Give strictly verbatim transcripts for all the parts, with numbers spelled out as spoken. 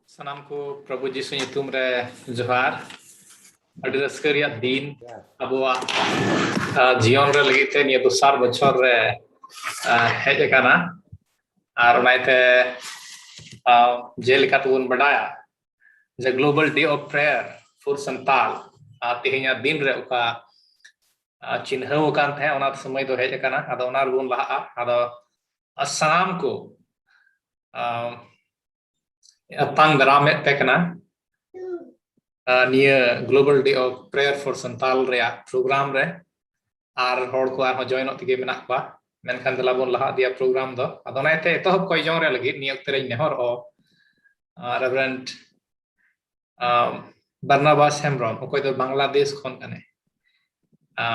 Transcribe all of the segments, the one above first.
ᱥᱟᱱᱟᱢ ᱠᱚ ᱯᱨᱚᱵᱷᱩ ᱡᱤᱥᱩ ᱧᱩᱛᱩᱢ ᱨᱮ ᱡᱚᱦᱟᱨ᱾ ᱟᱹᱰᱤ ᱨᱟᱹᱥᱠᱟᱹ ᱨᱮᱭᱟᱜ ᱫᱤᱱ ᱟᱵᱚᱣᱟᱜ, ᱟ, ᱡᱤᱭᱚᱱ ᱨᱮ ᱞᱟᱹᱜᱤᱫ ᱛᱮ ᱱᱤᱭᱟᱹ ᱫᱚᱥᱟᱨ ᱵᱚᱪᱷᱚᱨ ᱨᱮ, ᱟ, ᱦᱮᱡ ᱟᱠᱟᱱᱟ᱾ ᱟᱨ ᱚᱱᱟᱛᱮ, ᱟ, ᱡᱮᱞᱮᱠᱟ ᱛᱮᱵᱚᱱ ᱵᱟᱰᱟᱭᱟ ᱡᱮ Global Day of Prayer for Santal, ᱟ, ᱛᱮᱦᱮᱧᱟᱜ ᱫᱤᱱ ᱨᱮ ᱚᱠᱟ, ᱟ, ᱪᱤᱱᱦᱟᱹᱣ ᱟᱠᱟᱱ ᱛᱟᱦᱮᱸ, ᱚᱱᱟ ᱥᱚᱢᱚᱭ ᱫᱚ ᱦᱮᱡ ᱟᱠᱟᱱᱟ᱾ ᱟᱫᱚ ᱚᱱᱟ ᱨᱮᱵᱚᱱ ᱞᱟᱦᱟᱜᱼᱟ᱾ ᱟᱫᱚ, ᱟ, ᱥᱟᱱᱟᱢ ᱠᱚ, ᱟ, ᱟᱛᱟᱝ ᱫᱟᱨᱟᱢᱮᱫ ᱯᱮ ᱠᱟᱱᱟ, ᱟ, ᱱᱤᱭᱟᱹ Global Day of Prayer for Santal ᱨᱮᱭᱟᱜ ᱯᱨᱳᱜᱨᱟᱢ ᱨᱮ᱾ ᱟᱨ ᱦᱚᱲ ᱠᱚ ᱟᱨᱦᱚᱸ ᱡᱚᱭᱮᱱᱚᱜ ᱛᱮᱜᱮ ᱢᱮᱱᱟᱜ ᱠᱚᱣᱟ᱾ ᱢᱮᱱᱠᱷᱟᱱ ᱫᱮᱞᱟ ᱵᱚᱱ ᱞᱟᱦᱟ ᱤᱫᱤᱭᱟ ᱯᱨᱳᱜᱨᱟᱢ ᱫᱚ᱾ ᱟᱫᱚ ᱚᱱᱟᱛᱮ ᱮᱛᱚᱦᱚᱵ ᱠᱚᱭ ᱡᱚᱝ ᱨᱮ ᱞᱟᱹᱜᱤᱫ ᱱᱤᱭᱟᱹ ᱚᱠᱛᱮ ᱨᱮᱧ ᱱᱮᱦᱚᱨᱚᱜᱼᱟ, ᱟ, ᱨᱮᱵᱷᱨᱮᱱᱰ, ᱟ, ᱵᱟᱨᱱᱟᱵᱟᱥ ᱦᱮᱢᱵᱨᱚᱢ, ᱚᱠᱚᱭ ᱫᱚ ᱵᱟᱝᱞᱟᱫᱮᱥ ᱠᱷᱚᱱ ᱠᱟᱱᱟᱭ᱾ ᱟ,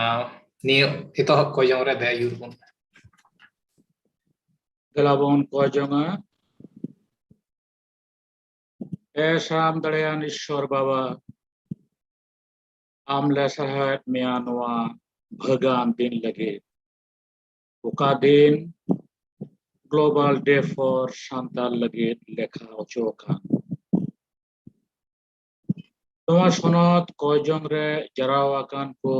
ᱱᱤᱭᱟᱹ ᱮᱛᱚᱦᱚᱵ ᱠᱚᱭ ᱡᱚᱝ ᱨᱮ ᱫᱮᱭᱟ ᱟᱹᱭᱩᱨ ᱵᱚᱱ᱾ ᱫᱮᱞᱟ ᱵᱚᱱ ᱠᱚᱭ ᱡᱚᱝᱟ᱾ ᱮ ᱥᱟᱱᱟᱢ ᱫᱟᱲᱮᱭᱟᱱ ᱤᱥᱥᱚᱨ ᱵᱟᱵᱟ, ᱟᱢ ᱞᱮ ᱥᱟᱨᱦᱟᱣᱮᱫ ᱢᱮᱭᱟ ᱱᱚᱣᱟ ᱵᱷᱟᱹᱜᱟᱱ ᱫᱤᱱ ᱞᱟᱹᱜᱤᱫ, ᱚᱠᱟ ᱫᱤᱱ Global Day for ᱥᱟᱱᱛᱟᱞ ᱞᱟᱹᱜᱤᱫ ᱞᱮᱠᱷᱟ ᱦᱚᱪᱚ ᱟᱠᱟᱱ᱾ ᱱᱚᱣᱟ ᱥᱚᱱᱚᱛ ᱠᱚᱭ ᱡᱚᱝ ᱨᱮ ᱡᱟᱨᱟᱣ ᱟᱠᱟᱱ ᱠᱚ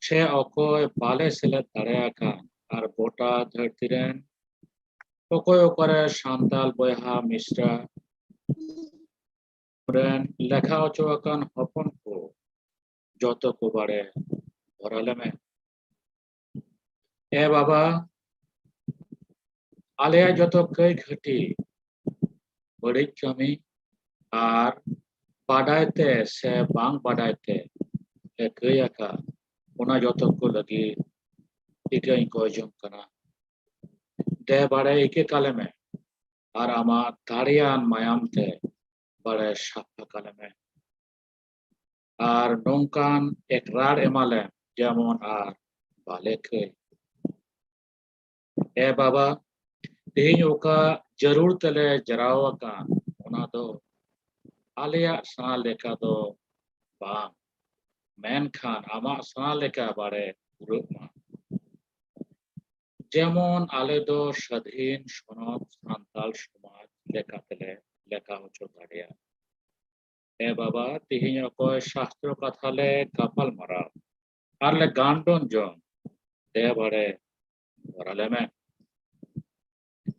ᱥᱮ ᱚᱠᱚᱭ ᱵᱟᱞᱮ ᱥᱮᱞᱮᱫ ᱫᱟᱲᱮ ᱟᱠᱟᱱ, ᱟᱨ ᱜᱚᱴᱟ ᱫᱷᱟᱹᱨᱛᱤ ᱨᱮᱱ ᱚᱠᱚᱭ ᱚᱠᱟᱨᱮ ᱥᱟᱱᱛᱟᱞ ᱵᱚᱭᱦᱟ ᱢᱤᱥᱨᱟ ᱨᱮᱱ ᱞᱮᱠᱷᱟ ᱦᱚᱪᱚ ᱟᱠᱟᱱ ᱦᱚᱯᱚᱱ ᱠᱚ ᱡᱚᱛᱚ ᱠᱚ ᱵᱟᱲᱮ ᱵᱷᱚᱨᱟ ᱞᱮᱢᱮ᱾ ᱮ ᱵᱟᱵᱟ, ᱟᱞᱮᱭᱟᱜ ᱡᱚᱛᱚ ᱠᱟᱹᱭ ᱠᱷᱟᱹᱴᱤ, ᱵᱟᱹᱲᱤᱡ ᱠᱟᱹᱢᱤ ᱟᱨ ᱵᱟᱰᱟᱭ ᱛᱮ ᱥᱮ ᱵᱟᱝ ᱵᱟᱰᱟᱭ ᱛᱮ ᱞᱮ ᱠᱟᱹᱭ ᱟᱠᱟᱫ, ᱚᱱᱟ ᱡᱚᱛᱚ ᱠᱚ ᱞᱟᱹᱜᱤᱫ ᱤᱠᱟᱹᱧ ᱠᱚᱭ ᱡᱚᱝ ᱠᱟᱱᱟ᱾ ᱫᱮ ᱵᱟᱲᱮ ᱤᱠᱟᱹ ᱠᱟᱞᱮ ᱢᱮ ᱟᱨ ᱟᱢᱟᱜ ᱫᱟᱲᱮᱭᱟᱱ ᱢᱟᱭᱟᱢ ᱛᱮ ᱵᱟᱲᱮ ᱥᱟᱯᱷᱟ ᱠᱟᱞᱮ ᱢᱮ᱾ ᱟᱨ ᱱᱚᱝᱠᱟᱱ ᱮᱠᱨᱟᱲ ᱮᱢᱟᱞᱮᱢ ᱡᱮᱢᱚᱱ ᱟᱨ ᱵᱟᱞᱮ ᱠᱟᱹᱭ᱾ ᱮ ᱵᱟᱵᱟ, ᱛᱮᱦᱮᱧ ᱚᱠᱟ ᱡᱟᱹᱨᱩᱲ ᱛᱮᱞᱮ ᱡᱟᱨᱟᱣ ᱟᱠᱟᱱ, ᱚᱱᱟ ᱫᱚ ᱟᱞᱮᱭᱟᱜ ᱥᱟᱱᱟ ᱞᱮᱠᱟ ᱫᱚ ᱵᱟᱝ, ᱢᱮᱱᱠᱷᱟᱱ ᱟᱢᱟᱜ ᱥᱟᱱᱟ ᱞᱮᱠᱟ ᱵᱟᱲᱮ ᱯᱩᱨᱟᱹᱜ ᱢᱟ᱾ ᱡᱮᱢᱚᱱ ᱟᱞᱮ ᱫᱚ ᱥᱟᱹᱫᱷᱤᱱ ᱥᱚᱱᱚᱛ ᱥᱟᱱᱛᱟᱲ ᱥᱚᱢᱟᱡᱽ ᱞᱮᱠᱟᱛᱮᱞᱮ ᱞᱮᱠᱷᱟ ᱦᱚᱪᱚ ᱫᱟᱲᱮᱭᱟᱜ᱾ ᱮ ᱵᱟᱵᱟ, ᱛᱤᱦᱤᱧ ᱚᱠᱚᱭ ᱥᱟᱥᱛᱨᱚ ᱠᱟᱛᱷᱟ ᱞᱮ ᱜᱟᱯᱟᱞ ᱢᱟᱨᱟᱣ ᱟᱨ ᱞᱮ ᱜᱟᱱᱰᱚᱱ ᱡᱚᱝ, ᱫᱮᱭᱟ ᱵᱟᱲᱮ ᱵᱷᱚᱨᱟ ᱞᱮᱢᱮ᱾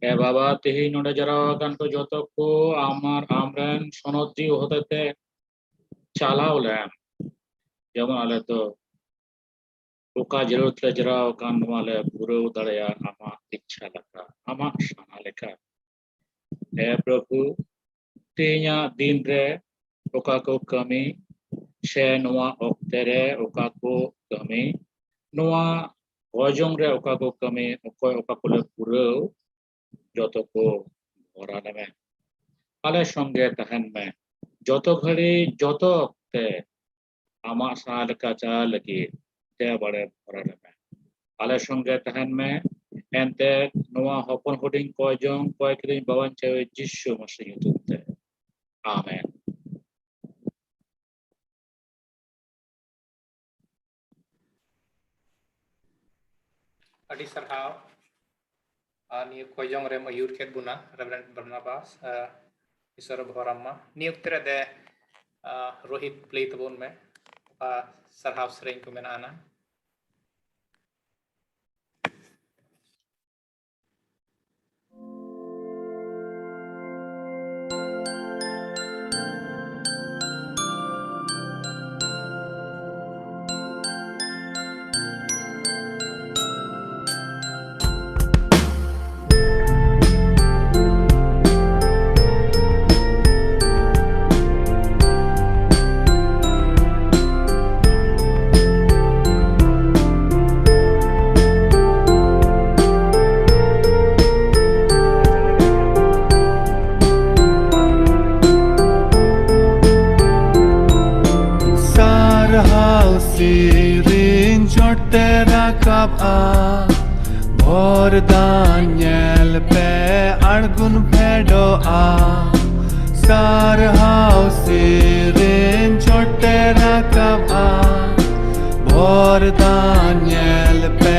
ᱮ ᱵᱟᱵᱟ, ᱛᱤᱦᱤᱧ ᱱᱚᱰᱮ ᱡᱟᱨᱣᱟ ᱟᱠᱟᱱ ᱠᱚ ᱡᱚᱛᱚ ᱠᱚ ᱟᱢ ᱟᱨ ᱟᱢᱨᱮᱱ ᱥᱚᱱᱚᱛ ᱡᱤᱣᱤ ᱦᱚᱛᱮᱛᱮ ᱪᱟᱞᱟᱣ ᱞᱮᱢ᱾ ᱡᱮᱢᱚᱱ ᱟᱞᱮ ᱫᱚ ᱚᱠᱟ ᱡᱟᱹᱨᱩᱲ ᱛᱮ ᱡᱟᱨᱣᱟ ᱟᱠᱟᱱ, ᱱᱚᱣᱟ ᱞᱮ ᱯᱩᱨᱟᱹᱣ ᱫᱟᱲᱮᱭᱟᱜ ᱟᱢᱟᱜ ᱤᱪᱪᱷᱟ ᱞᱮᱠᱟ, ᱟᱢᱟᱜ ᱥᱟᱱᱟ ᱞᱮᱠᱟ᱾ ᱦᱮ ᱯᱨᱚᱵᱷᱩ, ᱛᱮᱦᱮᱧᱟᱜ ᱫᱤᱱ ᱨᱮ ᱚᱠᱟ ᱠᱚ ᱠᱟᱹᱢᱤ ᱥᱮ ᱱᱚᱣᱟ ᱚᱠᱛᱮ ᱨᱮ ᱚᱠᱟ ᱠᱚ ᱠᱟᱹᱢᱤ, ᱱᱚᱣᱟ ᱦᱚᱭ ᱡᱚᱝ ᱨᱮ ᱚᱠᱟ ᱠᱚ ᱠᱟᱹᱢᱤ, ᱚᱠᱚᱭ ᱚᱠᱟ ᱠᱚᱞᱮ ᱯᱩᱨᱟᱹᱣ, ᱡᱚᱛᱚ ᱠᱚ ᱵᱷᱚᱨᱟ ᱞᱮᱢᱮ᱾ ᱟᱞᱮ ᱥᱚᱸᱜᱮ ᱛᱟᱦᱮᱱ ᱢᱮ ᱡᱚᱛᱚ ᱜᱷᱟᱹᱲᱤ, ᱡᱚᱛᱚ ᱚᱠᱛᱮ᱾ ᱟᱢᱟᱜ ᱥᱟᱶ ᱞᱮᱠᱟ ᱪᱟᱞᱟᱜ ᱞᱟᱹᱜᱤᱫ ᱫᱮᱭᱟ ᱵᱟᱲᱮ ᱵᱷᱚᱨᱟ ᱞᱮᱢᱮ᱾ ᱟᱞᱮ ᱥᱚᱸᱜᱮ ᱛᱟᱦᱮᱱ ᱢᱮ᱾ ᱮᱱᱛᱮ ᱱᱚᱣᱟ ᱦᱚᱯᱚᱱ ᱦᱩᱰᱤᱧ ᱠᱚᱭ ᱡᱚᱝ, ᱠᱚᱭ ᱠᱤᱨᱤᱧ ᱵᱟᱵᱟᱧ ᱪᱟᱹᱭ ᱡᱤᱥᱩ ᱢᱟᱥᱤ ᱧᱩᱛᱩᱢ ᱛᱮ᱾ ᱟᱢᱮᱱ᱾ ᱟᱹᱰᱤ ᱥᱟᱨᱦᱟᱣ᱾ ᱟᱨ ᱱᱤᱭᱟᱹ ᱠᱚᱭ ᱡᱚᱝ ᱨᱮᱢ ᱟᱹᱭᱩᱨ ᱠᱮᱫ ᱵᱚᱱᱟ, ᱨᱮᱵᱷᱨᱮᱱᱰ ᱵᱟᱨᱱᱟᱵᱟᱥ᱾ ᱟᱨ ᱤᱥᱚᱨ ᱵᱷᱚᱨᱟᱢ ᱢᱟ᱾ ᱱᱤᱭᱟᱹ ᱚᱠᱛᱮ ᱨᱮ ᱫᱮ, ᱟᱨ ᱨᱳᱦᱤᱛ, ᱯᱞᱮ ᱛᱟᱵᱚᱱ ᱢᱮ᱾ ᱚᱠᱟ ᱥᱟᱨᱦᱟᱣ ᱥᱮᱨᱮᱧ ᱠᱚ ᱢᱮᱱᱟᱜᱼᱟ ᱱᱟ? ᱥᱟᱨᱦᱟᱣ ᱥᱮᱨᱮᱧ ᱪᱚᱴ ᱛᱮ ᱨᱟᱠᱟᱵᱼᱟ, ᱵᱷᱚᱨ ᱫᱟᱱ ᱧᱮᱞ ᱯᱮ ᱟᱬᱜᱚᱱ ᱯᱷᱮᱰᱚᱜᱼᱟ᱾ ᱥᱟᱨᱦᱟᱣ ᱥᱮᱨᱮᱧ ᱪᱚᱴ ᱛᱮ ᱨᱟᱠᱟᱵᱼᱟ, ᱵᱷᱚᱨ ᱫᱟᱱ ᱧᱮᱞ ᱯᱮ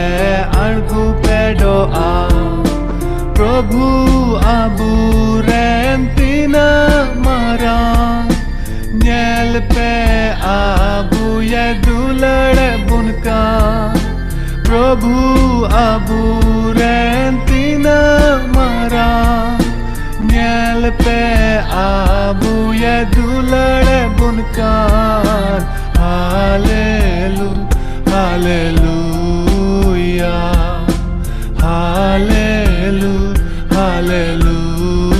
ᱟᱬᱜᱚ ᱯᱷᱮᱰᱚᱜᱼᱟ᱾ ᱯᱨᱚᱵᱷᱩ ᱟᱵᱚᱨᱮᱱ ᱛᱤ ᱛᱤᱱᱟᱹᱜ ᱢᱟᱨᱟᱝ, ᱧᱮᱞ ᱯᱮ ᱟᱵᱚᱭᱮ ᱫᱩᱞᱟᱹᱲ ᱵᱚᱱ ᱠᱟᱱ᱾ ᱯᱨᱚᱵᱷᱩ ᱟᱵᱚᱨᱮᱱ ᱛᱤᱱᱟᱹᱜ ᱢᱟᱨᱟᱝ, ᱧᱮᱞ ᱯᱮ ᱟᱵᱚᱭᱮ ᱫᱩᱞᱟᱹᱲ ᱵᱚᱱ ᱠᱟᱱ᱾ ᱦᱟᱞᱮᱞᱩ, ᱦᱟᱞᱮᱞᱩᱭᱟ, ᱦᱟᱞᱮᱞᱩ, ᱦᱟᱞᱮᱞᱩᱭᱟ᱾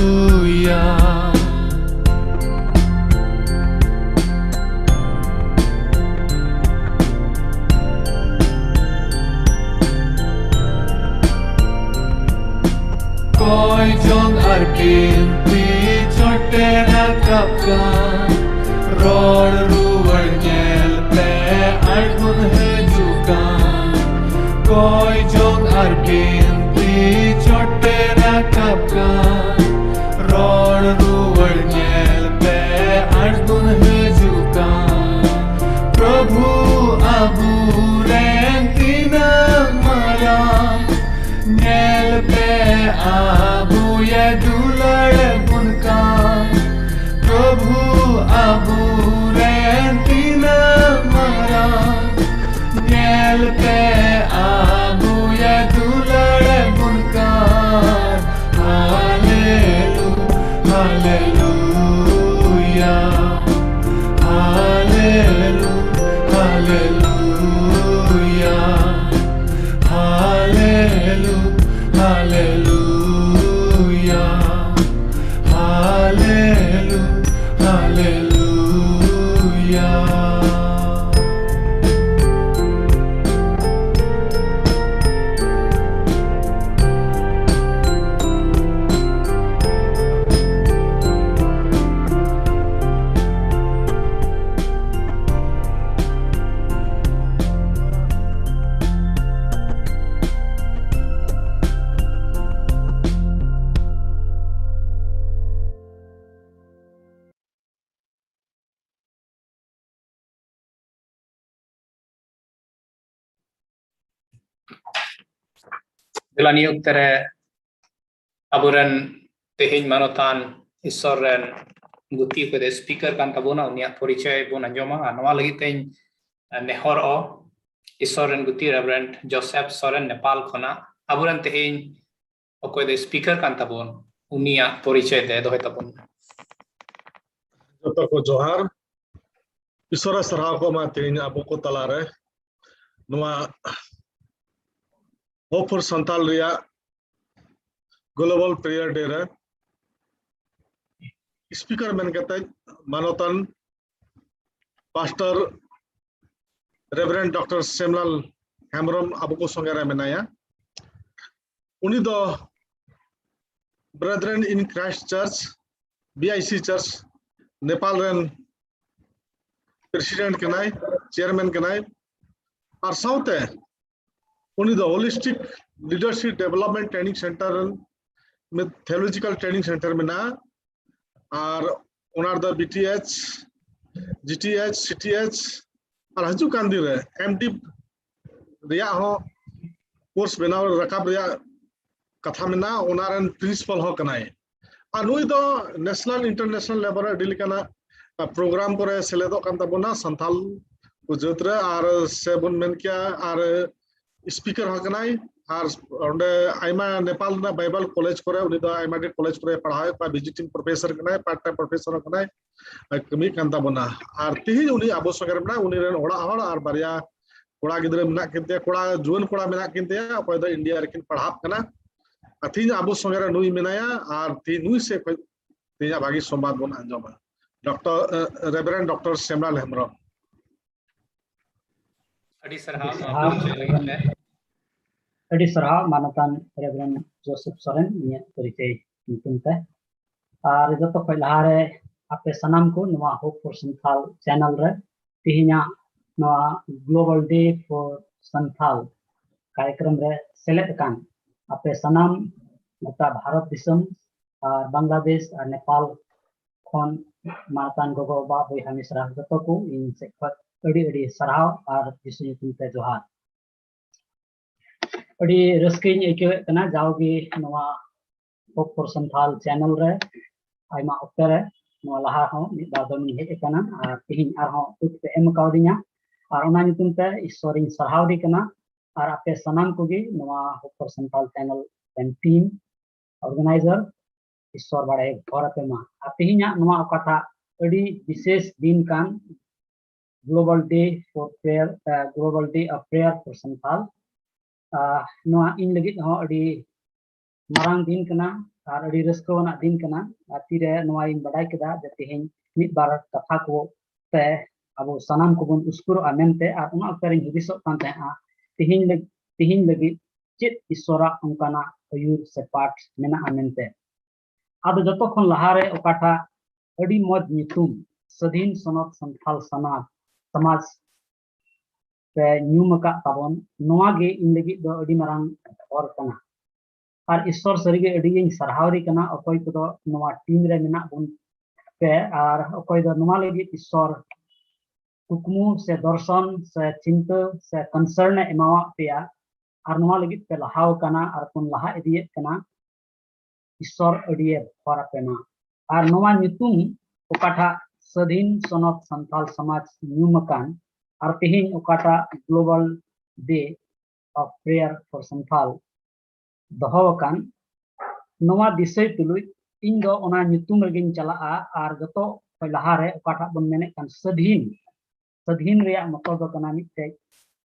ᱠᱚᱭ ᱡᱚᱝ ᱟᱨ ᱵᱤᱱᱛᱤ ᱪᱚᱴᱮ ᱨᱟᱠᱟᱵ ᱠᱟᱱ, ᱨᱚᱲ ᱨᱩᱣᱟᱹᱲ ᱧᱮᱞ ᱯᱮ ᱟᱬᱜᱚᱱ ᱦᱤᱡᱩᱜ ᱠᱟᱱ᱾ ᱠᱚᱭ ᱡᱚᱝ ᱟᱨ ᱵᱤᱱᱛᱤ ᱪᱚᱴᱮ ᱨᱟᱠᱟᱵ ᱠᱟᱱ, ᱨᱚᱲ ᱨᱩᱣᱟᱹᱲ ᱧᱮᱞ ᱯᱮ ᱟᱬᱜᱚᱱ ᱦᱤᱡᱩᱜ ᱠᱟᱱ᱾ ᱯᱨᱚᱵᱷᱩ ᱟᱵᱚᱨᱮᱱ ᱛᱤᱱᱟᱹᱜ ᱢᱟᱨᱟᱝ, ᱧᱮᱞ ᱯᱮ ᱟᱵᱚᱭᱮ ᱫᱩᱞᱟᱹᱲ ᱵᱚᱱ ᱠᱟᱱ᱾ ᱯᱨᱚᱵᱷᱩ ᱟᱵᱚᱨᱮᱱ ᱛᱤᱱᱟᱹᱜ ᱢᱟᱨᱟᱝ, ᱧᱮᱞ ᱯᱮ ᱟᱵᱚᱭᱮ ᱫᱩᱞᱟᱹᱲ ᱵᱚᱱ ᱠᱟᱱ᱾ ᱦᱟᱞᱮᱞᱩ, ᱦᱟᱞᱮᱞᱩᱭᱟ, ᱦᱟᱞᱮᱞᱩ, ᱦᱟᱞᱮᱞᱩᱭᱟ, ᱦᱟᱞᱮᱞᱩ, ᱦᱟᱞᱮᱞᱩᱭᱟ, ᱦᱟᱞᱮᱞᱩ, ᱦᱟᱞᱮᱞᱩᱭᱟ᱾ ᱫᱮᱞᱟ ᱱᱤᱭᱟᱹ ᱚᱠᱛᱮ ᱨᱮ ᱟᱵᱚᱨᱮᱱ ᱛᱮᱦᱮᱧ ᱢᱟᱱᱚᱛᱟᱱ ᱤᱥᱥᱚᱨ ᱨᱮᱱ ᱜᱩᱛᱤ, ᱚᱠᱚᱭ ᱫᱚ speaker ᱠᱟᱱ ᱛᱟᱵᱚᱱᱟ, ᱩᱱᱤᱭᱟᱜ ᱯᱚᱨᱤᱪᱚᱭ ᱵᱚᱱ ᱟᱸᱡᱚᱢᱟ᱾ ᱟᱨ ᱱᱚᱣᱟ ᱞᱟᱹᱜᱤᱫ ᱛᱮᱧ ᱱᱮᱦᱚᱨᱚᱜᱼᱟ, ᱤᱥᱥᱚᱨ ᱨᱮᱱ ᱜᱩᱛᱤ Reverend Joseph ᱥᱚᱨᱮᱱ, ᱱᱮᱯᱟᱞ ᱠᱷᱚᱱᱟᱜ, ᱟᱵᱚᱨᱮᱱ ᱛᱮᱦᱮᱧ ᱚᱠᱚᱭ ᱫᱚ speaker ᱠᱟᱱ ᱛᱟᱵᱚᱱ, ᱩᱱᱤᱭᱟᱜ ᱯᱚᱨᱤᱪᱚᱭ ᱛᱮ ᱫᱚᱦᱚᱭ ᱛᱟᱵᱚᱱ᱾ ᱡᱚᱛᱚ ᱠᱚ ᱡᱚᱦᱟᱨ᱾ ᱤᱥᱥᱚᱨᱟᱜ ᱥᱟᱨᱦᱟᱣ ᱠᱚ ᱢᱟ, ᱛᱮᱦᱮᱧ ᱟᱵᱚ ᱠᱚ ᱛᱟᱞᱟᱨᱮ ᱱᱚᱣᱟ Hope for ᱥᱟᱱᱛᱟᱞ ᱨᱮᱭᱟᱜ Global Prayer Day ᱨᱮ speaker ᱢᱮᱱ ᱠᱟᱛᱮ ᱢᱟᱱᱚᱛᱟᱱ Pastor Reverend ᱰᱚᱠᱴᱚᱨ ᱥᱮᱢᱞᱟᱞ ᱦᱮᱢᱵᱨᱚᱢ ᱟᱵᱚ ᱠᱚ ᱥᱚᱸᱜᱮ ᱨᱮ ᱢᱮᱱᱟᱭᱟ᱾ ᱩᱱᱤ ᱫᱚ Brethren in Christ Church, B I C Church, Nepal ᱨᱮᱱ president ᱠᱟᱱᱟᱭ, chairman ᱠᱟᱱᱟᱭ, ᱟᱨ ᱥᱟᱶᱛᱮ ᱩᱱᱤ ᱫᱚ Holistic Leadership Development Training Center ᱨᱮᱱ ᱢᱤᱫ theological training center ᱢᱮᱱᱟᱜᱼᱟ, ᱟᱨ ᱚᱱᱟ ᱨᱮᱫᱚ B T H, G T H, C T H, ᱟᱨ ᱦᱤᱡᱩᱜ ᱠᱟᱱ ᱫᱤᱱ ᱨᱮ M.Div ᱨᱮᱭᱟᱜ ᱦᱚᱸ course ᱵᱮᱱᱟᱣ ᱨᱟᱠᱟᱵ ᱨᱮᱭᱟᱜ ᱠᱟᱛᱷᱟ ᱢᱮᱱᱟᱜᱼᱟ, ᱚᱱᱟ ᱨᱮᱱ principal ᱦᱚᱸ ᱠᱟᱱᱟᱭ᱾ ᱟᱨ ᱱᱩᱭ ᱫᱚ national international level ᱨᱮ ᱟᱹᱰᱤ ᱞᱮᱠᱟᱱᱟᱜ program ᱠᱚᱨᱮ ᱥᱮᱞᱮᱫᱚᱜ ᱠᱟᱱ ᱛᱟᱵᱚᱱᱟ, ᱥᱟᱱᱛᱟᱞ ᱠᱚ ᱡᱟᱹᱛ ᱨᱮ, ᱟᱨ ᱥᱮ ᱵᱚᱱ ᱢᱮᱱ ᱠᱮᱭᱟ, ᱟᱨ speaker ᱦᱚᱸ ᱠᱟᱱᱟᱭ᱾ ᱟᱨ ᱚᱸᱰᱮ ᱟᱭᱢᱟ ᱱᱮᱯᱟᱞ ᱨᱮᱱᱟᱜ Bible college ᱠᱚᱨᱮ ᱩᱱᱤ ᱫᱚ ᱟᱭᱢᱟ ᱰᱷᱮᱨ college ᱠᱚᱨᱮ ᱯᱟᱲᱦᱟᱣᱮᱫ ᱠᱚᱣᱟ, visiting professor ᱠᱟᱱᱟᱭ, part time professor ᱦᱚᱸ ᱠᱟᱱᱟᱭ, ᱟᱨ ᱠᱟᱹᱢᱤᱭᱮᱫ ᱠᱟᱱ ᱛᱟᱵᱚᱱᱟ᱾ ᱟᱨ ᱛᱮᱦᱮᱧ ᱩᱱᱤ ᱟᱵᱚ ᱥᱚᱸᱜᱮ ᱨᱮ ᱢᱮᱱᱟᱭᱟ, ᱩᱱᱤ ᱨᱮᱱ ᱚᱲᱟᱜ ᱦᱚᱲ ᱟᱨ ᱵᱟᱨᱭᱟ ᱠᱚᱲᱟ ᱜᱤᱫᱽᱨᱟᱹ ᱢᱮᱱᱟᱜ ᱠᱤᱱ ᱛᱟᱭᱟ, ᱠᱚᱲᱟ, ᱡᱩᱣᱟᱹᱱ ᱠᱚᱲᱟ ᱢᱮᱱᱟᱜ ᱠᱤᱱ ᱛᱟᱭᱟ, ᱚᱠᱚᱭ ᱫᱚ India ᱨᱮᱠᱤᱱ ᱯᱟᱲᱦᱟᱜ ᱠᱟᱱᱟ᱾ ᱟᱨ ᱛᱮᱦᱮᱧ ᱟᱵᱚ ᱥᱚᱸᱜᱮ ᱨᱮ ᱱᱩᱭ ᱢᱮᱱᱟᱭᱟ, ᱟᱨ ᱛᱮᱦᱮᱧ ᱱᱩᱭ ᱥᱮᱫ ᱠᱷᱚᱱ ᱛᱮᱦᱮᱧᱟᱜ ᱵᱷᱟᱹᱜᱤ ᱥᱚᱢᱵᱟᱫ ᱵᱚᱱ ᱟᱸᱡᱚᱢᱟ᱾ ᱰᱚᱠᱴᱚᱨ, ᱮ, Reverend ᱰᱚᱠᱴᱚᱨ ᱥᱮᱢᱞᱟᱞ ᱦᱮᱢᱵᱨᱚᱢ᱾ ᱟᱹᱰᱤ ᱥᱟᱨᱦᱟᱣ ᱟᱹᱰᱤ ᱱᱚᱣᱟ ᱥᱟᱨᱦᱟᱣ᱾ ᱯᱚᱨᱤᱪᱚᱭ ᱞᱟᱹᱜᱤᱫ ᱛᱮ᱾ ᱟᱹᱰᱤ ᱥᱟᱨᱦᱟᱣ ᱢᱟᱱᱚᱛᱟᱱ Reverend ᱡᱳᱥᱮᱯᱷ ᱥᱚᱨᱮᱱ ᱤᱧᱟᱹᱜ ᱯᱚᱨᱤᱪᱚᱭ ᱧᱩᱛᱩᱢ ᱛᱮ᱾ ᱟᱨ ᱡᱚᱛᱚ ᱠᱷᱚᱱ ᱞᱟᱦᱟᱨᱮ ᱟᱯᱮ ᱥᱟᱱᱟᱢ ᱠᱚ ᱱᱚᱣᱟ Hope for ᱥᱟᱱᱛᱷᱟᱞ channel ᱨᱮ ᱛᱮᱦᱮᱧᱟᱜ ᱱᱚᱣᱟ Global Day for ᱥᱟᱱᱛᱷᱟᱞ ᱠᱟᱨᱭᱚᱠᱨᱚᱢ ᱨᱮ ᱥᱮᱞᱮᱫ ᱟᱠᱟᱱ ᱟᱯᱮ ᱥᱟᱱᱟᱢ ᱜᱚᱴᱟ ᱵᱷᱟᱨᱚᱛ ᱫᱤᱥᱚᱢ ᱟᱨ ᱵᱟᱝᱞᱟᱫᱮᱥ ᱟᱨ ᱱᱮᱯᱟᱞ ᱠᱷᱚᱱ ᱢᱟᱱᱚᱛᱟᱱ ᱜᱚᱜᱚ ᱵᱟᱵᱟ ᱵᱚᱭᱦᱟ ᱢᱤᱥᱨᱟ ᱡᱚᱛᱚ ᱠᱚ ᱤᱧ ᱥᱮᱫ ᱠᱷᱚᱱ ᱟᱹᱰᱤ ᱟᱹᱰᱤ ᱥᱟᱨᱦᱟᱣ ᱟᱨ ᱡᱤᱥᱩ ᱧᱩᱛᱩᱢ ᱛᱮ ᱡᱚᱦᱟᱨ᱾ ᱟᱹᱰᱤ ᱨᱟᱹᱥᱠᱟᱹᱧ ᱟᱹᱭᱠᱟᱹᱣᱮᱫ ᱠᱟᱱᱟ ᱡᱟᱣᱜᱮ ᱱᱚᱣᱟ Hope for ᱥᱟᱱᱛᱷᱟᱞ channel ᱨᱮ ᱟᱭᱢᱟ ᱚᱠᱛᱮ ᱨᱮ ᱱᱚᱣᱟ ᱞᱟᱦᱟ ᱦᱚᱸ ᱢᱤᱫ ᱵᱟᱨ ᱫᱚᱢᱤᱧ ᱦᱮᱡ ᱟᱠᱟᱱᱟ ᱟᱨ ᱛᱮᱦᱮᱧ ᱟᱨᱦᱚᱸ ᱩᱫ ᱯᱮ ᱮᱢ ᱠᱟᱣᱫᱤᱧᱟ, ᱟᱨ ᱚᱱᱟ ᱧᱩᱛᱩᱢ ᱛᱮ ᱤᱥᱥᱚᱨᱤᱧ ᱥᱟᱨᱦᱟᱣ ᱫᱮ ᱠᱟᱱᱟ᱾ ᱟᱨ ᱟᱯᱮ ᱥᱟᱱᱟᱢ ᱠᱚᱜᱮ ᱱᱚᱣᱟ ᱦᱚᱯᱚᱨ ᱥᱟᱱᱛᱟᱲ ᱪᱮᱱᱮᱞ ᱨᱮᱱ ᱴᱤᱢ ᱚᱨᱜᱟᱱᱟᱭᱡᱟᱨ ᱤᱥᱥᱚᱨ ᱵᱟᱲᱟᱭ ᱵᱷᱚᱨ ᱟᱯᱮ ᱢᱟ᱾ ᱟᱨ ᱛᱮᱦᱮᱧᱟᱜ ᱱᱚᱣᱟ ᱚᱠᱟᱴᱟᱜ ᱟᱹᱰᱤ ᱵᱤᱥᱮᱥ ᱫᱤᱱ ᱠᱟᱱ, Global Day for Prayer, Global Day of Prayer for Santhal, ᱱᱚᱣᱟ ᱤᱧ ᱞᱟᱹᱜᱤᱫ ᱦᱚᱸ ᱟᱹᱰᱤ ᱢᱟᱨᱟᱝ ᱫᱤᱱ ᱠᱟᱱᱟ ᱟᱨ ᱟᱹᱰᱤ ᱨᱟᱹᱥᱠᱟᱹ ᱟᱱᱟᱜ ᱫᱤᱱ ᱠᱟᱱᱟ᱾ ᱟᱨ ᱛᱤᱨᱮ ᱱᱚᱣᱟᱧ ᱵᱟᱰᱟᱭ ᱠᱮᱫᱟ ᱡᱮ ᱛᱮᱦᱮᱧ ᱢᱤᱫ ᱵᱟᱨ ᱠᱟᱛᱷᱟ ᱠᱚ ᱛᱮ ᱟᱵᱚ ᱥᱟᱱᱟᱢ ᱠᱚᱵᱚᱱ ᱩᱥᱠᱩᱨᱚᱜᱼᱟ ᱢᱮᱱᱛᱮ, ᱟᱨ ᱚᱱᱟ ᱚᱠᱛᱮ ᱨᱤᱧ ᱦᱩᱫᱤᱥᱚᱜ ᱠᱟᱱ ᱛᱟᱦᱮᱸᱫᱼᱟ ᱛᱮᱦᱮᱧ ᱞᱟᱹᱜᱤᱫ, ᱛᱮᱦᱮᱧ ᱞᱟᱹᱜᱤᱫ ᱪᱮᱫ ᱤᱥᱥᱚᱨᱟᱜ ᱚᱱᱠᱟᱱᱟᱜ ᱟᱹᱭᱩᱨ ᱥᱮ ᱯᱟᱴ ᱢᱮᱱᱟᱜᱼᱟ ᱢᱮᱱᱛᱮ᱾ ᱟᱫᱚ ᱡᱚᱛᱚ ᱠᱷᱚᱱ ᱞᱟᱦᱟᱨᱮ ᱚᱠᱟᱴᱟᱜ ᱟᱹᱰᱤ ᱢᱚᱡᱽ ᱧᱩᱛᱩᱢ, ᱥᱟᱹᱫᱷᱤᱱ ᱥᱚᱱᱚᱛ ᱥᱟᱱᱛᱷᱟᱞ ᱥᱚᱢᱟᱡᱽ, ᱥᱚᱢᱟᱡᱽ ᱯᱮ ᱧᱩᱢ ᱟᱠᱟᱫ ᱛᱟᱵᱚᱱ, ᱱᱚᱣᱟ ᱜᱮ ᱤᱧ ᱞᱟᱹᱜᱤᱫ ᱫᱚ ᱟᱹᱰᱤ ᱢᱟᱨᱟᱝ ᱦᱚᱨ ᱠᱟᱱᱟ᱾ ᱟᱨ ᱤᱥᱥᱚᱨ ᱥᱟᱹᱨᱤᱜᱮ ᱟᱹᱰᱤ ᱜᱤᱧ ᱥᱟᱨᱦᱟᱣ ᱫᱮ ᱠᱟᱱᱟ, ᱚᱠᱚᱭ ᱠᱚᱫᱚ ᱱᱚᱣᱟ ᱴᱤᱢ ᱨᱮ ᱢᱮᱱᱟᱜ ᱵᱚᱱ ᱯᱮ, ᱟᱨ ᱚᱠᱚᱭ ᱫᱚ ᱱᱚᱣᱟ ᱞᱟᱹᱜᱤᱫ ᱤᱥᱥᱚᱨ ᱠᱩᱠᱢᱩ ᱥᱮ ᱫᱚᱨᱥᱚᱱ ᱥᱮ ᱪᱤᱱᱛᱟᱹ ᱥᱮ ᱠᱚᱱᱥᱟᱨᱱ ᱮ ᱮᱢᱟᱣᱟᱫ ᱯᱮᱭᱟ, ᱟᱨ ᱱᱚᱣᱟ ᱞᱟᱹᱜᱤᱫ ᱯᱮ ᱞᱟᱦᱟᱣ ᱠᱟᱱᱟ ᱟᱨ ᱵᱚᱱ ᱞᱟᱦᱟ ᱤᱫᱤᱭᱮᱫ ᱠᱟᱱᱟ᱾ ᱤᱥᱥᱚᱨ ᱟᱹᱰᱤᱭᱮ ᱵᱷᱚᱨ ᱟᱯᱮ ᱢᱟ᱾ ᱟᱨ ᱱᱚᱣᱟ ᱧᱩᱛᱩᱢ ᱚᱠᱟᱴᱟᱜ ᱥᱟᱹᱫᱷᱤᱱ ᱥᱚᱱᱚᱛ ᱥᱟᱱᱛᱟᱞ ᱥᱚᱢᱟᱡᱽ ᱧᱩᱢ ᱟᱠᱟᱱ, ᱟᱨ ᱛᱮᱦᱮᱧ ᱚᱠᱟᱴᱟᱜ Global Day of Prayer for Santhal ᱫᱚᱦᱚ ᱟᱠᱟᱱ, ᱱᱚᱣᱟ ᱫᱤᱥᱟᱹᱭ ᱛᱩᱞᱩᱡ ᱤᱧ ᱫᱚ ᱚᱱᱟ ᱧᱩᱛᱩᱢ ᱨᱮᱜᱮᱧ ᱪᱟᱞᱟᱜᱼᱟ᱾ ᱟᱨ ᱡᱚᱛᱚ ᱠᱷᱚᱱ ᱞᱟᱦᱟᱨᱮ ᱚᱠᱟᱴᱟᱜ ᱵᱚᱱ ᱢᱮᱱᱮᱫ ᱠᱟᱱ ᱥᱟᱹᱫᱷᱤᱱ, ᱥᱟᱹᱫᱷᱤᱱ ᱨᱮᱭᱟᱜ ᱢᱚᱛᱞᱚᱵ ᱫᱚ ᱠᱟᱱᱟ ᱢᱤᱫᱴᱮᱡ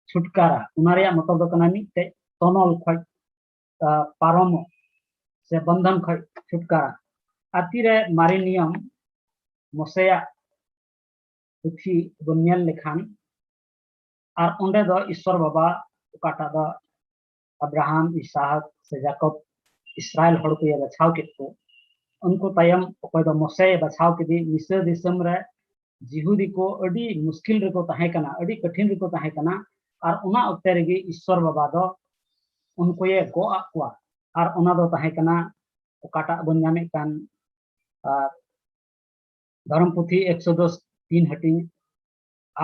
ᱪᱷᱩᱴᱠᱟᱨᱟ, ᱚᱱᱟ ᱨᱮᱭᱟᱜ ᱢᱚᱛᱞᱚᱵ ᱫᱚ ᱠᱟᱱᱟ ᱢᱤᱫᱴᱮᱡ ᱛᱚᱱᱚᱞ ᱠᱷᱚᱡ ᱯᱟᱨᱚᱢᱚᱜ ᱥᱮ ᱵᱚᱱᱫᱷᱚᱱ ᱠᱷᱚᱡ ᱪᱷᱩᱴᱠᱟᱨᱟ᱾ ᱟᱨ ᱛᱤᱨᱮ ᱢᱟᱨᱮ ᱱᱤᱭᱚᱢ ᱢᱚᱥᱮᱭᱟᱜ ᱯᱩᱛᱷᱤ ᱵᱚᱱ ᱧᱮᱞ ᱞᱮᱠᱷᱟᱱ, ᱟᱨ ᱚᱸᱰᱮ ᱫᱚ ᱤᱥᱥᱚᱨ ᱵᱟᱵᱟ ᱚᱠᱟᱴᱟᱜ ᱫᱚ ᱟᱵᱨᱟᱦᱟᱢ, ᱤᱥᱟᱦᱟᱠ ᱥᱮ ᱡᱟᱠᱚᱵ, ᱤᱥᱨᱟᱭᱮᱞ ᱦᱚᱲ ᱠᱚᱭ ᱵᱟᱪᱷᱟᱣ ᱠᱮᱫ ᱠᱚ, ᱩᱱᱠᱩ ᱛᱟᱭᱚᱢ ᱚᱠᱚᱭ ᱫᱚ ᱢᱚᱥᱮᱭ ᱵᱟᱪᱷᱟᱣ ᱠᱮᱫᱮ, ᱢᱤᱥᱨ ᱫᱤᱥᱚᱢ ᱨᱮ ᱡᱤᱦᱩᱫᱤ ᱠᱚ ᱟᱹᱰᱤ ᱢᱩᱥᱠᱤᱞ ᱨᱮᱠᱚ ᱛᱟᱦᱮᱸ ᱠᱟᱱᱟ, ᱟᱹᱰᱤ ᱠᱚᱴᱷᱤᱱ ᱨᱮᱠᱚ ᱛᱟᱦᱮᱸ ᱠᱟᱱᱟ᱾ ᱟᱨ ᱚᱱᱟ ᱚᱠᱛᱮ ᱨᱮᱜᱮ ᱤᱥᱥᱚᱨ ᱵᱟᱵᱟ ᱫᱚ ᱩᱱᱠᱩᱭᱮ ᱜᱚᱜ ᱟᱫ ᱠᱚᱣᱟ᱾ ᱟᱨ ᱚᱱᱟ ᱫᱚ ᱛᱟᱦᱮᱸ ᱠᱟᱱᱟ ᱚᱠᱟᱴᱟᱜ ᱵᱚᱱ ᱧᱟᱢᱮᱫ ᱠᱟᱱ, ᱟᱨ ᱫᱷᱚᱨᱚᱢ ᱯᱩᱛᱷᱤ ᱮᱠᱥᱚ ᱫᱚᱥ ᱛᱤᱱ ᱦᱟᱹᱴᱤᱧ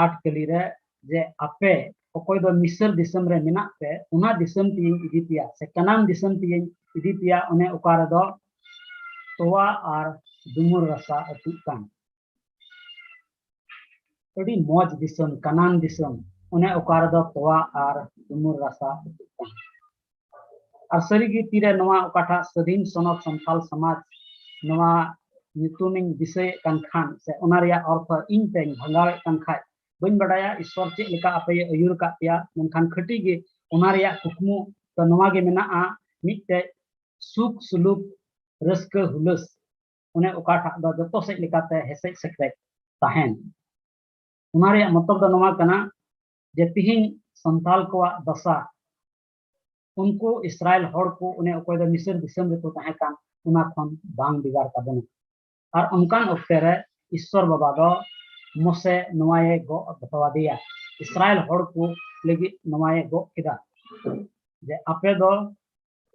ᱟᱴ ᱠᱟᱹᱞᱤ ᱨᱮ, ᱡᱮ ᱟᱯᱮ ᱚᱠᱚᱭ ᱫᱚ ᱢᱤᱥᱨ ᱫᱤᱥᱚᱢ ᱨᱮ ᱢᱮᱱᱟᱜ ᱯᱮ, ᱚᱱᱟ ᱫᱤᱥᱚᱢ ᱛᱮᱧ ᱤᱫᱤ ᱯᱮᱭᱟ ᱥᱮ ᱠᱟᱱᱟᱱ ᱫᱤᱥᱚᱢ ᱛᱮᱧ ᱤᱫᱤ ᱯᱮᱭᱟ, ᱚᱱᱮ ᱚᱠᱟ ᱨᱮᱫᱚ ᱛᱚᱣᱟ ᱟᱨ ᱫᱩᱢᱩᱨ ᱨᱟᱥᱟ ᱟᱹᱛᱩᱜ ᱠᱟᱱ᱾ ᱟᱹᱰᱤ ᱢᱚᱡᱽ ᱫᱤᱥᱚᱢ, ᱠᱟᱱᱟᱱ ᱫᱤᱥᱚᱢ, ᱚᱱᱮ ᱚᱠᱟ ᱨᱮᱫᱚ ᱛᱚᱣᱟ ᱟᱨ ᱫᱩᱢᱩᱨ ᱨᱟᱥᱟ ᱟᱹᱛᱩᱜ ᱠᱟᱱ᱾ ᱟᱨ ᱥᱟᱹᱨᱤᱜᱮ ᱛᱤᱨᱮ ᱱᱚᱣᱟ ᱚᱠᱟᱴᱟᱜ ᱥᱟᱹᱫᱷᱤᱱ ᱥᱚᱱᱚᱛ ᱥᱟᱱᱛᱟᱞ ᱥᱚᱢᱟᱡᱽ ᱱᱚᱣᱟ ᱧᱩᱛᱩᱢᱤᱧ ᱫᱤᱥᱟᱹᱭᱮᱫ ᱠᱟᱱ ᱠᱷᱟᱱ, ᱥᱮ ᱚᱱᱟ ᱨᱮᱭᱟᱜ ᱚᱨᱛᱷᱚ ᱤᱧ ᱛᱮᱧ ᱵᱷᱟᱸᱜᱟᱣᱮᱫ ᱠᱟᱱ ᱠᱷᱟᱡ, ᱵᱟᱹᱧ ᱵᱟᱰᱟᱭᱟ ᱤᱥᱥᱚᱨ ᱪᱮᱫ ᱞᱮᱠᱟ ᱟᱯᱮᱭ ᱟᱹᱭᱩᱨ ᱟᱠᱟᱫ ᱯᱮᱭᱟ, ᱢᱮᱱᱠᱷᱟᱱ ᱠᱷᱟᱹᱴᱤ ᱜᱮ ᱚᱱᱟ ᱨᱮᱭᱟᱜ ᱠᱩᱠᱢᱩ ᱫᱚ ᱱᱚᱣᱟ ᱜᱮ ᱢᱮᱱᱟᱜᱼᱟ, ᱢᱤᱫᱴᱮᱡ ᱥᱩᱠ ᱥᱩᱞᱩᱠ, ᱨᱟᱹᱥᱠᱟᱹ ᱦᱩᱞᱟᱹᱥ, ᱚᱱᱮ ᱚᱠᱟᱴᱟᱜ ᱫᱚ ᱡᱚᱛᱚ ᱥᱮᱫ ᱞᱮᱠᱟᱛᱮ ᱦᱮᱥᱮᱡ ᱥᱮᱠᱨᱮᱡ ᱛᱟᱦᱮᱱ᱾ ᱚᱱᱟ ᱨᱮᱭᱟᱜ ᱢᱚᱛᱞᱚᱵ ᱫᱚ ᱱᱚᱣᱟ ᱠᱟᱱᱟ ᱡᱮ ᱛᱤᱦᱤᱧ ᱥᱟᱱᱛᱟᱞ ᱠᱚᱣᱟᱜ ᱫᱚᱥᱟ ᱩᱱᱠᱩ ᱤᱥᱨᱟᱭᱮᱞ ᱦᱚᱲ ᱠᱚ, ᱚᱱᱮ ᱚᱠᱚᱭ ᱫᱚ ᱢᱤᱥᱨ ᱫᱤᱥᱚᱢ ᱨᱮᱠᱚ ᱛᱟᱦᱮᱸ ᱠᱟᱱ, ᱚᱱᱟ ᱠᱷᱚᱱ ᱵᱟᱝ ᱵᱷᱮᱜᱟᱨ ᱛᱟᱵᱚᱱᱟ᱾ ᱟᱨ ᱚᱱᱠᱟᱱ ᱚᱠᱛᱮ ᱨᱮ ᱤᱥᱥᱚᱨ ᱵᱟᱵᱟ ᱫᱚ ᱢᱚᱥᱮ ᱱᱚᱣᱟᱭᱮ ᱜᱚᱜ ᱫᱚᱦᱚ ᱟᱫᱮᱭᱟ, ᱤᱥᱨᱟᱭᱮᱞ ᱦᱚᱲ ᱠᱚ ᱞᱟᱹᱜᱤᱫ ᱱᱚᱣᱟᱭᱮ ᱜᱚᱜ ᱠᱮᱫᱟ ᱡᱮ ᱟᱯᱮ ᱫᱚ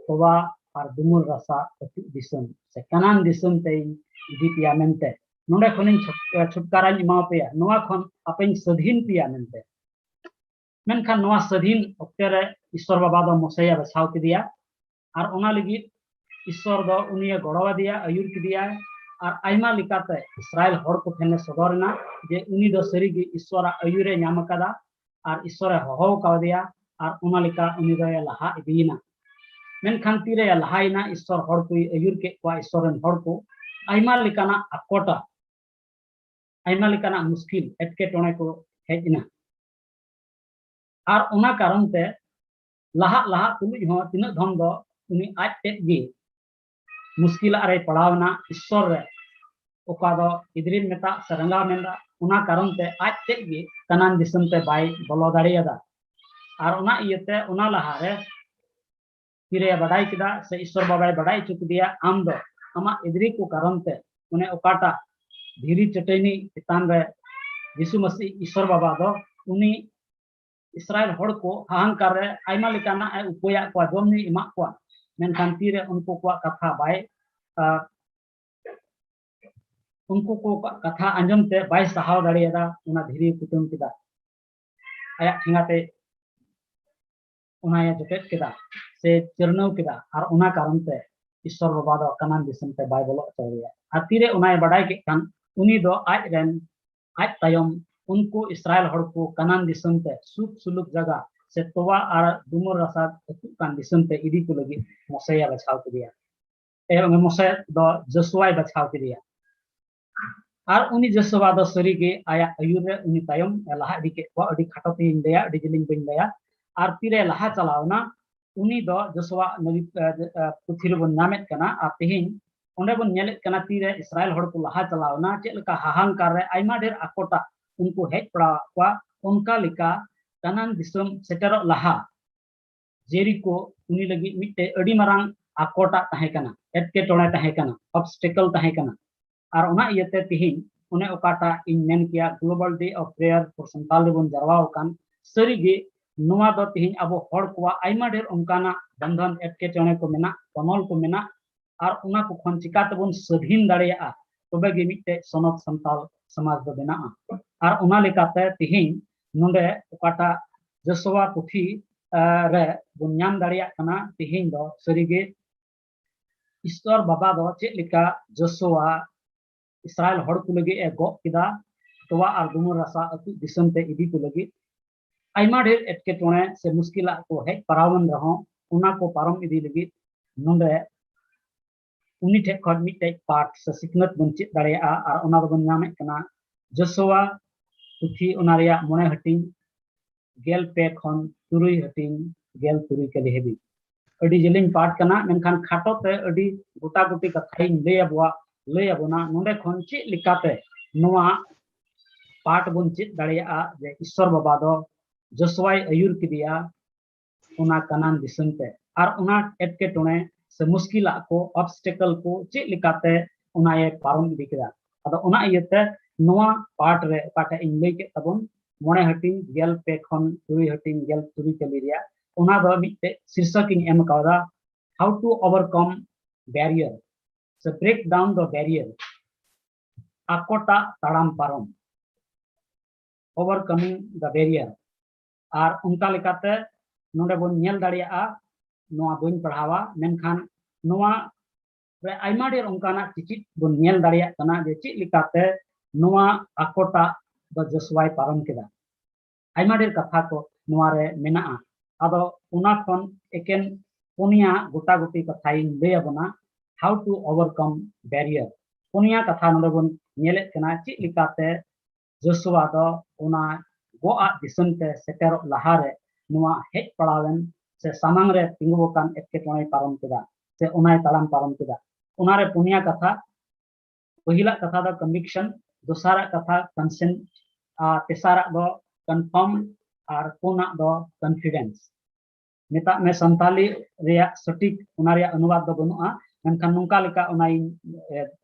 ᱛᱚᱣᱟ ᱟᱨ ᱫᱩᱢᱩᱨ ᱨᱟᱥᱟ ᱟᱹᱛᱩᱜ ᱫᱤᱥᱚᱢ ᱥᱮ ᱠᱟᱱᱟᱱ ᱫᱤᱥᱚᱢ ᱛᱮᱧ ᱤᱫᱤ ᱯᱮᱭᱟ ᱢᱮᱱᱛᱮ, ᱱᱚᱰᱮ ᱠᱷᱚᱱᱤᱧ ᱪᱷᱩᱴ-, ᱪᱷᱩᱴᱠᱟᱨᱟᱧ ᱮᱢᱟ ᱯᱮᱭᱟ, ᱱᱚᱣᱟ ᱠᱷᱚᱱ ᱟᱯᱮᱧ ᱥᱟᱹᱫᱷᱤᱱ ᱯᱮᱭᱟ ᱢᱮᱱᱛᱮ᱾ ᱢᱮᱱᱠᱷᱟᱱ ᱱᱚᱣᱟ ᱥᱟᱹᱫᱷᱤᱱ ᱚᱠᱛᱮ ᱨᱮ ᱤᱥᱥᱚᱨ ᱵᱟᱵᱟ ᱫᱚ ᱢᱚᱥᱮᱭᱟ ᱵᱟᱪᱷᱟᱣ ᱠᱮᱫᱮᱭᱟ, ᱟᱨ ᱚᱱᱟ ᱞᱟᱹᱜᱤᱫ ᱤᱥᱥᱚᱨ ᱫᱚ ᱩᱱᱤᱭᱮ ᱜᱚᱲᱚ ᱟᱫᱮᱭᱟ, ᱟᱹᱭᱩᱨ ᱠᱮᱫᱮᱭᱟᱭ, ᱟᱨ ᱟᱭᱢᱟ ᱞᱮᱠᱟᱛᱮ ᱤᱥᱨᱟᱭᱮᱞ ᱦᱚᱲ ᱠᱚ ᱴᱷᱮᱱᱮ ᱥᱚᱫᱚᱨ ᱮᱱᱟ ᱡᱮ ᱩᱱᱤ ᱫᱚ ᱥᱟᱹᱨᱤᱜᱮ ᱤᱥᱥᱚᱨᱟᱜ ᱟᱹᱭᱩᱨᱮ ᱧᱟᱢ ᱟᱠᱟᱫᱟ ᱟᱨ ᱤᱥᱥᱚᱨᱮ ᱦᱚᱦᱚ ᱠᱟᱣᱫᱮᱭᱟ, ᱟᱨ ᱚᱱᱟ ᱞᱮᱠᱟ ᱩᱱᱤ ᱫᱚᱭ ᱞᱟᱦᱟ ᱤᱫᱤᱭᱮᱱᱟ᱾ ᱢᱮᱱᱠᱷᱟᱱ ᱛᱤᱨᱮ ᱞᱟᱦᱟᱭᱮᱱᱟ, ᱤᱥᱥᱚᱨ ᱦᱚᱲ ᱠᱚᱭ ᱟᱹᱭᱩᱨ ᱠᱮᱫ ᱠᱚᱣᱟ, ᱤᱥᱥᱚᱨ ᱨᱮᱱ ᱦᱚᱲ ᱠᱚ ᱟᱭᱢᱟ ᱞᱮᱠᱟᱱᱟᱜ ᱟᱠᱚᱴᱟ, ᱟᱭᱢᱟ ᱞᱮᱠᱟᱱᱟᱜ ᱢᱩᱥᱠᱤᱞ ᱮᱴᱠᱮᱴᱚᱬᱮ ᱠᱚ ᱦᱮᱡ ᱮᱱᱟ᱾ ᱟᱨ ᱚᱱᱟ ᱠᱟᱨᱚᱱ ᱛᱮ ᱞᱟᱦᱟᱜ ᱞᱟᱦᱟᱜ ᱛᱩᱞᱩᱡ ᱦᱚᱸ ᱛᱤᱱᱟᱹᱜ ᱫᱷᱚᱢ ᱫᱚ ᱩᱱᱤ ᱟᱡ ᱛᱮᱫ ᱜᱮ ᱢᱩᱥᱠᱤᱞᱟᱜ ᱨᱮᱭ ᱯᱟᱲᱟᱣ ᱮᱱᱟ, ᱤᱥᱥᱚᱨ ᱨᱮ ᱚᱠᱟ ᱫᱚ ᱮᱫᱽᱨᱤᱱ ᱢᱮᱛᱟᱜ ᱥᱮ ᱨᱟᱸᱜᱟᱣ ᱢᱮᱱᱟᱜ, ᱚᱱᱟ ᱠᱟᱨᱚᱱ ᱛᱮ ᱟᱡ ᱛᱮᱫ ᱜᱮ ᱠᱟᱱᱟᱱ ᱫᱤᱥᱚᱢ ᱛᱮ ᱵᱟᱭ ᱵᱚᱞᱚ ᱫᱟᱲᱮᱭᱟᱫᱟ᱾ ᱟᱨ ᱚᱱᱟ ᱤᱭᱟᱹᱛᱮ ᱚᱱᱟ ᱞᱟᱦᱟᱨᱮ ᱛᱤᱨᱮ ᱵᱟᱰᱟᱭ ᱠᱮᱫᱟ ᱥᱮ ᱤᱥᱥᱚᱨ ᱵᱟᱵᱟᱭ ᱵᱟᱰᱟᱭ ᱦᱚᱪᱚ ᱠᱮᱫᱮᱭᱟ, ᱟᱢ ᱫᱚ ᱟᱢᱟᱜ ᱮᱫᱽᱨᱤ ᱠᱚ ᱠᱟᱨᱚᱱ ᱛᱮ ᱚᱱᱮ ᱚᱠᱟᱴᱟᱜ ᱫᱷᱤᱨᱤ ᱪᱟᱹᱴᱟᱹᱱᱤ ᱪᱮᱛᱟᱱ ᱨᱮ ᱡᱤᱥᱩ ᱢᱟᱹᱥᱤ ᱤᱥᱥᱚᱨ ᱵᱟᱵᱟ ᱫᱚ ᱩᱱᱤ ᱤᱥᱨᱟᱭᱮᱞ ᱦᱚᱲ ᱠᱚ ᱦᱟᱦᱟᱝᱠᱟᱨ ᱨᱮ ᱟᱭᱢᱟ ᱞᱮᱠᱟᱱᱟᱜ ᱮ ᱩᱯᱟᱹᱭᱟᱜ ᱠᱚᱣᱟ, ᱡᱚᱢ ᱧᱩᱭ ᱮᱢᱟᱜ ᱠᱚᱣᱟ, ᱢᱮᱱᱠᱷᱟᱱ ᱛᱤᱨᱮ ᱩᱱᱠᱩ ᱠᱚᱣᱟᱜ ᱠᱟᱛᱷᱟ ᱵᱟᱭ, ᱟᱨ ᱩᱱᱠᱩ ᱠᱚᱣᱟᱜ ᱠᱟᱛᱷᱟ ᱟᱸᱡᱚᱢ ᱛᱮ ᱵᱟᱭ ᱥᱟᱦᱟᱣ ᱫᱟᱲᱮᱭᱟᱫᱟ, ᱚᱱᱟ ᱫᱷᱤᱨᱤ ᱠᱩᱴᱟᱹᱢ ᱠᱮᱫᱟ, ᱟᱭᱟᱜ ᱴᱷᱮᱸᱜᱟ ᱛᱮ ᱚᱱᱟᱭ ᱡᱚᱴᱮᱫ ᱠᱮᱫᱟ ᱥᱮ ᱪᱟᱹᱨᱱᱟᱹᱣ ᱠᱮᱫᱟ, ᱟᱨ ᱚᱱᱟ ᱠᱟᱨᱚᱱ ᱛᱮ ᱤᱥᱥᱚᱨ ᱵᱟᱵᱟ ᱫᱚ ᱠᱟᱱᱟᱱ ᱫᱤᱥᱚᱢ ᱛᱮ ᱵᱟᱭ ᱵᱚᱞᱚ ᱦᱚᱪᱚ ᱫᱟᱲᱮᱭᱟᱜᱼᱟ᱾ ᱟᱨ ᱛᱤᱨᱮ ᱚᱱᱟᱭ ᱵᱟᱰᱟᱭ ᱠᱮᱫ ᱠᱷᱟᱱ, ᱩᱱᱤ ᱫᱚ ᱟᱡ ᱨᱮᱱ ᱟᱡ ᱛᱟᱭᱚᱢ ᱩᱱᱠᱩ ᱤᱥᱨᱟᱭᱮᱞ ᱦᱚᱲ ᱠᱚ ᱠᱟᱱᱟᱱ ᱫᱤᱥᱚᱢ ᱛᱮ ᱥᱩᱠ ᱥᱩᱞᱩᱠ ᱡᱟᱭᱜᱟ ᱥᱮ ᱛᱚᱣᱟ ᱟᱨ ᱫᱩᱢᱩᱨ ᱨᱟᱥᱟ ᱟᱹᱛᱩᱜ ᱠᱟᱱ ᱫᱤᱥᱚᱢ ᱛᱮ ᱤᱫᱤ ᱠᱚ ᱞᱟᱹᱜᱤᱫ ᱢᱚᱥᱮᱭᱟ ᱵᱟᱪᱷᱟᱣ ᱠᱮᱫᱮᱭᱟ᱾ ᱮ, ᱢᱚᱥᱮ ᱫᱚ ᱡᱚᱥᱩᱣᱟᱭ ᱵᱟᱪᱷᱟᱣ ᱠᱮᱫᱮᱭᱟ᱾ ᱟᱨ ᱩᱱᱤ ᱡᱚᱥᱩᱣᱟ ᱫᱚ ᱥᱟᱹᱨᱤᱜᱮ ᱟᱭᱟᱜ ᱟᱹᱭᱩᱨ ᱨᱮ ᱩᱱᱤ ᱛᱟᱭᱚᱢ ᱮ ᱞᱟᱦᱟ ᱤᱫᱤ ᱠᱮᱫ ᱠᱚᱣᱟ᱾ ᱟᱹᱰᱤ ᱠᱷᱟᱴᱚ ᱛᱮᱧ ᱞᱟᱹᱭᱟ, ᱟᱹᱰᱤ ᱡᱤᱞᱤᱧ ᱵᱟᱹᱧ ᱞᱟᱹᱭᱟ᱾ ᱟᱨ ᱛᱤᱨᱮ ᱞᱟᱦᱟ ᱪᱟᱞᱟᱣ ᱮᱱᱟ, ᱩᱱᱤ ᱫᱚ ᱡᱚᱥᱩᱣᱟ ᱱᱟᱵᱤ, ᱮ, ᱮ, ᱯᱩᱛᱷᱤ ᱨᱮᱵᱚᱱ ᱧᱟᱢᱮᱫ ᱠᱟᱱᱟ᱾ ᱟᱨ ᱛᱮᱦᱮᱧ ᱚᱸᱰᱮ ᱵᱚᱱ ᱧᱮᱞᱮᱫ ᱠᱟᱱᱟ, ᱛᱤᱨᱮ ᱤᱥᱨᱟᱭᱮᱞ ᱦᱚᱲ ᱠᱚ ᱞᱟᱦᱟ ᱪᱟᱞᱟᱣ ᱮᱱᱟ, ᱪᱮᱫ ᱞᱮᱠᱟ ᱦᱟᱦᱟᱝᱠᱟᱨ ᱨᱮ ᱟᱭᱢᱟ ᱰᱷᱮᱨ ᱟᱠᱚᱴᱟᱜ ᱩᱱᱠᱩ ᱦᱮᱡ ᱯᱟᱲᱟᱣᱟᱜ ᱠᱚᱣᱟ᱾ ᱚᱱᱠᱟ ᱞᱮᱠᱟ ᱠᱟᱱᱟᱱ ᱫᱤᱥᱚᱢ ᱥᱮᱴᱮᱨᱚᱜ ᱞᱟᱦᱟ ᱡᱮᱨᱤᱠᱳ ᱩᱱᱤ ᱞᱟᱹᱜᱤᱫ ᱢᱤᱫᱴᱮᱡ ᱟᱹᱰᱤ ᱢᱟᱨᱟᱝ ᱟᱠᱚᱴᱟᱜ ᱛᱟᱦᱮᱸ ᱠᱟᱱᱟ, ᱮᱴᱠᱮᱴᱚᱬᱮ ᱛᱟᱦᱮᱸ ᱠᱟᱱᱟ, ᱚᱵᱥᱴᱮᱠᱚᱞ ᱛᱟᱦᱮᱸ ᱠᱟᱱᱟ᱾ ᱟᱨ ᱚᱱᱟ ᱤᱭᱟᱹᱛᱮ ᱛᱤᱦᱤᱧ ᱚᱱᱮ ᱚᱠᱟᱴᱟᱜ ᱤᱧ ᱢᱮᱱ ᱠᱮᱭᱟ, Global Day of Prayer for Santal ᱨᱮᱵᱚᱱ ᱡᱟᱨᱣᱟ ᱟᱠᱟᱱ, ᱥᱟᱹᱨᱤᱜᱮ ᱱᱚᱣᱟ ᱫᱚ ᱛᱤᱦᱤᱧ ᱟᱵᱚ ᱦᱚᱲ ᱠᱚᱣᱟᱜ ᱟᱭᱢᱟ ᱰᱷᱮᱨ ᱚᱱᱠᱟᱱᱟᱜ ᱵᱚᱱᱫᱷᱚᱱ, ᱮᱴᱠᱮᱴᱚᱬᱮ ᱠᱚ ᱢᱮᱱᱟᱜ, ᱛᱚᱱᱚᱞ ᱠᱚ ᱢᱮᱱᱟᱜ, ᱟᱨ ᱚᱱᱟ ᱠᱚ ᱠᱷᱚᱱ ᱪᱤᱠᱟ ᱛᱮᱵᱚᱱ ᱥᱟᱹᱫᱷᱤᱱ ᱫᱟᱲᱮᱭᱟᱜᱼᱟ, ᱛᱚᱵᱮ ᱜᱮ ᱢᱤᱫᱴᱮᱡ ᱥᱚᱱᱚᱛ ᱥᱟᱱᱛᱟᱞ ᱥᱚᱢᱟᱡᱽ ᱫᱚ ᱵᱮᱱᱟᱜᱼᱟ᱾ ᱟᱨ ᱚᱱᱟ ᱞᱮᱠᱟᱛᱮ ᱛᱤᱦᱤᱧ ᱱᱚᱰᱮ ᱚᱠᱟᱴᱟᱜ ᱡᱚᱥᱩᱣᱟ ᱯᱩᱛᱷᱤ, ᱟ, ᱨᱮ ᱵᱚᱱ ᱧᱟᱢ ᱫᱟᱲᱮᱭᱟᱜ ᱠᱟᱱᱟ, ᱛᱤᱦᱤᱧ ᱫᱚ ᱥᱟᱹᱨᱤᱜᱮ ᱤᱥᱥᱚᱨ ᱵᱟᱵᱟ ᱫᱚ ᱪᱮᱫ ᱞᱮᱠᱟ ᱡᱚᱥᱩᱣᱟ ᱤᱥᱨᱟᱭᱮᱞ ᱦᱚᱲ ᱠᱚ ᱞᱟᱹᱜᱤᱫ ᱮ ᱜᱚᱜ ᱠᱮᱫᱟ, ᱛᱚᱣᱟ ᱟᱨ ᱫᱩᱢᱩᱨ ᱨᱟᱥᱟ ᱟᱹᱛᱩ ᱫᱤᱥᱚᱢ ᱛᱮ ᱤᱫᱤ ᱠᱚ ᱞᱟᱹᱜᱤᱫ᱾ ᱟᱭᱢᱟ ᱰᱷᱮᱨ ᱮᱴᱠᱮᱴᱚᱬᱮ ᱥᱮ ᱢᱩᱥᱠᱤᱞᱟᱜ ᱠᱚ ᱦᱮᱡ ᱯᱟᱨᱟᱣᱮᱱ ᱨᱮᱦᱚᱸ, ᱚᱱᱟ ᱠᱚ ᱯᱟᱨᱚᱢ ᱤᱫᱤ ᱞᱟᱹᱜᱤᱫ ᱱᱚᱰᱮ ᱩᱱᱤ ᱴᱷᱮᱡ ᱠᱷᱚᱱ ᱢᱤᱫᱴᱮᱡ ᱯᱟᱴ ᱥᱮ ᱥᱤᱠᱷᱱᱟᱹᱛ ᱵᱚᱱ ᱪᱮᱫ ᱫᱟᱲᱮᱭᱟᱜᱼᱟ᱾ ᱟᱨ ᱚᱱᱟ ᱫᱚᱵᱚᱱ ᱧᱟᱢᱮᱫ ᱠᱟᱱᱟ ᱡᱚᱥᱩᱣᱟ ᱯᱩᱛᱷᱤ, ᱚᱱᱟ ᱨᱮᱭᱟᱜ ᱢᱚᱬᱮ ᱦᱟᱹᱴᱤᱧ, ᱜᱮᱞ ᱯᱮ ᱠᱷᱚᱱ ᱛᱩᱨᱩᱭ ᱦᱟᱹᱴᱤᱧ, ᱜᱮᱞ ᱛᱩᱨᱩᱭ ᱠᱟᱹᱞᱤ ᱦᱟᱹᱵᱤᱡ᱾ ᱟᱹᱰᱤ ᱡᱮᱞᱮᱧ ᱯᱟᱴ ᱠᱟᱱᱟ, ᱢᱮᱱᱠᱷᱟᱱ ᱠᱷᱟᱴᱚ ᱛᱮ ᱟᱹᱰᱤ ᱜᱚᱴᱟ ᱜᱩᱴᱤ ᱠᱟᱛᱷᱟᱧ ᱞᱟᱹᱭ ᱟᱵᱚᱣᱟ, ᱞᱟᱹᱭ ᱟᱵᱚᱱᱟ᱾ ᱱᱚᱰᱮ ᱠᱷᱚᱱ ᱪᱮᱫ ᱞᱮᱠᱟᱛᱮ ᱱᱚᱣᱟ ᱯᱟᱴ ᱵᱚᱱ ᱪᱮᱫ ᱫᱟᱲᱮᱭᱟᱜᱼᱟ ᱡᱮ ᱤᱥᱥᱚᱨ ᱵᱟᱵᱟ ᱫᱚ ᱡᱚᱥᱩᱣᱟᱭ ᱟᱹᱭᱩᱨ ᱠᱮᱫᱮᱭᱟ ᱚᱱᱟ ᱠᱟᱱᱟᱱ ᱫᱤᱥᱚᱢ ᱛᱮ, ᱟᱨ ᱚᱱᱟ ᱮᱴᱠᱮᱴᱚᱬᱮ ᱥᱮ ᱢᱩᱥᱠᱤᱞᱟᱜ ᱠᱚ, ᱚᱵᱥᱴᱮᱠᱚᱞ ᱠᱚ ᱪᱮᱫ ᱞᱮᱠᱟᱛᱮ ᱚᱱᱟᱭᱮ ᱯᱟᱨᱚᱢ ᱤᱫᱤ ᱠᱮᱫᱟ᱾ ᱟᱫᱚ ᱚᱱᱟ ᱤᱭᱟᱹᱛᱮ ᱱᱚᱣᱟ ᱯᱟᱴ ᱨᱮ ᱚᱠᱟᱴᱟᱜ ᱤᱧ ᱞᱟᱹᱭ ᱠᱮᱫ ᱛᱟᱵᱚᱱ, ᱢᱚᱬᱮ ᱦᱟᱹᱴᱤᱧ, ᱜᱮᱞ ᱯᱮ ᱠᱷᱚᱱ ᱛᱩᱨᱩᱭ ᱦᱟᱹᱴᱤᱧ, ᱜᱮᱞ ᱛᱩᱨᱩᱭ ᱠᱟᱹᱞᱤ ᱨᱮᱭᱟᱜ, ᱚᱱᱟ ᱫᱚ ᱢᱤᱫᱴᱮᱡ ᱥᱤᱨᱥᱚᱠ ᱤᱧ ᱮᱢ ᱠᱟᱣᱫᱟ, How to Overcome Barrier ᱥᱮ Break Down the Barrier, ᱟᱠᱚᱴᱟᱜ ᱛᱟᱲᱟᱢ ᱯᱟᱨᱚᱢ, Overcoming the Barrier᱾ ᱟᱨ ᱚᱱᱠᱟ ᱞᱮᱠᱟᱛᱮ ᱱᱚᱰᱮ ᱵᱚᱱ ᱧᱮᱞ ᱫᱟᱲᱮᱭᱟᱜᱼᱟ, ᱱᱚᱣᱟ ᱵᱟᱹᱧ ᱯᱟᱲᱦᱟᱣᱟ, ᱢᱮᱱᱠᱷᱟᱱ ᱱᱚᱣᱟ ᱨᱮ ᱟᱭᱢᱟ ᱰᱷᱮᱨ ᱚᱱᱠᱟᱱᱟᱜ ᱪᱤᱪᱤᱫ ᱵᱚᱱ ᱧᱮᱞ ᱫᱟᱲᱮᱭᱟᱜ ᱠᱟᱱᱟ ᱡᱮ ᱪᱮᱫ ᱞᱮᱠᱟᱛᱮ ᱱᱚᱣᱟ ᱟᱠᱚᱴᱟᱜ ᱫᱚ ᱡᱚᱥᱩᱣᱟᱭ ᱯᱟᱨᱚᱢ ᱠᱮᱫᱟ᱾ ᱟᱭᱢᱟ ᱰᱷᱮᱨ ᱠᱟᱛᱷᱟ ᱠᱚ ᱱᱚᱣᱟ ᱨᱮ ᱢᱮᱱᱟᱜᱼᱟ᱾ ᱟᱫᱚ ᱚᱱᱟ ᱠᱷᱚᱱ ᱮᱠᱮᱱ ᱯᱩᱱᱭᱟ ᱜᱚᱴᱟ ᱜᱩᱴᱤ ᱠᱟᱛᱷᱟᱧ ᱞᱟᱹᱭ ᱟᱵᱚᱱᱟ, how to overcome barrier᱾ ᱯᱩᱱᱭᱟ ᱠᱟᱛᱷᱟ ᱱᱚᱰᱮ ᱵᱚᱱ ᱧᱮᱞᱮᱫ ᱠᱟᱱᱟ, ᱪᱮᱫ ᱞᱮᱠᱟᱛᱮ ᱡᱚᱥᱩᱣᱟ ᱫᱚ ᱚᱱᱟ ᱜᱚᱜ ᱟᱜ ᱫᱤᱥᱚᱢ ᱛᱮ ᱥᱮᱴᱮᱨᱚᱜ ᱞᱟᱦᱟᱨᱮ ᱱᱚᱣᱟ ᱦᱮᱡ ᱯᱟᱲᱟᱣᱮᱱ ᱥᱮ ᱥᱟᱢᱟᱝ ᱨᱮ ᱛᱤᱸᱜᱩ ᱟᱠᱟᱱ ᱮᱴᱠᱮᱴᱚᱬᱮᱭ ᱯᱟᱨᱚᱢ ᱠᱮᱫᱟ ᱥᱮ ᱚᱱᱟᱭ ᱛᱟᱲᱟᱢ ᱯᱟᱨᱚᱢ ᱠᱮᱫᱟ᱾ ᱚᱱᱟᱨᱮ ᱯᱩᱱᱭᱟ ᱠᱟᱛᱷᱟ, ᱯᱟᱹᱦᱤᱞᱟᱜ ᱠᱟᱛᱷᱟ ᱫᱚ conviction, ᱫᱚᱥᱟᱨᱟᱜ ᱠᱟᱛᱷᱟ consent, ᱟᱨ ᱛᱮᱥᱟᱨᱟᱜ ᱫᱚ confirm, ᱟᱨ ᱯᱩᱱᱟᱜ ᱫᱚ confidence᱾ ᱢᱮᱛᱟᱜ ᱢᱮ ᱥᱟᱱᱛᱟᱞᱤ ᱨᱮᱭᱟᱜ ᱥᱚᱴᱷᱤᱠ ᱚᱱᱟ ᱨᱮᱭᱟᱜ ᱚᱱᱩᱵᱟᱫ ᱫᱚ ᱵᱟᱹᱱᱩᱜᱼᱟ, ᱢᱮᱱᱠᱷᱟᱱ ᱱᱚᱝᱠᱟ ᱞᱮᱠᱟ ᱚᱱᱟᱧ, ᱮ,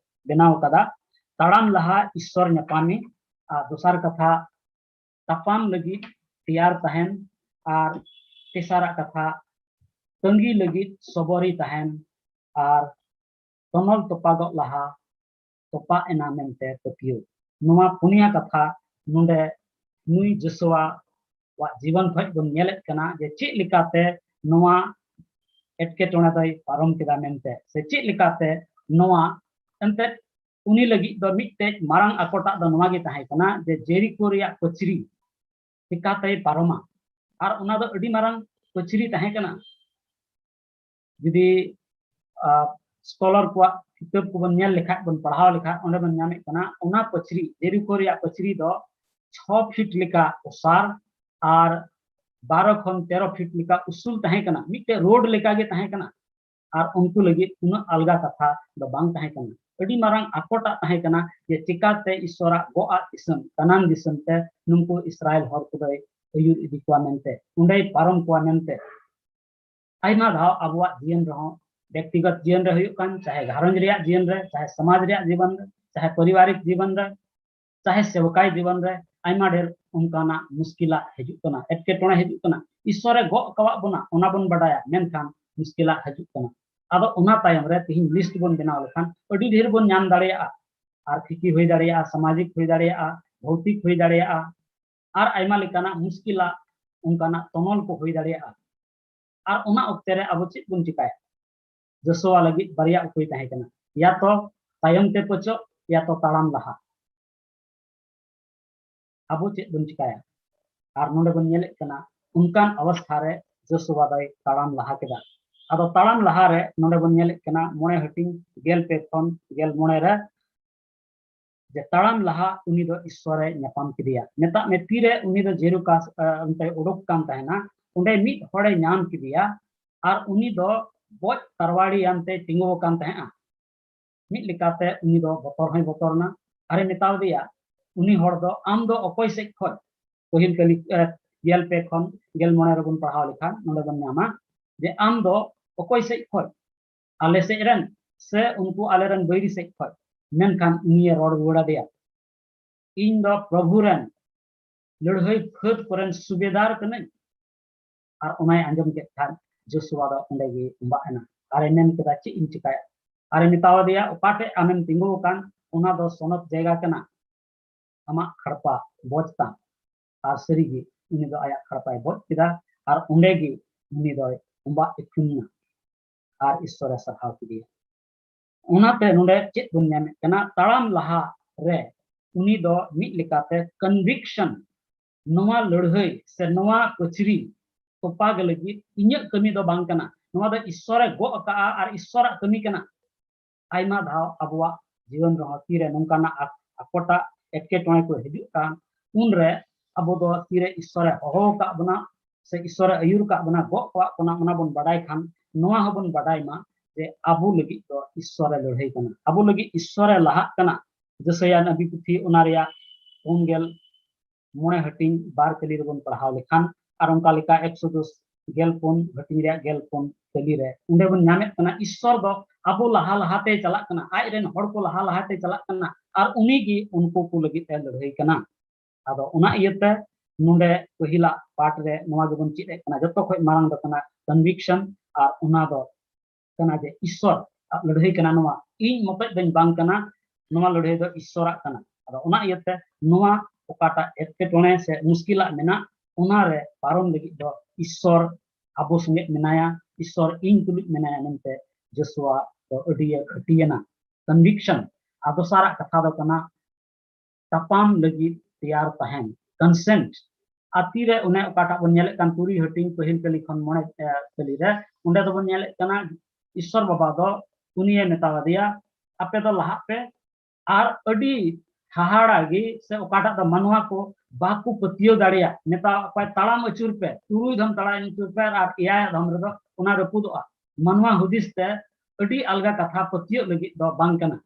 ᱵᱮᱱᱟᱣ ᱟᱠᱟᱫᱟ᱾ ᱛᱟᱲᱟᱢ ᱞᱟᱦᱟ ᱤᱥᱥᱚᱨ ᱧᱟᱯᱟᱢᱤ, ᱟᱨ ᱫᱚᱥᱟᱨ ᱠᱟᱛᱷᱟ ᱛᱟᱯᱟᱢ ᱞᱟᱹᱜᱤᱫ ᱛᱮᱭᱟᱨ ᱛᱟᱦᱮᱱ, ᱟᱨ ᱛᱮᱥᱟᱨᱟᱜ ᱠᱟᱛᱷᱟ ᱛᱟᱺᱜᱤ ᱞᱟᱹᱜᱤᱫ ᱥᱚᱵᱚᱨᱤ ᱛᱟᱦᱮᱱ, ᱟᱨ ᱛᱚᱱᱚᱞ ᱛᱚᱯᱟᱜᱚᱜ ᱞᱟᱦᱟ ᱛᱚᱯᱟᱜ ᱮᱱᱟ ᱢᱮᱱᱛᱮ ᱯᱟᱹᱛᱭᱟᱹᱣ᱾ ᱱᱚᱣᱟ ᱯᱩᱱᱭᱟ ᱠᱟᱛᱷᱟ ᱱᱚᱰᱮ ᱱᱩᱭ ᱡᱚᱥᱩᱣᱟ ᱣᱟᱜ ᱡᱤᱵᱚᱱ ᱠᱷᱚᱱ ᱵᱚᱱ ᱧᱮᱞᱮᱫ ᱠᱟᱱᱟ ᱡᱮ ᱪᱮᱫ ᱞᱮᱠᱟᱛᱮ ᱱᱚᱣᱟ ᱮᱴᱠᱮᱴᱚᱬᱮ ᱫᱚᱭ ᱯᱟᱨᱚᱢ ᱠᱮᱫᱟ ᱢᱮᱱᱛᱮ, ᱥᱮ ᱪᱮᱫ ᱞᱮᱠᱟᱛᱮ ᱱᱚᱣᱟ, ᱮᱱᱛᱮᱫ ᱩᱱᱤ ᱞᱟᱹᱜᱤᱫ ᱫᱚ ᱢᱤᱫᱴᱮᱡ ᱢᱟᱨᱟᱝ ᱟᱠᱚᱴᱟᱜ ᱫᱚ ᱱᱚᱣᱟ ᱜᱮ ᱛᱟᱦᱮᱸ ᱠᱟᱱᱟ ᱡᱮ ᱡᱮᱨᱤᱠᱳ ᱨᱮᱭᱟᱜ ᱯᱟᱹᱪᱨᱤ ᱪᱤᱠᱟᱛᱮᱭ ᱯᱟᱨᱚᱢᱟ᱾ ᱟᱨ ᱚᱱᱟ ᱫᱚ ᱟᱹᱰᱤ ᱢᱟᱨᱟᱝ ᱯᱟᱹᱪᱨᱤ ᱛᱟᱦᱮᱸ ᱠᱟᱱᱟ᱾ ᱡᱩᱫᱤ, ᱟ, ᱥᱠᱚᱞᱟᱨ ᱠᱚᱣᱟᱜ ᱠᱤᱛᱟᱹᱵ ᱠᱚᱵᱚᱱ ᱧᱮᱞ ᱞᱮᱠᱷᱟᱡ, ᱵᱚᱱ ᱯᱟᱲᱦᱟᱣ ᱞᱮᱠᱷᱟᱡ, ᱚᱸᱰᱮ ᱵᱚᱱ ᱧᱟᱢᱮᱫ ᱠᱟᱱᱟ ᱚᱱᱟ ᱯᱟᱹᱪᱨᱤ, ᱡᱮᱨᱤᱠᱳ ᱨᱮᱭᱟᱜ ᱯᱟᱹᱪᱨᱤ ᱫᱚ ᱪᱷᱚ ᱯᱷᱤᱴ ᱞᱮᱠᱟ ᱚᱥᱟᱨ ᱟᱨ ᱵᱟᱨᱚ ᱠᱷᱚᱱ ᱛᱮᱨᱚ ᱯᱷᱤᱴ ᱞᱮᱠᱟ ᱩᱥᱩᱞ ᱛᱟᱦᱮᱸ ᱠᱟᱱᱟ, ᱢᱤᱫᱴᱮᱡ ᱨᱳᱰ ᱞᱮᱠᱟ ᱜᱮ ᱛᱟᱦᱮᱸ ᱠᱟᱱᱟ᱾ ᱟᱨ ᱩᱱᱠᱩ ᱞᱟᱹᱜᱤᱫ ᱩᱱᱟᱹᱜ ᱟᱞᱜᱟ ᱠᱟᱛᱷᱟ ᱫᱚ ᱵᱟᱝ ᱛᱟᱦᱮᱸ ᱠᱟᱱᱟ᱾ ᱟᱹᱰᱤ ᱢᱟᱨᱟᱝ ᱟᱠᱚᱴᱟᱜ ᱛᱟᱦᱮᱸ ᱠᱟᱱᱟ ᱡᱮ ᱪᱤᱠᱟᱛᱮ ᱤᱥᱥᱚᱨᱟᱜ ᱜᱚᱜ ᱟᱜ ᱫᱤᱥᱚᱢ, ᱠᱟᱱᱟᱱ ᱫᱤᱥᱚᱢ ᱛᱮ ᱱᱩᱠᱩ ᱤᱥᱨᱟᱭᱮᱞ ᱦᱚᱲ ᱠᱚᱫᱚᱭ ᱟᱹᱭᱩᱨ ᱤᱫᱤ ᱠᱚᱣᱟ ᱢᱮᱱᱛᱮ, ᱚᱸᱰᱮᱭ ᱯᱟᱨᱚᱢ ᱠᱚᱣᱟ ᱢᱮᱱᱛᱮ᱾ ᱟᱭᱢᱟ ᱫᱷᱟᱣ ᱟᱵᱚᱣᱟᱜ ᱡᱤᱭᱚᱱ ᱨᱮᱦᱚᱸ, ᱵᱮᱠᱛᱤᱜᱚᱛ ᱡᱤᱭᱚᱱ ᱨᱮ ᱦᱩᱭᱩᱜ ᱠᱟᱱ, ᱪᱟᱦᱮ ᱜᱷᱟᱨᱚᱸᱡᱽ ᱨᱮᱭᱟᱜ ᱡᱤᱭᱚᱱ ᱨᱮ, ᱪᱟᱦᱮ ᱥᱚᱢᱟᱡᱽ ᱨᱮᱭᱟᱜ ᱡᱤᱵᱚᱱ ᱨᱮ, ᱪᱟᱦᱮ ᱯᱟᱨᱤᱵᱟᱨᱤᱠ ᱡᱤᱵᱚᱱ ᱨᱮ, ᱪᱟᱦᱮ ᱥᱮᱵᱚᱠᱟᱭ ᱡᱤᱵᱚᱱ ᱨᱮ, ᱟᱭᱢᱟ ᱰᱷᱮᱨ ᱚᱱᱠᱟᱱᱟᱜ ᱢᱩᱥᱠᱤᱞᱟᱜ ᱦᱤᱡᱩᱜ ᱠᱟᱱᱟ, ᱮᱴᱠᱮᱴᱚᱬᱮ ᱦᱤᱡᱩᱜ ᱠᱟᱱᱟ᱾ ᱤᱥᱥᱚᱨᱮ ᱜᱚᱜ ᱟᱠᱟᱣᱟᱫ ᱵᱚᱱᱟ, ᱚᱱᱟ ᱵᱚᱱ ᱵᱟᱰᱟᱭᱟ, ᱢᱮᱱᱠᱷᱟᱱ ᱢᱩᱥᱠᱤᱞᱟᱜ ᱦᱤᱡᱩᱜ ᱠᱟᱱᱟ᱾ ᱟᱫᱚ ᱚᱱᱟ ᱛᱟᱭᱚᱢ ᱨᱮ ᱛᱤᱦᱤᱧ ᱞᱤᱥᱴ ᱵᱚᱱ ᱵᱮᱱᱟᱣ ᱞᱮᱠᱷᱟᱱ ᱟᱹᱰᱤ ᱰᱷᱮᱨ ᱵᱚᱱ ᱧᱟᱢ ᱫᱟᱲᱮᱭᱟᱜᱼᱟ᱾ ᱟᱨᱛᱷᱤᱠᱤ ᱦᱩᱭ ᱫᱟᱲᱮᱭᱟᱜᱼᱟ, ᱥᱟᱢᱟᱡᱤᱠ ᱦᱩᱭ ᱫᱟᱲᱮᱭᱟᱜᱼᱟ, ᱵᱷᱳᱣᱛᱤᱠ ᱦᱩᱭ ᱫᱟᱲᱮᱭᱟᱜᱼᱟ, ᱟᱨ ᱟᱭᱢᱟ ᱞᱮᱠᱟᱱᱟᱜ ᱢᱩᱥᱠᱤᱞᱟᱜ ᱚᱱᱠᱟᱱᱟᱜ ᱛᱚᱱᱚᱞ ᱠᱚ ᱦᱩᱭ ᱫᱟᱲᱮᱭᱟᱜᱼᱟ᱾ ᱟᱨ ᱚᱱᱟ ᱚᱠᱛᱮ ᱨᱮ ᱟᱵᱚ ᱪᱮᱫ ᱵᱚᱱ ᱪᱤᱠᱟᱭᱟ? ᱡᱳᱥᱩᱣᱟ ᱞᱟᱹᱜᱤᱫ ᱵᱟᱨᱭᱟ ᱩᱯᱟᱹᱭ ᱛᱟᱦᱮᱸ ᱠᱟᱱᱟ, ᱭᱟ ᱛᱚ ᱛᱟᱭᱚᱢ ᱛᱮ ᱯᱟᱹᱪᱚᱜ, ᱭᱟ ᱛᱚ ᱛᱟᱲᱟᱢ ᱞᱟᱦᱟ᱾ ᱟᱵᱚ ᱪᱮᱫ ᱵᱚᱱ ᱪᱤᱠᱟᱭᱟ? ᱟᱨ ᱱᱚᱰᱮ ᱵᱚᱱ ᱧᱮᱞᱮᱫ ᱠᱟᱱᱟ, ᱚᱱᱠᱟᱱ ᱚᱵᱚᱥᱛᱷᱟ ᱨᱮ ᱡᱳᱥᱩᱣᱟ ᱫᱚᱭ ᱛᱟᱲᱟᱢ ᱞᱟᱦᱟ ᱠᱮᱫᱟ᱾ ᱟᱫᱚ ᱛᱟᱲᱟᱢ ᱞᱟᱦᱟ ᱨᱮ ᱱᱚᱰᱮ ᱵᱚᱱ ᱧᱮᱞᱮᱫ ᱠᱟᱱᱟ, ᱢᱚᱬᱮ ᱦᱟᱹᱴᱤᱧ ᱜᱮᱞ ᱯᱮ ᱠᱷᱚᱱ ᱜᱮᱞ ᱢᱚᱬᱮ ᱨᱮ, ᱡᱮ ᱛᱟᱲᱟᱢ ᱞᱟᱦᱟ ᱩᱱᱤ ᱫᱚ ᱤᱥᱥᱚᱨᱮ ᱧᱟᱯᱟᱢ ᱠᱮᱫᱮᱭᱟ᱾ ᱢᱮᱛᱟᱜ ᱢᱮ, ᱛᱤᱨᱮ ᱩᱱᱤ ᱫᱚ ᱡᱮᱨᱩᱠᱟ, ᱟ, ᱚᱱᱛᱮ ᱩᱰᱩᱠ ᱠᱟᱱ ᱛᱟᱦᱮᱱᱟ, ᱚᱸᱰᱮ ᱢᱤᱫ ᱦᱚᱲᱮ ᱧᱟᱢ ᱠᱮᱫᱮᱭᱟ, ᱟᱨ ᱩᱱᱤ ᱫᱚ ᱜᱚᱡ ᱛᱟᱨᱣᱟᱲᱤᱭᱟᱱ ᱛᱮ ᱛᱤᱸᱜᱩ ᱟᱠᱟᱱ ᱛᱟᱦᱮᱸᱜᱼᱟ᱾ ᱢᱤᱫ ᱞᱮᱠᱟᱛᱮ ᱩᱱᱤ ᱫᱚ ᱵᱚᱛᱚᱨ ᱦᱚᱸᱭ ᱵᱚᱛᱚᱨ ᱮᱱᱟ᱾ ᱟᱨᱮ ᱢᱮᱛᱟᱣ ᱫᱮᱭᱟ, ᱩᱱᱤ ᱦᱚᱲ ᱫᱚ, "ᱟᱢ ᱫᱚ ᱚᱠᱚᱭ ᱥᱮᱫ ᱠᱷᱚᱱ?" ᱯᱟᱹᱦᱤᱞ ᱠᱟᱹᱞᱤ, ᱮ, ᱜᱮᱞ ᱯᱮ ᱠᱷᱚᱱ ᱜᱮᱞ ᱢᱚᱬᱮ ᱨᱮᱵᱚᱱ ᱯᱟᱲᱦᱟᱣ ᱞᱮᱠᱷᱟᱱ, ᱱᱚᱰᱮ ᱵᱚᱱ ᱧᱟᱢᱟ ᱡᱮ, "ᱟᱢ ᱫᱚ ᱚᱠᱚᱭ ᱥᱮᱫ ᱠᱷᱚᱱ? ᱟᱞᱮ ᱥᱮᱫ ᱨᱮᱱ ᱥᱮ ᱩᱱᱠᱩ ᱟᱞᱮᱨᱮᱱ ᱵᱟᱹᱭᱨᱤ ᱥᱮᱫ ᱠᱷᱚᱱ?" ᱢᱮᱱᱠᱷᱟᱱ ᱩᱱᱤᱭᱮ ᱨᱚᱲ ᱨᱩᱣᱟᱹᱲ ᱟᱫᱮᱭᱟ, "ᱤᱧ ᱫᱚ ᱯᱨᱚᱵᱷᱩ ᱨᱮᱱ ᱞᱟᱹᱲᱦᱟᱹᱭ ᱯᱷᱟᱹᱫ ᱠᱚᱨᱮᱱ ᱥᱩᱵᱮᱫᱟᱨ ᱠᱟᱹᱱᱟᱹᱧ᱾" ᱟᱨ ᱚᱱᱟᱭ ᱟᱸᱡᱚᱢ ᱠᱮᱫ ᱠᱷᱟᱱ ᱡᱳᱥᱩᱣᱟ ᱫᱚ ᱚᱸᱰᱮ ᱜᱮ ᱚᱸᱵᱟᱜ ᱮᱱᱟ᱾ ᱟᱨᱮ ᱢᱮᱱ ᱠᱮᱫᱟ, "ᱪᱮᱫ ᱤᱧ ᱪᱤᱠᱟᱭᱟ?" ᱟᱨᱮ ᱢᱮᱛᱟᱣ ᱫᱮᱭᱟ, "ᱚᱠᱟ ᱴᱷᱮᱡ ᱟᱢᱮᱢ ᱛᱤᱸᱜᱩ ᱟᱠᱟᱱ, ᱚᱱᱟ ᱫᱚ ᱥᱚᱱᱚᱛ ᱡᱟᱭᱜᱟ ᱠᱟᱱᱟ, ᱟᱢᱟᱜ ᱠᱷᱟᱲᱯᱟ ᱵᱚᱡ ᱛᱟᱢ᱾" ᱟᱨ ᱥᱟᱹᱨᱤᱜᱮ ᱩᱱᱤ ᱫᱚ ᱟᱭᱟᱜ ᱠᱷᱟᱲᱯᱟᱭ ᱵᱚᱡ ᱠᱮᱫᱟ, ᱟᱨ ᱚᱸᱰᱮ ᱜᱮ ᱩᱱᱤ ᱫᱚᱭ ᱚᱸᱵᱟᱜ ᱤᱠᱷᱩᱱ ᱮᱱᱟ᱾ ᱟᱨ ᱤᱥᱥᱚᱨᱮ ᱥᱟᱨᱦᱟᱣ ᱠᱮᱫᱮᱭᱟ᱾ ᱚᱱᱟᱛᱮ ᱱᱚᱰᱮ ᱪᱮᱫ ᱵᱚᱱ ᱧᱟᱢᱮᱫ ᱠᱟᱱᱟ? ᱛᱟᱲᱟᱢ ᱞᱟᱦᱟ ᱨᱮ ᱩᱱᱤ ᱫᱚ ᱢᱤᱫ ᱞᱮᱠᱟᱛᱮ conviction, ᱱᱚᱣᱟ ᱞᱟᱹᱲᱦᱟᱹᱭ ᱥᱮ ᱱᱚᱣᱟ ᱯᱟᱹᱪᱨᱤ ᱛᱚᱯᱟᱜ ᱞᱟᱹᱜᱤᱫ ᱤᱧᱟᱹᱜ ᱠᱟᱹᱢᱤ ᱫᱚ ᱵᱟᱝ ᱠᱟᱱᱟ, ᱱᱚᱣᱟ ᱫᱚ ᱤᱥᱥᱚᱨᱮ ᱜᱚᱜ ᱟᱠᱟᱜᱼᱟ ᱟᱨ ᱤᱥᱥᱚᱨᱟᱜ ᱠᱟᱹᱢᱤ ᱠᱟᱱᱟ᱾ ᱟᱭᱢᱟ ᱫᱷᱟᱣ ᱟᱵᱚᱣᱟᱜ ᱡᱤᱭᱚᱱ ᱨᱮᱦᱚᱸ ᱛᱤᱨᱮ ᱱᱚᱝᱠᱟᱱᱟᱜ ᱟᱠ-, ᱟᱠᱚᱴᱟᱜ ᱮᱴᱠᱮᱴᱚᱬᱮ ᱠᱚ ᱦᱤᱡᱩᱜ ᱠᱟᱱ, ᱩᱱᱨᱮ ᱟᱵᱚ ᱫᱚ ᱛᱤᱨᱮ ᱤᱥᱥᱚᱨᱮ ᱦᱚᱦᱚ ᱟᱠᱟᱫ ᱵᱚᱱᱟ ᱥᱮ ᱤᱥᱥᱚᱨᱮ ᱟᱹᱭᱩᱨ ᱟᱠᱟᱫ ᱵᱚᱱᱟ, ᱜᱚᱜ ᱟᱠᱟᱫ ᱵᱚᱱᱟ, ᱚᱱᱟ ᱵᱚᱱ ᱵᱟᱰᱟᱭ ᱠᱷᱟᱱ, ᱱᱚᱣᱟ ᱦᱚᱸᱵᱚᱱ ᱵᱟᱰᱟᱭ ᱢᱟ ᱡᱮ ᱟᱵᱚ ᱞᱟᱹᱜᱤᱫ ᱫᱚ ᱤᱥᱥᱚᱨᱮ ᱞᱟᱹᱲᱦᱟᱹᱭ ᱠᱟᱱᱟ, ᱟᱵᱚ ᱞᱟᱹᱜᱤᱫ ᱤᱥᱥᱚᱨᱮ ᱞᱟᱦᱟᱜ ᱠᱟᱱᱟ᱾ ᱡᱮᱥᱟᱭᱟ ᱱᱟᱵᱤ ᱯᱩᱛᱷᱤ, ᱚᱱᱟ ᱨᱮᱭᱟᱜ ᱯᱩᱱ ᱜᱮᱞ ᱢᱚᱬᱮ ᱦᱟᱹᱴᱤᱧ ᱵᱟᱨ ᱠᱟᱹᱞᱤ ᱨᱮᱵᱚᱱ ᱯᱟᱲᱦᱟᱣ ᱞᱮᱠᱷᱟᱱ, ᱟᱨ ᱚᱱᱠᱟ ᱞᱮᱠᱟ ᱮᱠᱥᱳᱫᱚᱥ ᱜᱮᱞ ᱯᱩᱱ ᱦᱟᱹᱴᱤᱧ ᱨᱮᱭᱟᱜ ᱜᱮᱞ ᱯᱩᱱ ᱠᱟᱹᱞᱤ ᱨᱮ, ᱚᱸᱰᱮ ᱵᱚᱱ ᱧᱟᱢᱮᱫ ᱠᱟᱱᱟ, ᱤᱥᱥᱚᱨ ᱫᱚ ᱟᱵᱚ ᱞᱟᱦᱟ ᱞᱟᱦᱟᱛᱮ ᱪᱟᱞᱟᱜ ᱠᱟᱱᱟ, ᱟᱡ ᱨᱮᱱ ᱦᱚᱲ ᱠᱚ ᱞᱟᱦᱟ ᱞᱟᱦᱟᱛᱮ ᱪᱟᱞᱟᱜ ᱠᱟᱱᱟ, ᱟᱨ ᱩᱱᱤ ᱜᱮ ᱩᱱᱠᱩ ᱠᱚ ᱞᱟᱹᱜᱤᱫ ᱮ ᱞᱟᱹᱲᱦᱟᱹᱭ ᱠᱟᱱᱟ᱾ ᱟᱫᱚ ᱚᱱᱟ ᱤᱭᱟᱹᱛᱮ ᱱᱚᱰᱮ ᱯᱟᱹᱦᱤᱞᱟᱜ ᱯᱟᱴ ᱨᱮ ᱱᱚᱣᱟ ᱜᱮᱵᱚᱱ ᱪᱮᱫ ᱮᱫ ᱠᱟᱱᱟ, ᱡᱚᱛᱚ ᱠᱷᱚᱱ ᱢᱟᱨᱟᱝ ᱫᱚ ᱠᱟᱱᱟ conviction, ᱟᱨ ᱚᱱᱟ ᱫᱚ ᱠᱟᱱᱟ ᱡᱮ ᱤᱥᱥᱚᱨ ᱟᱜ ᱞᱟᱹᱲᱦᱟᱹᱭ ᱠᱟᱱᱟ ᱱᱚᱣᱟ, ᱤᱧ ᱢᱚᱛᱚᱡ ᱫᱚᱧ ᱵᱟᱝ ᱠᱟᱱᱟ, ᱱᱚᱣᱟ ᱞᱟᱹᱲᱦᱟᱹᱭ ᱫᱚ ᱤᱥᱥᱚᱨᱟᱜ ᱠᱟᱱᱟ᱾ ᱟᱫᱚ ᱚᱱᱟ ᱤᱭᱟᱹᱛᱮ ᱱᱚᱣᱟ ᱚᱠᱟᱴᱟᱜ ᱮᱴᱠᱮᱴᱚᱬᱮ ᱥᱮ ᱢᱩᱥᱠᱤᱞᱟᱜ ᱢᱮᱱᱟᱜ, ᱚᱱᱟ ᱨᱮ ᱯᱟᱨᱚᱢ ᱞᱟᱹᱜᱤᱫ ᱫᱚ ᱤᱥᱥᱚᱨ ᱟᱵᱚ ᱥᱚᱸᱜᱮ ᱢᱮᱱᱟᱭᱟ, ᱤᱥᱥᱚᱨ ᱤᱧ ᱛᱩᱞᱩᱡ ᱢᱮᱱᱟᱭᱟ ᱢᱮᱱᱛᱮ ᱡᱳᱥᱩᱣᱟ ᱫᱚ ᱟᱹᱰᱤ ᱮ ᱠᱷᱟᱹᱴᱤᱭᱮᱱᱟ᱾ ᱠᱚᱱᱵᱷᱤᱠᱥᱚᱱ, ᱟᱨ ᱫᱚᱥᱟᱨᱟᱜ ᱠᱟᱛᱷᱟ ᱫᱚ ᱠᱟᱱᱟ ᱛᱟᱯᱟᱢ ᱞᱟᱹᱜᱤᱫ ᱛᱮᱭᱟᱨ ᱛᱟᱦᱮᱱ, ᱠᱚᱱᱥᱮᱱᱴ᱾ ᱟᱨ ᱛᱤᱨᱮ ᱚᱱᱮ ᱚᱠᱟᱴᱟᱜ ᱵᱚᱱ ᱧᱮᱞᱮᱫ ᱠᱟᱱ ᱛᱩᱨᱩᱭ ᱦᱟᱹᱴᱤᱧ ᱯᱟᱹᱦᱤᱞ ᱠᱟᱹᱞᱤ ᱠᱷᱚᱱ ᱢᱚᱬᱮ, ᱮ, ᱠᱟᱹᱞᱤ ᱨᱮ, ᱚᱸᱰᱮ ᱫᱚᱵᱚᱱ ᱧᱮᱞᱮᱫ ᱠᱟᱱᱟ ᱤᱥᱥᱚᱨ ᱵᱟᱵᱟ ᱫᱚ ᱩᱱᱤᱭᱮ ᱢᱮᱛᱟᱣᱟᱫᱮᱭᱟ, ᱟᱯᱮ ᱫᱚ ᱞᱟᱦᱟᱜ ᱯᱮ᱾ ᱟᱨ ᱟᱹᱰᱤ ᱦᱟᱦᱟᱲᱟ ᱜᱮ ᱥᱮ ᱚᱠᱟᱴᱟᱜ ᱫᱚ ᱢᱟᱱᱣᱟ ᱠᱚ ᱵᱟᱠᱚ ᱯᱟᱹᱛᱭᱟᱹᱣ ᱫᱟᱲᱮᱭᱟᱜ, ᱢᱮᱛᱟᱣᱟᱜ ᱠᱚᱣᱟᱭ ᱛᱟᱲᱟᱢ ᱟᱹᱪᱩᱨ ᱯᱮ, ᱛᱩᱨᱩᱭ ᱫᱷᱟᱢ ᱛᱟᱲᱟᱢ ᱟᱹᱪᱩᱨ ᱯᱮ ᱟᱨ ᱮᱭᱟᱭ ᱫᱷᱟᱢ ᱨᱮᱫᱚ ᱚᱱᱟ ᱨᱟᱹᱯᱩᱫᱚᱜᱼᱟ᱾ ᱢᱟᱱᱣᱟ ᱦᱩᱫᱤᱥ ᱛᱮ ᱟᱹᱰᱤ ᱟᱞᱜᱟ ᱠᱟᱛᱷᱟ ᱯᱟᱹᱛᱭᱟᱹᱜ ᱞᱟᱹᱜᱤᱫ ᱫᱚ ᱵᱟᱝ ᱠᱟᱱᱟ,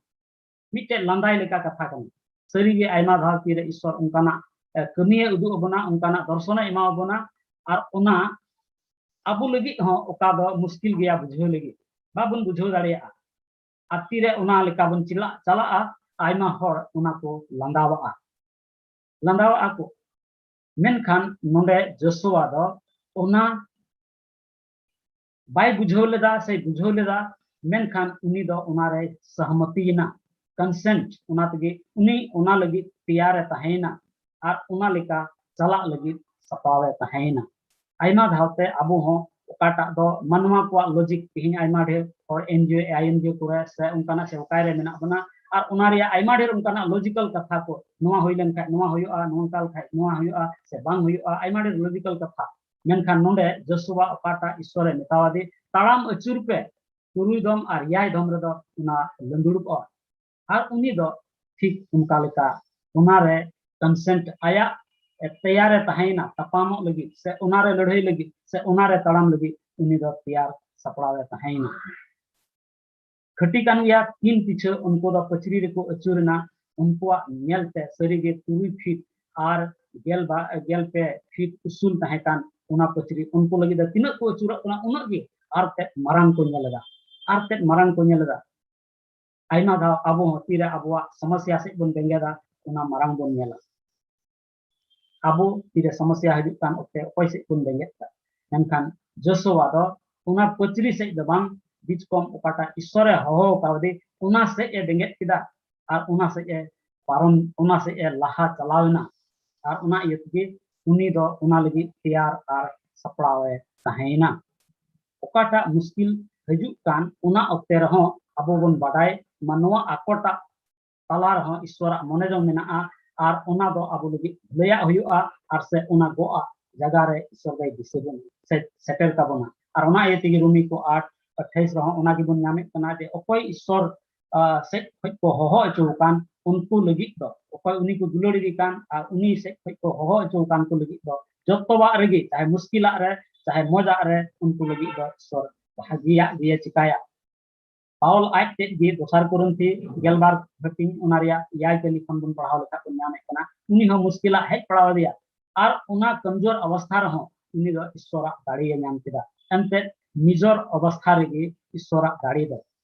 ᱢᱤᱫᱴᱮᱡ ᱞᱟᱸᱫᱟᱭ ᱞᱮᱠᱟ ᱠᱟᱛᱷᱟ ᱠᱟᱱᱟ᱾ ᱥᱟᱹᱨᱤᱜᱮ ᱟᱭᱢᱟ ᱫᱷᱟᱣ ᱛᱤᱨᱮ ᱤᱥᱥᱚᱨ ᱚᱱᱠᱟᱱᱟᱜ, ᱮ, ᱠᱟᱹᱢᱤᱭᱮ ᱩᱫᱩᱜ ᱟᱵᱚᱱᱟ, ᱚᱱᱠᱟᱱᱟᱜ ᱫᱚᱨᱥᱚᱱᱮ ᱮᱢᱟ ᱟᱵᱚᱱᱟ, ᱟᱨ ᱚᱱᱟ ᱟᱵᱚ ᱞᱟᱹᱜᱤᱫ ᱦᱚᱸ ᱚᱠᱟ ᱫᱚ ᱢᱩᱥᱠᱤᱞ ᱜᱮᱭᱟ ᱵᱩᱡᱷᱟᱹᱣ ᱞᱟᱹᱜᱤᱫ, ᱵᱟᱵᱚᱱ ᱵᱩᱡᱷᱟᱹᱣ ᱫᱟᱲᱮᱭᱟᱜᱼᱟ᱾ ᱟᱨ ᱛᱤᱨᱮ ᱚᱱᱟ ᱞᱮᱠᱟ ᱵᱚᱱ ᱪᱟᱞᱟᱜ, ᱪᱟᱞᱟᱜᱼᱟ, ᱟᱭᱢᱟ ᱦᱚᱲ ᱚᱱᱟ ᱠᱚ ᱞᱟᱸᱫᱟᱣᱟᱜᱼᱟ, ᱞᱟᱸᱫᱟᱣᱟᱜᱼᱟ ᱠᱚ᱾ ᱢᱮᱱᱠᱷᱟᱱ ᱱᱚᱰᱮ ᱡᱳᱥᱩᱣᱟ ᱫᱚ ᱚᱱᱟ ᱵᱟᱭ ᱵᱩᱡᱷᱟᱹᱣ ᱞᱮᱫᱟ ᱥᱮ ᱵᱩᱡᱷᱟᱹᱣ ᱞᱮᱫᱟ, ᱢᱮᱱᱠᱷᱟᱱ ᱩᱱᱤ ᱫᱚ ᱚᱱᱟᱨᱮ ᱥᱚᱦᱢᱚᱛᱤᱭᱮᱱᱟ, ᱠᱚᱱᱥᱮᱱᱴ᱾ ᱚᱱᱟ ᱛᱮᱜᱮ ᱩᱱᱤ ᱚᱱᱟ ᱞᱟᱹᱜᱤᱫ ᱛᱮᱭᱟᱨᱮ ᱛᱟᱦᱮᱸᱭᱮᱱᱟ ᱟᱨ ᱚᱱᱟ ᱞᱮᱠᱟ ᱪᱟᱞᱟᱜ ᱞᱟᱹᱜᱤᱫ ᱥᱟᱯᱲᱟᱣᱮ ᱛᱟᱦᱮᱸᱭᱮᱱᱟ᱾ ᱟᱭᱢᱟ ᱫᱷᱟᱣᱛᱮ ᱟᱵᱚ ᱦᱚᱸ ᱚᱠᱟᱴᱟᱜ ᱫᱚ ᱢᱟᱱᱣᱟ ᱠᱚᱣᱟᱜ ᱞᱚᱡᱤᱠ, ᱛᱮᱦᱮᱧ ᱟᱭᱢᱟ ᱰᱷᱮᱨ ᱦᱚᱲ ᱮᱱᱡᱤᱳ, ᱟᱭᱮᱱᱡᱤᱳ ᱠᱚᱨᱮ ᱥᱮ ᱚᱱᱠᱟᱱᱟᱜ ᱥᱮ ᱚᱠᱟᱨᱮ ᱢᱮᱱᱟᱜ ᱵᱚᱱᱟ, ᱟᱨ ᱚᱱᱟ ᱨᱮᱭᱟᱜ ᱟᱭᱢᱟ ᱰᱷᱮᱨ ᱚᱱᱠᱟᱱᱟᱜ ᱞᱚᱡᱤᱠᱟᱞ ᱠᱟᱛᱷᱟ ᱠᱚ, ᱱᱚᱣᱟ ᱦᱩᱭ ᱞᱮᱱᱠᱷᱟᱱ ᱱᱚᱣᱟ ᱦᱩᱭᱩᱜᱼᱟ, ᱱᱚᱝᱠᱟ ᱞᱮᱠᱷᱟᱱ ᱱᱚᱣᱟ ᱦᱩᱭᱩᱜᱼᱟ ᱥᱮ ᱵᱟᱝ ᱦᱩᱭᱩᱜᱼᱟ, ᱟᱭᱢᱟ ᱰᱷᱮᱨ ᱞᱚᱡᱤᱠᱟᱞ ᱠᱟᱛᱷᱟ᱾ ᱢᱮᱱᱠᱷᱟᱱ ᱱᱚᱰᱮ ᱡᱳᱥᱩᱣᱟ ᱚᱠᱟᱴᱟᱜ ᱤᱥᱥᱚᱨᱮ ᱢᱮᱛᱟᱣᱟᱫᱮ, ᱛᱟᱲᱟᱢ ᱟᱹᱪᱩᱨ ᱯᱮ, ᱛᱩᱨᱩᱭ ᱫᱚᱢ ᱟᱨ ᱮᱭᱟᱭ ᱫᱚᱢ ᱨᱮᱫᱚ ᱚᱱᱟ ᱞᱟᱹᱫᱩᱲᱚᱜᱼᱟ᱾ ᱟᱨ ᱩᱱᱤ ᱫᱚ ᱴᱷᱤᱠ ᱚᱱᱠᱟ ᱞᱮᱠᱟ ᱚᱱᱟᱨᱮ ᱠᱚᱱᱥᱮᱱᱴ, ᱟᱭᱟᱜ ᱛᱮᱭᱟᱨᱮ ᱛᱟᱦᱮᱸᱭᱮᱱᱟ ᱛᱟᱯᱟᱢᱚᱜ ᱞᱟᱹᱜᱤᱫ ᱥᱮ ᱚᱱᱟᱨᱮ ᱞᱟᱹᱲᱦᱟᱹᱭ ᱞᱟᱹᱜᱤᱫ ᱥᱮ ᱚᱱᱟᱨᱮ ᱛᱟᱲᱟᱢ ᱞᱟᱹᱜᱤᱫ, ᱩᱱᱤ ᱫᱚ ᱛᱮᱭᱟᱨ ᱥᱟᱯᱲᱟᱣᱮ ᱛᱟᱦᱮᱸᱭᱮᱱᱟ᱾ ᱠᱷᱟᱹᱴᱤ ᱠᱟᱱ ᱜᱮᱭᱟ, ᱛᱤᱱ ᱯᱤᱪᱷᱟᱹ ᱩᱱᱠᱩ ᱫᱚ ᱯᱟᱹᱪᱨᱤ ᱨᱮᱠᱚ ᱟᱹᱪᱩᱨᱮᱱᱟ, ᱩᱱᱠᱩᱣᱟᱜ ᱧᱮᱞᱛᱮ ᱥᱟᱹᱨᱤᱜᱮ ᱛᱩᱨᱩᱭ ᱯᱷᱤᱴ ᱟᱨ ᱜᱮᱞ ᱵᱟ-, ᱜᱮᱞ ᱯᱮ ᱯᱷᱤᱴ ᱩᱥᱩᱞ ᱛᱟᱦᱮᱸ ᱠᱟᱱ ᱚᱱᱟ ᱯᱟᱹᱪᱨᱤ, ᱩᱱᱠᱩ ᱞᱟᱹᱜᱤᱫ ᱫᱚ ᱛᱤᱱᱟᱹᱜ ᱠᱚ ᱟᱹᱪᱩᱨᱚᱜ ᱠᱟᱱᱟ, ᱩᱱᱟᱹᱜ ᱜᱮ ᱟᱨ ᱛᱮᱫ ᱢᱟᱨᱟᱝ ᱠᱚ ᱧᱮᱞ ᱮᱫᱟ, ᱟᱨ ᱛᱮᱫ ᱢᱟᱨᱟᱝ ᱠᱚ ᱧᱮᱞ ᱮᱫᱟ᱾ ᱟᱭᱢᱟ ᱫᱷᱟᱣ ᱟᱵᱚ ᱦᱚᱸ ᱛᱤᱨᱮ ᱟᱵᱚᱣᱟᱜ ᱥᱚᱢᱚᱥᱭᱟ ᱥᱮᱫ ᱵᱚᱱ ᱵᱮᱸᱜᱮᱫᱟ, ᱚᱱᱟ ᱢᱟᱨᱟᱝ ᱵᱚᱱ ᱧᱮᱞᱟ᱾ ᱟᱵᱚ ᱛᱤᱨᱮ ᱥᱚᱢᱚᱥᱭᱟ ᱦᱤᱡᱩᱜ ᱠᱟᱱ ᱚᱠᱛᱮ ᱚᱠᱚᱭ ᱥᱮᱫ ᱵᱚᱱ ᱵᱮᱸᱜᱮᱫ ᱠᱟᱜ? ᱢᱮᱱᱠᱷᱟᱱ ᱡᱳᱥᱩᱣᱟ ᱫᱚ ᱚᱱᱟ ᱯᱟᱹᱪᱨᱤ ᱥᱮᱫ ᱫᱚ ᱵᱟᱝ, ᱵᱤᱪᱠᱚᱢ ᱚᱠᱟᱴᱟᱜ ᱤᱥᱥᱚᱨᱮ ᱦᱚᱦᱚ ᱠᱟᱣᱫᱮ, ᱚᱱᱟ ᱥᱮᱫ ᱮ ᱵᱮᱸᱜᱮᱫ ᱠᱮᱫᱟ ᱟᱨ ᱚᱱᱟ ᱥᱮᱫ ᱮ ᱯᱟᱨᱚᱢ, ᱚᱱᱟ ᱥᱮᱫ ᱮ ᱞᱟᱦᱟ ᱪᱟᱞᱟᱣ ᱮᱱᱟ᱾ ᱟᱨ ᱚᱱᱟ ᱤᱭᱟᱹ ᱛᱮᱜᱮ ᱩᱱᱤ ᱫᱚ ᱚᱱᱟ ᱞᱟᱹᱜᱤᱫ ᱛᱮᱭᱟᱨ ᱟᱨ ᱥᱟᱯᱲᱟᱣ ᱮ ᱛᱟᱦᱮᱸᱭᱮᱱᱟ᱾ ᱚᱠᱟᱴᱟᱜ ᱢᱩᱥᱠᱤᱞ ᱦᱤᱡᱩᱜ ᱠᱟᱱ, ᱚᱱᱟ ᱚᱠᱛᱮ ᱨᱮᱦᱚᱸ ᱟᱵᱚ ᱵᱚᱱ ᱵᱟᱰᱟᱭ ᱢᱟ ᱱᱚᱣᱟ ᱟᱠᱚᱴᱟᱜ ᱛᱟᱞᱟ ᱨᱮᱦᱚᱸ ᱤᱥᱥᱚᱨᱟᱜ ᱢᱚᱱᱮ ᱡᱚᱝ ᱢᱮᱱᱟᱜᱼᱟ, ᱟᱨ ᱚᱱᱟ ᱫᱚ ᱟᱵᱚ ᱞᱟᱹᱜᱤᱫ ᱵᱷᱟᱹᱞᱟᱹᱭᱟᱜ ᱦᱩᱭᱩᱜᱼᱟ, ᱟᱨ ᱥᱮ ᱚᱱᱟ ᱜᱚᱜᱼᱟᱜ ᱡᱟᱭᱜᱟ ᱨᱮ ᱤᱥᱥᱚᱨ ᱫᱚᱭ ᱫᱤᱥᱟᱹ ᱵᱚᱱ ᱥᱮ-, ᱥᱮᱴᱮᱨ ᱛᱟᱵᱚᱱᱟ᱾ ᱟᱨ ᱚᱱᱟ ᱤᱭᱟᱹ ᱛᱮᱜᱮ ᱨᱳᱢᱤ ᱠᱚ ᱟᱴ ᱟᱴᱷᱟᱭᱤᱥ ᱨᱮᱦᱚᱸ ᱚᱱᱟ ᱜᱮᱵᱚᱱ ᱧᱟᱢᱮᱫ ᱠᱟᱱᱟ ᱡᱮ ᱚᱠᱚᱭ ᱤᱥᱥᱚᱨ, ᱟᱸ, ᱥᱮᱫ ᱠᱷᱚᱡ ᱠᱚ ᱦᱚᱦᱚ ᱦᱚᱪᱚ ᱟᱠᱟᱱ ᱩᱱᱠᱩ ᱞᱟᱹᱜᱤᱫ ᱫᱚ, ᱚᱠᱚᱭ ᱩᱱᱤ ᱠᱚ ᱫᱩᱞᱟᱹᱲ ᱜᱮ ᱠᱟᱱ ᱟᱨ ᱩᱱᱤ ᱥᱮᱫ ᱠᱷᱚᱡ ᱠᱚ ᱦᱚᱦᱚ ᱦᱚᱪᱚ ᱟᱠᱟᱱ ᱠᱚ ᱞᱟᱹᱜᱤᱫ ᱫᱚ, ᱡᱚᱛᱚᱣᱟᱜ ᱨᱮᱜᱮ, ᱪᱟᱦᱮ ᱢᱩᱥᱠᱤᱞᱟᱜ ᱨᱮ, ᱪᱟᱦᱮ ᱢᱚᱡᱟᱜ ᱨᱮ, ᱩᱱᱠᱩ ᱞᱟᱹᱜᱤᱫ ᱫᱚ ᱤᱥᱥᱚᱨ ᱵᱷᱟᱹᱜᱤᱭᱟᱜ ᱜᱮᱭ ᱪᱤᱠᱟᱭᱟ᱾ ᱯᱟᱣᱞ ᱟᱡ ᱛᱮᱫ ᱜᱮ ᱫᱚᱥᱟᱨ ᱠᱚᱨᱤᱱᱛᱷᱤ ᱜᱮᱞᱵᱟᱨ ᱦᱟᱹᱴᱤᱧ ᱚᱱᱟ ᱨᱮᱭᱟᱜ ᱮᱭᱟᱭ ᱠᱟᱹᱞᱤ ᱠᱷᱚᱱ ᱵᱚᱱ ᱯᱟᱲᱦᱟᱣ ᱞᱮᱠᱷᱟᱱ ᱵᱚᱱ ᱧᱟᱢᱮᱫ ᱠᱟᱱᱟ, ᱩᱱᱤ ᱦᱚᱸ ᱢᱩᱥᱠᱤᱞᱟᱜ ᱦᱮᱡ ᱯᱟᱲᱟᱣ ᱟᱫᱮᱭᱟ, ᱟᱨ ᱚᱱᱟ ᱠᱚᱢᱡᱳᱨ ᱚᱵᱚᱥᱛᱷᱟ ᱨᱮᱦᱚᱸ ᱩᱱᱤ ᱫᱚ ᱤᱥᱥᱚᱨᱟᱜ ᱫᱟᱲᱮᱭᱮ ᱧᱟᱢ ᱠᱮᱫᱟ᱾ ᱮᱱᱛᱮᱫ ᱱᱤᱡᱚᱨ ᱚᱵᱚᱥᱛᱷᱟ ᱨᱮᱜᱮ ᱤᱥᱥᱚᱨᱟᱜ ᱫᱟᱲᱮ ᱫᱚ,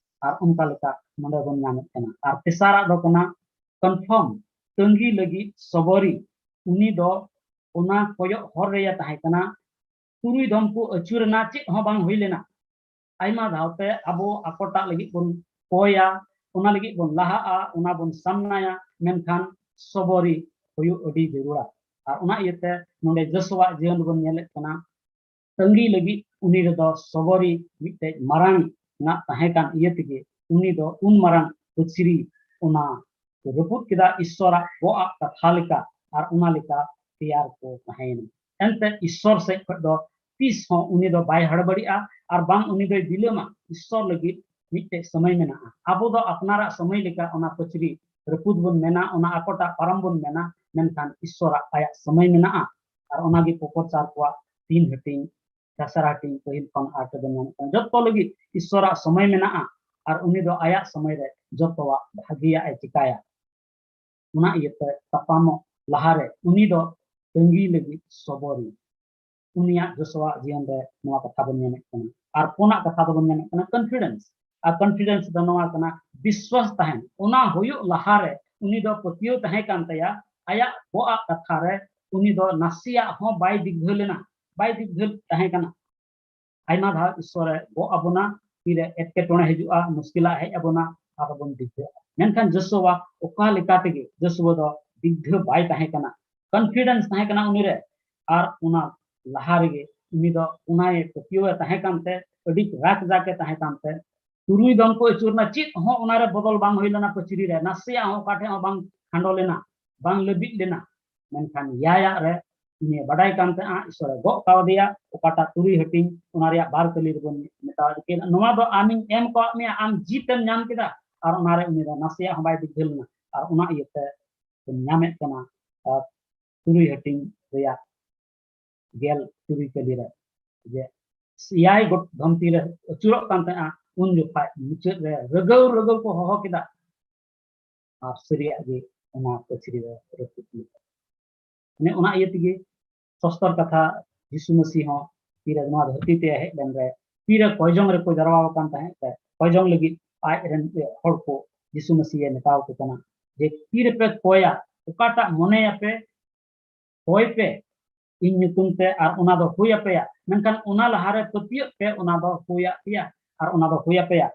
ᱟᱨ ᱚᱱᱠᱟ ᱞᱮᱠᱟ ᱱᱚᱰᱮ ᱵᱚᱱ ᱧᱟᱢᱮᱫ ᱠᱟᱱᱟ᱾ ᱟᱨ ᱛᱮᱥᱟᱨᱟᱜ ᱫᱚ ᱠᱟᱱᱟ ᱠᱚᱱᱯᱷᱟᱨᱢ, ᱛᱟᱺᱜᱤ ᱞᱟᱹᱜᱤᱫ ᱥᱚᱵᱚᱨᱤ᱾ ᱩᱱᱤ ᱫᱚ ᱚᱱᱟ ᱠᱚᱭᱚᱜ ᱦᱚᱨ ᱨᱮᱭᱮ ᱛᱟᱦᱮᱸ ᱠᱟᱱᱟ᱾ ᱛᱩᱨᱩᱭ ᱫᱚᱢ ᱠᱚ ᱟᱹᱪᱩᱨᱮᱱᱟ, ᱪᱮᱫ ᱦᱚᱸ ᱵᱟᱝ ᱦᱩᱭ ᱞᱮᱱᱟ᱾ ᱟᱭᱢᱟ ᱫᱷᱟᱣᱛᱮ ᱟᱵᱚ ᱟᱠᱚᱴᱟᱜ ᱞᱟᱹᱜᱤᱫ ᱵᱚᱱ ᱠᱚᱭᱟ, ᱚᱱᱟ ᱞᱟᱹᱜᱤᱫ ᱵᱚᱱ ᱞᱟᱦᱟᱜᱼᱟ, ᱚᱱᱟ ᱵᱚᱱ ᱥᱟᱢᱱᱟᱭᱟ, ᱢᱮᱱᱠᱷᱟᱱ ᱥᱚᱵᱚᱨᱤ ᱦᱩᱭᱩᱜ ᱟᱹᱰᱤ ᱡᱟᱹᱨᱩᱲᱟ᱾ ᱟᱨ ᱚᱱᱟ ᱤᱭᱟᱹᱛᱮ ᱱᱚᱰᱮ ᱡᱚᱥᱩᱣᱟᱜ ᱡᱤᱭᱚᱱ ᱵᱚᱱ ᱧᱮᱞᱮᱫ ᱠᱟᱱᱟ, ᱛᱟᱺᱜᱤ ᱞᱟᱹᱜᱤᱫ ᱩᱱᱤ ᱨᱮᱫᱚ ᱥᱚᱵᱚᱨᱤ ᱢᱤᱫᱴᱮᱡ ᱢᱟᱨᱟᱝ ᱱᱟᱜ ᱛᱟᱦᱮᱸ ᱠᱟᱱ ᱤᱭᱟᱹ ᱛᱮᱜᱮ ᱩᱱᱤ ᱫᱚ ᱩᱱ ᱢᱟᱨᱟᱝ ᱯᱟᱹᱪᱨᱤ ᱚᱱᱟ ᱨᱟᱹᱯᱩᱫ ᱠᱮᱫᱟ ᱤᱥᱥᱚᱨᱟᱜ ᱵᱚᱦᱚᱜ ᱟᱜ ᱠᱟᱛᱷᱟ ᱞᱮᱠᱟ, ᱟᱨ ᱚᱱᱟ ᱞᱮᱠᱟ ᱛᱮᱭᱟᱨ ᱠᱚ ᱛᱟᱦᱮᱸᱭᱮᱱᱟ᱾ ᱮᱱᱛᱮ ᱤᱥᱥᱚᱨ ᱥᱮᱫ ᱠᱷᱚᱱ ᱫᱚ ᱛᱤᱥ ᱦᱚᱸ ᱩᱱᱤ ᱫᱚ ᱵᱟᱭ ᱦᱟᱲᱵᱟᱲᱤᱜᱼᱟ, ᱟᱨ ᱵᱟᱝ ᱩᱱᱤ ᱫᱚᱭ ᱵᱤᱞᱚᱢᱟ᱾ ᱤᱥᱥᱚᱨ ᱞᱟᱹᱜᱤᱫ ᱢᱤᱫᱴᱮᱡ ᱥᱚᱢᱚᱭ ᱢᱮᱱᱟᱜᱼᱟ᱾ ᱟᱵᱚ ᱫᱚ ᱟᱯᱱᱟᱨᱟᱜ ᱥᱚᱢᱚᱭ ᱞᱮᱠᱟ ᱚᱱᱟ ᱯᱟᱹᱪᱨᱤ ᱨᱟᱹᱯᱩᱫ ᱵᱚᱱ ᱢᱮᱱᱟ, ᱚᱱᱟ ᱟᱠᱚᱴᱟᱜ ᱯᱟᱨᱚᱢ ᱵᱚᱱ ᱢᱮᱱᱟ, ᱢᱮᱱᱠᱷᱟᱱ ᱤᱥᱥᱚᱨᱟᱜ ᱟᱭᱟᱜ ᱥᱚᱢᱚᱭ ᱢᱮᱱᱟᱜᱼᱟ᱾ ᱟᱨ ᱚᱱᱟᱜᱮ ᱠᱚᱠᱚᱨ ᱪᱟᱨ ᱠᱚᱣᱟᱜ ᱛᱤᱱ ᱦᱟᱹᱴᱤᱧ, ᱫᱚᱥᱟᱨ ᱦᱟᱹᱴᱤᱧ ᱯᱟᱹᱦᱤᱞ ᱠᱷᱚᱱ ᱟᱨ ᱛᱮᱵᱚᱱ ᱧᱟᱢᱮᱫ ᱠᱟᱱᱟ᱾ ᱡᱚᱛᱚ ᱞᱟᱹᱜᱤᱫ ᱤᱥᱥᱚᱨᱟᱜ ᱥᱚᱢᱚᱭ ᱢᱮᱱᱟᱜᱼᱟ, ᱟᱨ ᱩᱱᱤ ᱫᱚ ᱟᱭᱟᱜ ᱥᱚᱢᱚᱭ ᱨᱮ ᱡᱚᱛᱚᱣᱟᱜ ᱵᱷᱟᱹᱜᱤᱭᱟᱜ ᱮ ᱪᱤᱠᱟᱭᱟ᱾ ᱚᱱᱟ ᱤᱭᱟᱹᱛᱮ ᱛᱟᱯᱟᱢᱚᱜ ᱞᱟᱦᱟᱨᱮ ᱩᱱᱤ ᱫᱚ ᱛᱟᱺᱜᱤ ᱞᱟᱹᱜᱤᱫ ᱥᱚᱵᱚᱨᱤ᱾ ᱩᱱᱤᱭᱟᱜ ᱡᱚᱥᱩᱣᱟᱜ ᱡᱤᱭᱚᱱ ᱨᱮ ᱱᱚᱣᱟ ᱠᱟᱛᱷᱟ ᱵᱚᱱ ᱧᱟᱢᱮᱫ ᱠᱟᱱᱟ᱾ ᱟᱨ ᱯᱩᱱᱟᱜ ᱠᱟᱛᱷᱟ ᱫᱚᱵᱚᱱ ᱧᱟᱢᱮᱫ ᱠᱟᱱᱟ ᱠᱚᱱᱯᱷᱤᱰᱮᱱᱥ᱾ ᱟᱨ ᱠᱚᱱᱯᱷᱤᱰᱮᱱᱥ ᱫᱚ ᱱᱚᱣᱟ ᱠᱟᱱᱟ, ᱵᱤᱥᱣᱟᱥ ᱛᱟᱦᱮᱱ᱾ ᱚᱱᱟ ᱦᱩᱭᱩᱜ ᱞᱟᱦᱟᱨᱮ ᱩᱱᱤ ᱫᱚ ᱯᱟᱹᱛᱭᱟᱹᱣ ᱛᱟᱦᱮᱸ ᱠᱟᱱ ᱛᱟᱭᱟ, ᱟᱭᱟᱜ ᱵᱚᱦᱚᱜ ᱟᱜ ᱠᱟᱛᱷᱟ ᱨᱮ ᱩᱱᱤ ᱫᱚ ᱱᱟᱥᱮᱭᱟᱜ ᱦᱚᱸ ᱵᱟᱭ ᱫᱤᱜᱫᱷᱟᱹ ᱞᱮᱱᱟ, ᱵᱟᱭ ᱫᱤᱜᱫᱷᱟᱹ ᱛᱟᱦᱮᱸ ᱠᱟᱱᱟ᱾ ᱟᱭᱢᱟ ᱫᱷᱟᱣ ᱤᱥᱥᱚᱨᱮ ᱜᱚᱜ ᱟᱵᱚᱱᱟ, ᱛᱤᱨᱮ ᱮᱴᱠᱮᱴᱚᱬᱮ ᱦᱤᱡᱩᱜᱼᱟ, ᱢᱩᱥᱠᱤᱞᱟᱜ ᱦᱮᱡ ᱟᱵᱚᱱᱟ, ᱟᱫᱚ ᱵᱚᱱ ᱫᱤᱜᱫᱷᱟᱹᱜᱼᱟ᱾ ᱢᱮᱱᱠᱷᱟᱱ ᱡᱚᱥᱩᱣᱟ ᱚᱠᱟ ᱞᱮᱠᱟ ᱛᱮᱜᱮ ᱡᱚᱥᱩᱣᱟ ᱫᱚ ᱫᱤᱜᱫᱷᱟᱹ ᱵᱟᱭ ᱛᱟᱦᱮᱸ ᱠᱟᱱᱟ, ᱠᱚᱱᱯᱷᱤᱰᱮᱱᱥ ᱛᱟᱦᱮᱸ ᱠᱟᱱᱟ ᱩᱱᱤᱨᱮ, ᱟᱨ ᱚᱱᱟ ᱞᱟᱦᱟ ᱨᱮᱜᱮ ᱩᱱᱤ ᱫᱚ ᱚᱱᱟᱭ ᱯᱟᱹᱛᱭᱟᱹᱣ ᱮ ᱛᱟᱦᱮᱸ ᱠᱟᱱᱛᱮ, ᱟᱹᱰᱤ ᱨᱟᱠ ᱡᱟᱠ ᱮ ᱛᱟᱦᱮᱸ ᱠᱟᱱᱛᱮ, ᱛᱩᱨᱩᱭ ᱫᱚᱢ ᱠᱚ ᱟᱹᱪᱩᱨ ᱮᱱᱟ, ᱪᱮᱫ ᱦᱚᱸ ᱚᱱᱟᱨᱮ ᱵᱚᱫᱚᱞ ᱵᱟᱝ ᱦᱩᱭ ᱞᱮᱱᱟ ᱯᱟᱹᱪᱨᱤ ᱨᱮ, ᱱᱟᱥᱮᱭᱟᱜ ᱦᱚᱸ ᱚᱠᱟ ᱴᱷᱮᱱ ᱦᱚᱸ ᱵᱟᱝ ᱠᱷᱟᱸᱰᱚ ᱞᱮᱱᱟ, ᱵᱟᱝ ᱞᱟᱹᱵᱤᱫ ᱞᱮᱱᱟ᱾ ᱢᱮᱱᱠᱷᱟᱱ ᱮᱭᱟᱭᱟᱜ ᱨᱮ ᱩᱱᱤ ᱵᱟᱰᱟᱭ ᱠᱟᱱ ᱛᱟᱦᱮᱸᱜᱼᱟ, ᱤᱥᱚᱨᱮ ᱜᱚᱜ ᱠᱟᱣᱫᱮᱭᱟ, ᱚᱠᱟᱴᱟᱜ ᱛᱩᱨᱩᱭ ᱦᱟᱹᱴᱤᱧ, ᱚᱱᱟ ᱨᱮᱭᱟᱜ ᱵᱟᱨ ᱠᱟᱹᱞᱤ ᱨᱮᱵᱚᱱ ᱢᱮᱛᱟᱣ ᱠᱮᱫ, ᱱᱚᱣᱟ ᱫᱚ ᱟᱢᱤᱧ ᱮᱢ ᱠᱟᱣᱟᱫ ᱢᱮᱭᱟ, ᱟᱢ ᱡᱤᱛ ᱮᱢ ᱧᱟᱢ ᱠᱮᱫᱟ, ᱟᱨ ᱚᱱᱟᱨᱮ ᱩᱱᱤ ᱫᱚ ᱱᱟᱥᱮᱭᱟᱜ ᱦᱚᱸ ᱵᱟᱭ ᱫᱤᱜᱷᱟᱹ ᱞᱮᱱᱟ, ᱟᱨ ᱚᱱᱟ ᱤᱭᱟᱹᱛᱮ ᱵᱚᱱ ᱧᱟᱢᱮᱫ ᱠᱟᱱᱟ, ᱟᱨ ᱛᱩᱨᱩᱭ ᱦᱟᱹᱴᱤᱧ ᱨᱮᱭᱟᱜ ᱜᱮᱞ ᱛᱩᱨᱩᱭ ᱠᱟᱹᱞᱤ ᱨᱮ, ᱡᱮ ᱮᱭᱟᱭ ᱜᱚᱴ ᱫᱷᱚᱱᱛᱤ ᱨᱮ ᱟᱹᱪᱩᱨᱚᱜ ᱠᱟᱱ ᱛᱟᱦᱮᱸᱜᱼᱟ, ᱩᱱ ᱡᱚᱠᱷᱟᱡ ᱢᱩᱪᱟᱹᱫ ᱨᱮ ᱨᱟᱹᱜᱟᱹᱣ ᱨᱟᱹᱜᱟᱹᱣ ᱠᱚ ᱦᱚᱦᱚ ᱠᱮᱫᱟ, ᱟᱨ ᱥᱟᱹᱨᱤᱭᱟᱜ ᱜᱮ ᱚᱱᱟ ᱯᱟᱹᱪᱨᱤ ᱨᱮ ᱨᱟᱹᱯᱩᱫ ᱞᱮᱫᱟ᱾ ᱢᱟᱱᱮ ᱚᱱᱟ ᱤᱭᱟᱹ ᱛᱮᱜᱮ ᱥᱚᱥᱛᱚᱨ ᱠᱟᱛᱷᱟ, ᱡᱤᱥᱩ ᱢᱟᱹᱥᱤ ᱦᱚᱸ ᱛᱤᱨᱮ ᱱᱚᱣᱟ ᱫᱷᱟᱹᱨᱛᱤ ᱛᱮ ᱦᱮᱡ ᱞᱮᱱ ᱨᱮ, ᱛᱤᱨᱮ ᱠᱚᱭᱡᱚᱝ ᱨᱮᱠᱚ ᱡᱟᱨᱣᱟ ᱟᱠᱟᱱ ᱛᱟᱦᱮᱸᱫ ᱛᱮ, ᱠᱚᱭᱡᱚᱝ ᱞᱟᱹᱜᱤᱫ ᱟᱡ ᱨᱮᱱ ᱦᱚᱲ ᱠᱚ ᱡᱤᱥᱩ ᱢᱟᱹᱥᱤᱭᱮ ᱢᱮᱛᱟᱣ ᱠᱚ ᱠᱟᱱᱟ ᱡᱮ, ᱛᱤ ᱨᱮᱯᱮ ᱠᱚᱭᱟ, ᱚᱠᱟᱴᱟᱜ ᱢᱚᱱᱮᱭᱟᱯᱮ, ᱠᱚᱭ ᱯᱮ ᱤᱧ ᱧᱩᱛᱩᱢ ᱛᱮ, ᱟᱨ ᱚᱱᱟ ᱫᱚ ᱦᱩᱭ ᱟᱯᱮᱭᱟ᱾ ᱢᱮᱱᱠᱷᱟᱱ ᱚᱱᱟ ᱞᱟᱦᱟᱨᱮ ᱯᱟᱹᱛᱭᱟᱹᱜ ᱯᱮ, ᱚᱱᱟ ᱫᱚ ᱦᱩᱭ ᱟᱯᱮᱭᱟ, ᱟᱨ ᱚᱱᱟ ᱫᱚ ᱦᱩᱭ ᱟᱯᱮᱭᱟ᱾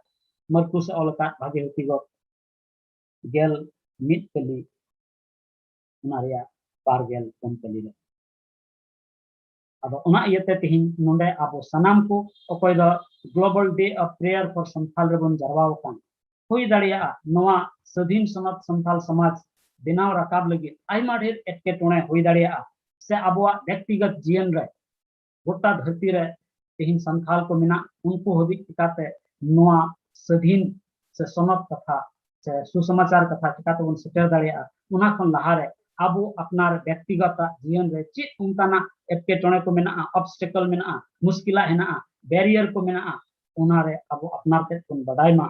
ᱢᱟᱨᱠᱩᱥ ᱮ ᱚᱞ ᱟᱠᱟᱫ ᱵᱷᱟᱜᱮ ᱦᱩᱛᱤ ᱜᱚᱫ ᱜᱮᱞ ᱢᱤᱫ ᱠᱟᱹᱞᱤ, ᱚᱱᱟ ᱨᱮᱭᱟᱜ ᱵᱟᱨ ᱜᱮᱞ ᱯᱩᱱ ᱠᱟᱹᱞᱤ ᱨᱮ᱾ ᱟᱫᱚ ᱚᱱᱟ ᱤᱭᱟᱹᱛᱮ ᱛᱮᱦᱮᱧ ᱱᱚᱰᱮ ᱟᱵᱚ ᱥᱟᱱᱟᱢ ᱠᱚ, ᱚᱠᱚᱭ ᱫᱚ Global Day of Prayer for Santhal ᱨᱮᱵᱚᱱ ᱡᱟᱨᱣᱟ ᱟᱠᱟᱱ, ᱦᱩᱭ ᱫᱟᱲᱮᱭᱟᱜᱼᱟ ᱱᱚᱣᱟ ᱥᱟᱹᱫᱷᱤᱱ ᱥᱚᱱᱚᱛ ᱥᱟᱱᱛᱷᱟᱞ ᱥᱚᱢᱟᱡᱽ ᱵᱮᱱᱟᱣ ᱨᱟᱠᱟᱵ ᱞᱟᱹᱜᱤᱫ ᱟᱭᱢᱟ ᱰᱷᱮᱨ ᱮᱴᱠᱮᱴᱚᱬᱮ ᱦᱩᱭ ᱫᱟᱲᱮᱭᱟᱜᱼᱟ, ᱥᱮ ᱟᱵᱚᱣᱟᱜ ᱵᱮᱠᱛᱤᱜᱚᱛ ᱡᱤᱭᱚᱱ ᱨᱮ ᱜᱚᱴᱟ ᱫᱷᱟᱹᱨᱛᱤ ᱨᱮ ᱛᱮᱦᱮᱧ ᱥᱟᱱᱛᱷᱟᱞ ᱠᱚ ᱢᱮᱱᱟᱜ, ᱩᱱᱠᱩ ᱦᱟᱹᱵᱤᱡ ᱪᱤᱠᱟᱛᱮ ᱱᱚᱣᱟ ᱥᱟᱹᱫᱷᱤᱱ ᱥᱮ ᱥᱚᱱᱚᱛ ᱠᱟᱛᱷᱟ ᱥᱮ ᱥᱩᱥᱚᱢᱟᱪᱟᱨ ᱠᱟᱛᱷᱟ ᱪᱤᱠᱟ ᱛᱮᱵᱚᱱ ᱥᱮᱴᱮᱨ ᱫᱟᱲᱮᱭᱟᱜᱼᱟ, ᱚᱱᱟ ᱠᱷᱚᱱ ᱞᱟᱦᱟᱨᱮ ᱟᱵᱚ ᱟᱯᱱᱟᱨ ᱵᱮᱠᱛᱤᱜᱚᱛ ᱡᱤᱭᱚᱱ ᱨᱮ ᱪᱮᱫ ᱚᱱᱠᱟᱱᱟᱜ ᱮᱴᱠᱮᱴᱚᱬᱮ ᱠᱚ ᱢᱮᱱᱟᱜᱼᱟ, ᱚᱵᱥᱴᱮᱠᱚᱞ ᱢᱮᱱᱟᱜᱼᱟ, ᱢᱩᱥᱠᱤᱞᱟᱜ ᱦᱮᱱᱟᱜᱼᱟ, ᱵᱮᱨᱤᱭᱟᱨ ᱠᱚ ᱢᱮᱱᱟᱜᱼᱟ, ᱚᱱᱟᱨᱮ ᱟᱵᱚ ᱟᱯᱱᱟᱨ ᱛᱮᱫ ᱵᱚᱱ ᱵᱟᱰᱟᱭ ᱢᱟ᱾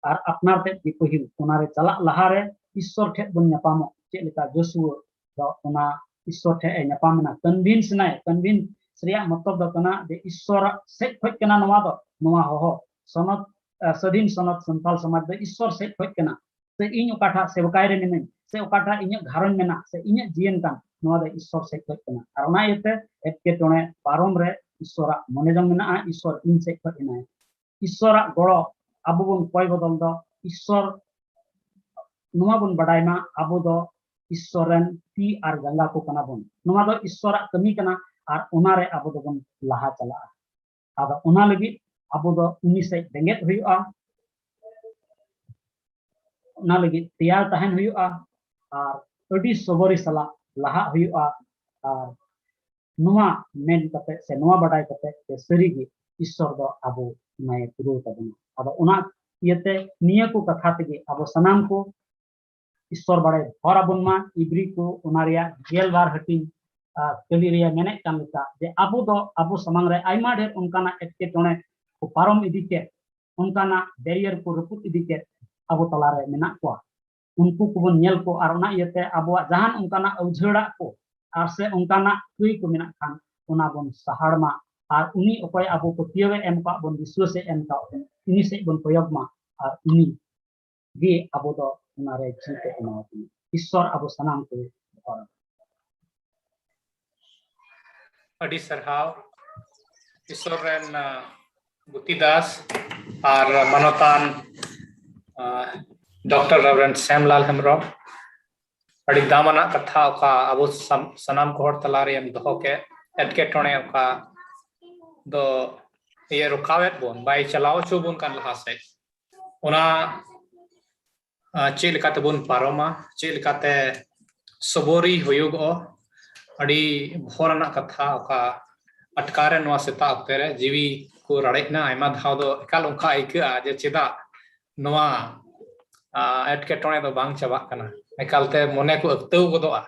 ᱟᱨ ᱟᱯᱱᱟᱨ ᱛᱮᱫ ᱜᱮ ᱯᱟᱹᱦᱤᱞ ᱚᱱᱟᱨᱮ ᱪᱟᱞᱟᱜ ᱞᱟᱦᱟᱨᱮ ᱤᱥᱥᱚᱨ ᱴᱷᱮᱱ ᱵᱚᱱ ᱧᱟᱯᱟᱢᱚᱜ, ᱪᱮᱫ ᱞᱮᱠᱟ ᱡᱳᱥᱩᱣᱟ ᱫᱚ ᱚᱱᱟ ᱤᱥᱥᱚᱨ ᱴᱷᱮᱱ ᱮ ᱧᱟᱯᱟᱢ ᱮᱱᱟ, ᱠᱚᱱᱵᱷᱤᱱᱥ ᱮᱱᱟᱭ᱾ ᱠᱚᱱᱵᱷᱤᱱᱥ ᱨᱮᱭᱟᱜ ᱢᱚᱛᱞᱚᱵ ᱫᱚ ᱠᱟᱱᱟ ᱡᱮ ᱤᱥᱥᱚᱨᱟᱜ ᱥᱮᱫ ᱠᱷᱚᱱ ᱠᱟᱱᱟ ᱱᱚᱣᱟ ᱫᱚ, ᱱᱚᱣᱟ ᱦᱚᱦᱚ, ᱥᱚᱱᱚᱛ, ᱟᱨ ᱥᱟᱹᱫᱷᱤᱱ ᱥᱚᱱᱚᱛ ᱥᱟᱱᱛᱟᱞ ᱥᱚᱢᱟᱡᱽ ᱫᱚ ᱤᱥᱥᱚᱨ ᱥᱮᱫ ᱠᱷᱚᱱ ᱠᱟᱱᱟ᱾ ᱥᱮ ᱤᱧ ᱚᱠᱟᱴᱟᱜ ᱥᱮᱵᱠᱟᱭ ᱨᱮ ᱢᱤᱱᱟᱹᱧ, ᱥᱮ ᱚᱠᱟᱴᱟᱜ ᱤᱧᱟᱹᱜ ᱜᱷᱟᱨᱚᱸᱡᱽ ᱢᱮᱱᱟᱜ, ᱥᱮ ᱤᱧᱟᱹᱜ ᱡᱤᱭᱚᱱ ᱠᱟᱱ, ᱱᱚᱣᱟ ᱫᱚ ᱤᱥᱥᱚᱨ ᱥᱮᱫ ᱠᱷᱚᱱ ᱠᱟᱱᱟ᱾ ᱟᱨ ᱚᱱᱟ ᱤᱭᱟᱹᱛᱮ ᱮᱴᱠᱮᱴᱚᱬᱮ ᱯᱟᱨᱚᱢ ᱨᱮ ᱤᱥᱥᱚᱨᱟᱜ ᱢᱚᱱᱮ ᱡᱚᱝ ᱢᱮᱱᱟᱜᱼᱟ, ᱤᱥᱥᱚᱨ ᱤᱧ ᱥᱮᱫ ᱠᱷᱚᱱ ᱦᱮᱱᱟᱭᱟ᱾ ᱤᱥᱥᱚᱨᱟᱜ ᱜᱚᱲᱚ ᱟᱵᱚ ᱵᱚᱱ ᱠᱚᱭ ᱵᱚᱫᱚᱞ ᱫᱚ, ᱤᱥᱥᱚᱨ ᱱᱚᱣᱟ ᱵᱚᱱ ᱵᱟᱰᱟᱭ ᱢᱟ, ᱟᱵᱚ ᱫᱚ ᱤᱥᱥᱚᱨ ᱨᱮᱱ ᱛᱤ ᱟᱨ ᱡᱟᱸᱜᱟ ᱠᱚ ᱠᱟᱱᱟ ᱵᱚᱱ᱾ ᱱᱚᱣᱟ ᱫᱚ ᱤᱥᱥᱚᱨᱟᱜ ᱠᱟᱹᱢᱤ ᱠᱟᱱᱟ, ᱟᱨ ᱚᱱᱟᱨᱮ ᱟᱵᱚ ᱫᱚᱵᱚᱱ ᱞᱟᱦᱟ ᱪᱟᱞᱟᱜᱼᱟ᱾ ᱟᱫᱚ ᱚᱱᱟ ᱞᱟᱹᱜᱤᱫ ᱟᱵᱚ ᱫᱚ ᱩᱱᱤ ᱥᱮᱫ ᱵᱮᱸᱜᱮᱫ ᱦᱩᱭᱩᱜᱼᱟ, ᱚᱱᱟ ᱞᱟᱹᱜᱤᱫ ᱛᱮᱭᱟᱨ ᱛᱟᱦᱮᱱ ᱦᱩᱭᱩᱜᱼᱟ ᱟᱨ ᱟᱹᱰᱤ ᱥᱚᱵᱚᱨᱤ ᱥᱟᱞᱟᱜ ᱞᱟᱦᱟᱜ ᱦᱩᱭᱩᱜᱼᱟ᱾ ᱟᱨ ᱱᱚᱣᱟ ᱢᱮᱱ ᱠᱟᱛᱮ ᱥᱮ ᱱᱚᱣᱟ ᱵᱟᱰᱟᱭ ᱠᱟᱛᱮ ᱡᱮ ᱥᱟᱹᱨᱤᱜᱮ ᱤᱥᱥᱚᱨ ᱫᱚ ᱟᱵᱚ ᱮᱢᱟᱭ ᱯᱩᱨᱟᱹᱣ ᱛᱟᱵᱚᱱᱟ᱾ ᱟᱫᱚ ᱚᱱᱟ ᱤᱭᱟᱹᱛᱮ ᱱᱤᱭᱟᱹ ᱠᱚ ᱠᱟᱛᱷᱟ ᱛᱮᱜᱮ ᱟᱵᱚ ᱥᱟᱱᱟᱢ ᱠᱚ ᱤᱥᱥᱚᱨ ᱵᱟᱲᱟᱭ ᱦᱚᱨ ᱟᱵᱚᱱ ᱢᱟ᱾ ᱤᱵᱨᱤ ᱠᱚ ᱚᱱᱟ ᱨᱮᱭᱟᱜ ᱜᱮᱞ ᱵᱟᱨ ᱦᱟᱹᱴᱤᱧ, ᱟᱨ, ᱠᱟᱹᱞᱤ ᱨᱮᱭᱟᱜ ᱢᱮᱱᱮᱫ ᱠᱟᱱ ᱞᱮᱠᱟ ᱡᱮ ᱟᱵᱚ ᱫᱚ ᱟᱵᱚ ᱥᱟᱢᱟᱝ ᱨᱮ ᱟᱭᱢᱟ ᱰᱷᱮᱨ ᱚᱱᱠᱟᱱᱟᱜ ᱮᱴᱠᱮᱴᱚᱬᱮ ᱠᱚ ᱯᱟᱨᱚᱢ ᱤᱫᱤ ᱠᱮᱫ, ᱚᱱᱠᱟᱱᱟᱜ ᱵᱮᱨᱤᱭᱟᱨ ᱠᱚ ᱨᱟᱹᱯᱩᱫ ᱤᱫᱤ ᱠᱮᱫ ᱟᱵᱚ ᱛᱟᱞᱟᱨᱮ ᱢᱮᱱᱟᱜ ᱠᱚᱣᱟ᱾ ᱩᱱᱠᱩ ᱠᱚᱵᱚᱱ ᱧᱮᱞ ᱠᱚ ᱟᱨ ᱚᱱᱟ ᱤᱭᱟᱹᱛᱮ ᱟᱵᱚᱣᱟᱜ ᱡᱟᱦᱟᱱ ᱚᱱᱠᱟᱱᱟᱜ ᱟᱹᱣᱡᱷᱟᱹᱲᱟᱜ ᱠᱚ ᱟᱨ ᱥᱮ ᱚᱱᱠᱟᱱᱟᱜ ᱠᱟᱹᱭ ᱠᱚ ᱢᱮᱱᱟᱜ ᱠᱷᱟᱱ ᱚᱱᱟ ᱵᱚᱱ ᱥᱟᱦᱟᱲ ᱢᱟ᱾ ᱟᱨ ᱩᱱᱤ ᱚᱠᱚᱭ ᱟᱵᱚ ᱯᱟᱹᱛᱭᱟᱹᱣ ᱮ ᱮᱢ ᱠᱟᱜ ᱵᱚᱱ, ᱵᱤᱥᱣᱟᱹᱥ ᱮ ᱮᱢ ᱠᱟᱜ ᱵᱚᱱ, ᱩᱱᱤ ᱥᱮᱫ ᱵᱚᱱ ᱠᱚᱭᱚᱜ ᱢᱟ ᱟᱨ ᱩᱱᱤ ᱜᱮ ᱟᱵᱚ ᱫᱚ ᱚᱱᱟᱨᱮ ᱡᱤᱣᱤ ᱠᱚ ᱮᱢᱟ ᱵᱚᱱᱟ᱾ ᱤᱥᱥᱚᱨ ᱟᱵᱚ ᱥᱟᱱᱟᱢ ᱠᱚ ᱡᱚᱦᱟᱨ᱾ ᱟᱹᱰᱤ ᱥᱟᱨᱦᱟᱣ ᱤᱥᱥᱚᱨ ᱨᱮᱱ ᱜᱩᱛᱤ ᱫᱟᱥ ᱟᱨ ᱢᱟᱱᱚᱛᱟᱱ ᱰᱚᱠᱴᱚᱨ ᱨᱮᱵᱷᱨᱮᱱᱰ ᱥᱮᱢᱞᱟᱞ ᱦᱮᱢᱵᱨᱚᱢ᱾ ᱟᱹᱰᱤ ᱫᱟᱢᱟᱱᱟᱜ ᱠᱟᱛᱷᱟ ᱚᱠᱟ ᱟᱵᱚ ᱥᱟᱱᱟᱢ ᱠᱚ ᱦᱚᱲ ᱛᱟᱞᱟᱨᱮᱢ ᱫᱚᱦᱚ ᱠᱮᱫ, ᱮᱴᱠᱮᱴᱚᱬᱮ ᱚᱠᱟ ᱫᱚ ᱤᱭᱟᱹ ᱨᱚᱠᱟᱣᱮᱫ ᱵᱚᱱ, ᱵᱟᱭ ᱪᱟᱞᱟᱣ ᱦᱚᱪᱚ ᱵᱚᱱ ᱠᱟᱱ ᱞᱟᱦᱟ ᱥᱮᱫ, ᱚᱱᱟ ᱪᱮᱫ ᱞᱮᱠᱟᱛᱮᱵᱚᱱ ᱯᱟᱨᱚᱢᱟ, ᱪᱮᱫ ᱞᱮᱠᱟᱛᱮ ᱥᱚᱵᱚᱨᱤ ᱦᱩᱭᱩᱜᱚᱜᱼᱟ᱾ ᱟᱹᱰᱤ ᱵᱷᱚᱨ ᱟᱱᱟᱜ ᱠᱟᱛᱷᱟ, ᱚᱠᱟ ᱟᱴᱠᱟᱨᱮ ᱱᱚᱣᱟ ᱥᱮᱛᱟᱜ ᱚᱠᱛᱮ ᱨᱮ ᱡᱤᱣᱤ ᱠᱚ ᱨᱟᱲᱮᱡ ᱮᱱᱟ᱾ ᱟᱭᱢᱟ ᱫᱷᱟᱣ ᱫᱚ ᱮᱠᱟᱞ ᱚᱱᱠᱟ ᱟᱹᱭᱠᱟᱹᱜᱼᱟ ᱡᱮ ᱪᱮᱫᱟᱜ ᱱᱚᱣᱟ ᱮᱴᱠᱮᱴᱚᱬᱮ ᱫᱚ ᱵᱟᱝ ᱪᱟᱵᱟᱜ ᱠᱟᱱᱟ, ᱮᱠᱟᱞᱛᱮ ᱢᱚᱱᱮ ᱠᱚ ᱟᱹᱠᱛᱟᱹᱣ ᱜᱚᱫᱚᱜᱼᱟ᱾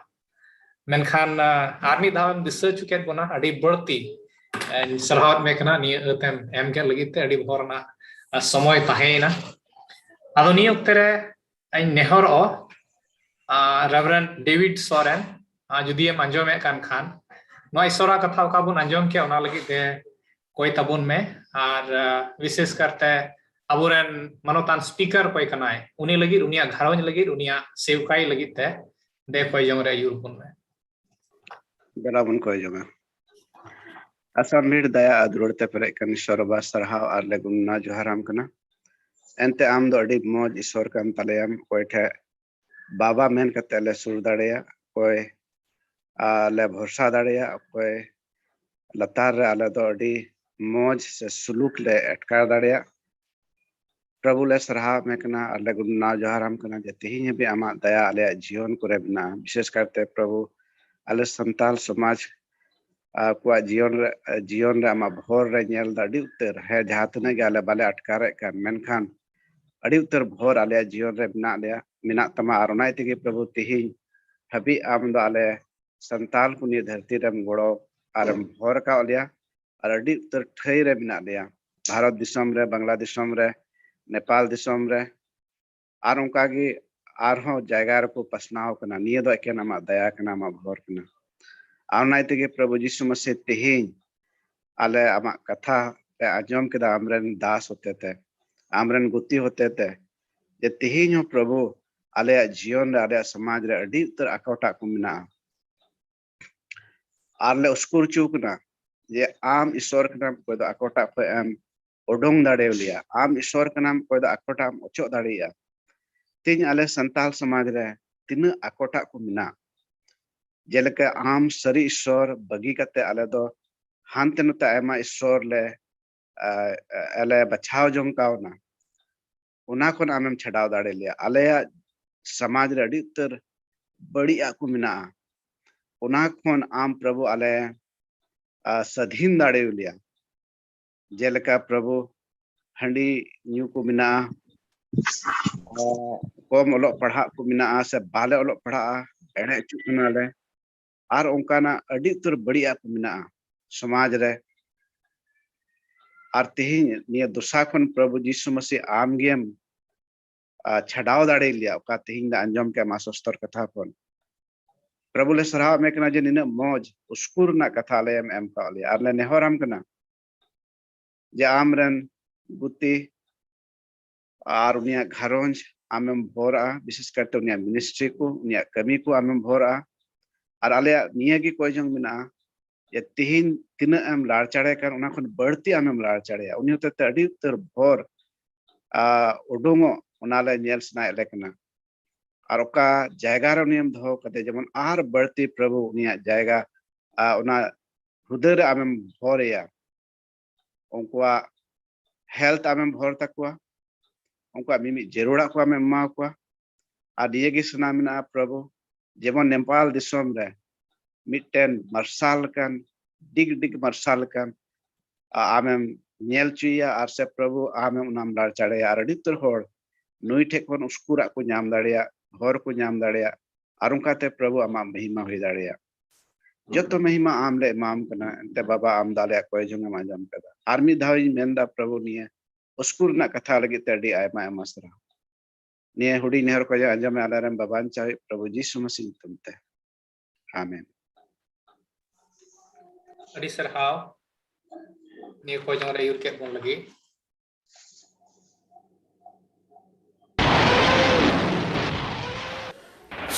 ᱢᱮᱱᱠᱷᱟᱱ ᱟᱨ ᱢᱤᱫ ᱫᱷᱟᱣ ᱮᱢ ᱫᱤᱥᱟᱹ ᱦᱚᱪᱚ ᱠᱮᱫ ᱵᱚᱱᱟ, ᱟᱹᱰᱤ ᱵᱟᱹᱲᱛᱤ ᱥᱟᱨᱦᱟᱣᱮᱫ ᱢᱮ ᱠᱟᱱᱟ ᱱᱤᱭᱟᱹ ᱟᱹᱛ ᱮᱢ ᱮᱢ ᱠᱮᱫ ᱞᱟᱹᱜᱤᱫ ᱛᱮ᱾ ᱟᱹᱰᱤ ᱵᱷᱚᱨ ᱨᱮᱱᱟᱜ ᱥᱚᱢᱚᱭ ᱛᱟᱦᱮᱸᱭᱮᱱᱟ᱾ ᱟᱫᱚ ᱱᱤᱭᱟᱹ ᱚᱠᱛᱮ ᱨᱮ ᱤᱧ ᱱᱮᱦᱚᱨᱚᱜᱼᱟ, ᱨᱮᱵᱷᱨᱮᱱᱰ ᱰᱮᱵᱷᱤᱰ ᱥᱚᱨᱮᱱ, ᱡᱩᱫᱤ ᱮᱢ ᱟᱸᱡᱚᱢᱮᱫ ᱠᱟᱱ ᱠᱷᱟᱱ, ᱱᱚᱣᱟ ᱤᱥᱚᱨᱟᱜ ᱠᱟᱛᱷᱟ ᱚᱠᱟ ᱵᱚᱱ ᱟᱸᱡᱚᱢ ᱠᱮᱫ, ᱚᱱᱟ ᱞᱟᱹᱜᱤᱫ ᱛᱮ ᱠᱚᱭ ᱛᱟᱵᱚᱱ ᱢᱮ᱾ ᱟᱨ ᱵᱤᱥᱮᱥ ᱠᱟᱨᱛᱮ ᱟᱵᱚᱨᱮᱱ ᱢᱟᱱᱚᱛᱟᱱ ᱥᱯᱤᱠᱟᱨ ᱚᱠᱚᱭ ᱠᱟᱱᱟᱭ, ᱩᱱᱤ ᱞᱟᱹᱜᱤᱫ, ᱩᱱᱤᱭᱟᱜ ᱜᱷᱟᱨᱚᱸᱡᱽ ᱞᱟᱹᱜᱤᱫ, ᱩᱱᱤᱭᱟᱜ ᱥᱮᱣᱠᱟᱭ ᱞᱟᱹᱜᱤᱫ ᱛᱮ ᱫᱮ ᱠᱚᱭ ᱡᱚᱝ ᱨᱮ ᱟᱹᱭᱩᱨ ᱵᱚᱱ ᱢᱮ᱾ ᱫᱮᱞᱟ ᱵᱚᱱ ᱠᱚᱭ ᱡᱚᱝᱟ᱾ ᱟᱥᱟᱢ ᱵᱷᱤᱲ ᱫᱟᱭᱟ ᱟᱨ ᱫᱩᱞᱟᱹᱲ ᱛᱮ ᱯᱮᱨᱮᱡ ᱠᱟᱱ ᱤᱥᱚᱨ ᱵᱟᱵᱟ, ᱥᱟᱨᱦᱟᱣ ᱟᱨ ᱞᱮ ᱜᱩᱱᱱᱟ ᱡᱚᱦᱟᱨᱟᱢ ᱠᱟᱱᱟ᱾ ᱮᱱᱛᱮ ᱟᱢ ᱫᱚ ᱟᱹᱰᱤ ᱢᱚᱡᱽ ᱤᱥᱚᱨ ᱠᱟᱱ ᱛᱟᱞᱮᱭᱟᱢ, ᱚᱠᱚᱭ ᱴᱷᱮᱡ ᱵᱟᱵᱟ ᱢᱮᱱ ᱠᱟᱛᱮ ᱞᱮ ᱥᱩᱨ ᱫᱟᱲᱮᱭᱟᱜ, ᱚᱠᱚᱭ ᱟᱨ ᱞᱮ ᱵᱷᱚᱨᱥᱟ ᱫᱟᱲᱮᱭᱟᱜ, ᱚᱠᱚᱭ ᱞᱟᱛᱟᱨ ᱨᱮ ᱟᱞᱮ ᱫᱚ ᱟᱹᱰᱤ ᱢᱚᱡᱽ ᱥᱮ ᱥᱩᱞᱩᱠ ᱞᱮ ᱟᱴᱠᱟᱨ ᱫᱟᱲᱮᱭᱟᱜ᱾ ᱯᱨᱚᱵᱷᱩ ᱞᱮ ᱥᱟᱨᱦᱟᱣ ᱢᱮ ᱠᱟᱱᱟ ᱟᱨ ᱞᱮ ᱜᱩᱱᱟᱹᱣ ᱡᱚᱦᱟᱨᱟᱢ ᱠᱟᱱᱟ ᱡᱮ ᱛᱮᱦᱮᱧ ᱦᱟᱹᱵᱤᱡ ᱟᱢᱟᱜ ᱫᱟᱭᱟ ᱟᱞᱮᱭᱟᱜ ᱡᱤᱭᱚᱱ ᱠᱚᱨᱮ ᱢᱮᱱᱟᱜᱼᱟ᱾ ᱵᱤᱥᱮᱥ ᱠᱟᱨᱛᱮ ᱯᱨᱚᱵᱷᱩ, ᱟᱞᱮ ᱥᱟᱱᱛᱟᱞ ᱥᱚᱢᱟᱡᱽ ᱟᱠᱚᱣᱟᱜ ᱡᱤᱭᱚᱱ ᱨᱮ, ᱡᱤᱭᱚᱱ ᱨᱮ ᱟᱢᱟᱜ ᱵᱷᱚᱨ ᱨᱮ ᱧᱮᱞ ᱫᱚ ᱟᱹᱰᱤ ᱩᱛᱟᱹᱨ, ᱦᱮᱸ, ᱡᱟᱦᱟᱸ ᱛᱤᱱᱟᱹᱜ ᱜᱮ ᱟᱞᱮ ᱵᱟᱞᱮ ᱟᱴᱠᱟᱨᱮᱫ ᱠᱟᱱ, ᱢᱮᱱᱠᱷᱟᱱ ᱟᱹᱰᱤ ᱩᱛᱟᱹᱨ ᱵᱷᱚᱨ ᱟᱞᱮᱭᱟᱜ ᱡᱤᱭᱚᱱ ᱨᱮ ᱢᱮᱱᱟᱜ ᱞᱮᱭᱟ, ᱢᱮᱱᱟᱜ ᱛᱟᱢᱟ᱾ ᱟᱨ ᱚᱱᱟ ᱛᱮᱜᱮ ᱯᱨᱚᱵᱷᱩ ᱛᱮᱦᱮᱧ ᱦᱟᱹᱵᱤᱡ ᱟᱢ ᱫᱚ ᱟᱞᱮ ᱥᱟᱱᱛᱟᱞ ᱠᱚ ᱱᱤᱭᱟᱹ ᱫᱷᱟᱹᱨᱛᱤ ᱨᱮᱢ ᱜᱚᱲᱚ ᱟᱨᱮᱢ ᱦᱚᱨ ᱟᱠᱟᱫ ᱞᱮᱭᱟ᱾ ᱟᱨ ᱟᱹᱰᱤ ᱩᱛᱟᱹᱨ ᱴᱷᱟᱹᱭ ᱨᱮ ᱢᱮᱱᱟᱜ ᱞᱮᱭᱟ, ᱵᱷᱟᱨᱚᱛ ᱫᱤᱥᱚᱢ ᱨᱮ, ᱵᱟᱝᱞᱟ ᱫᱤᱥᱚᱢ ᱨᱮ, ᱱᱮᱯᱟᱞ ᱫᱤᱥᱚᱢ ᱨᱮ, ᱟᱨ ᱚᱱᱠᱟᱜᱮ ᱟᱨᱦᱚᱸ ᱡᱟᱭᱜᱟ ᱨᱮᱠᱚ ᱯᱟᱥᱱᱟᱣ ᱠᱟᱱᱟ᱾ ᱱᱤᱭᱟᱹ ᱫᱚ ᱮᱠᱮᱱ ᱟᱢᱟᱜ ᱫᱟᱭᱟ ᱠᱟᱱᱟ, ᱟᱢᱟᱜ ᱵᱷᱚᱨ ᱠᱟᱱᱟ᱾ ᱟᱨ ᱚᱱᱟ ᱛᱮᱜᱮ ᱯᱨᱚᱵᱷᱩ ᱡᱤᱥᱩ ᱢᱟᱥᱤ ᱛᱮᱦᱮᱧ ᱟᱞᱮ ᱟᱢᱟᱜ ᱠᱟᱛᱷᱟ ᱞᱮ ᱟᱸᱡᱚᱢ ᱠᱮᱫᱟ, ᱟᱢᱨᱮᱱ ᱫᱟᱥ ᱦᱚᱛᱮᱛᱮ, ᱟᱢᱨᱮᱱ ᱜᱩᱛᱤ ᱦᱚᱛᱮᱛᱮ, ᱡᱮ ᱛᱮᱦᱮᱧ ᱦᱚᱸ ᱯᱨᱚᱵᱷᱩ ᱟᱞᱮᱭᱟᱜ ᱡᱤᱭᱚᱱ ᱨᱮ, ᱟᱞᱮᱭᱟᱜ ᱥᱚᱢᱟᱡᱽ ᱨᱮ ᱟᱹᱰᱤ ᱩᱛᱟᱹᱨ ᱟᱠᱚᱴᱟᱜ ᱠᱚ ᱢᱮᱱᱟᱜᱼᱟ᱾ ᱟᱨ ᱞᱮ ᱩᱥᱠᱩᱨ ᱦᱚᱪᱚ ᱠᱟᱱᱟ ᱡᱮ ᱟᱢ ᱤᱥᱚᱨ ᱠᱟᱱᱟᱢ, ᱚᱠᱚᱭ ᱫᱚ ᱟᱠᱚᱴᱟᱜ ᱠᱷᱚᱱ ᱮᱢ ᱩᱰᱩᱝ ᱫᱟᱲᱮᱭᱟᱞᱮᱭᱟ᱾ ᱟᱢ ᱤᱥᱚᱨ ᱠᱟᱱᱟᱢ, ᱚᱠᱚᱭ ᱫᱚ ᱟᱠᱚᱴᱟᱜ ᱮᱢ ᱚᱪᱚᱜ ᱫᱟᱲᱮᱭᱟᱜᱼᱟ᱾ ᱛᱮᱦᱮᱧ ᱟᱞᱮ ᱥᱟᱱᱛᱟᱲ ᱥᱚᱢᱟᱡᱽ ᱨᱮ ᱛᱤᱱᱟᱹᱜ ᱟᱠᱚᱴᱟᱜ ᱠᱚ ᱢᱮᱱᱟᱜ, ᱡᱮᱞᱮᱠᱟ ᱟᱢ ᱥᱟᱹᱨᱤ ᱤᱥᱚᱨ ᱵᱟᱹᱜᱤ ᱠᱟᱛᱮ ᱟᱞᱮ ᱫᱚ ᱦᱟᱱᱛᱮ ᱱᱟᱛᱮ ᱟᱭᱢᱟ ᱤᱥᱚᱨ ᱞᱮ, ᱟ, ᱞᱮ ᱵᱟᱪᱷᱟᱣ ᱡᱚᱝ ᱠᱟᱣᱱᱟ᱾ ᱚᱱᱟ ᱠᱷᱚᱱ ᱟᱢᱮᱢ ᱪᱷᱟᱰᱟᱣ ᱫᱟᱲᱮ ᱞᱮᱭᱟ᱾ ᱟᱞᱮᱭᱟᱜ ᱥᱚᱢᱟᱡᱽ ᱨᱮ ᱟᱹᱰᱤ ᱩᱛᱟᱹᱨ ᱵᱟᱹᱲᱤᱡ ᱟᱜ ᱠᱚ ᱢᱮᱱᱟᱜᱼᱟ, ᱚᱱᱟ ᱠᱷᱚᱱ ᱟᱢ ᱯᱨᱚᱵᱷᱩ ᱟᱞᱮ, ᱟ, ᱥᱟᱹᱫᱷᱤᱱ ᱫᱟᱲᱮ ᱞᱮᱭᱟ᱾ ᱡᱮᱞᱮᱠᱟ ᱯᱨᱚᱵᱷᱩ ᱦᱟᱺᱰᱤ ᱧᱩ ᱠᱚ ᱢᱮᱱᱟᱜᱼᱟ, ᱟ, ᱠᱚᱢ ᱚᱞᱚᱜ ᱯᱟᱲᱦᱟᱜ ᱠᱚ ᱢᱮᱱᱟᱜᱼᱟ, ᱥᱮ ᱵᱟᱞᱮ ᱚᱞᱚᱜ ᱯᱟᱲᱦᱟᱜᱼᱟ, ᱮᱲᱮ ᱦᱚᱪᱚᱜ ᱠᱟᱱᱟᱞᱮ, ᱟᱨ ᱚᱱᱠᱟᱱᱟᱜ ᱟᱹᱰᱤ ᱩᱛᱟᱹᱨ ᱵᱟᱹᱲᱤᱡ ᱟᱜ ᱠᱚ ᱢᱮᱱᱟᱜᱼᱟ ᱥᱚᱢᱟᱡᱽ ᱨᱮ᱾ ᱟᱨ ᱛᱮᱦᱮᱧ ᱱᱤᱭᱟᱹ ᱫᱚᱥᱟ ᱠᱷᱚᱱ ᱯᱨᱚᱵᱷᱩ ᱡᱤᱥᱩ ᱢᱟᱥᱤ ᱟᱢᱜᱮᱢ, ᱟ, ᱪᱷᱟᱰᱟᱣ ᱫᱟᱲᱮ ᱞᱮᱭᱟ, ᱚᱠᱟ ᱛᱮᱦᱮᱧ ᱞᱮ ᱟᱸᱡᱚᱢ ᱠᱮᱫ ᱟᱢᱟᱜ ᱥᱚᱥᱛᱚᱨ ᱠᱟᱛᱷᱟ ᱠᱷᱚᱱ᱾ ᱯᱨᱚᱵᱷᱩ ᱞᱮ ᱥᱟᱨᱦᱟᱣ ᱢᱮ ᱠᱟᱱᱟ ᱡᱮ ᱱᱤᱱᱟᱹᱜ ᱢᱚᱡᱽ ᱩᱥᱠᱩᱨ ᱨᱮᱱᱟᱜ ᱠᱟᱛᱷᱟ ᱟᱞᱮ ᱮᱢ ᱮᱢ ᱠᱟᱜ ᱞᱮᱭᱟ, ᱟᱨ ᱞᱮ ᱱᱮᱦᱚᱨᱟᱢ ᱠᱟᱱᱟ ᱡᱮ ᱟᱢᱨᱮᱱ ᱜᱩᱛᱤ ᱟᱨ ᱩᱱᱤᱭᱟᱜ ᱜᱷᱟᱨᱚᱸᱡᱽ ᱟᱢᱮᱢ ᱵᱷᱚᱨᱟ, ᱵᱤᱥᱮᱥ ᱠᱟᱨᱛᱮ ᱩᱱᱤᱭᱟᱜ ᱢᱤᱱᱤᱥᱴᱨᱤ ᱠᱚ, ᱩᱱᱤᱭᱟᱜ ᱠᱟᱹᱢᱤ ᱠᱚ ᱟᱢᱮᱢ ᱵᱷᱚᱨᱟ᱾ ᱟᱨ ᱟᱞᱮᱭᱟᱜ ᱱᱤᱭᱟᱹ ᱜᱮ ᱠᱚᱭ ᱡᱚᱝ ᱢᱮᱱᱟᱜᱼᱟ ᱡᱮ ᱛᱤᱦᱤᱧ ᱛᱤᱱᱟᱹᱜ ᱮᱢ ᱞᱟᱲᱪᱟᱲᱮ ᱠᱟᱱ, ᱚᱱᱟ ᱠᱷᱚᱱ ᱵᱟᱹᱲᱛᱤ ᱟᱢᱮᱢ ᱞᱟᱲᱪᱟᱲᱮᱭᱟ᱾ ᱩᱱᱤ ᱦᱚᱛᱮᱛᱮ ᱟᱹᱰᱤ ᱩᱛᱟᱹᱨ ᱵᱷᱚᱨ, ᱟ, ᱩᱰᱩᱝᱚᱜ, ᱚᱱᱟ ᱞᱮ ᱧᱮᱞ ᱥᱟᱱᱟᱭᱮᱫ ᱞᱮ ᱠᱟᱱᱟ᱾ ᱟᱨ ᱚᱠᱟ ᱡᱟᱭᱜᱟ ᱨᱮ ᱩᱱᱤᱭᱮᱢ ᱫᱚᱦᱚ ᱠᱟᱫᱮ, ᱡᱮᱢᱚᱱ ᱟᱨ ᱵᱟᱹᱲᱛᱤ ᱯᱨᱚᱵᱷᱩ ᱩᱱᱤᱭᱟᱜ ᱡᱟᱭᱜᱟ, ᱟ, ᱚᱱᱟ ᱦᱩᱫᱟᱹ ᱨᱮ ᱟᱢᱮᱢ ᱵᱷᱚᱨᱮᱭᱟ, ᱩᱱᱠᱩᱣᱟᱜ ᱦᱮᱞᱛᱷ ᱟᱢᱮᱢ ᱵᱷᱚᱨ ᱛᱟᱠᱚᱣᱟ, ᱩᱱᱠᱩᱣᱟᱜ ᱢᱤᱢᱤᱫ ᱡᱟᱹᱨᱩᱲᱟᱜ ᱠᱚ ᱟᱢᱮᱢ ᱮᱢᱟ ᱠᱚᱣᱟ᱾ ᱟᱨ ᱱᱤᱭᱟᱹ ᱜᱮ ᱥᱟᱱᱟ ᱢᱮᱱᱟᱜᱼᱟ ᱯᱨᱚᱵᱷᱩ, ᱡᱮᱢᱚᱱ ᱱᱮᱯᱟᱞ ᱫᱤᱥᱚᱢ ᱨᱮ ᱢᱤᱫᱴᱮᱱ ᱢᱟᱨᱥᱟᱞ ᱟᱠᱟᱱ, ᱰᱤᱜᱽ ᱰᱤᱜᱽ ᱢᱟᱨᱥᱟᱞ ᱟᱠᱟᱱ, ᱟ-, ᱟᱢᱮᱢ ᱧᱮᱞ ᱦᱚᱪᱚᱭᱮᱭᱟ, ᱟᱨ ᱥᱮ ᱯᱨᱚᱵᱷᱩ ᱟᱢᱮᱢ ᱚᱱᱟᱢ ᱞᱟᱲᱪᱟᱲᱮᱭᱟ, ᱟᱨ ᱟᱹᱰᱤ ᱩᱛᱟᱹᱨ ᱦᱚᱲ ᱱᱩᱭ ᱴᱷᱮᱡ ᱠᱷᱚᱱ ᱩᱥᱠᱩᱨᱟᱜ ᱠᱚ ᱧᱟᱢ ᱫᱟᱲᱮᱭᱟᱜ, ᱦᱚᱨ ᱠᱚ ᱧᱟᱢ ᱫᱟᱲᱮᱭᱟᱜ, ᱟᱨ ᱚᱱᱠᱟᱛᱮ ᱯᱨᱚᱵᱷᱩ ᱟᱢᱟᱜ ᱢᱚᱦᱤᱢᱟ ᱦᱩᱭ ᱫᱟᱲᱮᱭᱟᱜ᱾ ᱡᱚᱛᱚ ᱢᱚᱦᱤᱢᱟ ᱟᱢ ᱞᱮ ᱮᱢᱟᱢ ᱠᱟᱱᱟ, ᱮᱱᱛᱮ ᱵᱟᱵᱟ ᱟᱢ ᱫᱚ ᱟᱞᱮᱭᱟᱜ ᱠᱚᱭ ᱡᱚᱝ ᱮᱢ ᱟᱸᱡᱚᱢ ᱠᱟᱫᱟ᱾ ᱟᱨ ᱢᱤᱫ ᱫᱷᱟᱣ ᱤᱧ ᱢᱮᱱᱫᱟ ᱯᱨᱚᱵᱷᱩ, ᱱᱤᱭᱟᱹ ᱩᱥᱠᱩᱨ ᱨᱮᱱᱟᱜ ᱠᱟᱛᱷᱟ ᱞᱟᱹᱜᱤᱫ ᱛᱮ ᱟᱹᱰᱤ ᱟᱭᱢᱟ ᱟᱭᱢᱟ ᱥᱟᱨᱦᱟᱣ᱾ ᱱᱤᱭᱟᱹ ᱦᱩᱰᱤᱧ ᱱᱮᱦᱚᱨ ᱠᱚ ᱟᱸᱡᱚᱢ ᱟᱞᱮᱨᱮᱱ ᱵᱟᱵᱟᱧ ᱪᱟᱣᱤᱡ ᱯᱨᱚᱵᱷᱩ ᱡᱤᱥᱩ ᱢᱟᱥᱤ ᱧᱩᱛᱩᱢ ᱛᱮ, ᱟᱢᱮᱱ᱾ ᱟᱹᱰᱤ ᱥᱟᱨᱦᱟᱣ ᱱᱤᱭᱟᱹ ᱠᱚᱭ ᱡᱚᱝ ᱨᱮ ᱟᱹᱭᱩᱨ ᱠᱮᱫ ᱵᱚᱱ ᱞᱟᱹᱜᱤᱫ᱾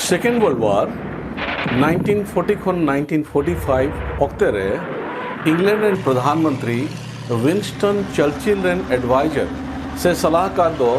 Second World War nineteen forty ᱠᱷᱚᱱ nineteen forty five ᱚᱠᱛᱮ ᱨᱮ ᱤᱝᱞᱮᱱᱰ ᱨᱮᱱ ᱯᱨᱚᱫᱷᱟᱱ ᱢᱚᱱᱛᱨᱤ ᱣᱤᱱᱥᱴᱚᱱ ᱪᱟᱨᱪᱤᱞ ᱨᱮᱱ ᱮᱰᱵᱟᱭᱡᱟᱨ ᱥᱮ ᱥᱟᱞᱟᱦᱠᱟᱨ ᱫᱚ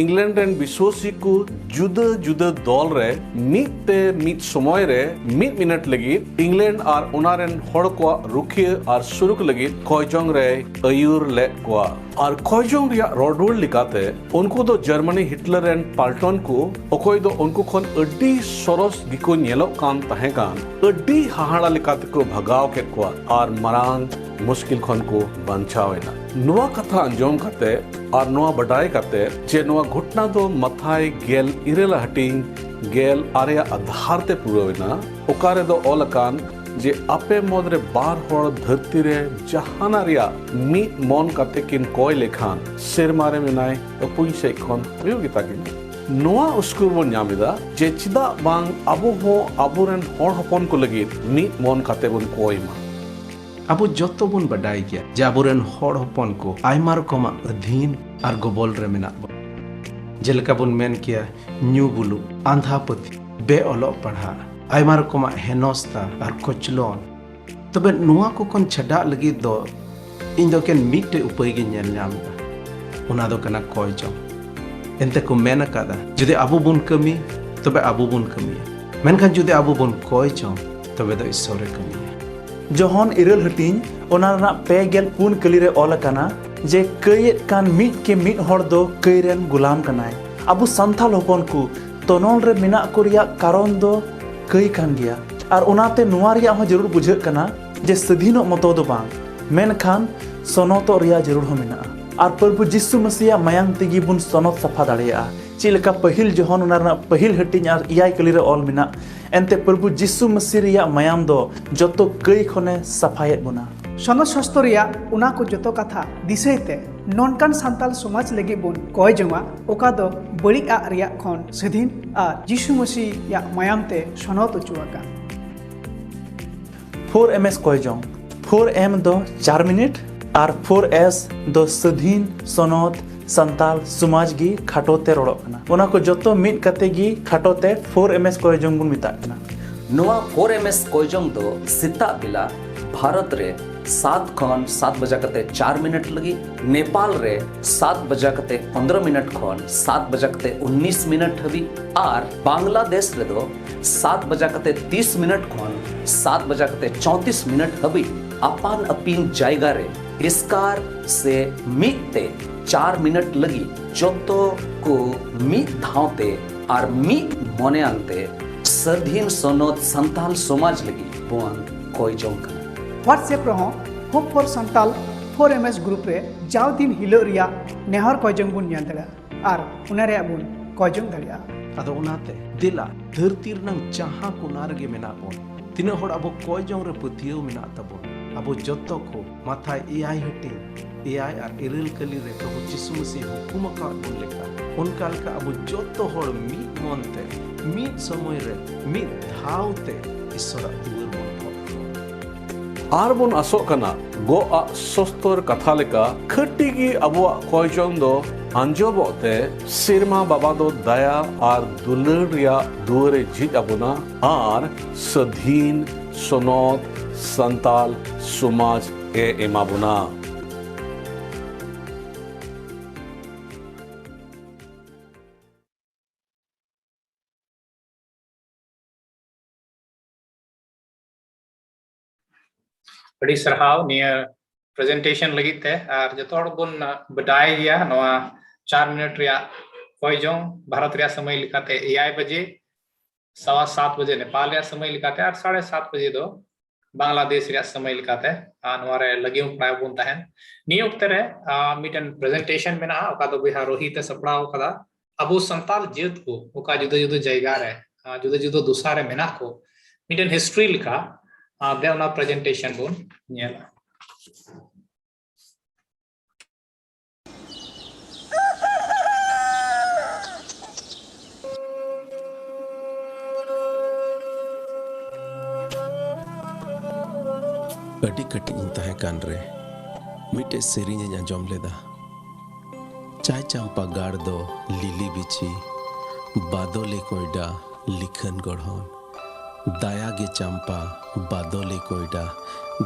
ᱤᱝᱞᱮᱱᱰ ᱨᱮᱱ ᱵᱤᱥᱣᱟᱹᱥᱤ ᱠᱚ ᱡᱩᱫᱟᱹ ᱡᱩᱫᱟᱹ ᱫᱚᱞ ᱨᱮ ᱢᱤᱫ ᱛᱮ ᱢᱤᱫ ᱥᱚᱢᱚᱭ ᱨᱮ ᱢᱤᱫ ᱢᱤᱱᱤᱴ ᱞᱟᱹᱜᱤᱫ ᱤᱝᱞᱮᱱᱰ ᱟᱨ ᱚᱱᱟ ᱨᱮᱱ ᱦᱚᱲ ᱠᱚᱣᱟᱜ ᱨᱩᱠᱷᱤᱭᱟᱹ ᱟᱨ ᱥᱩᱨᱩᱠ ᱞᱟᱹᱜᱤᱫ ᱠᱚᱭᱡᱚᱝ ᱨᱮᱭ ᱟᱹᱭᱩᱨ ᱞᱮᱫ ᱠᱚᱣᱟ᱾ ᱟᱨ ᱠᱚᱭᱡᱚᱝ ᱨᱮᱭᱟᱜ ᱨᱚᱲ ᱨᱩᱣᱟᱹᱲ ᱞᱮᱠᱟᱛᱮ, ᱩᱱᱠᱩ ᱫᱚ ᱡᱟᱨᱢᱟᱱᱤ ᱦᱤᱴᱞᱟᱨ ᱨᱮᱱ ᱯᱟᱞᱴᱚᱱ ᱠᱚ, ᱚᱠᱚᱭ ᱫᱚ ᱩᱱᱠᱩ ᱠᱷᱚᱱ ᱟᱹᱰᱤ ᱥᱚᱨᱚᱥ ᱜᱮᱠᱚ ᱧᱮᱞᱚᱜ ᱠᱟᱱ ᱛᱟᱦᱮᱸ ᱠᱟᱱ, ᱟᱹᱰᱤ ᱦᱟᱦᱟᱲᱟ ᱞᱮᱠᱟ ᱛᱮᱠᱚ ᱵᱷᱟᱜᱟᱣ ᱠᱮᱫ ᱠᱚᱣᱟ ᱟᱨ ᱢᱟᱨᱟᱝ ᱢᱩᱥᱠᱤᱞ ᱠᱷᱚᱱ ᱠᱚ ᱵᱟᱧᱪᱟᱣ ᱮᱱᱟ᱾ ᱱᱚᱣᱟ ᱠᱟᱛᱷᱟ ᱟᱸᱡᱚᱢ ᱠᱟᱛᱮ ᱟᱨ ᱱᱚᱣᱟ ᱵᱟᱰᱟᱭ ᱠᱟᱛᱮ ᱡᱮ ᱱᱚᱣᱟ ᱜᱷᱚᱴᱱᱟ ᱫᱚ ᱢᱟᱛᱷᱟᱭ ᱜᱮᱞ ᱤᱨᱟᱹᱞ ᱦᱟᱹᱴᱤᱧ ᱜᱮᱞ ᱟᱨᱮᱭᱟᱜ ᱟᱫᱷᱟᱨ ᱛᱮ ᱯᱩᱨᱟᱹᱣ ᱮᱱᱟ, ᱚᱠᱟ ᱨᱮᱫᱚ ᱚᱞ ᱟᱠᱟᱱ ᱡᱮ ᱟᱯᱮ ᱢᱩᱫᱽᱨᱮ ᱵᱟᱨ ᱦᱚᱲ ᱫᱷᱟᱹᱨᱛᱤ ᱨᱮ ᱡᱟᱦᱟᱱᱟᱜ ᱨᱮᱭᱟᱜ ᱢᱤᱫ ᱢᱚᱱ ᱠᱟᱛᱮ ᱠᱤᱱ ᱠᱚᱭ ᱞᱮᱠᱷᱟᱱ, ᱥᱮᱨᱢᱟ ᱨᱮ ᱢᱮᱱᱟᱭ ᱟᱹᱯᱩᱧ ᱥᱮᱫ ᱠᱷᱚᱱ ᱦᱩᱭᱩᱜ ᱜᱮᱛᱟ ᱠᱤᱱᱟ᱾ ᱱᱚᱣᱟ ᱩᱥᱠᱩᱨ ᱵᱚᱱ ᱧᱟᱢ ᱮᱫᱟ ᱡᱮ ᱪᱮᱫᱟᱜ ᱵᱟᱝ ᱟᱵᱚ ᱦᱚᱸ ᱟᱵᱚᱨᱮᱱ ᱦᱚᱲ ᱦᱚᱯᱚᱱ ᱠᱚ ᱞᱟᱹᱜᱤᱫ ᱢᱤᱫ ᱢᱚᱱ ᱠᱟᱛᱮ ᱵᱚᱱ ᱠᱚᱭ ᱢᱟ᱾ ᱟᱵᱚ ᱡᱚᱛᱚ ᱵᱚᱱ ᱵᱟᱰᱟᱭ ᱜᱮᱭᱟ ᱡᱮ ᱟᱵᱚᱨᱮᱱ ᱦᱚᱲ ᱦᱚᱯᱚᱱ ᱠᱚ ᱟᱭᱢᱟ ᱨᱚᱠᱚᱢᱟᱜ ᱟᱹᱫᱷᱤᱱ ᱟᱨ ᱜᱚᱵᱚᱞ ᱨᱮ ᱢᱮᱱᱟᱜ ᱵᱚᱱᱟ᱾ ᱡᱮᱞᱮᱠᱟ ᱵᱚᱱ ᱢᱮᱱ ᱠᱮᱭᱟ, ᱧᱩ ᱵᱩᱞᱩᱜ, ᱟᱸᱫᱷᱟ ᱯᱟᱹᱛᱭᱟᱹᱣ, ᱵᱮ ᱚᱞᱚᱜ ᱯᱟᱲᱦᱟᱜ, ᱟᱭᱢᱟ ᱨᱚᱠᱚᱢᱟᱜ ᱦᱮᱱᱚᱥᱛᱟ ᱟᱨ ᱠᱚᱪᱞᱚᱱ᱾ ᱛᱚᱵᱮ ᱱᱚᱣᱟ ᱠᱚ ᱠᱷᱚᱱ ᱪᱷᱟᱰᱟᱜ ᱞᱟᱹᱜᱤᱫ ᱫᱚ ᱤᱧ ᱫᱚ ᱮᱠᱮᱱ ᱢᱤᱫᱴᱮᱡ ᱩᱯᱟᱹᱭ ᱜᱤᱧ ᱧᱮᱞ ᱧᱟᱢ ᱮᱫᱟ᱾ ᱚᱱᱟ ᱫᱚ ᱠᱟᱱᱟ ᱠᱚᱭ ᱡᱚᱝ᱾ ᱮᱱᱛᱮ ᱠᱚ ᱢᱮᱱ ᱟᱠᱟᱫᱟ, ᱡᱩᱫᱤ ᱟᱵᱚ ᱵᱚᱱ ᱠᱟᱹᱢᱤ, ᱛᱚᱵᱮ ᱟᱵᱚ ᱵᱚᱱ ᱠᱟᱹᱢᱤᱭᱟ, ᱢᱮᱱᱠᱷᱟᱱ ᱡᱩᱫᱤ ᱟᱵᱚ ᱵᱚᱱ ᱠᱚᱭ ᱡᱚᱝ, ᱛᱚᱵᱮ ᱫᱚ ᱤᱥᱥᱚᱨᱮ ᱠᱟᱹᱢᱤᱭᱟ᱾ ᱡᱚᱦᱚᱱ ᱤᱨᱟᱹᱞ ᱦᱟᱹᱴᱤᱧ, ᱚᱱᱟ ᱨᱮᱱᱟᱜ ᱯᱮ ᱜᱮᱞ ᱯᱩᱱ ᱠᱟᱹᱞᱤ ᱨᱮ ᱚᱞ ᱟᱠᱟᱱᱟ ᱡᱮ ᱠᱟᱹᱭᱮᱫ ᱠᱟᱱ ᱢᱤᱫ ᱠᱮ ᱢᱤᱫ ᱦᱚᱲ ᱫᱚ ᱠᱟᱹᱭ ᱨᱮᱱ ᱜᱩᱞᱟᱢ ᱠᱟᱱᱟᱭ᱾ ᱟᱵᱚ ᱥᱟᱱᱛᱟᱲ ᱦᱚᱯᱚᱱ ᱠᱚ ᱛᱚᱱᱚᱞ ᱨᱮ ᱢᱮᱱᱟᱜ ᱠᱚ ᱨᱮᱭᱟᱜ ᱠᱟᱨᱚᱱ ᱫᱚ ᱠᱟᱹᱭ ᱠᱟᱱ ᱜᱮᱭᱟ᱾ ᱟᱨ ᱚᱱᱟᱛᱮ ᱱᱚᱣᱟ ᱨᱮᱭᱟᱜ ᱦᱚᱸ ᱡᱟᱹᱨᱩᱲ ᱵᱩᱡᱷᱟᱹᱜ ᱠᱟᱱᱟ ᱡᱮ ᱥᱟᱹᱫᱷᱤᱱᱚᱜ ᱢᱚᱛᱚ ᱫᱚ ᱵᱟᱝ, ᱢᱮᱱᱠᱷᱟᱱ ᱥᱚᱱᱚᱛᱚᱜ ᱨᱮᱭᱟᱜ ᱡᱟᱹᱨᱩᱲ ᱦᱚᱸ ᱢᱮᱱᱟᱜᱼᱟ᱾ ᱟᱨ ᱯᱨᱚᱵᱷᱩ ᱡᱤᱥᱩ ᱢᱟᱹᱥᱤᱭᱟᱜ ᱢᱟᱭᱟᱢ ᱛᱮᱜᱮ ᱵᱚᱱ ᱥᱚᱱᱚᱛ ᱥᱟᱯᱷᱟ ᱫᱟᱲᱮᱭᱟᱜᱼᱟ᱾ ᱪᱮᱫ ᱞᱮᱠᱟ ᱯᱟᱹᱦᱤᱞ ᱡᱚᱦᱚᱱ ᱚᱱᱟ ᱨᱮᱱᱟᱜ ᱯᱟᱹᱦᱤᱞ ᱦᱟᱹᱴᱤᱧ ᱟᱨ ᱮᱭᱟᱭ ᱠᱟᱹᱞᱤ ᱨᱮ ᱚᱞ ᱢᱮᱱᱟᱜ, ᱮᱱᱛᱮ ᱯᱨᱚᱵᱷᱩ ᱡᱤᱥᱩ ᱢᱟᱹᱥᱤ ᱨᱮᱭᱟᱜ ᱢᱟᱭᱟᱢ ᱫᱚ ᱡᱚᱛᱚ ᱠᱟᱹᱭ ᱠᱷᱚᱱᱮ ᱥᱟᱯᱷᱟᱭᱮᱫ ᱵᱚᱱᱟ᱾ ᱥᱚᱱᱚᱛ ᱥᱟᱥᱛᱚ ᱨᱮᱭᱟᱜ ᱚᱱᱟ ᱠᱚ ᱡᱚᱛᱚ ᱠᱟᱛᱷᱟ ᱫᱤᱥᱟᱹᱭ ᱛᱮ ᱱᱚᱝᱠᱟᱱ ᱥᱟᱱᱛᱟᱞ ᱥᱚᱢᱟᱡᱽ ᱞᱟᱹᱜᱤᱫ ᱵᱚᱱ ᱠᱚᱭ ᱡᱚᱝᱟ, ᱚᱠᱟ ᱫᱚ ᱵᱟᱹᱲᱤᱡ ᱟᱜ ᱨᱮᱭᱟᱜ ᱠᱷᱚᱱ ᱥᱟᱹᱫᱷᱤᱱ ᱟᱨ ᱡᱤᱥᱩ ᱢᱟᱹᱥᱤᱭᱟᱜ ᱢᱟᱭᱟᱢ ᱛᱮ ᱥᱚᱱᱚᱛ ᱚᱪᱚ ᱟᱠᱟᱱ᱾ ᱯᱷᱳᱨ ᱮᱢ ᱮᱥ ᱠᱚᱭ ᱡᱚᱝ᱾ ᱯᱷᱳᱨ ᱮᱢ ᱫᱚ ᱪᱟᱨ ᱢᱤᱱᱤᱴ ᱟᱨ ᱯᱷᱳᱨ ᱮᱥ ᱫᱚ ᱥᱟᱹᱫᱷᱤᱱ, ᱥᱚᱱᱚᱛ, ᱥᱟᱱᱛᱟᱞ, ᱥᱚᱢᱟᱡᱽ ᱜᱮ ᱠᱷᱟᱴᱚ ᱛᱮ ᱨᱚᱲᱚᱜ ᱠᱟᱱᱟ᱾ ᱚᱱᱟ ᱠᱚ ᱡᱚᱛᱚ ᱢᱤᱫ ᱠᱟᱛᱮ ᱜᱮ ᱠᱷᱟᱴᱚ ᱛᱮ ᱯᱷᱳᱨ ᱮᱢ ᱮᱥ ᱠᱚᱭ ᱡᱚᱝ ᱵᱚᱱ ᱢᱮᱛᱟᱜ ᱠᱟᱱᱟ᱾ ᱱᱚᱣᱟ ᱯᱷᱳᱨ ᱮᱢ ᱮᱥ ᱠᱚᱭ ᱡᱚᱝ ᱫᱚ ᱥᱮᱛᱟᱜ ᱵᱮᱞᱟ ᱵᱷᱟᱨᱚᱛ ᱨᱮ ᱥᱟᱛ ᱠᱷᱚᱱ ᱥᱟᱛ ᱵᱟᱡᱟ ᱠᱟᱛᱮ ᱪᱟᱨ ᱢᱤᱱᱤᱴ ᱞᱟᱹᱜᱤᱫ, ᱱᱮᱯᱟᱞ ᱨᱮ ᱥᱟᱛ ᱵᱟᱡᱟ ᱠᱟᱛᱮ ᱯᱚᱱᱫᱽᱨᱚ ᱢᱤᱱᱤᱴ ᱠᱷᱚᱱ ᱥᱟᱛ ᱵᱟᱡᱟ ᱠᱟᱛᱮ ᱩᱱᱤᱥ ᱢᱤᱱᱤᱴ ᱦᱟᱹᱵᱤᱡ ᱟᱨ ᱵᱟᱝᱞᱟᱫᱮᱥ ᱨᱮᱫᱚ ᱥᱟᱛ ᱵᱟᱡᱟ ᱠᱟᱛᱮ ᱛᱤᱥ ᱢᱤᱱᱤᱴ ᱠᱷᱚᱱ ᱥᱟᱛ ᱵᱟᱡᱟ ᱠᱟᱛᱮ ᱪᱚᱣᱛᱤᱥ ᱢᱤᱱᱤᱴ ᱦᱟᱹᱵᱤᱡ ᱟᱯᱟᱱ ᱟᱹᱯᱤᱱ ᱡᱟᱭᱜᱟ ᱨᱮ ᱮᱥᱠᱟᱨ ᱥᱮ ᱢᱤᱫ ᱛᱮ ᱪᱟᱨ ᱢᱤᱱᱤᱴ ᱞᱟᱹᱜᱤᱫ ᱡᱚᱛᱚ ᱠᱚ ᱢᱤᱫ ᱫᱷᱟᱣ ᱛᱮ ᱟᱨ ᱢᱤᱫ ᱢᱚᱱᱮᱭᱟᱱ ᱛᱮ ᱥᱟᱹᱫᱷᱤᱱ ᱥᱚᱱᱚᱛ ᱥᱟᱱᱛᱟᱞ ᱥᱚᱢᱟᱡᱽ ᱞᱟᱹᱜᱤᱫ ᱵᱚᱱ ᱠᱚᱭ ᱡᱚᱝ ᱠᱟᱱᱟ᱾ WhatsApp ᱨᱮᱦᱚᱸ Hope for Santal four M S group ᱨᱮ ᱡᱟᱣ ᱫᱤᱱ ᱦᱤᱞᱳᱜ ᱨᱮᱭᱟᱜ ᱱᱮᱦᱚᱨ ᱠᱚᱭ ᱡᱚᱝ ᱵᱚᱱ ᱧᱮᱞ ᱫᱟᱲᱮᱭᱟᱜᱼᱟ ᱟᱨ ᱚᱱᱟ ᱨᱮᱭᱟᱜ ᱵᱚᱱ ᱠᱚᱭ ᱡᱚᱝ ᱫᱟᱲᱮᱭᱟᱜᱼᱟ᱾ ᱟᱫᱚ ᱚᱱᱟᱛᱮ ᱫᱮᱞᱟ, ᱫᱷᱟᱹᱨᱛᱤ ᱨᱮᱱᱟᱝ ᱡᱟᱦᱟᱸ ᱠᱚᱱᱟ ᱨᱮᱜᱮ ᱢᱮᱱᱟᱜ ᱵᱚᱱ, ᱛᱤᱱᱟᱹᱜ ᱦᱚᱲ ᱟᱵᱚ ᱠᱚᱭ ᱡᱚᱝ ᱨᱮ ᱯᱟᱹᱛᱭᱟᱹᱣ ᱢᱮᱱᱟᱜ ᱛᱟᱵᱚᱱ, ᱟᱵᱚ ᱡᱚᱛᱚ ᱠᱚ ᱢᱟᱛᱷᱟᱭ ᱮᱭᱟᱭ ᱦᱟᱹᱴᱤᱧ ᱮᱭᱟᱭ ᱟᱨ ᱤᱨᱟᱹᱞ ᱠᱟᱹᱞᱤ ᱨᱮ ᱯᱨᱚᱵᱷᱩ ᱡᱤᱥᱩ ᱢᱟᱹᱥᱤ ᱦᱩᱠᱩᱢ ᱟᱠᱟᱫ ᱵᱚᱱ ᱞᱮᱠᱟ, ᱚᱱᱠᱟ ᱞᱮᱠᱟ ᱟᱵᱚ ᱡᱚᱛᱚ ᱦᱚᱲ ᱢᱤᱫ ᱢᱚᱱ ᱛᱮ, ᱢᱤᱫ ᱥᱚᱢᱚᱭ ᱨᱮ, ᱢᱤᱫ ᱫᱷᱟᱣ ᱛᱮ ᱤᱥᱚᱨᱟᱜ ᱫᱩᱣᱟᱹᱨ ᱵᱚᱱ ᱴᱷᱚᱠ᱾ ᱟᱨ ᱵᱚᱱ ᱟᱥᱚᱜ ᱠᱟᱱᱟ, ᱜᱚᱜ ᱟᱜ ᱥᱚᱥᱛᱚᱨ ᱠᱟᱛᱷᱟ ᱞᱮᱠᱟ, ᱠᱷᱟᱹᱴᱤ ᱜᱮ ᱟᱵᱚᱣᱟᱜ ᱠᱚᱭᱡᱚᱝ ᱫᱚ ᱟᱸᱡᱚᱢᱚᱜ ᱛᱮ, ᱥᱮᱨᱢᱟ ᱵᱟᱵᱟ ᱫᱚ ᱫᱟᱭᱟ ᱟᱨ ᱫᱩᱞᱟᱹᱲ ᱨᱮᱭᱟᱜ ᱫᱩᱣᱟᱹᱨ ᱮ ᱡᱷᱤᱡ ᱟᱵᱚᱱᱟ ᱟᱨ ᱥᱟᱹᱫᱷᱤᱱ, ᱥᱚᱱᱚᱛ, ᱥᱟᱱᱛᱟᱞ ᱥᱚᱢᱟᱡᱽ ᱮ ᱮᱢᱟ ᱵᱚᱱᱟ᱾ ᱟᱹᱰᱤ ᱥᱟᱨᱦᱟᱣ ᱱᱤᱭᱟᱹ presentation ᱞᱟᱹᱜᱤᱫ ᱛᱮ᱾ ᱟᱨ ᱡᱚᱛᱚ ᱦᱚᱲ ᱵᱚᱱ ᱵᱟᱰᱟᱭ ᱜᱮᱭᱟ, ᱱᱚᱣᱟ ᱪᱟᱨ ᱢᱤᱱᱤᱴ ᱨᱮᱭᱟᱜ ᱠᱚᱭ ᱡᱚᱝ ᱵᱷᱟᱨᱚᱛ ᱨᱮᱭᱟᱜ ᱥᱚᱢᱚᱭ ᱞᱮᱠᱟᱛᱮ ᱮᱭᱟᱭ ᱵᱟᱡᱮ, ᱥᱟᱣᱟ ᱥᱟᱛ ᱵᱟᱡᱮ ᱱᱮᱯᱟᱞ ᱨᱮᱭᱟᱜ ᱥᱚᱢᱚᱭ ᱞᱮᱠᱟᱛᱮ, ᱟᱨ ᱥᱟᱲᱮ ᱥᱟᱛ ᱵᱟᱡᱮ ᱫᱚ ᱵᱟᱝᱞᱟᱫᱮᱥ ᱨᱮᱭᱟᱜ ᱥᱚᱢᱚᱭ ᱞᱮᱠᱟᱛᱮ᱾ ᱟᱨ ᱱᱚᱣᱟ ᱨᱮ ᱞᱟᱹᱜᱤᱢ ᱯᱨᱟᱭ ᱵᱚᱱ ᱛᱟᱦᱮᱱ᱾ ᱱᱤᱭᱟᱹ ᱚᱠᱛᱮ ᱨᱮ, ᱟᱨ, ᱢᱤᱫᱴᱮᱱ presentation ᱢᱮᱱᱟᱜᱼᱟ, ᱚᱠᱟ ᱫᱚ ᱵᱚᱭᱦᱟ ᱨᱳᱦᱤᱛ ᱮ ᱥᱟᱯᱲᱟᱣ ᱟᱠᱟᱫᱟ᱾ ᱟᱵᱚ ᱥᱟᱱᱛᱟᱞ ᱡᱟᱹᱛ ᱠᱚ ᱚᱠᱟ ᱡᱩᱫᱟᱹ ᱡᱩᱫᱟᱹ ᱡᱟᱭᱜᱟ ᱨᱮ, ᱟᱨ, ᱡᱩᱫᱟᱹ ᱡᱩᱫᱟᱹ ᱫᱩᱥᱟ ᱨᱮ ᱢᱮᱱᱟᱜ ᱠᱚ, ᱢᱤᱫᱴᱮᱱ history ᱞᱮᱠᱟ, ᱟᱨ, ᱫᱮ ᱚᱱᱟ presentation ᱵᱚᱱ ᱧᱮᱞᱟ᱾ ᱟᱹᱰᱤ ᱠᱟᱹᱴᱤᱡ ᱤᱧ ᱛᱟᱦᱮᱸ ᱠᱟᱱ ᱨᱮ ᱢᱤᱫᱴᱮᱡ ᱥᱮᱨᱮᱧ ᱤᱧ ᱟᱸᱡᱚᱢ ᱞᱮᱫᱟ᱾ ᱪᱟᱭ ᱪᱟᱢᱯᱟ ᱜᱟᱲ ᱫᱚ ᱞᱤᱞᱤ ᱵᱤᱪᱷᱤ, ᱵᱟᱫᱚᱞᱤ ᱠᱚᱭᱰᱟ ᱞᱤᱠᱷᱟᱹᱱ ᱜᱚᱲᱦᱚᱱ᱾ ᱫᱟᱭᱟ ᱜᱮ ᱪᱟᱢᱯᱟ, ᱵᱟᱫᱚᱞᱤ ᱠᱚᱭᱰᱟ,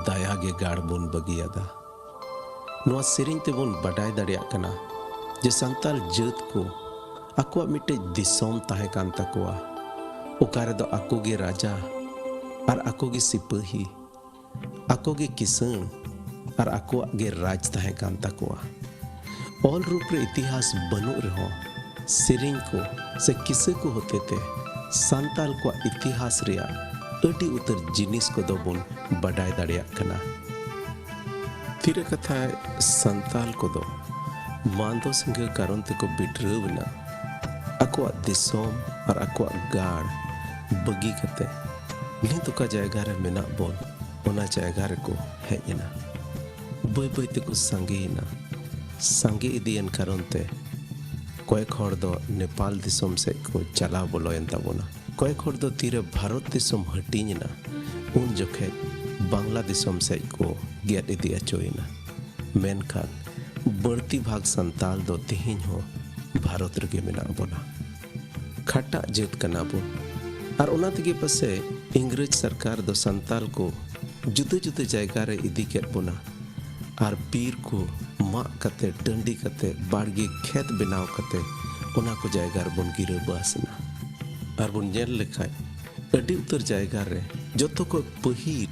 ᱫᱟᱭᱟ ᱜᱮ ᱜᱟᱲ ᱵᱚᱱ ᱵᱟᱹᱜᱤᱭᱟᱫᱟ᱾ ᱱᱚᱣᱟ ᱥᱮᱨᱮᱧ ᱛᱮᱵᱚᱱ ᱵᱟᱰᱟᱭ ᱫᱟᱲᱮᱭᱟᱜ ᱠᱟᱱᱟ ᱡᱮ ᱥᱟᱱᱛᱟᱞ ᱡᱟᱹᱛ ᱠᱚ ᱟᱠᱚᱣᱟᱜ ᱢᱤᱫᱴᱮᱡ ᱫᱤᱥᱚᱢ ᱛᱟᱦᱮᱸ ᱠᱟᱱ ᱛᱟᱠᱚᱣᱟ, ᱚᱠᱟ ᱨᱮᱫᱚ ᱟᱠᱚ ᱜᱮ ᱨᱟᱡᱟ ᱟᱨ ᱟᱠᱚ ᱜᱮ ᱥᱤᱯᱟᱹᱦᱤ, ᱟᱠᱚ ᱜᱮ ᱠᱤᱥᱟᱹᱬ ᱟᱨ ᱟᱠᱚᱣᱟᱜ ᱜᱮ ᱨᱟᱡᱽ ᱛᱟᱦᱮᱸ ᱠᱟᱱ ᱛᱟᱠᱚᱣᱟ᱾ ᱚᱞ ᱨᱩᱯ ᱨᱮ ᱤᱛᱤᱦᱟᱥ ᱵᱟᱹᱱᱩᱜ ᱨᱮᱦᱚᱸ, ᱥᱮᱨᱮᱧ ᱠᱚ ᱥᱮ ᱠᱤᱥᱟᱹ ᱠᱚ ᱦᱚᱛᱮᱛᱮ ᱥᱟᱱᱛᱟᱞ ᱠᱚᱣᱟᱜ ᱤᱛᱤᱦᱟᱥ ᱨᱮᱭᱟᱜ ᱟᱹᱰᱤ ᱩᱛᱟᱹᱨ ᱡᱤᱱᱤᱥ ᱠᱚᱫᱚ ᱵᱚᱱ ᱵᱟᱰᱟᱭ ᱫᱟᱲᱮᱭᱟᱜ ᱠᱟᱱᱟ᱾ ᱛᱤᱨᱮ ᱠᱟᱛᱷᱟᱭ ᱥᱟᱱᱛᱟᱞ ᱠᱚᱫᱚ ᱢᱟᱱᱫᱚ ᱥᱤᱸᱜᱷᱟᱹ ᱠᱟᱨᱚᱱ ᱛᱮᱠᱚ ᱵᱤᱰᱨᱟᱹᱣ ᱮᱱᱟ᱾ ᱟᱠᱚᱣᱟᱜ ᱫᱤᱥᱚᱢ ᱟᱨ ᱟᱠᱚᱣᱟᱜ ᱜᱟᱲ ᱵᱟᱹᱜᱤ ᱠᱟᱛᱮ ᱱᱤᱛ ᱚᱠᱟ ᱡᱟᱭᱜᱟ ᱨᱮ ᱢᱮᱱᱟᱜ ᱵᱚᱱ, ᱚᱱᱟ ᱡᱟᱭᱜᱟ ᱨᱮᱠᱚ ᱦᱮᱡ ᱮᱱᱟ᱾ ᱵᱟᱹᱭ ᱵᱟᱹᱭ ᱛᱮᱠᱚ ᱥᱟᱸᱜᱮᱭᱮᱱᱟ᱾ ᱥᱟᱸᱜᱮ ᱤᱫᱤᱭᱮᱱ ᱠᱟᱨᱚᱱ ᱛᱮ ᱠᱚᱭᱮᱠ ᱦᱚᱲ ᱫᱚ ᱱᱮᱯᱟᱞ ᱫᱤᱥᱚᱢ ᱥᱮᱫ ᱠᱚ ᱪᱟᱞᱟᱣ ᱵᱚᱞᱚᱭᱮᱱ ᱛᱟᱵᱚᱱᱟ᱾ ᱠᱚᱭᱮᱠ ᱦᱚᱲ ᱫᱚ ᱛᱤᱨᱮ ᱵᱷᱟᱨᱚᱛ ᱫᱤᱥᱚᱢ ᱦᱟᱹᱴᱤᱧ ᱮᱱᱟ, ᱩᱱ ᱡᱚᱠᱷᱮᱡ ᱵᱟᱝᱞᱟ ᱫᱤᱥᱚᱢ ᱥᱮᱫ ᱠᱚ ᱜᱮᱫ ᱤᱫᱤ ᱚᱪᱚᱭᱮᱱᱟ᱾ ᱢᱮᱱᱠᱷᱟᱱ ᱵᱟᱹᱲᱛᱤ ᱵᱷᱟᱜᱽ ᱥᱟᱱᱛᱟᱞ ᱫᱚ ᱛᱮᱦᱮᱧ ᱦᱚᱸ ᱵᱷᱟᱨᱚᱛ ᱨᱮᱜᱮ ᱢᱮᱱᱟᱜ ᱵᱚᱱᱟ᱾ ᱠᱷᱟᱴᱟᱜ ᱡᱟᱹᱛ ᱠᱟᱱᱟ ᱵᱚᱱ᱾ ᱟᱨ ᱚᱱᱟ ᱛᱮᱜᱮ ᱯᱟᱥᱮᱡ ᱤᱝᱨᱮᱡᱽ ᱥᱚᱨᱠᱟᱨ ᱫᱚ ᱥᱟᱱᱛᱟᱞ ᱠᱚ ᱡᱩᱫᱟᱹ ᱡᱩᱫᱟᱹ ᱡᱟᱭᱜᱟ ᱨᱮ ᱤᱫᱤ ᱠᱮᱫ ᱵᱚᱱᱟ᱾ ᱟᱨ ᱵᱤᱨ ᱠᱚ ᱢᱟᱜ ᱠᱟᱛᱮ, ᱴᱟᱺᱰᱤ ᱠᱟᱛᱮ, ᱵᱟᱲᱜᱮ ᱠᱷᱮᱛ ᱵᱮᱱᱟᱣ ᱠᱟᱛᱮ ᱚᱱᱟ ᱠᱚ ᱡᱟᱭᱜᱟ ᱨᱮᱵᱚᱱ ᱜᱤᱨᱟᱹᱵᱟᱥ ᱮᱱᱟ᱾ ᱟᱨ ᱵᱚᱱ ᱧᱮᱞ ᱞᱮᱠᱷᱟᱡ ᱟᱹᱰᱤ ᱩᱛᱟᱹᱨ ᱡᱟᱭᱜᱟ ᱨᱮ ᱡᱚᱛᱚ ᱠᱷᱚᱡ ᱯᱟᱹᱦᱤᱞ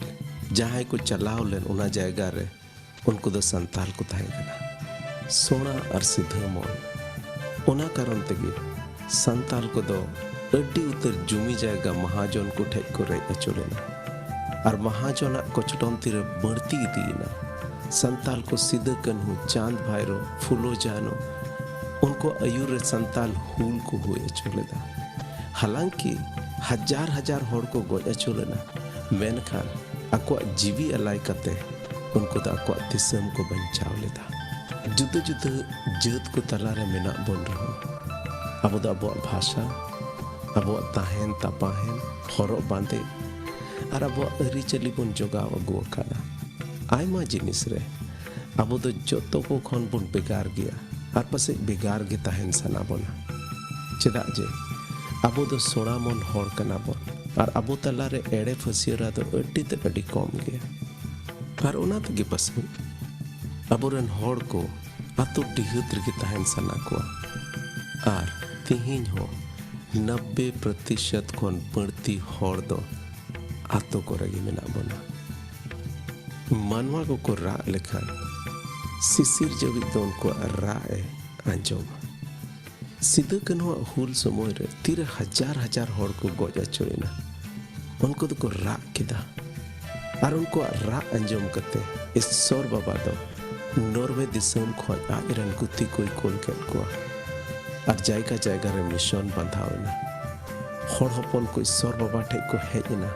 ᱡᱟᱦᱟᱸᱭ ᱠᱚ ᱪᱟᱞᱟᱣ ᱞᱮᱱ ᱚᱱᱟ ᱡᱟᱭᱜᱟ ᱨᱮ, ᱩᱱᱠᱩ ᱫᱚ ᱥᱟᱱᱛᱟᱞ ᱠᱚ ᱛᱟᱦᱮᱸ ᱠᱟᱱᱟ, ᱥᱚᱬᱟ ᱟᱨ ᱥᱤᱫᱷᱟᱹ ᱢᱚᱱ᱾ ᱚᱱᱟ ᱠᱟᱨᱚᱱ ᱛᱮᱜᱮ ᱥᱟᱱᱛᱟᱞ ᱠᱚᱫᱚ ᱟᱹᱰᱤ ᱩᱛᱟᱹᱨ ᱡᱩᱢᱤ ᱡᱟᱭᱜᱟ ᱢᱟᱦᱟᱡᱚᱱ ᱠᱚ ᱴᱷᱮᱡ ᱠᱚ ᱨᱮᱡ ᱦᱚᱪᱚ ᱞᱮᱱᱟ᱾ ᱟᱨ ᱢᱟᱦᱟᱡᱚᱱᱟᱜ ᱠᱚᱪᱞᱚᱱ ᱛᱤᱨᱮ ᱵᱟᱹᱲᱛᱤ ᱤᱫᱤᱭᱮᱱᱟ᱾ ᱥᱟᱱᱛᱟᱞ ᱠᱚ ᱥᱤᱫᱟᱹ ᱠᱟᱹᱱᱦᱩ, ᱪᱟᱸᱫᱽ ᱵᱷᱟᱭᱨᱳ, ᱯᱷᱩᱞᱳ ᱡᱷᱟᱱᱳ, ᱩᱱᱠᱩᱣᱟᱜ ᱟᱹᱭᱩᱨ ᱨᱮ ᱥᱟᱱᱛᱟᱞ ᱦᱩᱞ ᱠᱚ ᱦᱩᱭ ᱦᱚᱪᱚ ᱞᱮᱫᱟ᱾ ᱦᱟᱞᱟᱝᱠᱤ ᱦᱟᱡᱟᱨ ᱦᱟᱡᱟᱨ ᱦᱚᱲ ᱠᱚ ᱜᱚᱡ ᱦᱚᱪᱚ ᱞᱮᱱᱟ, ᱢᱮᱱᱠᱷᱟᱱ ᱟᱠᱚᱣᱟᱜ ᱡᱤᱣᱤ ᱟᱞᱟᱭ ᱠᱟᱛᱮ ᱩᱱᱠᱩ ᱫᱚ ᱟᱠᱚᱣᱟᱜ ᱫᱤᱥᱚᱢ ᱠᱚ ᱵᱟᱧᱪᱟᱣ ᱞᱮᱫᱟ᱾ ᱡᱩᱫᱟᱹ ᱡᱩᱫᱟᱹ ᱡᱟᱹᱛ ᱠᱚ ᱛᱟᱞᱟᱨᱮ ᱢᱮᱱᱟᱜ ᱵᱚᱱ ᱨᱮᱦᱚᱸ, ᱟᱵᱚ ᱫᱚ ᱟᱵᱚᱣᱟᱜ ᱵᱷᱟᱥᱟ, ᱟᱵᱚᱣᱟᱜ ᱛᱟᱦᱮᱱ ᱛᱟᱯᱟᱦᱮᱱ, ᱦᱚᱨᱚᱜ ᱵᱟᱸᱫᱮ ᱟᱨ ᱟᱵᱚᱣᱟᱜ ᱟᱹᱨᱤᱪᱟᱹᱞᱤ ᱵᱚᱱ ᱡᱚᱜᱟᱣ ᱟᱹᱜᱩ ᱟᱠᱟᱫᱟ᱾ ᱟᱭᱢᱟ ᱡᱤᱱᱤᱥ ᱨᱮ ᱟᱵᱚ ᱫᱚ ᱡᱚᱛᱚ ᱠᱚ ᱠᱷᱚᱱ ᱵᱚᱱ ᱵᱷᱮᱜᱟᱨ ᱜᱮᱭᱟ ᱟᱨ ᱯᱟᱥᱮᱡ ᱵᱷᱮᱜᱟᱨ ᱜᱮ ᱛᱟᱦᱮᱱ ᱥᱟᱱᱟ ᱵᱚᱱᱟ᱾ ᱪᱮᱫᱟᱜ ᱡᱮ ᱟᱵᱚ ᱫᱚ ᱥᱚᱲᱟ ᱢᱚᱱ ᱦᱚᱲ ᱠᱟᱱᱟ ᱵᱚᱱ ᱟᱨ ᱟᱵᱚ ᱛᱟᱞᱟᱨᱮ ᱮᱲᱮ ᱯᱷᱟᱹᱥᱭᱟᱹᱨᱟ ᱫᱚ ᱟᱹᱰᱤ ᱛᱮᱫ ᱟᱹᱰᱤ ᱠᱚᱢ ᱜᱮᱭᱟ᱾ ᱟᱨ ᱚᱱᱟ ᱛᱮᱜᱮ ᱯᱟᱥᱮᱡ ᱟᱵᱚᱨᱮᱱ ᱦᱚᱲ ᱠᱚ ᱟᱛᱳ ᱰᱤᱦᱟᱹᱛ ᱨᱮᱜᱮ ᱛᱟᱦᱮᱱ ᱥᱟᱱᱟ ᱠᱚᱣᱟ᱾ ᱟᱨ ᱛᱮᱦᱮᱧ ᱦᱚᱸ ᱱᱚᱵᱵᱳᱭ ᱯᱨᱚᱛᱤᱥᱚᱛ ᱠᱷᱚᱱ ᱵᱟᱹᱲᱛᱤ ᱦᱚᱲ ᱫᱚ ᱟᱛᱳ ᱠᱚᱨᱮ ᱜᱮ ᱢᱮᱱᱟᱜ ᱵᱚᱱᱟ᱾ ᱢᱟᱱᱣᱟ ᱠᱚᱠᱚ ᱨᱟᱜ ᱞᱮᱠᱷᱟᱱ ᱥᱤᱥᱤᱨ ᱡᱟᱹᱣᱤᱡ ᱫᱚ ᱩᱱᱠᱩᱣᱟᱜ ᱨᱟᱜ ᱮ ᱟᱸᱡᱚᱢᱟ᱾ ᱥᱤᱫᱟᱹ ᱠᱟᱹᱱᱦᱩᱣᱟᱜ ᱦᱩᱞ ᱥᱚᱢᱚᱭ ᱨᱮ ᱛᱤᱨᱮ ᱦᱟᱡᱟᱨ ᱦᱟᱡᱟᱨ ᱦᱚᱲ ᱠᱚ ᱜᱚᱡ ᱦᱚᱪᱚᱭᱮᱱᱟ, ᱩᱱᱠᱩ ᱫᱚᱠᱚ ᱨᱟᱜ ᱠᱮᱫᱟ᱾ ᱟᱨ ᱩᱱᱠᱩᱣᱟᱜ ᱨᱟᱜ ᱟᱸᱡᱚᱢ ᱠᱟᱛᱮ ᱤᱥᱥᱚᱨ ᱵᱟᱵᱟ ᱫᱚ ᱱᱚᱨᱣᱮ ᱫᱤᱥᱚᱢ ᱠᱷᱚᱱ ᱟᱡ ᱨᱮᱱ ᱜᱩᱛᱤ ᱠᱚᱭ ᱠᱩᱞ ᱠᱮᱫ ᱠᱚᱣᱟ᱾ ᱟᱨ ᱡᱟᱭᱜᱟ ᱡᱟᱭᱜᱟ ᱨᱮ ᱢᱤᱥᱚᱱ ᱵᱟᱸᱫᱷᱟᱣ ᱮᱱᱟ᱾ ᱦᱚᱲ ᱦᱚᱯᱚᱱ ᱠᱚ ᱤᱥᱥᱚᱨ ᱵᱟᱵᱟ ᱴᱷᱮᱡ ᱠᱚ ᱦᱮᱡ ᱮᱱᱟ᱾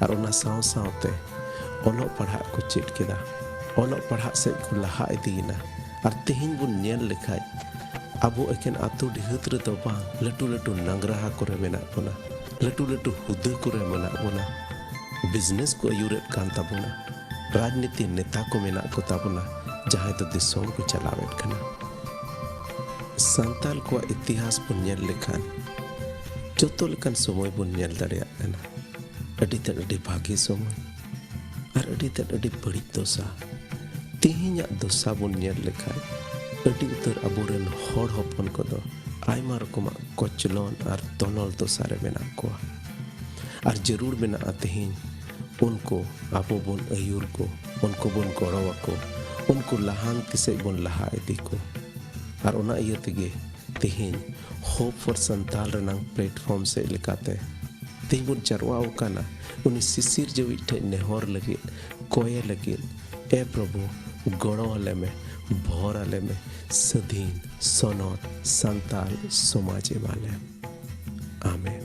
ᱟᱨ ᱚᱱᱟ ᱥᱟᱶ ᱥᱟᱶᱛᱮ ᱚᱞᱚᱜ ᱯᱟᱲᱦᱟᱜ ᱠᱚ ᱪᱮᱫ ᱠᱮᱫᱟ᱾ ᱚᱞᱚᱜ ᱯᱟᱲᱦᱟᱜ ᱥᱮᱫ ᱠᱚ ᱞᱟᱦᱟ ᱤᱫᱤᱭᱮᱱᱟ᱾ ᱟᱨ ᱛᱮᱦᱮᱧ ᱵᱚᱱ ᱧᱮᱞ ᱞᱮᱠᱷᱟᱡ, ᱟᱵᱚ ᱮᱠᱮᱱ ᱟᱛᱳ ᱰᱤᱦᱟᱹᱛ ᱨᱮᱫᱚ ᱵᱟᱝ, ᱞᱟᱹᱴᱩ ᱞᱟᱹᱴᱩ ᱱᱟᱝᱜᱽᱨᱟᱦᱟ ᱠᱚᱨᱮ ᱢᱮᱱᱟᱜ ᱵᱚᱱᱟ, ᱞᱟᱹᱴᱩ ᱞᱟᱹᱴᱩ ᱦᱩᱫᱟᱹ ᱠᱚᱨᱮ ᱢᱮᱱᱟᱜ ᱵᱚᱱᱟ, ᱵᱤᱡᱽᱱᱮᱥ ᱠᱚ ᱟᱹᱭᱩᱨᱮᱫ ᱠᱟᱱ ᱛᱟᱵᱚᱱᱟ, ᱨᱟᱡᱽᱱᱤᱛᱤ ᱱᱮᱛᱟ ᱠᱚ ᱢᱮᱱᱟᱜ ᱠᱚ ᱛᱟᱵᱚᱱᱟ, ᱡᱟᱦᱟᱸᱭ ᱫᱚ ᱫᱤᱥᱚᱢ ᱠᱚ ᱪᱟᱞᱟᱣᱮᱫ ᱠᱟᱱᱟ᱾ ᱥᱟᱱᱛᱟᱞ ᱠᱚᱣᱟᱜ ᱤᱛᱤᱦᱟᱥ ᱵᱚᱱ ᱧᱮᱞ ᱞᱮᱠᱷᱟᱱ, ᱡᱚᱛᱚ ᱞᱮᱠᱟᱱ ᱥᱚᱢᱚᱭ ᱵᱚᱱ ᱧᱮᱞ ᱫᱟᱲᱮᱭᱟᱜ ᱠᱟᱱᱟ᱾ ᱟᱹᱰᱤ ᱛᱮᱫ ᱟᱹᱰᱤ ᱵᱷᱟᱹᱜᱤ ᱥᱚᱢᱚᱭ ᱟᱨ ᱟᱹᱰᱤ ᱛᱮᱫ ᱟᱹᱰᱤ ᱵᱟᱹᱲᱤᱡ ᱫᱚᱥᱟ᱾ ᱛᱮᱦᱮᱧᱟᱜ ᱫᱚᱥᱟ ᱵᱚᱱ ᱧᱮᱞ ᱞᱮᱠᱷᱟᱱ, ᱟᱹᱰᱤ ᱩᱛᱟᱹᱨ ᱟᱵᱚᱨᱮᱱ ᱦᱚᱲ ᱦᱚᱯᱚᱱ ᱠᱚᱫᱚ ᱟᱭᱢᱟ ᱨᱚᱠᱚᱢᱟᱜ ᱠᱚᱪᱞᱚᱱ ᱟᱨ ᱛᱚᱱᱚᱞ ᱫᱚᱥᱟ ᱨᱮ ᱢᱮᱱᱟᱜ ᱠᱚᱣᱟ᱾ ᱟᱨ ᱡᱟᱹᱨᱩᱲ ᱢᱮᱱᱟᱜᱼᱟ ᱛᱮᱦᱮᱧ ᱩᱱᱠᱩ ᱟᱵᱚ ᱵᱚᱱ ᱟᱹᱭᱩᱨ ᱠᱚ, ᱩᱱᱠᱩ ᱵᱚᱱ ᱜᱚᱲᱚ ᱟᱠᱚ, ᱩᱱᱠᱩ ᱞᱟᱦᱟᱱᱛᱤ ᱥᱮᱫ ᱵᱚᱱ ᱞᱟᱦᱟ ᱤᱫᱤ ᱠᱚ᱾ ᱟᱨ ᱚᱱᱟ ᱤᱭᱟᱹ ᱛᱮᱜᱮ ᱛᱮᱦᱮᱧ Hope for Santal ᱨᱮᱱᱟᱝ platform ᱥᱮᱫ ᱞᱮᱠᱟᱛᱮ ᱛᱮᱦᱮᱧ ᱵᱚᱱ ᱡᱟᱨᱣᱟ ᱟᱠᱟᱱᱟ ᱩᱱᱤ ᱥᱤᱥᱤᱨ ᱡᱟᱹᱣᱤᱡ ᱴᱷᱮᱱ ᱱᱮᱦᱚᱨ ᱞᱟᱹᱜᱤᱫ, ᱠᱚᱭᱮ ᱞᱟᱹᱜᱤᱫ᱾ ᱮ ᱯᱨᱚᱵᱷᱩ, ᱜᱚᱲᱚ ᱟᱞᱮ ᱢᱮ, ᱵᱷᱚᱨ ᱟᱞᱮ ᱢᱮ, ᱥᱟᱹᱫᱷᱤᱱ ᱥᱚᱱᱚᱛ ᱥᱟᱱᱛᱟᱞ ᱥᱚᱢᱟᱡᱽ ᱮᱢᱟᱞᱮ᱾ ᱟᱢᱮᱱ᱾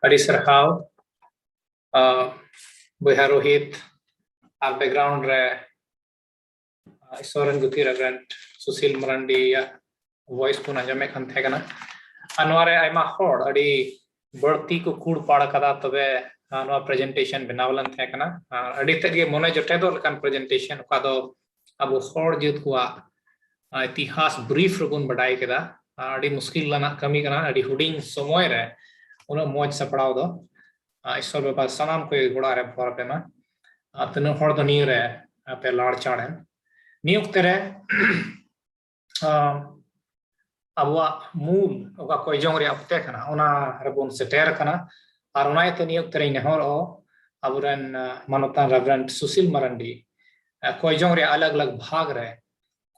ᱟᱹᱰᱤ ᱥᱟᱨᱦᱟᱣ, ᱟᱸ, ᱵᱚᱭᱦᱟ ᱨᱳᱦᱤᱛ, ᱟᱨ background ᱨᱮ, ᱟᱸ, ᱤᱥᱥᱚᱨ ᱨᱮᱱ ᱜᱩᱛᱤ Reverend ᱥᱩᱥᱤᱞ ᱢᱟᱨᱟᱱᱰᱤᱭᱟᱜ voice ᱵᱚᱱ ᱟᱸᱡᱚᱢᱮᱫ ᱠᱟᱱ ᱛᱟᱦᱮᱸ ᱠᱟᱱᱟ᱾ ᱟᱨ ᱱᱚᱣᱟ ᱨᱮ ᱟᱭᱢᱟ ᱦᱚᱲ ᱟᱹᱰᱤ ᱵᱟᱹᱲᱛᱤ ᱠᱚ ᱠᱩᱲ ᱯᱟᱲ ᱠᱟᱫᱟ, ᱛᱚᱵᱮ, ᱟᱸ, ᱱᱚᱣᱟ presentation ᱵᱮᱱᱟᱣ ᱞᱮᱱ ᱛᱟᱦᱮᱸ ᱠᱟᱱᱟ᱾ ᱟᱨ ᱟᱹᱰᱤ ᱛᱮᱫ ᱜᱮ ᱢᱚᱱᱮ ᱡᱚᱴᱮᱫᱚᱜ ᱞᱮᱠᱟᱱ presentation, ᱚᱠᱟ ᱫᱚ ᱟᱵᱚ ᱦᱚᱲ ᱡᱟᱹᱛ ᱠᱚᱣᱟᱜ, ᱟᱸ, ᱤᱛᱤᱦᱟᱥ brief ᱨᱮᱵᱚᱱ ᱵᱟᱰᱟᱭ ᱠᱮᱫᱟ᱾ ᱟᱸ, ᱟᱹᱰᱤ ᱢᱩᱥᱠᱤᱞ ᱟᱱᱟᱜ ᱠᱟᱹᱢᱤ ᱠᱟᱱᱟ, ᱟᱹᱰᱤ ᱦᱩᱰᱤᱧ ᱥᱚᱢᱚᱭ ᱨᱮ ᱩᱱᱟᱹᱜ ᱢᱚᱡᱽ ᱥᱟᱯᱲᱟᱣ ᱫᱚ᱾ ᱟᱸ, ᱤᱥᱥᱚᱨ ᱵᱟᱵᱟ ᱥᱟᱱᱟᱢ ᱠᱚ ᱜᱚᱲᱟ ᱨᱮ ᱵᱷᱚᱨ ᱟᱯᱮ ᱢᱟ᱾ ᱟᱨ ᱛᱤᱱᱟᱹᱜ ᱦᱚᱲ ᱫᱚ ᱱᱤᱭᱟᱹ ᱨᱮ ᱟᱯᱮ ᱞᱟᱲ ᱪᱟᱲ ᱮᱱ᱾ ᱱᱤᱭᱟᱹ ᱚᱠᱛᱮ ᱨᱮ, ᱟᱸ, ᱟᱵᱚᱣᱟᱜ ᱢᱩᱞ ᱚᱠᱟ ᱠᱚᱭᱡᱚᱝ ᱨᱮᱭᱟᱜ ᱚᱠᱛᱮ ᱠᱟᱱᱟ, ᱚᱱᱟ ᱨᱮᱵᱚᱱ ᱥᱮᱴᱮᱨ ᱟᱠᱟᱱᱟ᱾ ᱟᱨ ᱚᱱᱟ ᱤᱭᱟᱹᱛᱮ ᱱᱤᱭᱟᱹ ᱚᱠᱛᱮ ᱨᱮᱧ ᱱᱮᱦᱚᱨᱚᱜᱼᱟ, ᱟᱵᱚᱨᱮᱱ, ᱟᱸ, ᱢᱟᱱᱚᱛᱟᱱ Reverend ᱥᱩᱥᱤᱞ ᱢᱟᱨᱟᱱᱰᱤ, ᱟᱸ, ᱠᱚᱭᱡᱚᱝ ᱨᱮᱭᱟᱜ ᱟᱞᱟᱜᱽ ᱟᱞᱟᱜᱽ ᱵᱷᱟᱜᱽ ᱨᱮ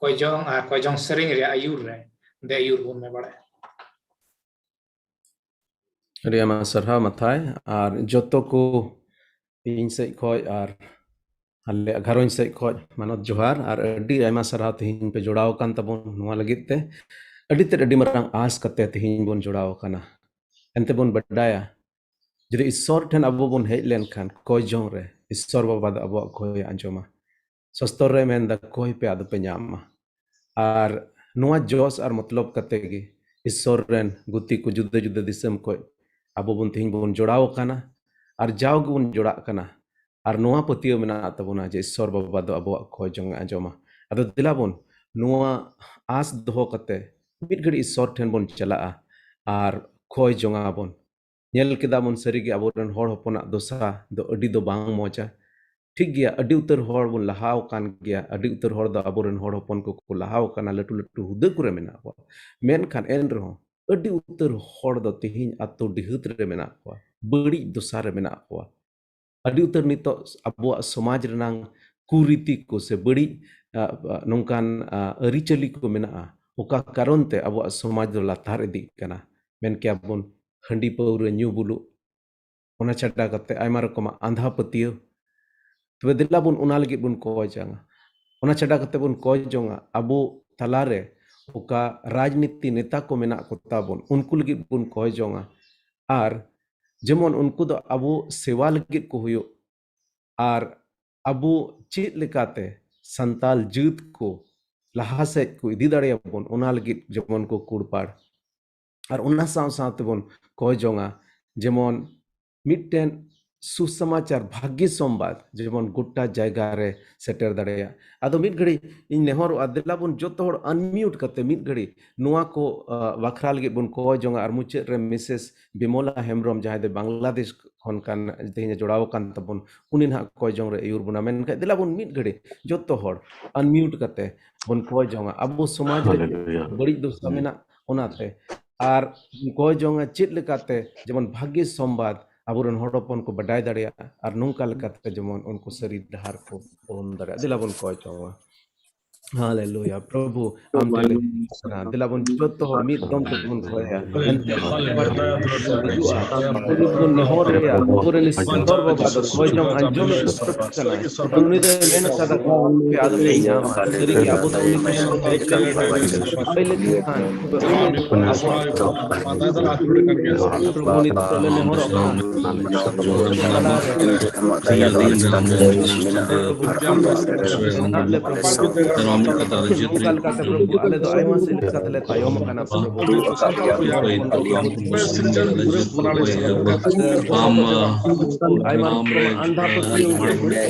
ᱠᱚᱭᱡᱚᱝ ᱟᱨ ᱠᱚᱭᱡᱚᱝ ᱥᱮᱨᱮᱧ ᱨᱮᱭᱟᱜ ᱟᱹᱭᱩᱨ ᱨᱮ ᱫᱮ ᱟᱹᱭᱩᱨ ᱵᱚᱱ ᱢᱮ ᱵᱟᱲᱟᱭᱟ᱾ ᱟᱹᱰᱤ ᱟᱭᱢᱟ ᱥᱟᱨᱦᱟᱣ ᱢᱟᱛᱷᱟᱭ, ᱟᱨ ᱡᱚᱛᱚ ᱠᱚ ᱤᱧ ᱥᱮᱫ ᱠᱷᱚᱡ ᱟᱨ ᱟᱞᱮᱭᱟᱜ ᱜᱷᱟᱨᱚᱸᱡᱽ ᱥᱮᱫ ᱠᱷᱚᱡ ᱢᱟᱱᱚᱛ ᱡᱚᱦᱟᱨ, ᱟᱨ ᱟᱹᱰᱤ ᱟᱭᱢᱟ ᱥᱟᱨᱦᱟᱣ ᱛᱮᱦᱮᱧ ᱯᱮ ᱡᱚᱲᱟᱣ ᱟᱠᱟᱱ ᱛᱟᱵᱚᱱ ᱱᱚᱣᱟ ᱞᱟᱹᱜᱤᱫ ᱛᱮ᱾ ᱟᱹᱰᱤ ᱛᱮᱫ ᱟᱹᱰᱤ ᱢᱟᱨᱟᱝ ᱟᱸᱥ ᱠᱟᱛᱮ ᱛᱮᱦᱮᱧ ᱵᱚᱱ ᱡᱚᱲᱟᱣ ᱟᱠᱟᱱᱟ᱾ ᱮᱱᱛᱮ ᱵᱚᱱ ᱵᱟᱰᱟᱭᱟ, ᱡᱩᱫᱤ ᱤᱥᱥᱚᱨ ᱴᱷᱮᱱ ᱟᱵᱚ ᱵᱚᱱ ᱦᱮᱡ ᱞᱮᱱᱠᱷᱟᱱ ᱠᱚᱭ ᱡᱚᱝ ᱨᱮ, ᱤᱥᱥᱚᱨ ᱵᱟᱵᱟ ᱫᱚ ᱟᱵᱚᱣᱟᱜ ᱠᱚᱭ ᱟᱸᱡᱚᱢᱟ᱾ ᱥᱚᱥᱛᱚᱨ ᱨᱮ ᱢᱮᱱᱫᱟ, ᱠᱚᱭ ᱯᱮ ᱟᱫᱚ ᱯᱮ ᱧᱟᱢᱟ᱾ ᱟᱨ ᱱᱚᱣᱟ ᱡᱚᱥ ᱟᱨ ᱢᱚᱛᱞᱚᱵ ᱠᱟᱛᱮ ᱜᱮ ᱤᱥᱥᱚᱨ ᱨᱮᱱ ᱜᱩᱛᱤ ᱠᱚ ᱡᱩᱫᱟᱹ ᱡᱩᱫᱟᱹ ᱫᱤᱥᱚᱢ ᱠᱷᱚᱡ ᱟᱵᱚ ᱵᱚᱱ ᱛᱮᱦᱮᱧ ᱵᱚᱱ ᱡᱚᱲᱟᱣ ᱟᱠᱟᱱᱟ᱾ ᱟᱨ ᱡᱟᱣ ᱜᱮᱵᱚᱱ ᱡᱚᱲᱟᱜ ᱠᱟᱱᱟ, ᱟᱨ ᱱᱚᱣᱟ ᱯᱟᱹᱛᱭᱟᱹᱣ ᱢᱮᱱᱟᱜ ᱛᱟᱵᱚᱱᱟ ᱡᱮ ᱤᱥᱥᱚᱨ ᱵᱟᱵᱟ ᱫᱚ ᱟᱵᱚᱣᱟᱜ ᱠᱚᱭ ᱡᱚᱝ ᱮ ᱟᱸᱡᱚᱢᱟ᱾ ᱟᱫᱚ ᱫᱮᱞᱟ ᱵᱚᱱ ᱱᱚᱣᱟ ᱟᱸᱥ ᱫᱚᱦᱚ ᱠᱟᱛᱮ ᱢᱤᱫ ᱜᱷᱟᱹᱲᱤᱡ ᱤᱥᱥᱚᱨ ᱴᱷᱮᱱ ᱵᱚᱱ ᱪᱟᱞᱟᱜᱼᱟ ᱟᱨ ᱠᱚᱭ ᱡᱚᱝᱟ ᱵᱚᱱ᱾ ᱧᱮᱞ ᱠᱮᱫᱟ ᱵᱚᱱ, ᱥᱟᱹᱨᱤᱜᱮ ᱟᱵᱚᱨᱮᱱ ᱦᱚᱲ ᱦᱚᱯᱚᱱᱟᱜ ᱫᱚᱥᱟ ᱫᱚ ᱟᱹᱰᱤ ᱫᱚ ᱵᱟᱝ ᱢᱚᱡᱟ᱾ ᱴᱷᱤᱠ ᱜᱮᱭᱟ, ᱟᱹᱰᱤ ᱩᱛᱟᱹᱨ ᱦᱚᱲ ᱵᱚᱱ ᱞᱟᱦᱟ ᱟᱠᱟᱱ ᱜᱮᱭᱟ, ᱟᱹᱰᱤ ᱩᱛᱟᱹᱨ ᱦᱚᱲ ᱫᱚ ᱟᱵᱚᱨᱮᱱ ᱦᱚᱲ ᱦᱚᱯᱚᱱ ᱠᱚᱠᱚ ᱞᱟᱦᱟ ᱟᱠᱟᱱᱟ, ᱞᱟᱹᱴᱩ ᱞᱟᱹᱴᱩ ᱦᱩᱫᱟᱹ ᱠᱚᱨᱮ ᱢᱮᱱᱟᱜ ᱠᱚᱣᱟ, ᱢᱮᱱᱠᱷᱟᱱ ᱮᱱ ᱨᱮᱦᱚᱸ ᱟᱹᱰᱤ ᱩᱛᱟᱹᱨ ᱦᱚᱲ ᱫᱚ ᱛᱮᱦᱮᱧ ᱟᱛᱳ ᱰᱤᱦᱟᱹᱛ ᱨᱮ ᱢᱮᱱᱟᱜ ᱠᱚᱣᱟ, ᱵᱟᱹᱲᱤᱡ ᱫᱚᱥᱟ ᱨᱮ ᱢᱮᱱᱟᱜ ᱠᱚᱣᱟ᱾ ᱟᱹᱰᱤ ᱩᱛᱟᱹᱨ ᱱᱤᱛᱚᱜ ᱟᱵᱚᱣᱟᱜ ᱥᱚᱢᱟᱡᱽ ᱨᱮᱱᱟᱝ ᱠᱩᱨᱤᱛᱤ ᱠᱚ ᱥᱮ ᱵᱟᱹᱲᱤᱡ, ᱟ, ᱟ, ᱱᱚᱝᱠᱟᱱ, ᱟ, ᱟᱹᱨᱤᱪᱟᱹᱞᱤ ᱠᱚ ᱢᱮᱱᱟᱜᱼᱟ, ᱚᱠᱟ ᱠᱟᱨᱚᱱ ᱛᱮ ᱟᱵᱚᱣᱟᱜ ᱥᱚᱢᱟᱡᱽ ᱫᱚ ᱞᱟᱛᱟᱨ ᱤᱫᱤᱜ ᱠᱟᱱᱟ᱾ ᱢᱮᱱ ᱠᱮᱭᱟ ᱵᱚᱱ ᱦᱟᱺᱰᱤ ᱯᱟᱹᱣᱨᱟᱹ ᱧᱩ ᱵᱩᱞᱩᱜ, ᱚᱱᱟ ᱪᱷᱟᱰᱟ ᱠᱟᱛᱮ ᱟᱭᱢᱟ ᱨᱚᱠᱚᱢᱟᱜ ᱟᱸᱫᱷᱟ ᱯᱟᱹᱛᱭᱟᱹᱣ᱾ ᱛᱚᱵᱮ ᱫᱮᱞᱟ ᱵᱚᱱ ᱚᱱᱟ ᱞᱟᱹᱜᱤᱫ ᱵᱚᱱ ᱠᱚᱭ ᱡᱚᱝᱟ᱾ ᱚᱱᱟ ᱪᱷᱟᱰᱟ ᱠᱟᱛᱮ ᱵᱚᱱ ᱠᱚᱭ ᱡᱚᱝᱟ ᱟᱵᱚ ᱛᱟᱞᱟᱨᱮ ᱚᱠᱟ ᱨᱟᱡᱽᱱᱤᱛᱤ ᱱᱮᱛᱟ ᱠᱚ ᱢᱮᱱᱟᱜ ᱠᱚᱛᱟ ᱵᱚᱱ, ᱩᱱᱠᱩ ᱞᱟᱹᱜᱤᱫ ᱵᱚᱱ ᱠᱚᱭ ᱡᱚᱝᱟ᱾ ᱟᱨ ᱡᱮᱢᱚᱱ ᱩᱱᱠᱩ ᱫᱚ ᱟᱵᱚ ᱥᱮᱣᱟ ᱞᱟᱹᱜᱤᱫ ᱠᱚ ᱦᱩᱭᱩᱜ, ᱟᱨ ᱟᱵᱚ ᱪᱮᱫ ᱞᱮᱠᱟᱛᱮ ᱥᱟᱱᱛᱟᱞ ᱡᱟᱹᱛ ᱠᱚ ᱞᱟᱦᱟ ᱥᱮᱫ ᱠᱚ ᱤᱫᱤ ᱫᱟᱲᱮᱭᱟᱵᱚᱱ, ᱚᱱᱟ ᱞᱟᱹᱜᱤᱫ ᱡᱮᱢᱚᱱ ᱠᱚ ᱠᱩᱲᱯᱟᱲ᱾ ᱟᱨ ᱚᱱᱟ ᱥᱟᱶ ᱥᱟᱶ ᱛᱮᱵᱚᱱ ᱠᱚᱭ ᱡᱚᱝᱟ ᱡᱮᱢᱚᱱ ᱢᱤᱫᱴᱮᱱ ᱥᱩᱥᱚᱢᱟᱪᱟᱨ, ᱵᱷᱟᱜᱽᱜᱤ ᱥᱚᱢᱵᱟᱫ ᱡᱮᱢᱚᱱ ᱜᱚᱴᱟ ᱡᱟᱭᱜᱟ ᱨᱮ ᱥᱮᱴᱮᱨ ᱫᱟᱲᱮᱭᱟᱜ᱾ ᱟᱫᱚ ᱢᱤᱫ ᱜᱷᱟᱹᱲᱤ ᱤᱧ ᱱᱮᱦᱚᱨᱚᱜᱼᱟ, ᱫᱮᱞᱟ ᱵᱚᱱ ᱡᱚᱛᱚ ᱦᱚᱲ unmute ᱠᱟᱛᱮ ᱢᱤᱫ ᱜᱷᱟᱹᱲᱤ ᱱᱚᱣᱟ ᱠᱚ, ᱟ, ᱵᱟᱠᱷᱨᱟ ᱞᱟᱹᱜᱤᱫ ᱵᱚᱱ ᱠᱚᱭ ᱡᱚᱝᱟ᱾ ᱟᱨ ᱢᱩᱪᱟᱹᱫ ᱨᱮ ᱢᱤᱥᱮᱥ ᱵᱤᱢᱚᱞᱟ ᱦᱮᱢᱵᱨᱚᱢ, ᱡᱟᱦᱟᱸᱭ ᱫᱚ ᱵᱟᱝᱞᱟᱫᱮᱥ ᱠᱷᱚᱱ ᱠᱟᱱ, ᱛᱮᱦᱮᱧ ᱮ ᱡᱚᱲᱟᱣ ᱟᱠᱟᱱ ᱛᱟᱵᱚᱱ, ᱩᱱᱤ ᱱᱟᱦᱟᱜ ᱠᱚᱭ ᱡᱚᱝ ᱨᱮ ᱟᱹᱭᱩᱨ ᱵᱚᱱᱟ᱾ ᱢᱮᱱᱠᱷᱟᱡ ᱫᱮᱞᱟ ᱵᱚᱱ ᱢᱤᱫ ᱜᱷᱟᱹᱲᱤ ᱡᱚᱛᱚ ᱦᱚᱲ unmute ᱠᱟᱛᱮ ᱵᱚᱱ ᱠᱚᱭ ᱡᱚᱝᱟ᱾ ᱟᱵᱚ ᱥᱚᱢᱟᱡᱽ ᱨᱮ ᱦᱟᱞᱮᱞᱩᱭᱟ᱾ ᱵᱟᱹᱲᱤᱡ ᱫᱚᱥᱟ ᱦᱩᱸ᱾ ᱢᱮᱱᱟᱜ, ᱚᱱᱟᱛᱮ ᱟᱨ ᱠᱚᱭ ᱡᱚᱝᱟ ᱪᱮᱫ ᱞᱮᱠᱟᱛᱮ ᱡᱮᱢᱚᱱ ᱵᱷᱟᱜᱽᱜᱤ ᱥᱚᱢᱵᱟᱫ ᱟᱵᱚᱨᱮᱱ ᱦᱚᱲ ᱦᱚᱯᱚᱱ ᱠᱚ ᱵᱟᱰᱟᱭ ᱫᱟᱲᱮᱭᱟᱜᱼᱟ, ᱟᱨ ᱱᱚᱝᱠᱟ ᱞᱮᱠᱟᱛᱮ ᱡᱮᱢᱚᱱ ᱩᱱᱠᱩ ᱥᱟᱹᱨᱤ ᱰᱟᱦᱟᱨ ᱠᱚ ᱩᱨᱩᱢ ᱫᱟᱲᱮᱭᱟᱜᱼᱟ᱾ ᱫᱮᱞᱟ ᱵᱚᱱ ᱠᱚᱭ ᱡᱚᱝᱟ᱾ ᱦᱟᱞᱮᱞᱩᱭᱟ, ᱯᱨᱚᱵᱷᱩ ᱟᱢ ᱴᱷᱮᱱ ᱞᱮ ᱦᱟᱞᱮᱞᱩᱭᱟ᱾ ᱫᱮᱞᱟ ᱵᱚᱱ ᱡᱚᱛᱚ ᱦᱚᱲ ᱢᱤᱫ ᱫᱚᱢ ᱛᱮᱵᱚᱱ ᱠᱚᱭᱟ᱾ ᱮᱱᱛᱮ ᱦᱤᱡᱩᱜᱼᱟ, ᱩᱱᱤ ᱵᱚᱱ ᱱᱮᱦᱚᱨ ᱨᱮᱭᱟ, ᱟᱵᱚᱨᱮᱱ ᱥᱚᱱᱛᱚᱨ ᱵᱟᱵᱟ ᱫᱚ ᱠᱚᱭ ᱡᱚᱝ ᱟᱸᱡᱚᱢ ᱤᱥᱛᱚᱨ ᱠᱟᱱᱟᱭ᱾ ᱩᱱᱤ ᱫᱚᱭ ᱢᱮᱱ ᱠᱟᱫᱟ, ᱟᱫᱚ ᱯᱮ ᱧᱟᱢᱟ᱾ ᱥᱟᱹᱨᱤ ᱜᱮ ᱟᱵᱚ ᱫᱚ ᱩᱱᱤ ᱠᱷᱚᱱ ᱵᱚᱱ ᱠᱚᱭ ᱠᱟᱱᱟ᱾ ᱠᱚᱭ ᱞᱮᱠᱷᱟᱱ ᱯᱨᱚᱵᱷᱩ ᱱᱤᱛᱚᱜ ᱞᱮ ᱱᱮᱦᱚᱨᱚᱜ ᱠᱟᱱᱟ᱾ ᱱᱚᱝᱠᱟ ᱞᱮᱠᱟᱛᱮ ᱯᱨᱚᱵᱷᱩ, ᱟᱞᱮ ᱫᱚ ᱟᱭᱢᱟ ᱥᱮᱫ ᱞᱮᱠᱟ ᱛᱮᱞᱮ ᱛᱟᱭᱚᱢ ᱟᱠᱟᱱᱟ ᱯᱨᱚᱵᱷᱩ᱾ ᱟᱢ, ᱟᱭᱢᱟ ᱨᱚᱠᱚᱢ ᱟᱸᱫᱷᱟ ᱯᱟᱹᱛᱭᱟᱹᱣ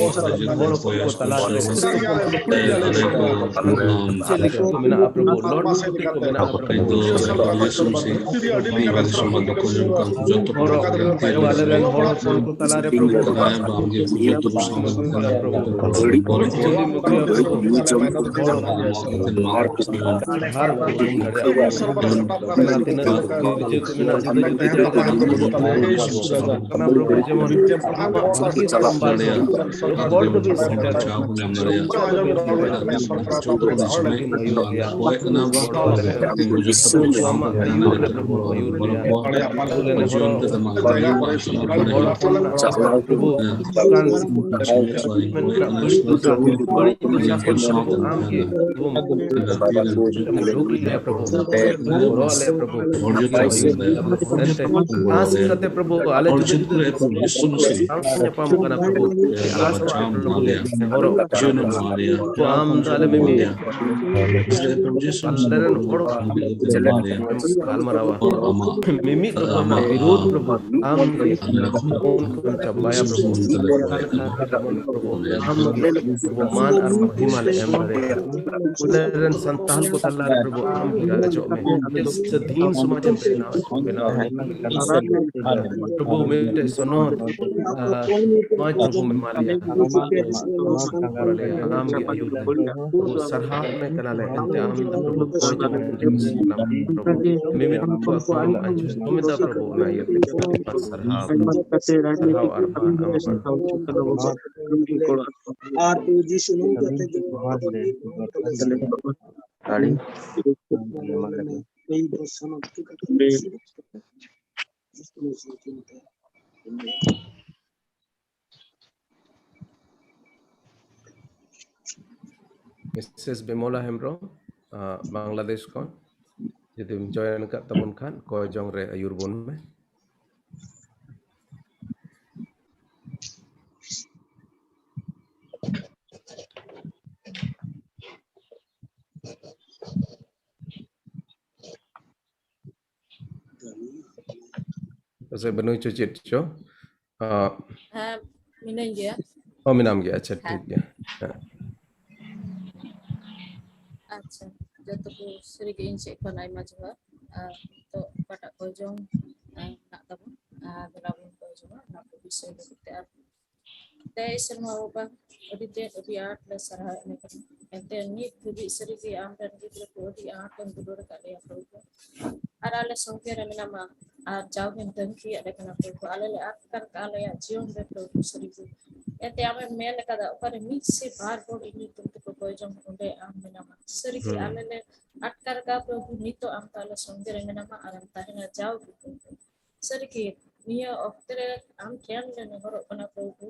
ᱦᱚᱲ ᱦᱚᱯᱚᱱ ᱠᱚ ᱛᱟᱞᱟ ᱨᱮ ᱪᱮᱫ ᱞᱮᱠᱟ ᱠᱚ ᱢᱮᱱᱟᱜᱼᱟ ᱯᱨᱚᱵᱷᱩ, ᱞᱚᱴ ᱠᱚ ᱢᱮᱱᱟᱜᱼᱟ ᱯᱨᱚᱵᱷᱩ᱾ ᱦᱚᱲ ᱟᱞᱮ ᱨᱮᱱ ᱦᱚᱲ ᱦᱚᱯᱚᱱ ᱠᱚ ᱛᱟᱞᱟ ᱨᱮ ᱯᱨᱚᱵᱷᱩ, ᱟᱨ ᱛᱤᱱᱟᱹᱜ ᱜᱤᱨᱡᱟᱹ ᱠᱚ ᱢᱮᱱᱟᱜᱼᱟ, ᱡᱩᱫᱟᱹ ᱡᱩᱫᱟᱹ ᱡᱟᱭᱜᱟ ᱠᱚᱨᱮ ᱥᱟᱱᱟᱢ ᱨᱚᱠᱚᱢ ᱡᱮᱢᱚᱱ ᱟᱢᱟᱜ ᱵᱷᱟᱹᱜᱤ ᱥᱟᱢᱵᱟᱭ ᱦᱚᱲ ᱫᱷᱟᱹᱵᱤᱡ ᱥᱮᱴᱮᱨ ᱦᱚᱲ ᱞᱟᱹᱜᱤᱫ ᱟᱹᱭᱩᱨ ᱨᱮᱭᱟ᱾ ᱟᱢᱟᱜ ᱟᱹᱭᱩᱨ ᱨᱮ ᱯᱨᱚᱵᱷᱩ ᱟᱹᱭᱩᱨ ᱨᱮᱭᱟ᱾ ᱟᱹᱛᱩ ᱨᱮᱱ ᱦᱚᱲ ᱦᱚᱲ ᱦᱚᱯᱚᱱ ᱯᱨᱚᱵᱷᱩ ᱚᱱᱠᱟᱱ ᱵᱟᱹᱲᱤᱡ ᱫᱚᱥᱟ ᱠᱷᱚᱱ ᱯᱨᱚᱵᱷᱩ ᱟᱢ ᱜᱮ ᱟᱵᱚᱢ ᱨᱩᱠ ᱞᱮᱭᱟ ᱯᱨᱚᱵᱷᱩ, ᱜᱚᱲᱚ ᱟᱞᱮ ᱯᱨᱚᱵᱷᱩ, ᱮᱱᱛᱮ ᱟᱥ ᱠᱟᱛᱮ ᱯᱨᱚᱵᱷᱩ ᱟᱞᱮ ᱡᱩᱫᱤ ᱡᱩᱫᱤ ᱥᱟᱢᱟᱝ ᱧᱟᱯᱟᱢ ᱠᱟᱱᱟ ᱯᱨᱚᱵᱷᱩ, ᱟᱥ ᱠᱟᱛᱮ ᱯᱨᱚᱵᱷᱩ ᱞᱮ ᱱᱮᱦᱚᱨᱚᱜ ᱠᱟᱱᱟ ᱯᱨᱚᱵᱷᱩ, ᱟᱢ ᱫᱚ ᱟᱞᱮ ᱢᱤᱢᱤᱫ ᱟᱞᱮ ᱨᱮᱱ ᱦᱚᱲ ᱜᱟᱞᱢᱟᱨᱟᱣᱟ ᱢᱤᱢᱤᱫ ᱨᱚᱠᱚᱢ ᱵᱤᱨᱳᱫ ᱯᱨᱚᱵᱷᱩ, ᱟᱢ ᱜᱮ ᱢᱚᱱ ᱠᱷᱚᱱ ᱪᱟᱵᱟᱭᱟ ᱯᱨᱚᱵᱷᱩ᱾ ᱯᱨᱚᱵᱷᱩ ᱟᱢ ᱜᱮ ᱟᱵᱚ ᱢᱟᱱ ᱟᱨ ᱢᱚᱦᱤᱢᱟ ᱞᱮ ᱮᱢ ᱫᱟᱲᱮᱭᱟᱜᱼᱟ᱾ ᱟᱞᱮ ᱨᱮᱱ ᱥᱟᱱᱛᱟᱲ ᱠᱚ ᱛᱟᱞᱟ ᱨᱮ ᱯᱨᱚᱵᱷᱩ ᱟᱢ ᱜᱮ ᱨᱟᱡᱚᱜ ᱢᱮ, ᱥᱟᱹᱫᱷᱤᱱ ᱥᱚᱢᱟᱡᱽ ᱮᱢ ᱵᱮᱱᱟᱣ ᱵᱮᱱᱟᱣ ᱢᱮ᱾ ᱯᱨᱚᱵᱷᱩ ᱢᱤᱫᱴᱮᱡ ᱥᱚᱱᱚᱛ ᱥᱚᱢᱟᱡᱽ ᱯᱨᱚᱵᱷᱩ ᱮᱢᱟ ᱞᱮᱭᱟ, ᱟᱢ ᱜᱮ ᱟᱹᱭᱩᱨ ᱞᱮ᱾ ᱯᱨᱚᱵᱷᱩ ᱥᱟᱨᱦᱟᱣ ᱢᱮ ᱠᱟᱱᱟᱞᱮ, ᱮᱱᱛᱮ ᱟᱢ ᱫᱚ ᱯᱨᱚᱵᱷᱩ ᱠᱷᱚᱡ ᱵᱚᱱ ᱢᱤᱢᱤᱫ ᱠᱚᱣᱟᱜ ᱠᱚᱢ ᱟᱸᱡᱚᱢ ᱮᱫᱟ ᱯᱨᱚᱵᱷᱩ, ᱚᱱᱟ ᱤᱭᱟᱹᱛᱮ ᱥᱟᱨᱦᱟᱣ, ᱥᱟᱨᱦᱟᱣ ᱟᱨ ᱢᱟᱱ ᱟᱢ ᱟᱨ ᱯᱚᱡᱤᱥᱚᱱ ᱠᱟᱛᱮ ᱜᱮ ᱜᱟᱹᱲᱤ ᱮᱭ ᱫᱚᱨᱥᱚᱱ ᱚᱠᱛᱚ ᱠᱟᱛᱮ ᱢᱤᱥᱮᱥ ᱵᱤᱢᱚᱞᱟ ᱦᱮᱢᱵᱨᱚᱢ, ᱟᱸ, ᱵᱟᱝᱞᱟᱫᱮᱥ ᱠᱷᱚᱱ, ᱡᱩᱫᱤᱢ ᱡᱚᱭᱮᱱ ᱟᱠᱟᱫ ᱛᱟᱵᱚᱱ ᱠᱷᱟᱱ, ᱠᱚᱭ ᱡᱚᱝ ᱨᱮ ᱟᱹᱭᱩᱨ ᱵᱚᱱ ᱢᱮ᱾ ᱯᱟᱥᱮᱡ ᱵᱟᱹᱱᱩᱭ ᱪᱚ ᱪᱮᱫ ᱪᱚ᱾ ᱟᱸ, ᱦᱮᱸ, ᱢᱤᱱᱟᱹᱧ ᱜᱮᱭᱟ᱾ ᱚ, ᱢᱮᱱᱟᱢ ᱜᱮᱭᱟ, ᱟᱪᱪᱷᱟ, ᱴᱷᱤᱠ ᱜᱮᱭᱟ᱾ ᱦᱮᱸ᱾ ᱟᱪᱪᱷᱟ, ᱡᱚᱛᱚ ᱠᱚ ᱥᱟᱹᱨᱤᱜᱮ ᱤᱧ ᱥᱮᱫ ᱠᱷᱚᱱ ᱟᱭᱢᱟ ᱡᱚᱦᱟᱨ᱾ ᱟᱨ ᱱᱤᱛᱚᱜ ᱚᱠᱟᱴᱟᱜ ᱠᱚᱭ ᱡᱚᱝ, ᱟᱸ, ᱢᱮᱱᱟᱜ ᱛᱟᱵᱚᱱ, ᱟᱨ ᱫᱮᱞᱟ ᱵᱚᱱ ᱠᱚᱭ ᱡᱚᱝᱟ ᱚᱱᱟ ᱠᱚ ᱵᱤᱥᱚᱭ ᱞᱟᱹᱜᱤᱫ ᱛᱮ᱾ ᱟᱨ ᱛᱮᱭᱤᱥ ᱥᱮᱨᱢᱟ ᱵᱟᱵᱟ, ᱟᱹᱰᱤ ᱛᱮᱫ ᱟᱹᱰᱤ ᱟᱸᱴ ᱞᱮ ᱥᱟᱨᱦᱟᱣᱮᱫ ᱢᱮ ᱠᱟᱱᱟ᱾ ᱮᱱᱛᱮ ᱱᱤᱛ ᱫᱷᱟᱹᱵᱤᱡ ᱥᱟᱹᱨᱤᱜᱮ ᱟᱢ ᱨᱮᱱ ᱜᱤᱫᱽᱨᱟᱹ ᱠᱚ ᱟᱹᱰᱤ ᱟᱸᱴ ᱮᱢ ᱫᱩᱞᱟᱹᱲ ᱟᱠᱟᱫ ᱞᱮᱭᱟ ᱯᱨᱚᱵᱷᱩ᱾ ᱟᱨ ᱟᱞᱮ ᱥᱚᱸᱜᱮ ᱨᱮ ᱢᱮᱱᱟᱢᱟ, ᱟᱨ ᱡᱟᱣᱜᱮᱢ ᱛᱟᱺᱜᱤᱭᱟᱫ ᱞᱮ ᱠᱟᱱᱟ ᱯᱨᱚᱵᱷᱩ᱾ ᱟᱞᱮ ᱞᱮ ᱟᱴᱠᱟᱨ ᱠᱟᱜᱼᱟ ᱟᱞᱮᱭᱟᱜ ᱡᱤᱭᱚᱱ ᱨᱮ ᱯᱨᱚᱵᱷᱩ ᱥᱟᱹᱨᱤᱜᱮ᱾ ᱮᱱᱛᱮ ᱟᱢᱮᱢ ᱢᱮᱱ ᱟᱠᱟᱫᱟ, ᱚᱠᱟᱨᱮ ᱢᱤᱫ ᱥᱮ ᱵᱟᱨ ᱦᱚᱲ ᱤᱧ ᱧᱩᱛᱩᱢ ᱛᱮᱠᱚ ᱠᱚᱭ ᱡᱚᱝ, ᱚᱸᱰᱮ ᱟᱢ ᱢᱮᱱᱟᱢᱟ᱾ ᱥᱟᱹᱨᱤᱜᱮ ᱦᱩᱸ᱾ ᱟᱞᱮ ᱞᱮ ᱟᱴᱠᱟᱨ ᱠᱟᱜᱼᱟ ᱯᱨᱚᱵᱷᱩ, ᱱᱤᱛᱚᱜ ᱟᱢ ᱫᱚ ᱟᱞᱮ ᱥᱚᱸᱜᱮ ᱨᱮ ᱢᱮᱱᱟᱢᱟ ᱟᱨᱮᱢ ᱛᱟᱦᱮᱱᱟ ᱡᱟᱣᱜᱮ ᱯᱨᱚᱵᱷᱩ᱾ ᱥᱟᱹᱨᱤᱜᱮ ᱱᱤᱭᱟᱹ ᱚᱠᱛᱮ ᱨᱮ ᱟᱢ ᱴᱷᱮᱱ ᱞᱮ ᱱᱮᱦᱚᱨᱚᱜ ᱠᱟᱱᱟ ᱯᱨᱚᱵᱷᱩ,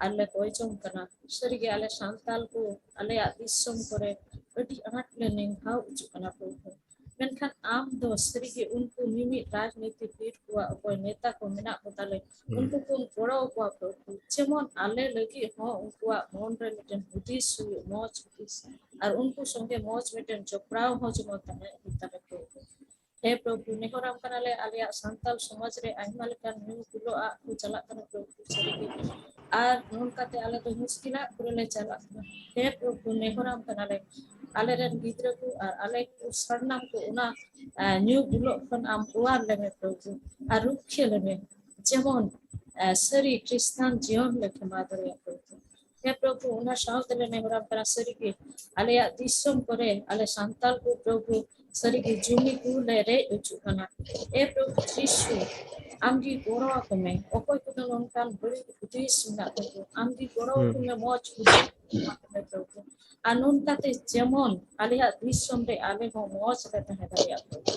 ᱟᱨ ᱞᱮ ᱠᱚᱭ ᱡᱚᱝ ᱠᱟᱱᱟ᱾ ᱥᱟᱹᱨᱤᱜᱮ ᱟᱞᱮ ᱥᱟᱱᱛᱟᱞ ᱠᱚ ᱟᱞᱮᱭᱟᱜ ᱫᱤᱥᱚᱢ ᱠᱚᱨᱮ ᱟᱹᱰᱤ ᱟᱸᱴ ᱞᱮ ᱱᱮᱝᱜᱷᱟᱣ ᱦᱚᱪᱚᱜ ᱠᱟᱱᱟ ᱯᱨᱚᱵᱷᱩ᱾ ᱢᱮᱱᱠᱷᱟᱱ ᱟᱢ ᱫᱚ ᱥᱟᱹᱨᱤᱜᱮ ᱩᱱᱠᱩ ᱢᱤᱢᱤᱫ ᱨᱟᱡᱽᱱᱤᱛᱤᱵᱤᱫ ᱠᱚᱣᱟᱜ ᱚᱠᱚᱭ ᱱᱮᱛᱟ ᱠᱚ ᱢᱮᱱᱟᱜ ᱠᱚ ᱛᱟᱞᱮ, ᱦᱩᱸ᱾ ᱩᱱᱠᱩ ᱠᱚᱢ ᱜᱚᱲᱚ ᱟᱠᱚᱣᱟ ᱯᱨᱚᱵᱷᱩ, ᱡᱮᱢᱚᱱ ᱟᱞᱮ ᱞᱟᱹᱜᱤᱫ ᱦᱚᱸ ᱩᱱᱠᱩᱣᱟᱜ ᱢᱚᱱ ᱨᱮ ᱢᱤᱫᱴᱮᱱ ᱦᱩᱫᱤᱥ ᱦᱩᱭᱩᱜ, ᱢᱚᱡᱽ ᱦᱩᱫᱤᱥ, ᱟᱨ ᱩᱱᱠᱩ ᱥᱚᱸᱜᱮ ᱢᱚᱡᱽ ᱢᱤᱫᱴᱮᱱ ᱡᱚᱯᱲᱟᱣ ᱦᱚᱸ ᱡᱮᱢᱚᱱ ᱛᱟᱦᱮᱸ ᱤᱫᱤ ᱛᱟᱞᱮ ᱯᱨᱚᱵᱷᱩ᱾ ᱦᱮᱸ ᱯᱨᱚᱵᱷᱩ, ᱱᱮᱦᱚᱨᱟᱢ ᱠᱟᱱᱟᱞᱮ, ᱟᱞᱮᱭᱟᱜ ᱥᱟᱱᱛᱟᱞ ᱥᱚᱢᱟᱡᱽ ᱨᱮ ᱟᱭᱢᱟ ᱞᱮᱠᱟᱱ ᱧᱩ ᱵᱩᱞᱟᱹᱜ ᱟᱜ ᱠᱚ ᱪᱟᱞᱟᱜ ᱠᱟᱱᱟ ᱯᱨᱚᱵᱷᱩ, ᱥᱟᱹᱨᱤᱜᱮ᱾ ᱟᱨ ᱱᱚᱝᱠᱟᱛᱮ ᱟᱞᱮ ᱫᱚ ᱢᱩᱥᱠᱤᱞᱟᱜ ᱠᱚᱨᱮ ᱞᱮ ᱪᱟᱞᱟᱜ ᱠᱟᱱᱟ᱾ ᱦᱮᱸ ᱯᱨᱚᱵᱷᱩ, ᱱᱮᱦᱚᱨᱟᱢ ᱠᱟᱱᱟᱞᱮ, ᱟᱞᱮᱨᱮᱱ ᱜᱤᱫᱽᱨᱟᱹ ᱠᱚ ᱟᱨ ᱟᱞᱮ ᱠᱚ ᱥᱟᱱᱟᱢ ᱠᱚ ᱚᱱᱟ, ᱟ, ᱧᱩ ᱵᱩᱞᱟᱹᱜ ᱠᱷᱚᱱ ᱟᱢ ᱚᱣᱟᱨ ᱞᱮᱢᱮ ᱯᱨᱚᱵᱷᱩ, ᱟᱨ ᱨᱩᱠᱷᱤᱭᱟᱹ ᱞᱮᱢᱮ, ᱡᱮᱢᱚᱱ, ᱟ, ᱥᱟᱹᱨᱤ ᱠᱷᱨᱤᱥᱴᱟᱱ ᱡᱤᱭᱚᱱ ᱞᱮ ᱠᱷᱮᱢᱟᱣ ᱫᱟᱲᱮᱭᱟᱜ ᱯᱨᱚᱵᱷᱩ᱾ ᱦᱮᱸ ᱯᱨᱚᱵᱷᱩ, ᱚᱱᱟ ᱥᱟᱶ ᱛᱮᱞᱮ ᱱᱮᱦᱚᱨᱟᱢ ᱠᱟᱱᱟ, ᱥᱟᱹᱨᱤᱜᱮ ᱟᱞᱮᱭᱟᱜ ᱫᱤᱥᱚᱢ ᱠᱚᱨᱮ ᱟᱞᱮ ᱥᱟᱱᱛᱟᱞ ᱠᱚ ᱯᱨᱚᱵᱷᱩ, ᱥᱟᱹᱨᱤᱜᱮ ᱡᱩᱢᱤ ᱠᱚ ᱞᱮ ᱨᱮᱡ ᱦᱚᱪᱚᱜ ᱠᱟᱱᱟ᱾ ᱮ ᱯᱨᱚᱵᱷᱩ ᱡᱤᱥᱩ, ᱟᱢᱜᱮ ᱜᱚᱲᱚ ᱟᱠᱚ ᱢᱮ᱾ ᱚᱠᱚᱭ ᱠᱚᱫᱚ ᱱᱚᱝᱠᱟᱱ ᱵᱟᱹᱲᱤᱡ ᱦᱩᱫᱤᱥ ᱢᱮᱱᱟᱜ ᱛᱟᱠᱚ, ᱟᱢᱜᱮ ᱜᱚᱲᱚ ᱟᱠᱚ ᱢᱮ, ᱢᱚᱡᱽ ᱦᱩᱫᱤᱥ ᱮᱢᱟ ᱠᱚ ᱢᱮ ᱯᱨᱚᱵᱷᱩ᱾ ᱟᱨ ᱱᱚᱝᱠᱟᱛᱮ ᱡᱮᱢᱚᱱ ᱟᱞᱮᱭᱟᱜ ᱫᱤᱥᱚᱢ ᱨᱮ ᱟᱞᱮ ᱦᱚᱸ ᱢᱚᱡᱽ ᱞᱮ ᱛᱟᱦᱮᱸ ᱫᱟᱲᱮᱭᱟᱜ ᱯᱨᱚᱵᱷᱩ᱾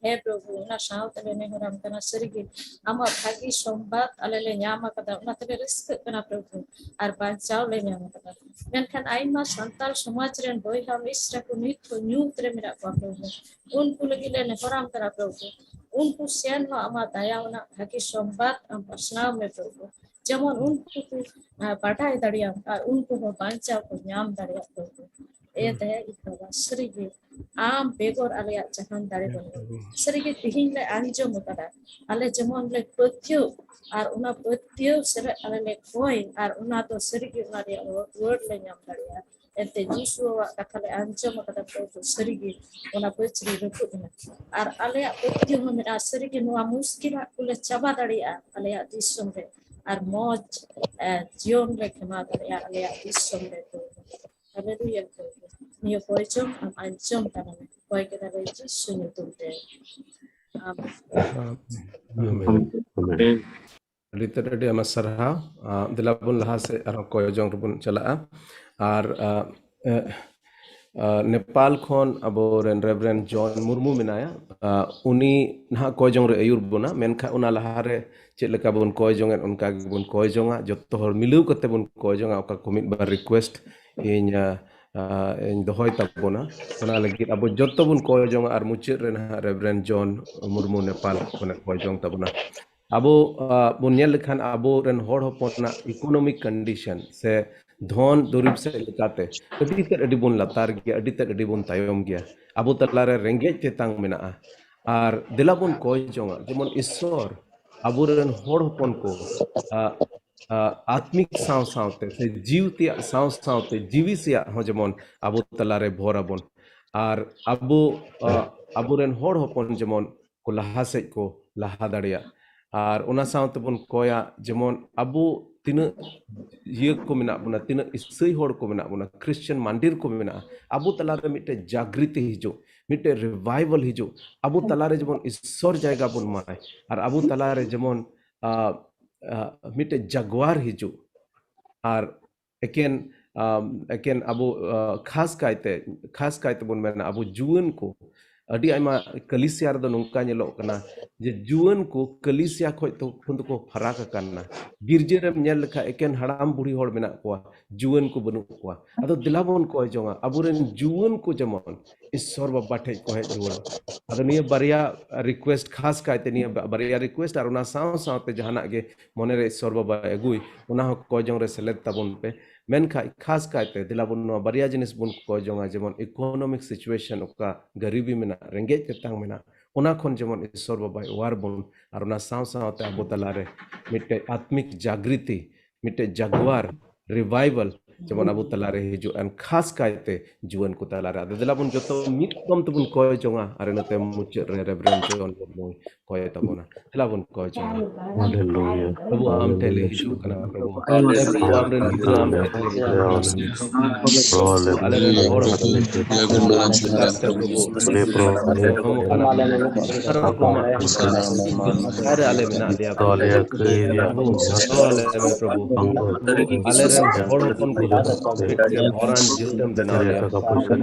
ᱦᱮᱸ ᱯᱨᱚᱵᱷᱩ, ᱚᱱᱟ ᱥᱟᱶ ᱛᱮᱞᱮ ᱱᱮᱦᱚᱨᱟᱢ ᱠᱟᱱᱟ, ᱥᱟᱹᱨᱤᱜᱮ ᱟᱢᱟᱜ ᱵᱷᱟᱹᱜᱤ ᱥᱚᱢᱵᱟᱫ ᱟᱞᱮ ᱞᱮ ᱧᱟᱢ ᱟᱠᱟᱫᱟ, ᱚᱱᱟ ᱛᱮᱞᱮ ᱨᱟᱹᱥᱠᱟᱹᱜ ᱠᱟᱱᱟ ᱯᱨᱚᱵᱷᱩ, ᱟᱨ ᱵᱟᱧᱪᱟᱣ ᱞᱮ ᱧᱟᱢ ᱟᱠᱟᱫᱟ᱾ ᱢᱮᱱᱠᱷᱟᱱ ᱟᱭᱢᱟ ᱥᱟᱱᱛᱟᱲ ᱥᱚᱢᱟᱡᱽ ᱨᱮᱱ ᱵᱚᱭᱦᱟ ᱢᱤᱥᱨᱟ ᱠᱚ ᱱᱤᱛ ᱦᱚᱸ ᱧᱩᱛ ᱨᱮ ᱢᱮᱱᱟᱜ ᱠᱚᱣᱟ ᱯᱨᱚᱵᱷᱩ, ᱩᱱᱠᱩ ᱞᱟᱹᱜᱤᱫ ᱞᱮ ᱱᱮᱦᱚᱨᱟᱢ ᱠᱟᱱᱟ ᱯᱨᱚᱵᱷᱩ, ᱩᱱᱠᱩ ᱥᱮᱱ ᱦᱚᱸ ᱟᱢᱟᱜ ᱫᱟᱭᱟ ᱟᱱᱟᱜ ᱵᱷᱟᱹᱜᱤ ᱥᱚᱢᱵᱟᱫ ᱟᱢ ᱯᱟᱥᱱᱟᱣ ᱢᱮ ᱯᱨᱚᱵᱷᱩ, ᱡᱮᱢᱚᱱ ᱩᱱᱠᱩ ᱠᱚ, ᱟ, ᱵᱟᱰᱟᱭ ᱫᱟᱲᱮᱭᱟᱜ ᱟᱨ ᱩᱱᱠᱩ ᱦᱚᱸ ᱵᱟᱧᱪᱟᱣ ᱠᱚ ᱧᱟᱢ ᱫᱟᱲᱮᱭᱟᱜ ᱯᱨᱚᱵᱷᱩ᱾ ᱮ ᱫᱟᱭᱟ ᱤᱧ ᱵᱟᱵᱟ, ᱥᱟᱹᱨᱤᱜᱮ ᱟᱢ ᱵᱮᱜᱚᱨ ᱟᱞᱮᱭᱟᱜ ᱡᱟᱦᱟᱱ ᱫᱟᱲᱮ ᱵᱟᱹᱱᱩᱜᱼᱟ᱾ ᱥᱟᱹᱨᱤᱜᱮ ᱛᱤᱦᱤᱧ ᱞᱮ ᱟᱸᱡᱚᱢ ᱟᱠᱟᱫᱟ, ᱟᱞᱮ ᱡᱮᱢᱚᱱ ᱞᱮ ᱯᱟᱹᱛᱭᱟᱹᱣ ᱟᱨ ᱚᱱᱟ ᱯᱟᱹᱛᱭᱟᱹᱣ ᱥᱮᱞᱮᱫ ᱟᱞᱮ ᱞᱮ ᱠᱚᱭ, ᱟᱨ ᱚᱱᱟ ᱫᱚ ᱥᱟᱹᱨᱤᱜᱮ ᱚᱱᱟ ᱨᱮᱭᱟᱜ ᱨᱩᱣᱟᱹᱲ ᱞᱮ ᱧᱟᱢ ᱫᱟᱲᱮᱭᱟᱜᱼᱟ᱾ ᱮᱱᱛᱮ ᱡᱤᱥᱩᱣᱟᱜ ᱠᱟᱛᱷᱟ ᱞᱮ ᱟᱸᱡᱚᱢ ᱟᱠᱟᱫᱟ, ᱯᱨᱚᱵᱷᱩ, ᱥᱟᱹᱨᱤᱜᱮ ᱚᱱᱟ ᱯᱟᱹᱪᱨᱤ ᱨᱟᱹᱯᱩᱫ ᱮᱱᱟ᱾ ᱟᱨ ᱟᱞᱮᱭᱟᱜ ᱯᱟᱹᱛᱭᱟᱹᱣ ᱦᱚᱸ ᱢᱮᱱᱟᱜᱼᱟ, ᱥᱟᱹᱨᱤᱜᱮ ᱱᱚᱣᱟ ᱢᱩᱥᱠᱤᱞᱟᱜ ᱠᱚᱞᱮ ᱪᱟᱵᱟ ᱫᱟᱲᱮᱭᱟᱜᱼᱟ ᱟᱞᱮᱭᱟᱜ ᱫᱤᱥᱚᱢ ᱨᱮ, ᱟᱨ ᱢᱚᱡᱽ, ᱮ, ᱡᱤᱭᱚᱱ ᱞᱮ ᱠᱷᱮᱢᱟᱣ ᱫᱟᱲᱮᱭᱟᱜᱼᱟ ᱟᱞᱮᱭᱟᱜ ᱫᱤᱥᱚᱢ ᱨᱮ᱾ ᱯᱨᱚᱵᱷᱩ, ᱦᱟᱞᱮᱞᱩᱭᱟ, ᱯᱨᱚᱵᱷᱩ᱾ ᱱᱤᱭᱟᱹ ᱠᱚᱭ ᱡᱚᱝ ᱟᱢ ᱟᱸᱡᱚᱢ ᱛᱟᱞᱮ ᱢᱮ᱾ ᱠᱚᱭ ᱠᱮᱫᱟᱞᱮ ᱡᱤᱥᱩ ᱧᱩᱛᱩᱢ ᱛᱮ᱾ ᱟᱢᱮᱱ᱾ ᱟᱢᱮᱱ᱾ ᱟᱹᱰᱤ ᱛᱮᱫ ᱟᱹᱰᱤ ᱟᱭᱢᱟ ᱥᱟᱨᱦᱟᱣ᱾ ᱟᱸ, ᱫᱮᱞᱟ ᱵᱚᱱ ᱞᱟᱦᱟ ᱥᱮᱫ ᱟᱨᱦᱚᱸ ᱠᱚᱭ ᱡᱚᱝ ᱨᱮᱵᱚᱱ ᱪᱟᱞᱟᱜᱼᱟ᱾ ᱟᱨ, ᱟᱸ, ᱮ, ᱟᱸ, ᱱᱮᱯᱟᱞ ᱠᱷᱚᱱ ᱟᱵᱚᱨᱮᱱ ᱨᱮᱵᱷᱨᱮᱱᱰ ᱡᱚᱱ ᱢᱩᱨᱢᱩ ᱢᱮᱱᱟᱭᱟ᱾ ᱟᱸ, ᱩᱱᱤ ᱱᱟᱦᱟᱜ ᱠᱚᱭ ᱡᱚᱝ ᱨᱮ ᱟᱹᱭᱩᱨ ᱵᱚᱱᱟ, ᱢᱮᱱᱠᱷᱟᱱ ᱚᱱᱟ ᱞᱟᱦᱟᱨᱮ ᱪᱮᱫ ᱞᱮᱠᱟ ᱵᱚᱱ ᱠᱚᱭ ᱡᱚᱝ ᱮᱫ, ᱚᱱᱠᱟ ᱜᱮᱵᱚᱱ ᱠᱚᱭ ᱡᱚᱝᱟ᱾ ᱡᱚᱛᱚ ᱦᱚᱲ ᱢᱤᱞᱟᱹᱣ ᱠᱟᱛᱮ ᱵᱚᱱ ᱠᱚᱭ ᱡᱚᱝᱟ᱾ ᱚᱠᱟ ᱠᱚ ᱢᱤᱫ ᱵᱟᱨ ᱨᱤᱠᱩᱭᱮᱥᱴ ᱤᱧ, ᱟᱸ, ᱟᱸ, ᱤᱧ ᱫᱚᱦᱚᱭ ᱛᱟᱵᱚᱱᱟ, ᱚᱱᱟ ᱞᱟᱹᱜᱤᱫ ᱟᱵᱚ ᱡᱚᱛᱚ ᱵᱚᱱ ᱠᱚᱭ ᱡᱚᱝᱟ᱾ ᱟᱨ ᱢᱩᱪᱟᱹᱫ ᱨᱮ ᱱᱟᱦᱟᱜ ᱨᱮᱵᱷᱨᱮᱱᱰ ᱡᱚᱱ ᱢᱩᱨᱢᱩ ᱱᱮᱯᱟᱞ ᱠᱷᱚᱱᱮ ᱠᱚᱭ ᱡᱚᱝ ᱛᱟᱵᱚᱱᱟ᱾ ᱟᱵᱚ, ᱟ, ᱵᱚᱱ ᱧᱮᱞ ᱞᱮᱠᱷᱟᱱ ᱟᱵᱚᱨᱮᱱ ᱦᱚᱲ ᱦᱚᱯᱚᱱᱟᱜ ᱤᱠᱳᱱᱚᱢᱤᱠ ᱠᱚᱱᱰᱤᱥᱚᱱ ᱥᱮ ᱫᱷᱚᱱ ᱫᱩᱨᱤᱵᱽ ᱥᱮᱫ ᱞᱮᱠᱟᱛᱮ ᱟᱹᱰᱤ ᱛᱮᱫ ᱟᱹᱰᱤ ᱵᱚᱱ ᱞᱟᱛᱟᱨ ᱜᱮᱭᱟ, ᱟᱹᱰᱤ ᱛᱮᱫ ᱟᱹᱰᱤ ᱵᱚᱱ ᱛᱟᱭᱚᱢ ᱜᱮᱭᱟ᱾ ᱟᱵᱚ ᱛᱟᱞᱟᱨᱮ ᱨᱮᱸᱜᱮᱡ ᱛᱮᱛᱟᱝ ᱢᱮᱱᱟᱜᱼᱟ᱾ ᱟᱨ ᱫᱮᱞᱟ ᱵᱚᱱ ᱠᱚᱭ ᱡᱚᱝᱟ, ᱡᱮᱢᱚᱱ ᱤᱥᱥᱚᱨ ᱟᱵᱚᱨᱮᱱ ᱦᱚᱲ ᱦᱚᱯᱚᱱ ᱠᱚ, ᱟ, ᱟ, ᱟᱛᱢᱤᱠ ᱥᱟᱶ ᱥᱟᱶᱛᱮ ᱥᱮ ᱡᱤᱣᱤ ᱛᱮᱭᱟᱜ ᱥᱟᱶ ᱥᱟᱶᱛᱮ ᱡᱤᱣᱤ ᱥᱮᱭᱟᱜ ᱦᱚᱸ ᱡᱮᱢᱚᱱ ᱟᱵᱚ ᱛᱟᱞᱟᱨᱮ ᱵᱷᱚᱨ ᱟᱵᱚᱱ᱾ ᱟᱨ ᱟᱵᱚ, ᱟ, ᱟᱵᱚᱨᱮᱱ ᱦᱚᱲ ᱦᱚᱯᱚᱱ ᱡᱮᱢᱚᱱ ᱠᱚ ᱞᱟᱦᱟ ᱥᱮᱫ ᱠᱚ ᱞᱟᱦᱟ ᱫᱟᱲᱮᱭᱟᱜ᱾ ᱟᱨ ᱚᱱᱟ ᱥᱟᱶ ᱛᱮᱵᱚᱱ ᱠᱚᱭᱟ, ᱡᱮᱢᱚᱱ ᱟᱵᱚ ᱛᱤᱱᱟᱹᱜ ᱤᱭᱟᱹ ᱠᱚ ᱢᱮᱱᱟᱜ ᱵᱚᱱᱟ, ᱛᱤᱱᱟᱹᱜ ᱤᱥᱟᱹᱭ ᱦᱚᱲ ᱠᱚ ᱢᱮᱱᱟᱜ ᱵᱚᱱᱟ, ᱠᱷᱨᱤᱥᱪᱟᱱ ᱢᱟᱱᱰᱤᱨ ᱠᱚ ᱢᱮᱱᱟᱜᱼᱟ, ᱟᱵᱚ ᱛᱟᱞᱟᱨᱮ ᱢᱤᱫᱴᱮᱡ ᱡᱟᱜᱽᱨᱤᱛᱤ ᱦᱤᱡᱩᱜ, ᱢᱤᱫᱴᱮᱡ ᱨᱤᱵᱷᱟᱭᱵᱟᱞ ᱦᱤᱡᱩᱜ, ᱟᱵᱚ ᱛᱟᱞᱟᱨᱮ ᱡᱮᱢᱚᱱ ᱤᱥᱥᱚᱨ ᱡᱟᱭᱜᱟ ᱵᱚᱱ ᱮᱢᱟᱭ, ᱟᱨ ᱟᱵᱚ ᱛᱟᱞᱟᱨᱮ ᱡᱮᱢᱚᱱ, ᱟ, ᱟ, ᱢᱤᱫᱴᱮᱡ ᱡᱟᱜᱣᱟᱨ ᱦᱤᱡᱩᱜ᱾ ᱟᱨ ᱮᱠᱮᱱ, ᱟᱢ, ᱮᱠᱮᱱ ᱟᱵᱚ, ᱟ, ᱠᱷᱟᱥ ᱠᱟᱭᱛᱮ, ᱠᱷᱟᱥ ᱠᱟᱭᱛᱮ ᱵᱚᱱ ᱢᱮᱱᱟ ᱟᱵᱚ ᱡᱩᱣᱟᱹᱱ ᱠᱚ, ᱟᱹᱰᱤ ᱟᱭᱢᱟ ᱠᱟᱞᱤᱥᱤᱭᱟ ᱨᱮᱫᱚ ᱱᱚᱝᱠᱟ ᱧᱮᱞᱚᱜ ᱠᱟᱱᱟ ᱡᱮ ᱡᱩᱣᱟᱹᱱ ᱠᱚ ᱠᱟᱞᱤᱥᱤᱭᱟ ᱠᱷᱚᱡ ᱫᱚ, ᱠᱷᱚᱱ ᱫᱚᱠᱚ ᱯᱷᱟᱨᱟᱠ ᱟᱠᱟᱱᱟ᱾ ᱜᱤᱨᱡᱟᱹ ᱨᱮᱢ ᱧᱮᱞ ᱞᱮᱠᱷᱟᱡ ᱮᱠᱮᱱ ᱦᱟᱲᱟᱢ ᱵᱩᱲᱦᱤ ᱦᱚᱲ ᱢᱮᱱᱟᱜ ᱠᱚᱣᱟ, ᱡᱩᱣᱟᱹᱱ ᱠᱚ ᱵᱟᱹᱱᱩᱜ ᱠᱚᱣᱟ᱾ ᱟᱫᱚ ᱫᱮᱞᱟ ᱵᱚᱱ ᱠᱚᱭ ᱡᱚᱝᱟ ᱟᱵᱚᱨᱮᱱ ᱡᱩᱣᱟᱹᱱ ᱠᱚ ᱡᱮᱢᱚᱱ ᱤᱥᱥᱚᱨ ᱵᱟᱵᱟ ᱴᱷᱮᱡ ᱠᱚ ᱦᱮᱡ ᱨᱩᱣᱟᱹᱲ᱾ ᱟᱫᱚ ᱱᱤᱭᱟᱹ ᱵᱟᱨᱭᱟ ᱨᱤᱠᱩᱭᱮᱥᱴ, ᱠᱷᱟᱥ ᱠᱟᱭᱛᱮ ᱱᱤᱭᱟᱹ ᱵᱟ-, ᱵᱟᱨᱭᱟ ᱨᱤᱠᱩᱭᱮᱥᱴ ᱟᱨ ᱚᱱᱟ ᱥᱟᱶ ᱥᱟᱶᱛᱮ ᱡᱟᱦᱟᱱᱟᱜ ᱜᱮ ᱢᱚᱱᱮᱨᱮ ᱤᱥᱥᱚᱨ ᱵᱟᱵᱟᱭ ᱟᱹᱜᱩᱭ, ᱚᱱᱟ ᱦᱚᱸ ᱠᱚᱭ ᱡᱚᱝ ᱨᱮ ᱥᱮᱞᱮᱫ ᱛᱟᱵᱚᱱ ᱯᱮ᱾ ᱢᱮᱱᱠᱷᱟᱡ ᱠᱷᱟᱥ ᱠᱟᱭᱛᱮ ᱫᱮᱞᱟ ᱵᱚᱱ ᱱᱚᱣᱟ ᱵᱟᱨᱭᱟ ᱡᱤᱱᱤᱥ ᱵᱚᱱ ᱠᱚᱭ ᱡᱚᱝᱟ, ᱡᱮᱢᱚᱱ economic situation, ᱚᱠᱟ ᱜᱟᱹᱨᱤᱵᱤ ᱢᱮᱱᱟᱜ, ᱨᱮᱸᱜᱮᱡ ᱛᱮᱛᱟᱝ ᱢᱮᱱᱟᱜ, ᱚᱱᱟ ᱠᱷᱚᱱ ᱡᱮᱢᱚᱱ ᱤᱥᱥᱚᱨ ᱵᱟᱵᱟᱭ ᱚᱣᱟᱨ ᱵᱚᱱ, ᱟᱨ ᱚᱱᱟ ᱥᱟᱶ ᱥᱟᱶᱛᱮ ᱟᱵᱚ ᱛᱟᱞᱟᱨᱮ ᱢᱤᱫᱴᱮᱡ ᱟᱛᱢᱤᱠ ᱡᱟᱜᱽᱨᱤᱛᱤ, ᱢᱤᱫᱴᱮᱡ ᱡᱟᱜᱽᱣᱟᱨ, revival ᱡᱮᱢᱚᱱ ᱟᱵᱚ ᱛᱟᱞᱟᱨᱮ ᱦᱤᱡᱩᱜ, and ᱠᱷᱟᱥ ᱠᱟᱭᱛᱮ ᱡᱩᱣᱟᱹᱱ ᱠᱚ ᱛᱟᱞᱟᱨᱮ᱾ ᱟᱫᱚ ᱫᱮᱞᱟ ᱵᱚᱱ ᱡᱚᱛᱚ ᱢᱤᱫ ᱠᱚᱢ ᱛᱮᱵᱚᱱ ᱠᱚᱭ ᱡᱚᱝᱟ, ᱟᱨ ᱤᱱᱟᱹ ᱛᱟᱭᱚᱢ ᱢᱩᱪᱟᱹᱫ ᱨᱮ ᱨᱮᱵᱷᱨᱮᱱᱰ ᱡᱚᱱ ᱢᱩᱨᱢᱩᱭ ᱠᱚᱭ ᱛᱟᱵᱚᱱᱟ᱾ ᱫᱮᱞᱟ ᱵᱚᱱ ᱠᱚᱭ ᱡᱚᱝᱟ᱾ ᱦᱟᱞᱮᱞᱩᱭᱟ᱾ ᱯᱨᱚᱵᱷᱩ, ᱟᱢ ᱴᱷᱮᱱ ᱞᱮ ᱦᱤᱡᱩᱜ ᱠᱟᱱᱟ, ᱯᱨᱚᱵᱷᱩ᱾ ᱟᱞᱮ ᱯᱨᱚᱵᱷᱩ, ᱟᱢᱨᱮᱱ ᱜᱤᱫᱽᱨᱟᱹ ᱟᱢ ᱴᱷᱮᱱ ᱞᱮ ᱦᱤᱡᱩᱜ ᱠᱟᱱᱟ᱾ ᱟᱞᱮ ᱨᱮᱱ ᱦᱚᱲ ᱦᱚᱯᱚᱱ ᱠᱚ ᱟᱢ ᱠᱟᱛᱮ, ᱯᱨᱚᱵᱷᱩ, ᱠᱚ ᱧᱟᱯᱟᱢᱚᱜ ᱠᱟᱱᱟ᱾ ᱥᱟᱱᱟᱢ ᱠᱚᱢᱟ ᱟᱥᱠᱟᱨ ᱨᱮ ᱟᱞᱮ ᱢᱮᱱᱟᱜ ᱞᱮᱭᱟ, ᱯᱨᱚᱵᱷᱩ᱾ ᱯᱨᱚᱵᱷᱩ, ᱟᱞᱮ ᱨᱮᱱ ᱦᱚᱲ ᱦᱚᱯᱚᱱ ᱠᱚ ᱢᱤᱫᱴᱮᱱ ᱦᱚᱨᱟᱱ ᱡᱟᱹᱛ ᱮᱢ ᱵᱮᱱᱟᱣ ᱞᱮᱭᱟ᱾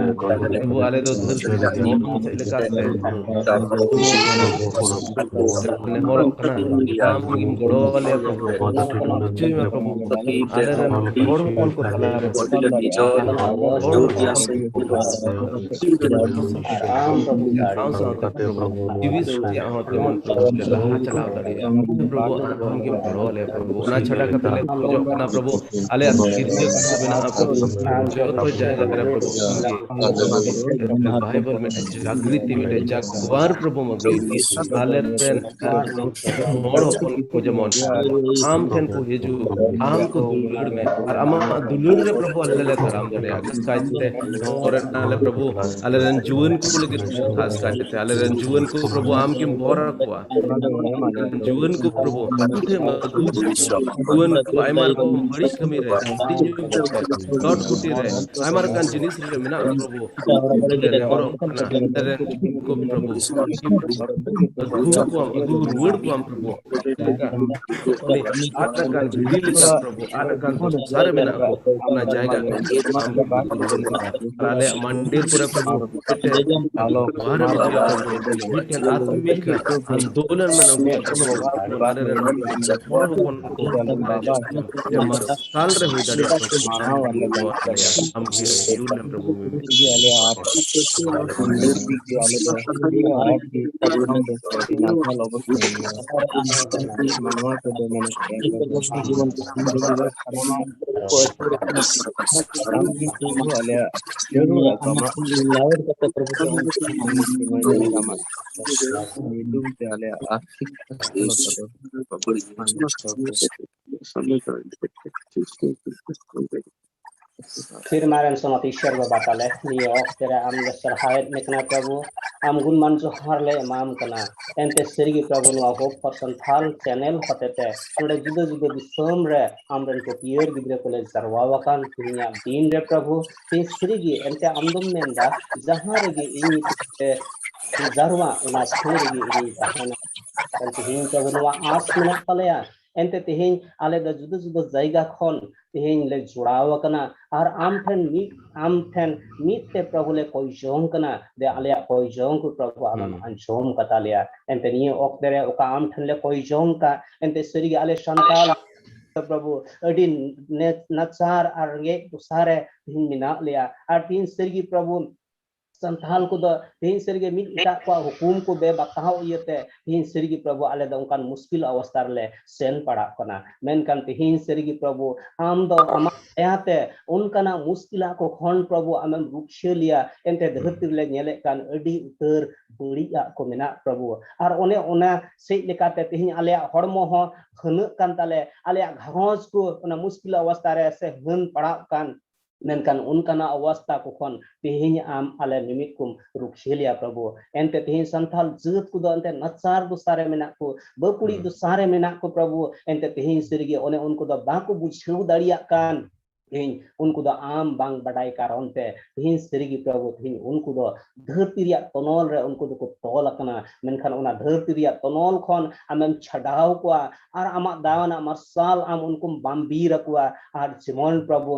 ᱯᱨᱚᱵᱷᱩ, ᱟᱞᱮ ᱫᱚ ᱫᱷᱟᱹᱨᱛᱤ ᱨᱮ ᱡᱚᱱᱚᱢ ᱦᱮᱡ ᱞᱮᱠᱟᱛᱮ ᱱᱮᱦᱚᱨᱚᱜ ᱠᱟᱱᱟ, ᱟᱢ ᱜᱮᱢ ᱜᱚᱲᱚ ᱟᱞᱮᱭᱟ, ᱯᱨᱚᱵᱷᱩ᱾ ᱦᱚᱪᱚᱭ ᱢᱮ, ᱯᱨᱚᱵᱷᱩ᱾ ᱟᱞᱮ ᱨᱮᱱ ᱦᱚᱲ ᱦᱚᱯᱚᱱ ᱠᱚ ᱛᱟᱞᱟᱨᱮ ᱦᱚᱲ ᱦᱚᱯᱚᱱ ᱠᱚ ᱥᱟᱶ ᱥᱟᱶᱛᱮ, ᱯᱨᱚᱵᱷᱩ, ᱡᱤᱣᱤ ᱨᱮᱭᱟᱜ ᱦᱚᱸ ᱡᱮᱢᱚᱱ, ᱯᱨᱚᱵᱷᱩ, ᱞᱮ ᱞᱟᱦᱟ ᱪᱟᱞᱟᱣ ᱫᱟᱲᱮᱭᱟᱜᱼᱟ᱾ ᱯᱨᱚᱵᱷᱩ, ᱟᱢ ᱜᱮᱢ ᱜᱚᱲᱚ ᱟᱞᱮᱭᱟ, ᱯᱨᱚᱵᱷᱩ᱾ ᱚᱱᱟ ᱪᱷᱟᱰᱟ ᱠᱟᱛᱮ ᱞᱮ ᱠᱷᱚᱡᱚᱜ ᱠᱟᱱᱟ, ᱯᱨᱚᱵᱷᱩ, ᱟᱞᱮᱭᱟᱜ ᱜᱤᱨᱡᱟᱹ ᱠᱚ ᱢᱮᱱᱟᱜᱼᱟ, ᱯᱨᱚᱵᱷᱩ, ᱡᱚᱛᱚ ᱡᱟᱭᱜᱟ ᱨᱮ, ᱯᱨᱚᱵᱷᱩ, ᱟᱢ ᱜᱮ revival, ᱢᱤᱫᱴᱮᱡ ᱡᱟᱜᱽᱨᱤᱛᱤ, ᱢᱤᱫᱴᱮᱡ ᱡᱟᱜᱽᱣᱟᱨ, ᱯᱨᱚᱵᱷᱩ, ᱟᱹᱜᱩᱭ ᱢᱮ᱾ ᱟᱞᱮ ᱨᱮᱱ ᱦᱚᱲ ᱦᱚᱯᱚᱱ ᱠᱚ ᱡᱮᱢᱚᱱ ᱟᱢ ᱴᱷᱮᱱ ᱠᱚ ᱦᱤᱡᱩᱜ, ᱟᱢ ᱠᱚ ᱫᱩᱞᱟᱹᱲ ᱢᱮ, ᱟᱨ ᱟᱢᱟᱜ ᱫᱩᱞᱟᱹᱲ ᱨᱮ, ᱯᱨᱚᱵᱷᱩ, ᱟᱞᱮ ᱞᱮ ᱛᱟᱲᱟᱢ ᱫᱟᱲᱮᱭᱟᱜᱼᱟ᱾ ᱠᱷᱟᱥ ᱠᱟᱭᱛᱮ ᱱᱚᱣᱟ ᱨᱮ, ᱟᱞᱮ, ᱯᱨᱚᱵᱷᱩ, ᱟᱞᱮ ᱨᱮᱱ ᱡᱩᱣᱟᱹᱱ ᱠᱚ ᱞᱟᱹᱜᱤᱫ, ᱠᱷᱟᱥ ᱠᱟᱭᱛᱮ ᱟᱞᱮ ᱨᱮᱱ ᱡᱩᱣᱟᱹᱱ ᱠᱚ, ᱯᱨᱚᱵᱷᱩ, ᱟᱢ ᱜᱮᱢ ᱵᱚᱨ ᱟᱠᱚᱣᱟ᱾ ᱟᱞᱮ ᱨᱮᱱ ᱡᱩᱣᱟᱹᱱ ᱠᱚ, ᱯᱨᱚᱵᱷᱩ, ᱟᱢ ᱴᱷᱮᱱ ᱟᱹᱜᱩ ᱠᱚ᱾ ᱡᱩᱣᱟᱹᱱ ᱠᱚ ᱟᱭᱢᱟ ᱨᱚᱠᱚᱢ ᱵᱟᱹᱲᱤᱡ ᱠᱟᱹᱢᱤ ᱨᱮ, ᱦᱟᱺᱰᱤ ᱧᱩ ᱠᱚ, ᱞᱚᱴ ᱠᱩᱴᱤ ᱨᱮ, ᱟᱭᱢᱟ ᱞᱮᱠᱟᱱ ᱡᱤᱱᱤᱥ ᱨᱮ ᱢᱮᱱᱟᱜ ᱠᱚᱣᱟ, ᱯᱨᱚᱵᱷᱩ᱾ ᱟᱞᱮ ᱞᱮ ᱱᱮᱦᱚᱨᱚᱜ ᱠᱟᱱᱟ, ᱟᱞᱮ ᱨᱮᱱ ᱠᱚ, ᱯᱨᱚᱵᱷᱩ, ᱟᱹᱜᱩ ᱠᱚᱣᱟᱢ, ᱟᱹᱜᱩ ᱨᱩᱣᱟᱹᱲ ᱠᱚᱣᱟᱢ, ᱯᱨᱚᱵᱷᱩ᱾ ᱪᱮᱫ ᱞᱮᱠᱟ ᱩᱱᱤ ᱟᱫ ᱟᱠᱟᱱ ᱵᱷᱤᱲᱤ ᱞᱮᱠᱟ, ᱯᱨᱚᱵᱷᱩ, ᱟᱫ ᱟᱠᱟᱱ ᱫᱚᱥᱟ ᱨᱮ ᱢᱮᱱᱟᱜ ᱠᱚ, ᱚᱱᱟ ᱡᱟᱭᱜᱟ ᱠᱚ ᱟᱢ ᱠᱚ ᱟᱹᱜᱩ ᱨᱩᱣᱟᱹᱲ ᱠᱚᱣᱟ᱾ ᱟᱨ ᱟᱞᱮᱭᱟᱜ ᱢᱟᱱᱰᱤᱨ ᱠᱚᱨᱮ, ᱯᱨᱚᱵᱷᱩ, ᱢᱤᱫᱴᱮᱱ ᱵᱟᱦᱨᱮ ᱢᱤᱫᱴᱮᱱ ᱟᱛᱢᱤᱠ ᱟᱱᱫᱳᱞᱚᱱ ᱢᱮᱱᱟᱜ, ᱯᱨᱚᱵᱷᱩ, ᱟᱞᱮ ᱨᱮᱱ ᱦᱚᱲ ᱦᱚᱯᱚᱱ ᱠᱚ ᱢᱟᱨᱥᱟᱞ ᱨᱮ ᱦᱩᱭ ᱫᱟᱲᱮᱭᱟᱜ, ᱯᱨᱚᱵᱷᱩ᱾ ᱢᱟᱨᱟᱝ ᱵᱩᱨᱩ ᱫᱚ ᱟᱞᱮᱭᱟᱜ ᱟᱢ ᱜᱮ ᱥᱤᱨᱡᱚᱱ ᱞᱮ ᱯᱨᱚᱵᱷᱩ ᱢᱮ᱾ ᱟᱞᱮ ᱟᱨ ᱟᱞᱮ ᱫᱚ ᱟᱹᱰᱤ ᱟᱸᱴ ᱜᱮ ᱟᱹᱰᱤ ᱟᱸᱴ ᱜᱮ ᱱᱟᱪᱟᱨ ᱚᱵᱚᱥᱛᱟ ᱨᱮ ᱢᱮᱱᱟᱜ ᱞᱮᱭᱟ᱾ ᱟᱨ ᱟᱢ ᱢᱟᱱᱣᱟ ᱠᱚᱫᱚ ᱢᱟᱱᱮ ᱡᱤᱵᱚᱱ ᱥᱟᱱᱟᱢᱟᱜ ᱟᱢ ᱜᱮ ᱯᱨᱚᱵᱷᱩ ᱟᱞᱮᱭᱟᱜ ᱡᱟᱹᱨᱩᱲ ᱟᱠᱟᱢᱟ᱾ ᱧᱩᱛᱩᱢ ᱛᱮ ᱟᱞᱮᱭᱟᱜ ᱟᱨᱛᱷᱤᱠ ᱦᱟᱞᱚᱛ ᱫᱚ ᱛᱷᱤᱨ ᱢᱟᱨᱮᱱ ᱥᱚᱱᱚᱛ ᱤᱥᱥᱚᱨ ᱵᱟᱵᱟ ᱛᱟᱞᱮ, ᱱᱤᱭᱟᱹ ᱚᱠᱛᱮ ᱨᱮ ᱟᱢ ᱞᱮ ᱥᱟᱨᱦᱟᱣᱮᱫ ᱢᱮ ᱠᱟᱱᱟ ᱯᱨᱚᱵᱷᱩ, ᱟᱢ ᱜᱩᱱᱢᱟᱱ ᱡᱚᱦᱟᱨ ᱞᱮ ᱮᱢᱟᱢ ᱠᱟᱱᱟ᱾ ᱮᱱᱛᱮ ᱥᱟᱹᱨᱤᱜᱮ ᱯᱨᱚᱵᱷᱩ, ᱱᱚᱣᱟ Hope for Santhal channel ᱦᱚᱛᱮᱛᱮ ᱱᱚᱰᱮ ᱡᱩᱫᱟᱹ ᱡᱩᱫᱟᱹ ᱫᱤᱥᱚᱢ ᱨᱮ ᱟᱢᱨᱮᱱ ᱯᱟᱹᱯᱤᱭᱟᱹᱨ ᱜᱤᱫᱽᱨᱟᱹ ᱠᱚᱞᱮ ᱡᱟᱨᱣᱟ ᱟᱠᱟᱱ ᱛᱮᱦᱮᱧᱟᱜ ᱫᱤᱱ ᱨᱮ ᱯᱨᱚᱵᱷᱩ, ᱛᱮᱦᱮᱧ ᱥᱟᱹᱨᱤᱜᱮ ᱮᱱᱛᱮ ᱟᱢ ᱫᱚᱢ ᱢᱮᱱᱫᱟ, ᱡᱟᱦᱟᱸ ᱨᱮᱜᱮ ᱤᱧ ᱡᱟᱨᱣᱟ, ᱚᱱᱟ ᱴᱷᱟᱶ ᱨᱮᱜᱮ ᱤᱧᱤᱧ ᱛᱟᱦᱮᱱᱟ᱾ ᱮᱱᱛᱮ ᱛᱮᱦᱮᱧ ᱯᱨᱚᱵᱷᱩ ᱱᱚᱣᱟ ᱟᱸᱥ ᱢᱮᱱᱟᱜ ᱛᱟᱞᱮᱭᱟ, ᱮᱱᱛᱮ ᱛᱮᱦᱮᱧ ᱟᱞᱮ ᱫᱚ ᱡᱩᱫᱟᱹ ᱡᱩᱫᱟᱹ ᱡᱟᱭᱜᱟ ᱠᱷᱚᱱ ᱛᱮᱦᱮᱧ ᱞᱮ ᱡᱚᱲᱟᱣ ᱟᱠᱟᱱᱟ ᱟᱨ ᱟᱢ ᱴᱷᱮᱱ ᱢᱤᱫ, ᱟᱢ ᱴᱷᱮᱱ ᱢᱤᱫ ᱛᱮ ᱯᱨᱚᱵᱷᱩ ᱞᱮ ᱠᱚᱭ ᱡᱚᱝ ᱠᱟᱱᱟ᱾ ᱫᱮ ᱟᱞᱮᱭᱟᱜ ᱠᱚᱭ ᱡᱚᱝ ᱠᱚ ᱯᱨᱚᱵᱷᱩ ᱟᱢᱮᱢ ᱟᱸᱡᱚᱢ ᱠᱟᱛᱟ ᱞᱮᱭᱟ᱾ ᱮᱱᱛᱮ ᱱᱤᱭᱟᱹ ᱚᱠᱛᱮ ᱨᱮ ᱚᱠᱟ ᱟᱢ ᱴᱷᱮᱱ ᱞᱮ ᱠᱚᱭ ᱡᱚᱝ ᱠᱟᱱ, ᱮᱱᱛᱮ ᱥᱟᱹᱨᱤᱜᱮ ᱟᱞᱮ ᱥᱟᱱᱛᱟᱲ ᱯᱨᱚᱵᱷᱩ ᱟᱹᱰᱤ ᱱᱮ-, ᱱᱟᱪᱟᱨ ᱟᱨ ᱨᱮᱸᱜᱮᱡ ᱫᱚᱥᱟ ᱨᱮ ᱛᱮᱦᱮᱧ ᱢᱮᱱᱟᱜ ᱞᱮᱭᱟ᱾ ᱟᱨ ᱛᱮᱦᱮᱧ ᱥᱟᱹᱨᱤᱜᱮ ᱯᱨᱚᱵᱷᱩ ᱥᱟᱱᱛᱷᱟᱞ ᱠᱚᱫᱚ ᱛᱮᱦᱮᱧ ᱥᱟᱹᱨᱤᱜᱮ ᱢᱤᱫ ᱮᱴᱟᱜ ᱠᱚᱣᱟᱜ ᱦᱩᱠᱩᱢ ᱠᱚ ᱵᱮᱵᱟᱛᱟᱣ ᱤᱭᱟᱹᱛᱮ ᱛᱮᱦᱮᱧ ᱥᱟᱹᱨᱤᱜᱮ ᱯᱨᱚᱵᱷᱩ ᱟᱞᱮ ᱫᱚ ᱚᱱᱠᱟᱱ ᱢᱩᱥᱠᱤᱞ ᱚᱵᱚᱥᱛᱟ ᱨᱮᱞᱮ ᱥᱮᱱ ᱯᱟᱲᱟᱜ ᱠᱟᱱᱟ᱾ ᱢᱮᱱᱠᱷᱟᱱ ᱛᱮᱦᱮᱧ ᱥᱟᱹᱨᱤᱜᱮ ᱯᱨᱚᱵᱷᱩ ᱟᱢ ᱫᱚ ᱟᱢᱟᱜ ᱫᱟᱭᱟᱛᱮ ᱚᱱᱠᱟᱱᱟᱜ ᱢᱩᱥᱠᱤᱞᱟᱜ ᱠᱚ ᱠᱷᱚᱱ ᱯᱨᱚᱵᱷᱩ ᱟᱢᱮᱢ ᱨᱩᱠᱷᱤᱭᱟᱹ ᱞᱮᱭᱟ᱾ ᱮᱱᱛᱮ ᱫᱷᱟᱹᱨᱛᱤ ᱨᱮᱞᱮ ᱧᱮᱞᱮᱫ ᱠᱟᱱ ᱟᱹᱰᱤ ᱩᱛᱟᱹᱨ ᱵᱟᱹᱲᱤᱡᱟᱜ ᱠᱚ ᱢᱮᱱᱟᱜ ᱯᱨᱚᱵᱷᱩ, ᱟᱨ ᱚᱱᱮ ᱚᱱᱟ ᱥᱮᱫ ᱞᱮᱠᱟᱛᱮ ᱛᱮᱦᱮᱧ ᱟᱞᱮᱭᱟᱜ ᱦᱚᱲᱢᱚ ᱦᱚᱸ ᱦᱟᱹᱱᱟᱹᱜ ᱠᱟᱱ ᱛᱟᱞᱮ, ᱟᱞᱮᱭᱟᱜ ᱜᱷᱟᱨᱚᱸᱡᱽ ᱠᱚ ᱚᱱᱟ ᱢᱩᱥᱠᱤᱞ ᱚᱵᱚᱥᱛᱟ ᱨᱮ ᱥᱮ ᱦᱟᱹᱱ ᱯᱟᱲᱟᱜ ᱠᱟᱱ᱾ ᱢᱮᱱᱠᱷᱟᱱ ᱚᱱᱠᱟᱱᱟᱜ ᱚᱵᱚᱥᱛᱟ ᱠᱚ ᱠᱷᱚᱱ ᱛᱮᱦᱮᱧ ᱟᱢ ᱟᱞᱮ ᱢᱤᱢᱤᱫ ᱠᱚᱢ ᱨᱩᱠᱷᱤᱭᱟᱹ ᱞᱮᱭᱟ ᱯᱨᱚᱵᱷᱩ᱾ ᱮᱱᱛᱮ ᱛᱮᱦᱮᱧ ᱥᱟᱱᱛᱟᱲ ᱡᱟᱹᱛ ᱠᱚᱫᱚ ᱮᱱᱛᱮ ᱱᱟᱪᱟᱨ ᱫᱚᱥᱟ ᱨᱮ ᱢᱮᱱᱟᱜ ᱠᱚ, ᱵᱟᱹᱯᱩᱲᱤ ᱫᱚᱥᱟ ᱨᱮ ᱢᱮᱱᱟᱜ ᱠᱚ ᱯᱨᱚᱵᱷᱩ᱾ ᱮᱱᱛᱮ ᱛᱮᱦᱮᱧ ᱥᱟᱹᱨᱤᱜᱮ ᱚᱱᱮ ᱩᱱᱠᱩ ᱫᱚ ᱵᱟᱠᱚ ᱵᱩᱡᱷᱟᱹᱣ ᱫᱟᱲᱮᱭᱟᱜ ᱠᱟᱱ᱾ ᱛᱮᱦᱮᱧ ᱩᱱᱠᱩ ᱫᱚ ᱟᱢ ᱵᱟᱝ ᱵᱟᱰᱟᱭ ᱠᱟᱨᱚᱱ ᱛᱮ ᱛᱮᱦᱮᱧ ᱥᱟᱹᱨᱤᱜᱮ ᱯᱨᱚᱵᱷᱩ, ᱛᱮᱦᱮᱧ ᱩᱱᱠᱩ ᱫᱚ ᱫᱷᱟᱹᱨᱛᱤ ᱨᱮᱭᱟᱜ ᱛᱚᱱᱚᱞ ᱨᱮ ᱩᱱᱠᱩ ᱫᱚᱠᱚ ᱛᱚᱞ ᱟᱠᱟᱱᱟ᱾ ᱢᱮᱱᱠᱷᱟᱱ ᱚᱱᱟ ᱫᱷᱟᱹᱨᱛᱤ ᱨᱮᱭᱟᱜ ᱛᱚᱱᱚᱞ ᱠᱷᱚᱱ ᱟᱢᱮᱢ ᱪᱷᱟᱰᱟᱣ ᱠᱚᱣᱟ ᱟᱨ ᱟᱢᱟᱜ ᱫᱟᱣᱟᱱᱟᱜ ᱢᱟᱨᱥᱟᱞ ᱟᱢ ᱩᱱᱠᱩᱢ ᱵᱟᱢᱵᱤᱨ ᱟᱠᱚᱣᱟ᱾ ᱟᱨ ᱡᱮᱢᱚᱱ ᱯᱨᱚᱵᱷᱩ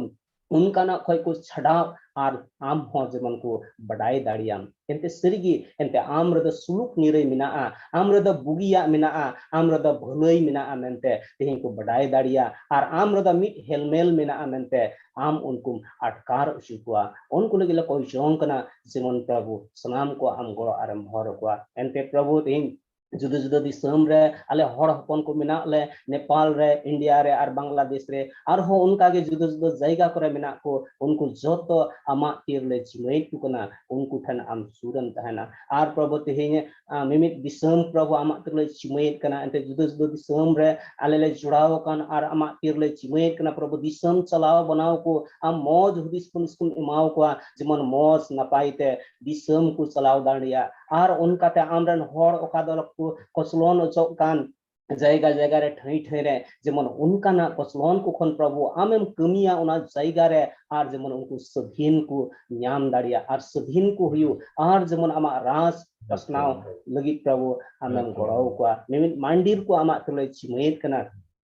ᱚᱱᱠᱟᱱᱟᱜ ᱠᱷᱚᱡ ᱠᱚ ᱪᱷᱟᱰᱟᱣ ᱟᱨ ᱟᱢ ᱦᱚᱸ ᱡᱮᱢᱚᱱ ᱠᱚ ᱵᱟᱰᱟᱭ ᱫᱟᱲᱮᱭᱟᱢ᱾ ᱮᱱᱛᱮ ᱥᱟᱹᱨᱤᱜᱮ, ᱮᱱᱛᱮ ᱟᱢ ᱨᱮᱫᱚ ᱥᱩᱞᱩᱠ ᱱᱤᱨᱟᱹᱭ ᱢᱮᱱᱟᱜᱼᱟ, ᱟᱢ ᱨᱮᱫᱚ ᱵᱩᱜᱤᱭᱟᱜ ᱢᱮᱱᱟᱜᱼᱟ, ᱟᱢ ᱨᱮᱫᱚ ᱵᱷᱟᱹᱞᱟᱹᱭ ᱢᱮᱱᱟᱜᱼᱟ ᱢᱮᱱᱛᱮ ᱛᱮᱦᱮᱧ ᱠᱚ ᱵᱟᱰᱟᱭ ᱫᱟᱲᱮᱭᱟᱜᱼᱟ᱾ ᱟᱨ ᱟᱢ ᱨᱮᱫᱚ ᱢᱤᱫ ᱦᱮᱞᱢᱮᱞ ᱢᱮᱱᱟᱜᱼᱟ ᱢᱮᱱᱛᱮ ᱟᱢ ᱩᱱᱠᱩᱢ ᱟᱴᱠᱟᱨ ᱦᱚᱪᱚ ᱠᱚᱣᱟ᱾ ᱩᱱᱠᱩ ᱞᱟᱹᱜᱤᱫ ᱞᱮ ᱠᱚᱭ ᱡᱚᱝ ᱠᱟᱱᱟ, ᱡᱮᱢᱚᱱ ᱯᱨᱚᱵᱷᱩ ᱥᱟᱱᱟᱢ ᱠᱚ ᱟᱢ ᱜᱚᱲᱚ ᱟᱨᱮᱢ ᱦᱚᱨ ᱟᱠᱚᱣᱟ᱾ ᱮᱱᱛᱮ ᱯᱨᱚᱵᱷᱩ, ᱛᱮᱦᱮᱧ ᱡᱩᱫᱟᱹ ᱡᱩᱫᱟᱹ ᱫᱤᱥᱚᱢ ᱨᱮ ᱟᱞᱮ ᱦᱚᱲ ᱦᱚᱯᱚᱱ ᱠᱚ ᱢᱮᱱᱟᱜ ᱞᱮ, ᱱᱮᱯᱟᱞ ᱨᱮ, ᱤᱱᱰᱤᱭᱟ ᱨᱮ ᱟᱨ ᱵᱟᱝᱞᱟᱫᱮᱥ ᱨᱮ, ᱟᱨᱦᱚᱸ ᱚᱱᱠᱟ ᱜᱮ ᱡᱩᱫᱟᱹ ᱡᱩᱫᱟᱹ ᱡᱟᱭᱜᱟ ᱠᱚᱨᱮ ᱢᱮᱱᱟᱜ ᱠᱚ, ᱩᱱᱠᱩ ᱡᱚᱛᱚ ᱟᱢᱟᱜ ᱛᱤ ᱨᱮᱞᱮ ᱡᱤᱢᱟᱹᱭᱮᱫ ᱠᱚ ᱠᱟᱱᱟ, ᱩᱱᱠᱩ ᱴᱷᱮᱱ ᱟᱢ ᱥᱩᱨᱮᱢ ᱛᱟᱦᱮᱱᱟ᱾ ᱟᱨ ᱯᱨᱚᱵᱷᱩ, ᱛᱮᱦᱮᱧ, ᱟ, ᱢᱤᱢᱤᱫ ᱫᱤᱥᱚᱢ ᱯᱨᱚᱵᱷᱩ ᱟᱢᱟᱜ ᱛᱤ ᱨᱮᱞᱮ ᱡᱤᱢᱟᱹᱭᱮᱫ ᱠᱟᱱᱟ, ᱮᱱᱛᱮ ᱡᱩᱫᱟᱹ ᱡᱩᱫᱟᱹ ᱫᱤᱥᱚᱢ ᱨᱮ ᱟᱞᱮ ᱞᱮ ᱡᱚᱲᱟᱣ ᱟᱠᱟᱱ ᱟᱨ ᱟᱢᱟᱜ ᱛᱤ ᱨᱮᱞᱮ ᱡᱤᱢᱟᱹᱭᱮᱫ ᱠᱟᱱᱟ ᱯᱨᱚᱵᱷᱩ, ᱫᱤᱥᱚᱢ ᱪᱟᱞᱟᱣ ᱵᱟᱱᱟᱣ ᱠᱚ ᱟᱢ ᱢᱚᱡᱽ ᱦᱩᱫᱤᱥ ᱦᱩᱫᱤᱥ ᱠᱚᱢ ᱮᱢᱟᱣ ᱠᱚᱣᱟ, ᱡᱮᱢᱚᱱ ᱢᱚᱡᱽ ᱱᱟᱯᱟᱭ ᱛᱮ ᱫᱤᱥᱚᱢ ᱠᱚ ᱪᱟᱞᱟᱣ ᱫᱟᱲᱮᱭᱟᱜ᱾ ᱟᱨ ᱚᱱᱠᱟᱛᱮ ᱟᱢᱨᱮᱱ ᱦᱚᱲ ᱚᱠᱟ ᱫᱚ ᱠᱚ ᱠᱚᱪᱞᱚᱱ ᱚᱪᱚᱜ ᱠᱟᱱ ᱡᱟᱭᱜᱟ ᱡᱟᱭᱜᱟ ᱨᱮ, ᱴᱷᱟᱹᱭ ᱴᱷᱟᱹᱭ ᱨᱮ, ᱡᱮᱢᱚᱱ ᱚᱱᱠᱟᱱᱟᱜ ᱠᱚᱪᱞᱚᱱ ᱠᱚ ᱠᱷᱚᱱ ᱯᱨᱚᱵᱷᱩ ᱟᱢᱮᱢ ᱠᱟᱹᱢᱤᱭᱟ ᱚᱱᱟ ᱡᱟᱭᱜᱟ ᱨᱮ, ᱟᱨ ᱡᱮᱢᱚᱱ ᱩᱱᱠᱩ ᱥᱟᱹᱫᱷᱤᱱ ᱠᱚ ᱧᱟᱢ ᱫᱟᱲᱮᱭᱟᱜ ᱟᱨ ᱥᱟᱹᱫᱷᱤᱱ ᱠᱚ ᱦᱩᱭᱩᱜ, ᱟᱨ ᱡᱮᱢᱚᱱ ᱟᱢᱟᱜ ᱨᱟᱡᱽ ᱯᱟᱥᱱᱟᱣ ᱞᱟᱹᱜᱤᱫ ᱯᱨᱚᱵᱷᱩ ᱟᱢᱮᱢ ᱜᱚᱲᱚ ᱟᱠᱚᱣᱟ᱾ ᱢᱤᱢᱤᱫ ᱢᱟᱱᱰᱤᱨ ᱠᱚ ᱟᱢᱟᱜ ᱛᱩᱞᱟᱹᱭ ᱪᱤᱢᱟᱹᱭᱮᱫ ᱠᱟᱱᱟ,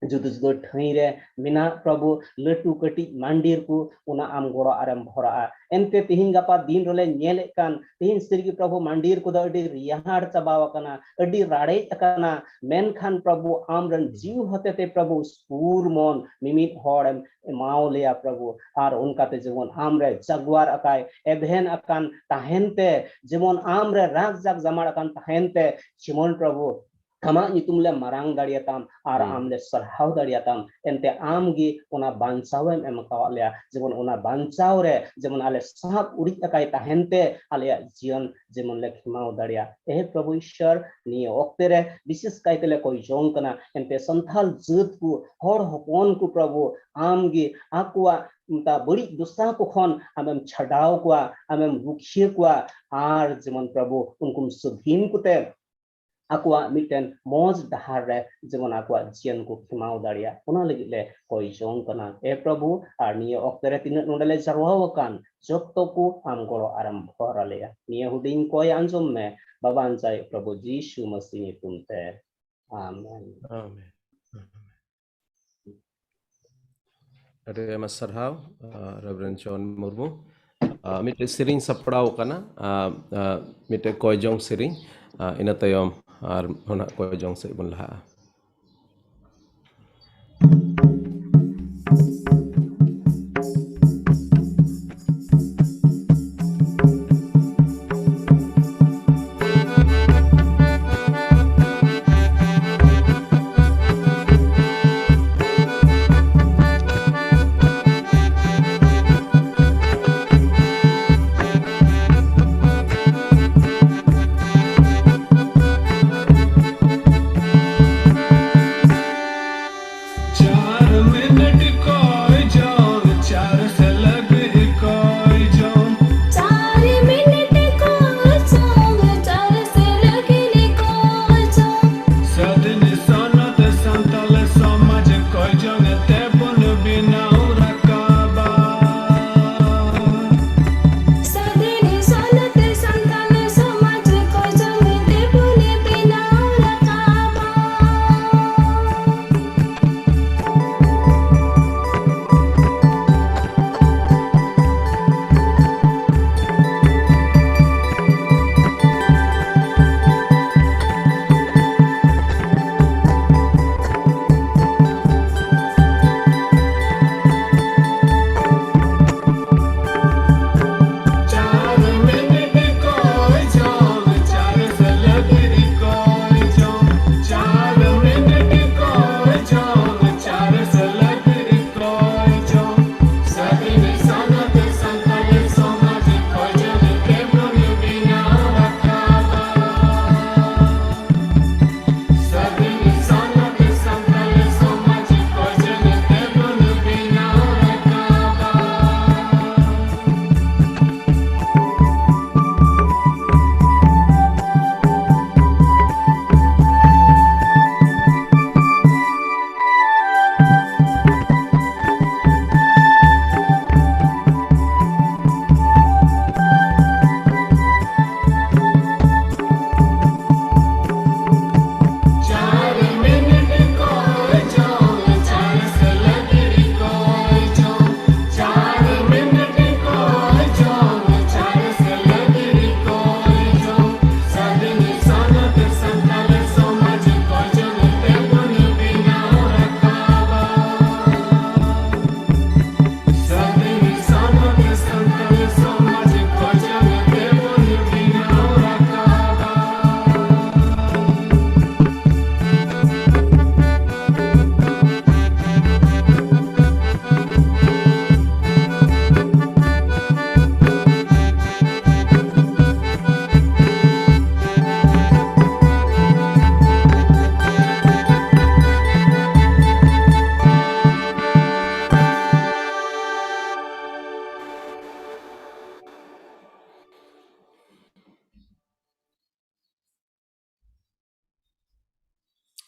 ᱡᱩᱫᱟᱹ ᱡᱩᱫᱟᱹ ᱴᱷᱟᱹᱭ ᱨᱮ ᱢᱮᱱᱟᱜ ᱯᱨᱚᱵᱷᱩ, ᱞᱟᱹᱴᱩ ᱠᱟᱹᱴᱤᱡ ᱢᱟᱱᱰᱤᱨ ᱠᱚ, ᱚᱱᱟ ᱟᱢ ᱜᱚᱲᱚ ᱟᱨᱮᱢ ᱵᱷᱚᱨᱟᱜᱼᱟ᱾ ᱮᱱᱛᱮ ᱛᱤᱦᱤᱧ ᱜᱟᱯᱟ ᱫᱤᱱ ᱨᱮᱞᱮ ᱧᱮᱞᱮᱫ ᱠᱟᱱ, ᱛᱤᱦᱤᱧ ᱥᱟᱹᱨᱤᱜᱮ ᱯᱨᱚᱵᱷᱩ ᱢᱟᱱᱰᱤᱨ ᱠᱚᱫᱚ ᱟᱹᱰᱤ ᱨᱮᱭᱟᱲ ᱪᱟᱵᱟᱣ ᱟᱠᱟᱱᱟ, ᱟᱹᱰᱤ ᱨᱟᱲᱮᱡ ᱟᱠᱟᱱᱟ᱾ ᱢᱮᱱᱠᱷᱟᱱ ᱯᱨᱚᱵᱷᱩ ᱟᱢᱨᱮᱱ ᱡᱤᱣᱤ ᱦᱚᱛᱮᱛᱮ ᱯᱨᱚᱵᱷᱩ ᱥᱩᱨ ᱢᱚᱱ ᱢᱤᱢᱤᱫ ᱦᱚᱲᱮᱢ ᱮᱢᱟᱣ ᱞᱮᱭᱟ ᱯᱨᱚᱵᱷᱩ᱾ ᱟᱨ ᱚᱱᱠᱟᱛᱮ ᱡᱮᱢᱚᱱ ᱟᱢᱨᱮ ᱡᱟᱜᱩᱣᱟᱨ ᱟᱠᱟᱭ, ᱮᱵᱷᱮᱱ ᱟᱠᱟᱱ ᱛᱟᱦᱮᱱ ᱛᱮ, ᱡᱮᱢᱚᱱ ᱟᱢᱨᱮ ᱨᱟᱜ ᱡᱟᱜ ᱡᱟᱢᱟᱲ ᱟᱠᱟᱱ ᱛᱟᱦᱮᱱ ᱛᱮ, ᱡᱮᱢᱚᱱ ᱯᱨᱚᱵᱷᱩ ᱟᱢᱟᱜ ᱧᱩᱛᱩᱢ ᱞᱮ ᱢᱟᱨᱟᱝ ᱫᱟᱲᱮᱭᱟᱛᱟᱢ ᱟᱨ ᱟᱢ ᱞᱮ ᱥᱟᱨᱦᱟᱣ ᱫᱟᱲᱮᱭᱟᱛᱟᱢ᱾ ᱮᱱᱛᱮ ᱟᱢ ᱜᱮ ᱚᱱᱟ ᱵᱟᱧᱪᱟᱣ ᱮᱢ ᱮᱢ ᱟᱠᱟᱣᱟᱫ ᱞᱮᱭᱟ, ᱡᱮᱢᱚᱱ ᱚᱱᱟ ᱵᱟᱧᱪᱟᱣ ᱨᱮ ᱡᱮᱢᱚᱱ ᱟᱞᱮ ᱥᱟᱵ ᱩᱨᱤᱡ ᱟᱠᱟᱭ ᱛᱟᱦᱮᱱ ᱛᱮ ᱟᱞᱮᱭᱟᱜ ᱡᱤᱭᱚᱱ ᱡᱮᱢᱚᱱ ᱞᱮ ᱠᱷᱮᱢᱟᱣ ᱫᱟᱲᱮᱭᱟᱜ᱾ ᱮ ᱯᱨᱚᱵᱷᱩ ᱤᱥᱥᱚᱨ, ᱱᱤᱭᱟᱹ ᱚᱠᱛᱮ ᱨᱮ ᱵᱤᱥᱮᱥ ᱠᱟᱭᱛᱮ ᱞᱮ ᱠᱚᱭ ᱡᱚᱝ ᱠᱟᱱᱟ, ᱮᱱᱛᱮ ᱥᱟᱱᱛᱟᱞ ᱡᱟᱹᱛ ᱠᱚ, ᱦᱚᱲ ᱦᱚᱯᱚᱱ ᱠᱚ ᱯᱨᱚᱵᱷᱩ ᱟᱢ ᱜᱮ ᱟᱠᱚᱣᱟᱜ ᱚᱱᱠᱟ ᱵᱟᱹᱲᱤᱡ ᱫᱚᱥᱟ ᱠᱚ ᱠᱷᱚᱱ ᱟᱢᱮᱢ ᱪᱷᱟᱰᱟᱣ ᱠᱚᱣᱟ, ᱟᱢᱮᱢ ᱨᱩᱠᱷᱤᱭᱟᱹ ᱠᱚᱣᱟ, ᱟᱨ ᱡᱮᱢᱚᱱ ᱯᱨᱚᱵᱷᱩ ᱩᱱᱠᱩᱢ ᱥᱟᱹᱫᱷᱤᱱ ᱠᱚᱛᱮ ᱟᱠᱚᱣᱟᱜ ᱢᱤᱫᱴᱮᱱ ᱢᱚᱡᱽ ᱰᱟᱦᱟᱨ ᱨᱮ ᱡᱮᱢᱚᱱ ᱟᱠᱚᱣᱟᱜ ᱡᱤᱭᱚᱱ ᱠᱚ ᱠᱷᱮᱢᱟᱣ ᱫᱟᱲᱮᱭᱟᱜ, ᱚᱱᱟ ᱞᱟᱹᱜᱤᱫ ᱞᱮ ᱠᱚᱭ ᱡᱚᱝ ᱠᱟᱱᱟ᱾ ᱮ ᱯᱨᱚᱵᱷᱩ, ᱟᱨ ᱱᱤᱭᱟᱹ ᱚᱠᱛᱮ ᱨᱮ ᱛᱤᱱᱟᱹᱜ ᱱᱚᱰᱮ ᱞᱮ ᱡᱟᱨᱣᱟ ᱟᱠᱟᱱ, ᱡᱚᱛᱚ ᱠᱚ ᱟᱢ ᱜᱚᱲᱚ ᱟᱨᱮᱢ ᱵᱷᱚᱨ ᱟᱞᱮᱭᱟ᱾ ᱱᱤᱭᱟᱹ ᱦᱩᱰᱤᱧ ᱠᱚᱭ ᱟᱸᱡᱚᱢ ᱢᱮ, ᱵᱟᱵᱟᱱ ᱪᱟᱭ ᱯᱨᱚᱵᱷᱩ ᱡᱤᱥᱩ ᱢᱟᱹᱥᱤ ᱧᱩᱛᱩᱢ ᱛᱮ, ᱟᱢᱮᱱ᱾ ᱟᱢᱮᱱ᱾ ᱟᱹᱰᱤ ᱟᱭᱢᱟ ᱥᱟᱨᱦᱟᱣ, ᱟᱨ ᱨᱮᱵᱷᱨᱮᱱᱰ ᱡᱚᱱ ᱢᱩᱨᱢᱩ᱾ ᱟᱨ ᱢᱤᱫᱴᱮᱡ ᱥᱮᱨᱮᱧ ᱥᱟᱯᱲᱟᱣ ᱠᱟᱱᱟ, ᱟᱨ, ᱟᱨ ᱢᱤᱫᱴᱮᱡ ᱠᱚᱭ ᱡᱚᱝ ᱥᱮᱨᱮᱧ, ᱟᱨ ᱤᱱᱟᱹ ᱛᱟᱭᱚᱢ ᱟᱨ ᱦᱚᱸ ᱱᱟᱦᱟᱜ ᱠᱚᱭ ᱡᱚᱝ ᱥᱮᱫ ᱵᱚᱱ ᱞᱟᱦᱟᱜᱼᱟ᱾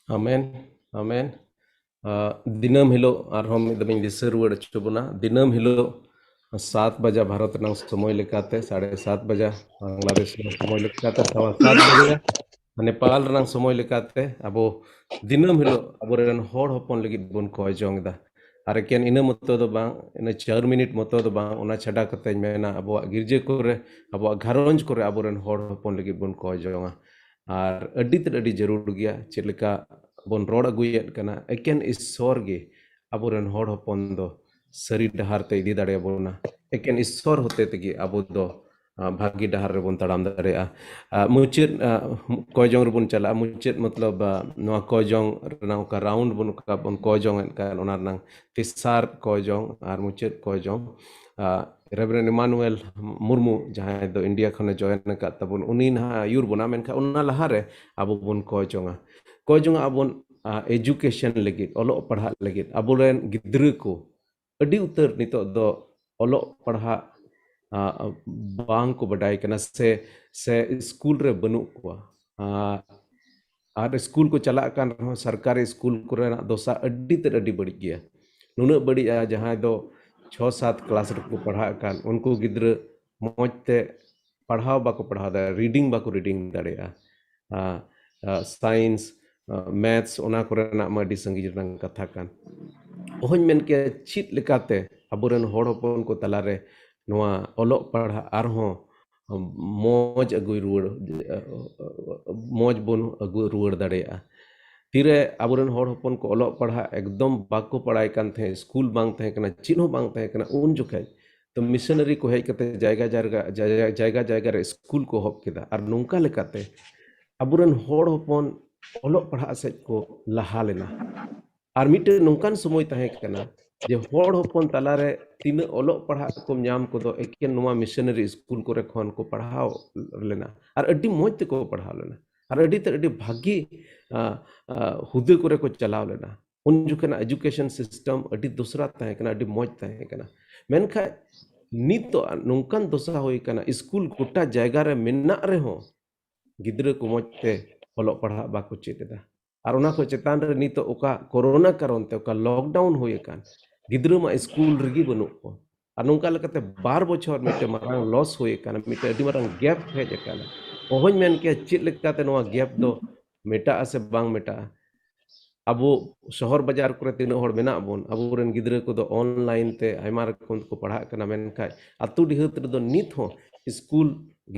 ᱟᱢᱮᱱ, ᱟᱢᱮᱱ᱾ ᱫᱤᱱᱟᱹᱢ ᱦᱤᱞᱳᱜ ᱟᱨᱦᱚᱸ ᱢᱤᱫ ᱫᱚᱢ ᱤᱧ ᱫᱤᱥᱟᱹ ᱨᱩᱣᱟᱹᱲ ᱦᱚᱪᱚ ᱵᱚᱱᱟ, ᱫᱤᱱᱟᱹᱢ ᱦᱤᱞᱳᱜ ᱥᱟᱛ ᱵᱟᱡᱟ ᱵᱷᱟᱨᱚᱛ ᱨᱮᱱᱟᱜ ᱥᱚᱢᱚᱭ ᱞᱮᱠᱟᱛᱮ, ᱥᱟᱲᱮ ᱥᱟᱛ ᱵᱟᱡᱟ ᱵᱟᱝᱞᱟᱫᱮᱥ ᱨᱮᱱᱟᱜ ᱥᱚᱢᱚᱭ ᱞᱮᱠᱟᱛᱮ, ᱥᱟᱣᱟ ᱥᱟᱛ ᱵᱟᱡᱟ ᱱᱮᱯᱟᱞ ᱨᱮᱱᱟᱜ ᱥᱚᱢᱚᱭ ᱞᱮᱠᱟᱛᱮ ᱟᱵᱚ ᱫᱤᱱᱟᱹᱢ ᱦᱤᱞᱳᱜ ᱟᱵᱚᱨᱮᱱ ᱦᱚᱲ ᱦᱚᱯᱚᱱ ᱞᱟᱹᱜᱤᱫ ᱵᱚᱱ ᱠᱚᱭ ᱡᱚᱝ ᱮᱫᱟ᱾ ᱟᱨ ᱮᱠᱮᱱ ᱤᱱᱟᱹ ᱢᱚᱛᱚ ᱫᱚ ᱵᱟᱝ, ᱤᱱᱟᱹ ᱪᱟᱨ ᱢᱤᱱᱤᱴ ᱢᱚᱛᱚ ᱫᱚ ᱵᱟᱝ, ᱚᱱᱟ ᱪᱷᱟᱰᱟ ᱠᱟᱛᱮᱧ ᱢᱮᱱᱟ, ᱟᱵᱚᱣᱟᱜ ᱜᱤᱨᱡᱟᱹ ᱠᱚᱨᱮ, ᱟᱵᱚᱣᱟᱜ ᱜᱷᱟᱨᱚᱸᱡᱽ ᱠᱚᱨᱮ ᱟᱵᱚᱨᱮᱱ ᱦᱚᱲ ᱦᱚᱯᱚᱱ ᱞᱟᱹᱜᱤᱫ ᱵᱚᱱ ᱠᱚᱭ ᱡᱚᱝᱟ᱾ ᱟᱨ ᱟᱹᱰᱤ ᱛᱮᱫ ᱟᱹᱰᱤ ᱡᱟᱹᱨᱩᱲ ᱜᱮᱭᱟ᱾ ᱪᱮᱫ ᱞᱮᱠᱟ ᱵᱚᱱ ᱨᱚᱲ ᱟᱹᱜᱩᱭᱮᱫ ᱠᱟᱱᱟ, ᱮᱠᱮᱱ ᱤᱥᱥᱚᱨ ᱜᱮ ᱟᱵᱚᱨᱮᱱ ᱦᱚᱲ ᱦᱚᱯᱚᱱ ᱫᱚ ᱥᱟᱹᱨᱤ ᱰᱟᱦᱟᱨ ᱛᱮ ᱤᱫᱤ ᱫᱟᱲᱮᱭᱟᱵᱚᱱᱟ᱾ ᱮᱠᱮᱱ ᱤᱥᱥᱚᱨ ᱦᱚᱛᱮ ᱛᱮᱜᱮ ᱟᱵᱚ ᱫᱚ ᱵᱷᱟᱹᱜᱤ ᱰᱟᱦᱟᱨ ᱨᱮᱵᱚᱱ ᱛᱟᱲᱟᱢ ᱫᱟᱲᱮᱭᱟᱜᱼᱟ᱾ ᱢᱩᱪᱟᱹᱫ ᱠᱚᱭ ᱡᱚᱝ ᱨᱮᱵᱚᱱ ᱪᱟᱞᱟᱜᱼᱟ᱾ ᱢᱩᱪᱟᱹᱫ ᱢᱚᱛᱞᱚᱵ ᱱᱚᱣᱟ ᱠᱚᱭ ᱡᱚᱝ ᱨᱮᱱᱟᱜ ᱚᱠᱟ ᱨᱟᱣᱩᱱᱰ ᱵᱚᱱ, ᱚᱠᱟ ᱵᱚᱱ ᱠᱚᱭ ᱡᱚᱝ ᱮᱫ ᱠᱟᱱ, ᱚᱱᱟ ᱨᱮᱱᱟᱜ ᱛᱮᱥᱟᱨ ᱠᱚᱭ ᱡᱚᱝ ᱟᱨ ᱢᱩᱪᱟᱹᱫ ᱠᱚᱭ ᱡᱚᱝ, ᱨᱮᱵᱷᱨᱮᱱᱰ ᱤᱢᱟᱱᱩᱭᱮᱞ ᱢᱩᱨᱢᱩ, ᱡᱟᱦᱟᱸᱭ ᱫᱚ ᱤᱱᱰᱤᱭᱟ ᱠᱷᱚᱱᱮ ᱡᱚᱭᱮᱱ ᱟᱠᱟᱫ ᱛᱟᱵᱚᱱ, ᱩᱱᱤ ᱱᱟᱦᱟᱜ ᱟᱹᱭᱩᱨ ᱵᱚᱱᱟ᱾ ᱢᱮᱱᱠᱷᱟᱱ ᱚᱱᱟ ᱞᱟᱦᱟᱨᱮ ᱟᱵᱚ ᱵᱚᱱ ᱠᱚᱭ ᱡᱚᱝᱟ, ᱠᱚᱭ ᱡᱚᱝᱟ ᱟᱵᱚᱱ ᱮᱡᱩᱠᱮᱥᱚᱱ ᱞᱟᱹᱜᱤᱫ, ᱚᱞᱚᱜ ᱯᱟᱲᱦᱟᱜ ᱞᱟᱹᱜᱤᱫ᱾ ᱟᱵᱚᱨᱮᱱ ᱜᱤᱫᱽᱨᱟᱹ ᱠᱚ ᱟᱹᱰᱤ ᱩᱛᱟᱹᱨ ᱱᱤᱛᱚᱜ ᱫᱚ ᱚᱞᱚᱜ ᱯᱟᱲᱦᱟᱜ ᱵᱟᱝ ᱠᱚ ᱵᱟᱰᱟᱭ ᱠᱟᱱᱟ, ᱥᱮ ᱥᱮ ᱥᱠᱩᱞ ᱨᱮ ᱵᱟᱹᱱᱩᱜ ᱠᱚᱣᱟ᱾ ᱟᱨ ᱥᱠᱩᱞ ᱠᱚ ᱪᱟᱞᱟᱜ ᱠᱟᱱ ᱨᱮᱦᱚᱸ ᱥᱚᱨᱠᱟᱨᱤ ᱥᱠᱩᱞ ᱠᱚᱨᱮᱱᱟᱜ ᱫᱚᱥᱟ ᱟᱹᱰᱤ ᱛᱮᱫ ᱟᱹᱰᱤ ᱵᱟᱹᱲᱤᱡ ᱜᱮᱭᱟ᱾ ᱱᱩᱱᱟᱹᱜ ᱵᱟᱹᱲᱤᱡᱼᱟ, ᱡᱟᱦᱟᱸᱭ ᱫᱚ ᱪᱷᱚ ᱥᱟᱛ ᱠᱞᱟᱥ ᱨᱮᱠᱚ ᱯᱟᱲᱦᱟᱜ ᱠᱟᱱ, ᱩᱱᱠᱩ ᱜᱤᱫᱽᱨᱟᱹ ᱢᱚᱡᱽ ᱛᱮ ᱯᱟᱲᱦᱟᱣ ᱵᱟᱠᱚ ᱯᱟᱲᱦᱟᱣ ᱫᱟᱲᱮᱭᱟᱜᱼᱟ, ᱨᱤᱰᱤᱝ ᱵᱟᱠᱚ ᱨᱤᱰᱤᱝ ᱫᱟᱲᱮᱭᱟᱜᱼᱟ᱾ ᱥᱟᱭᱮᱱᱥ, ᱢᱮᱛᱷᱥ, ᱚᱱᱟ ᱠᱚᱨᱮᱱᱟᱜ ᱢᱟ ᱟᱹᱰᱤ ᱥᱟᱺᱜᱤᱧ ᱨᱮᱱᱟᱜ ᱠᱟᱛᱷᱟ ᱠᱟᱱ᱾ ᱚᱦᱚᱧ ᱢᱮᱱ ᱠᱮᱭᱟ ᱪᱮᱫ ᱞᱮᱠᱟᱛᱮ ᱟᱵᱚᱨᱮᱱ ᱦᱚᱲ ᱦᱚᱯᱚᱱ ᱠᱚ ᱛᱟᱞᱟᱨᱮ ᱱᱚᱣᱟ ᱚᱞᱚᱜ ᱯᱟᱲᱦᱟᱜ ᱟᱨᱦᱚᱸ ᱢᱚᱡᱽ ᱟᱹᱜᱩᱭ ᱨᱩᱣᱟᱹᱲ, ᱢᱚᱡᱽ ᱵᱚᱱ ᱟᱹᱜᱩ ᱨᱩᱣᱟᱹᱲ ᱫᱟᱲᱮᱭᱟᱜᱼᱟ᱾ ᱛᱤᱨᱮ ᱟᱵᱚᱨᱮᱱ ᱦᱚᱲ ᱦᱚᱯᱚᱱ ᱠᱚ ᱚᱞᱚᱜ ᱯᱟᱲᱦᱟᱜ ᱮᱠᱫᱚᱢ ᱵᱟᱠᱚ ᱵᱟᱲᱟᱭ ᱠᱟᱱ ᱛᱟᱦᱮᱸᱫ, ᱥᱠᱩᱞ ᱵᱟᱝ ᱛᱟᱦᱮᱸ ᱠᱟᱱᱟ, ᱪᱮᱫ ᱦᱚᱸ ᱵᱟᱝ ᱛᱟᱦᱮᱸ ᱠᱟᱱᱟ, ᱩᱱ ᱡᱚᱠᱷᱮᱡ ᱛᱚ ᱢᱤᱥᱚᱱᱟᱨᱤ ᱠᱚ ᱦᱮᱡ ᱠᱟᱛᱮ ᱡᱟᱭᱜᱟ ᱡᱟᱭᱜᱟ, ᱡᱟᱭᱜᱟ, ᱡᱟᱭᱜᱟ ᱡᱟᱭᱜᱟ ᱨᱮ ᱥᱠᱩᱞ ᱠᱚ ᱮᱦᱚᱵ ᱠᱮᱫᱟ᱾ ᱟᱨ ᱱᱚᱝᱠᱟ ᱞᱮᱠᱟᱛᱮ ᱟᱵᱚᱨᱮᱱ ᱦᱚᱲ ᱦᱚᱯᱚᱱ ᱚᱞᱚᱜ ᱯᱟᱲᱦᱟᱜ ᱥᱮᱫ ᱠᱚ ᱞᱟᱦᱟ ᱞᱮᱱᱟ᱾ ᱟᱨ ᱢᱤᱫᱴᱮᱱ ᱱᱚᱝᱠᱟᱱ ᱥᱚᱢᱚᱭ ᱛᱟᱦᱮᱸ ᱠᱟᱱᱟ ᱡᱮ ᱦᱚᱲ ᱦᱚᱯᱚᱱ ᱛᱟᱞᱟᱨᱮ ᱛᱤᱱᱟᱹᱜ ᱚᱞᱚᱜ ᱯᱟᱲᱦᱟᱜ ᱠᱚᱢ ᱧᱟᱢ ᱠᱚᱫᱚ ᱮᱠᱮᱱ ᱱᱚᱣᱟ ᱢᱤᱥᱚᱱᱟᱨᱤ ᱥᱠᱩᱞ ᱠᱚᱨᱮ ᱠᱷᱚᱱ ᱠᱚ ᱯᱟᱲᱦᱟᱣ ᱞᱮᱱᱟ᱾ ᱟᱨ ᱟᱹᱰᱤ ᱢᱚᱡᱽ ᱛᱮᱠᱚ ᱯᱟᱲᱦᱟᱣ ᱞᱮᱱᱟ᱾ ᱟᱨ ᱟᱹᱰᱤ ᱛᱮ ᱟᱹᱰᱤ ᱵᱷᱟᱹᱜᱤ, ᱟ, ᱟ, ᱦᱩᱫᱟᱹ ᱠᱚᱨᱮ ᱠᱚ ᱪᱟᱞᱟᱣ ᱞᱮᱱᱟ᱾ ᱩᱱ ᱡᱚᱠᱷᱚᱱᱟᱜ ᱮᱡᱩᱠᱮᱥᱚᱱ ᱥᱤᱥᱴᱮᱢ ᱟᱹᱰᱤ ᱫᱚᱥᱨᱟ ᱛᱟᱦᱮᱸ ᱠᱟᱱᱟ, ᱟᱹᱰᱤ ᱢᱚᱡᱽ ᱛᱟᱦᱮᱸ ᱠᱟᱱᱟ᱾ ᱢᱮᱱᱠᱷᱟᱱ ᱱᱤᱛᱚᱜ ᱱᱚᱝᱠᱟᱱ ᱫᱚᱥᱟ ᱦᱩᱭ ᱠᱟᱱᱟ, ᱥᱠᱩᱞ ᱜᱚᱴᱟ ᱡᱟᱭᱜᱟ ᱨᱮ ᱢᱮᱱᱟᱜ ᱨᱮᱦᱚᱸ ᱜᱤᱫᱽᱨᱟᱹ ᱠᱚ ᱢᱚᱡᱽ ᱛᱮ ᱚᱞᱚᱜ ᱯᱟᱲᱦᱟᱜ ᱵᱟᱠᱚ ᱪᱮᱫ ᱮᱫᱟ᱾ ᱟᱨ ᱚᱱᱟ ᱠᱷᱚᱱ ᱪᱮᱛᱟᱱ ᱨᱮ ᱱᱤᱛᱚᱜ ᱚᱠᱟ ᱠᱳᱨᱳᱱᱟ ᱠᱟᱨᱚᱱ ᱛᱮ ᱚᱠᱟ ᱞᱚᱠᱰᱟᱣᱩᱱ ᱦᱩᱭ ᱟᱠᱟᱱ, ᱜᱤᱫᱽᱨᱟᱹ ᱢᱟ ᱥᱠᱩᱞ ᱨᱮᱜᱮ ᱵᱟᱹᱱᱩᱜ ᱠᱚᱣᱟ᱾ ᱟᱨ ᱱᱚᱝᱠᱟ ᱞᱮᱠᱟᱛᱮ ᱵᱟᱨ ᱵᱚᱪᱷᱚᱨ ᱢᱤᱫᱴᱮᱱ ᱢᱟᱨᱟᱝ ᱞᱚᱥ ᱦᱩᱭ ᱟᱠᱟᱱᱟ, ᱢᱤᱫᱴᱮᱱ ᱟᱹᱰᱤ ᱢᱟᱨᱟᱝ ᱜᱮᱯ ᱦᱮᱡ ᱟᱠᱟᱱᱟ᱾ ᱚᱦᱚᱧ ᱢᱮᱱ ᱠᱮᱭᱟ ᱪᱮᱫ ᱞᱮᱠᱟᱛᱮ ᱱᱚᱣᱟ ᱜᱮᱯ ᱫᱚ ᱢᱮᱴᱟᱜᱼᱟ ᱥᱮ ᱵᱟᱝ ᱢᱮᱴᱟᱜᱼᱟ᱾ ᱟᱵᱚ ᱥᱚᱦᱚᱨ ᱵᱟᱡᱟᱨ ᱠᱚᱨᱮ ᱛᱤᱱᱟᱹᱜ ᱦᱚᱲ ᱢᱮᱱᱟᱜ ᱵᱚᱱ, ᱟᱵᱚᱨᱮᱱ ᱜᱤᱫᱽᱨᱟᱹ ᱠᱚᱫᱚ ᱚᱱᱞᱟᱭᱤᱱ ᱛᱮ ᱟᱭᱢᱟ ᱨᱚᱠᱚᱢ ᱛᱮᱠᱚ ᱯᱟᱲᱦᱟᱜ ᱠᱟᱱᱟ, ᱢᱮᱱᱠᱷᱟᱱ ᱟᱹᱛᱩ ᱰᱤᱦᱟᱹᱛ ᱨᱮᱫᱚ ᱱᱤᱛ ᱦᱚᱸ ᱥᱠᱩᱞ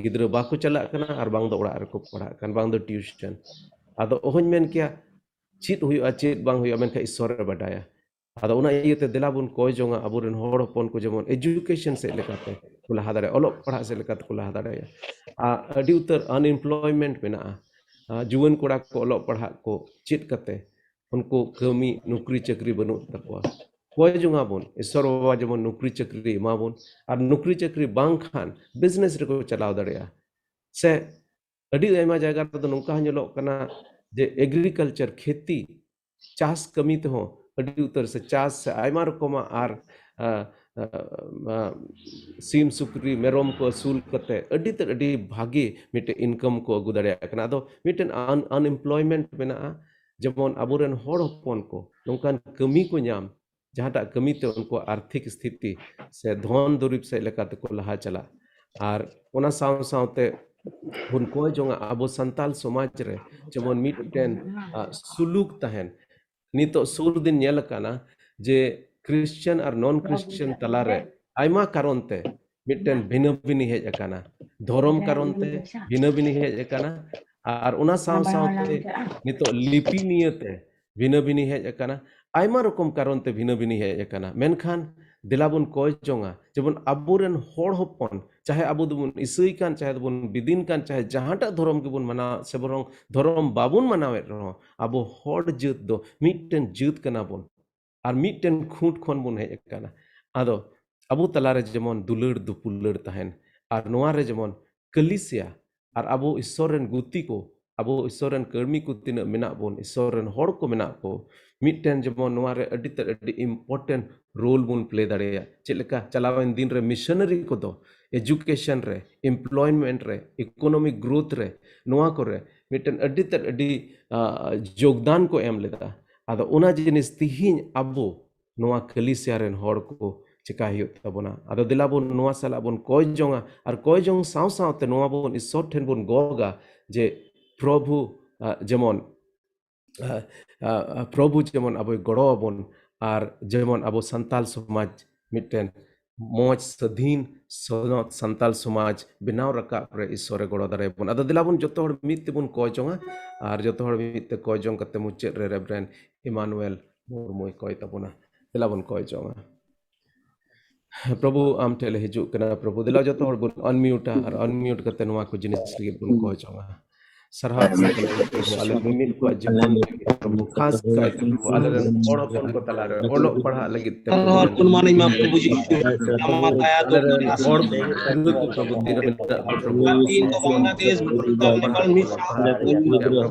ᱜᱤᱫᱽᱨᱟᱹ ᱵᱟᱠᱚ ᱪᱟᱞᱟᱜ ᱠᱟᱱᱟ ᱟᱨ ᱵᱟᱝ ᱫᱚ ᱚᱲᱟᱜ ᱨᱮᱠᱚ ᱯᱟᱲᱦᱟᱜ ᱠᱟᱱ, ᱵᱟᱝ ᱫᱚ ᱴᱤᱭᱩᱥᱚᱱ᱾ ᱟᱫᱚ ᱚᱦᱚᱧ ᱢᱮᱱ ᱠᱮᱭᱟ ᱪᱮᱫ ᱦᱩᱭᱩᱜᱼᱟ, ᱪᱮᱫ ᱵᱟᱝ ᱦᱩᱭᱩᱜᱼᱟ, ᱢᱮᱱᱠᱷᱟᱱ ᱤᱥᱥᱚᱨᱮ ᱵᱟᱰᱟᱭᱟ᱾ ᱟᱫᱚ ᱚᱱᱟ ᱤᱭᱟᱹᱛᱮ ᱫᱮᱞᱟ ᱵᱚᱱ ᱠᱚᱭ ᱡᱚᱝᱟ ᱟᱵᱚᱨᱮᱱ ᱦᱚᱲ ᱦᱚᱯᱚᱱ ᱠᱚ ᱡᱮᱢᱚᱱ ᱮᱡᱩᱠᱮᱥᱚᱱ ᱥᱮᱫ ᱞᱮᱠᱟᱛᱮ ᱠᱚ ᱞᱟᱦᱟ ᱫᱟᱲᱮᱭᱟᱜᱼᱟ, ᱚᱞᱚᱜ ᱯᱟᱲᱦᱟᱜ ᱥᱮᱫ ᱞᱮᱠᱟᱛᱮ ᱠᱚ ᱞᱟᱦᱟ ᱫᱟᱲᱮᱭᱟᱜᱼᱟ᱾ ᱟᱨ ᱟᱹᱰᱤ ᱩᱛᱟᱹᱨ ᱟᱱᱮᱢᱯᱞᱚᱭᱢᱮᱱᱴ ᱢᱮᱱᱟᱜᱼᱟ᱾ ᱟᱨ ᱡᱩᱣᱟᱹᱱ ᱠᱚᱲᱟ ᱠᱚ ᱚᱞᱚᱜ ᱯᱟᱲᱦᱟᱜ ᱠᱚ ᱪᱮᱫ ᱠᱟᱛᱮ ᱩᱱᱠᱩ ᱠᱟᱹᱢᱤ ᱱᱚᱠᱨᱤ ᱪᱟᱹᱠᱨᱤ ᱵᱟᱹᱱᱩᱜ ᱛᱟᱠᱚᱣᱟ᱾ ᱠᱚᱭ ᱡᱚᱝᱟ ᱵᱚᱱ ᱤᱥᱥᱚᱨ ᱵᱟᱵᱟ ᱡᱮᱢᱚᱱ ᱱᱚᱠᱨᱤ ᱪᱟᱹᱠᱨᱤ ᱮᱢᱟ ᱵᱚᱱ, ᱟᱨ ᱱᱚᱠᱨᱤ ᱪᱟᱹᱠᱨᱤ ᱵᱟᱝᱠᱷᱟᱱ ᱵᱤᱡᱽᱱᱮᱥ ᱨᱮᱠᱚ ᱪᱟᱞᱟᱣ ᱫᱟᱲᱮᱭᱟᱜᱼᱟ᱾ ᱥᱮ ᱟᱹᱰᱤ ᱟᱭᱢᱟ ᱡᱟᱭᱜᱟ ᱨᱮᱫᱚ ᱱᱚᱝᱠᱟ ᱦᱚᱸ ᱧᱮᱞᱚᱜ ᱠᱟᱱᱟ ᱡᱮ ᱮᱜᱽᱨᱤᱠᱟᱞᱪᱟᱨ, ᱠᱷᱮᱛᱤ, ᱪᱟᱥ ᱠᱟᱹᱢᱤ ᱛᱮᱦᱚᱸ ᱟᱹᱰᱤ ᱩᱛᱟᱹᱨ ᱥᱮ ᱪᱟᱥ ᱥᱮ ᱟᱭᱢᱟ ᱨᱚᱠᱚᱢᱟᱜ ᱟᱨ, ᱟ, ᱟ, ᱟ, ᱥᱤᱢ ᱥᱩᱠᱨᱤ ᱢᱮᱨᱚᱢ ᱠᱚ ᱟᱹᱥᱩᱞ ᱠᱟᱛᱮ ᱟᱹᱰᱤ ᱛᱮᱫ ᱟᱹᱰᱤ ᱵᱷᱟᱜᱮ ᱢᱤᱫᱴᱮᱱ ᱤᱱᱠᱟᱢ ᱠᱚ ᱟᱹᱜᱩ ᱫᱟᱲᱮᱭᱟᱜ ᱠᱟᱱᱟ᱾ ᱟᱫᱚ ᱢᱤᱫᱴᱮᱱ ᱟᱱ-, ᱟᱱᱮᱢᱯᱞᱚᱭᱢᱮᱱᱴ ᱢᱮᱱᱟᱜᱼᱟ, ᱡᱮᱢᱚᱱ ᱟᱵᱚᱨᱮᱱ ᱦᱚᱲ ᱦᱚᱯᱚᱱ ᱠᱚ ᱱᱚᱝᱠᱟᱱ ᱠᱟᱹᱢᱤ ᱠᱚ ᱧᱟᱢ, ᱡᱟᱦᱟᱸᱴᱟᱜ ᱠᱟᱹᱢᱤ ᱛᱮ ᱩᱱᱠᱩᱣᱟᱜ ᱟᱨᱛᱷᱤᱠ ᱥᱛᱷᱤᱛᱤ ᱥᱮ ᱫᱷᱚᱱ ᱫᱩᱨᱤᱵᱽ ᱥᱮᱫ ᱞᱮᱠᱟ ᱛᱮᱠᱚ ᱞᱟᱦᱟ ᱪᱟᱞᱟᱜ᱾ ᱟᱨ ᱚᱱᱟ ᱥᱟᱶ ᱥᱟᱶᱛᱮ ᱵᱚᱱ ᱠᱚᱭ ᱡᱚᱝᱟ ᱟᱵᱚ ᱥᱟᱱᱛᱟᱞ ᱥᱚᱢᱟᱡᱽ ᱨᱮ ᱡᱮᱢᱚᱱ ᱢᱤᱫᱴᱮᱱ, ᱟ, ᱥᱩᱞᱩᱠ ᱛᱟᱦᱮᱱ᱾ ᱱᱤᱛᱚᱜ ᱥᱩᱨ ᱫᱤᱱ ᱧᱮᱞ ᱟᱠᱟᱱᱟ ᱡᱮ ᱠᱷᱨᱤᱥᱪᱟᱱ ᱟᱨ ᱱᱚᱱ ᱠᱷᱨᱤᱥᱪᱟᱱ ᱛᱟᱞᱟᱨᱮ ᱟᱭᱢᱟ ᱠᱟᱨᱚᱱ ᱛᱮ ᱢᱤᱫᱴᱮᱱ ᱵᱷᱤᱱᱟᱹ ᱵᱷᱤᱱᱤ ᱦᱮᱡ ᱟᱠᱟᱱᱟ, ᱫᱷᱚᱨᱚᱢ ᱠᱟᱨᱚᱱ ᱛᱮ ᱵᱷᱤᱱᱟᱹ ᱵᱷᱤᱱᱤ ᱦᱮᱡ ᱟᱠᱟᱱᱟ, ᱟᱨ ᱚᱱᱟ ᱥᱟᱶ ᱥᱟᱶᱛᱮ ᱱᱤᱛᱚᱜ ᱞᱤᱯᱤ ᱱᱤᱭᱟᱹᱛᱮ ᱵᱷᱤᱱᱟᱹ ᱵᱷᱤᱱᱤ ᱦᱮᱡ ᱟᱠᱟᱱᱟ, ᱟᱭᱢᱟ ᱨᱚᱠᱚᱢ ᱠᱟᱨᱚᱱ ᱛᱮ ᱵᱷᱤᱱᱟᱹ ᱵᱷᱤᱱᱤ ᱦᱮᱡ ᱟᱠᱟᱱᱟ᱾ ᱢᱮᱱᱠᱷᱟᱱ ᱫᱮᱞᱟ ᱵᱚᱱ ᱠᱚᱭ ᱡᱚᱝᱟ ᱡᱮᱢᱚᱱ ᱟᱵᱚᱨᱮᱱ ᱦᱚᱲ ᱦᱚᱯᱚᱱ, ᱪᱟᱦᱮ ᱟᱵᱚ ᱫᱚᱵᱚᱱ ᱤᱥᱟᱹᱭ ᱠᱟᱱ, ᱪᱟᱦᱮ ᱫᱚᱵᱚᱱ ᱵᱤᱫᱤᱱ ᱠᱟᱱ, ᱪᱟᱦᱮ ᱡᱟᱦᱟᱸᱴᱟᱜ ᱫᱷᱚᱨᱚᱢ ᱜᱮᱵᱚᱱ ᱢᱟᱱᱟᱣ ᱥᱮ ᱵᱚᱨᱚᱝ ᱫᱷᱚᱨᱚᱢ ᱵᱟᱵᱚᱱ ᱢᱟᱱᱟᱣᱮᱫ ᱨᱮᱦᱚᱸ, ᱟᱵᱚ ᱦᱚᱲ ᱡᱟᱹᱛ ᱫᱚ ᱢᱤᱫᱴᱮᱱ ᱡᱟᱹᱛ ᱠᱟᱱᱟ ᱵᱚᱱ ᱟᱨ ᱢᱤᱫᱴᱮᱱ ᱠᱷᱩᱸᱴ ᱠᱷᱚᱱ ᱵᱚᱱ ᱦᱮᱡ ᱟᱠᱟᱱᱟ᱾ ᱟᱫᱚ ᱟᱵᱚ ᱛᱟᱞᱟᱨᱮ ᱡᱮᱢᱚᱱ ᱫᱩᱞᱟᱹᱲ ᱫᱩᱯᱩᱞᱟᱹᱲ ᱛᱟᱦᱮᱱ, ᱟᱨ ᱱᱚᱣᱟ ᱨᱮ ᱡᱮᱢᱚᱱ ᱠᱟᱹᱞᱤᱥᱤᱭᱟ ᱟᱨ ᱟᱵᱚ ᱤᱥᱥᱚᱨ ᱨᱮᱱ ᱜᱩᱛᱤ ᱠᱚ, ᱟᱵᱚ ᱤᱥᱥᱚᱨ ᱨᱮᱱ ᱠᱟᱹᱲᱢᱤ ᱠᱚ ᱛᱤᱱᱟᱹᱜ ᱢᱮᱱᱟᱜ ᱵᱚᱱ, ᱤᱥᱥᱚᱨ ᱨᱮᱱ ᱦᱚᱲ ᱠᱚ ᱢᱮᱱᱟᱜ ᱠᱚ, ᱢᱤᱫᱴᱮᱱ ᱡᱮᱢᱚᱱ ᱱᱚᱣᱟ ᱨᱮ ᱟᱹᱰᱤ ᱛᱮᱫ ᱟᱹᱰᱤ ᱤᱢᱯᱚᱨᱴᱮᱱᱴ ᱨᱳᱞ ᱵᱚᱱ ᱯᱞᱮ ᱫᱟᱲᱮᱭᱟᱜ᱾ ᱪᱮᱫ ᱞᱮᱠᱟ ᱪᱟᱞᱟᱣᱮᱱ ᱫᱤᱱ ᱨᱮ ᱢᱤᱥᱚᱱᱟᱨᱤ ᱠᱚᱫᱚ education ᱨᱮ, employment ᱨᱮ, economic growth ᱨᱮ, ᱱᱚᱣᱟ ᱠᱚᱨᱮ ᱢᱤᱫᱴᱮᱱ ᱟᱹᱰᱤ ᱛᱮᱫ ᱟᱹᱰᱤ ᱡᱳᱜᱽᱫᱟᱱ ᱠᱚ ᱮᱢ ᱞᱮᱫᱟ᱾ ᱟᱫᱚ ᱚᱱᱟ ᱡᱤᱱᱤᱥ ᱛᱤᱦᱤᱧ ᱟᱵᱚ ᱱᱚᱣᱟ ᱠᱟᱹᱞᱤᱥᱤᱭᱟ ᱨᱮᱱ ᱦᱚᱲ ᱠᱚ ᱪᱮᱠᱟ ᱦᱩᱭᱩᱜ ᱛᱟᱵᱚᱱᱟ᱾ ᱟᱫᱚ ᱫᱮᱞᱟ ᱵᱚᱱ ᱱᱚᱣᱟ ᱥᱟᱞᱟᱜ ᱵᱚᱱ ᱠᱚᱭ ᱡᱚᱝᱟ, ᱟᱨ ᱠᱚᱭ ᱡᱚᱝ ᱥᱟᱶ ᱥᱟᱶᱛᱮ ᱱᱚᱣᱟ ᱵᱚᱱ ᱤᱥᱥᱚᱨ ᱴᱷᱮᱱ ᱵᱚᱱ ᱜᱚᱜᱟ ᱡᱮ ᱯᱨᱚᱵᱷᱩ, ᱡᱮᱢᱚᱱ ᱯᱨᱚᱵᱷᱩ ᱡᱮᱢᱚᱱ ᱟᱵᱚᱭ ᱜᱚᱲᱚ ᱟᱵᱚᱱ, ᱟᱨ ᱡᱮᱢᱚᱱ ᱟᱵᱚ ᱥᱟᱱᱛᱟᱞ ᱥᱚᱢᱟᱡᱽ ᱢᱤᱫᱴᱮᱱ ᱢᱚᱡᱽ ᱥᱟᱹᱫᱷᱤᱱ ᱥᱚᱱᱚᱛ ᱥᱟᱱᱛᱟᱞ ᱥᱚᱢᱟᱡᱽ ᱵᱮᱱᱟᱣ ᱨᱟᱠᱟᱵ ᱨᱮ ᱤᱥᱥᱚᱨᱮ ᱜᱚᱲᱚ ᱫᱟᱲᱮᱭᱟᱵᱚᱱ᱾ ᱟᱫᱚ ᱫᱮᱞᱟ ᱵᱚᱱ ᱡᱚᱛᱚ ᱦᱚᱲ ᱢᱤᱫ ᱛᱮᱵᱚᱱ ᱠᱚᱭ ᱡᱚᱝᱟ, ᱟᱨ ᱡᱚᱛᱚ ᱦᱚᱲ ᱢᱤᱫ ᱛᱮ ᱠᱚᱭ ᱡᱚᱝ ᱠᱟᱛᱮ ᱢᱩᱪᱟᱹᱫ ᱨᱮ ᱨᱮᱵᱷᱨᱮᱱᱰ ᱤᱢᱟᱱᱩᱭᱮᱞ ᱢᱩᱨᱢᱩᱭ ᱠᱚᱭ ᱛᱟᱵᱚᱱᱟ᱾ ᱫᱮᱞᱟ ᱵᱚᱱ ᱠᱚᱭ ᱡᱚᱝᱟ᱾ ᱯᱨᱚᱵᱷᱩ, ᱟᱢ ᱴᱷᱮᱱ ᱞᱮ ᱦᱤᱡᱩᱜ ᱠᱟᱱᱟ᱾ ᱯᱨᱚᱵᱷᱩ, ᱫᱮᱞᱟ ᱡᱚᱛᱚ ᱦᱚᱲ ᱵᱚᱱ ᱟᱱᱢᱤᱭᱩᱴᱟ ᱟᱨ ᱟᱱᱢᱤᱭᱩᱴ ᱠᱟᱛᱮ ᱱᱚᱣᱟ ᱠᱚ ᱡᱤᱱᱤᱥ ᱞᱟᱹᱜᱤᱫ ᱵᱚᱱ ᱠᱚᱭ ᱡᱚᱝᱟ᱾ ᱥᱟᱨᱦᱟᱣ ᱥᱟᱨᱦᱟᱣ ᱯᱨᱚᱵᱷᱩ, ᱟᱞᱮ ᱢᱤᱢᱤᱫ ᱠᱚᱣᱟᱜ ᱡᱤᱵᱚᱱ ᱞᱟᱹᱜᱤᱫ ᱯᱨᱚᱵᱷᱩ, ᱠᱷᱟᱥ ᱠᱟᱭᱛᱮ ᱯᱨᱚᱵᱷᱩ, ᱟᱞᱮ ᱨᱮᱱ ᱦᱚᱲ ᱦᱚᱯᱚᱱ ᱠᱚ ᱛᱟᱞᱟ ᱨᱮ ᱚᱞᱚᱜ ᱯᱟᱲᱦᱟᱜ ᱞᱟᱹᱜᱤᱫ ᱛᱮ ᱯᱨᱚᱵᱷᱩ, ᱟᱞᱮ ᱨᱮᱱ ᱦᱚᱲ ᱠᱚ ᱯᱨᱚᱵᱷᱩ ᱛᱤᱱᱟᱹᱜ ᱠᱚ ᱯᱨᱚᱵᱷᱩ ᱟᱢ ᱜᱮ ᱯᱨᱚᱵᱷᱩ ᱜᱚᱲᱚ ᱟᱞᱮ ᱢᱤᱢᱤᱫ ᱠᱚᱣᱟᱜ ᱡᱤᱵᱚᱱ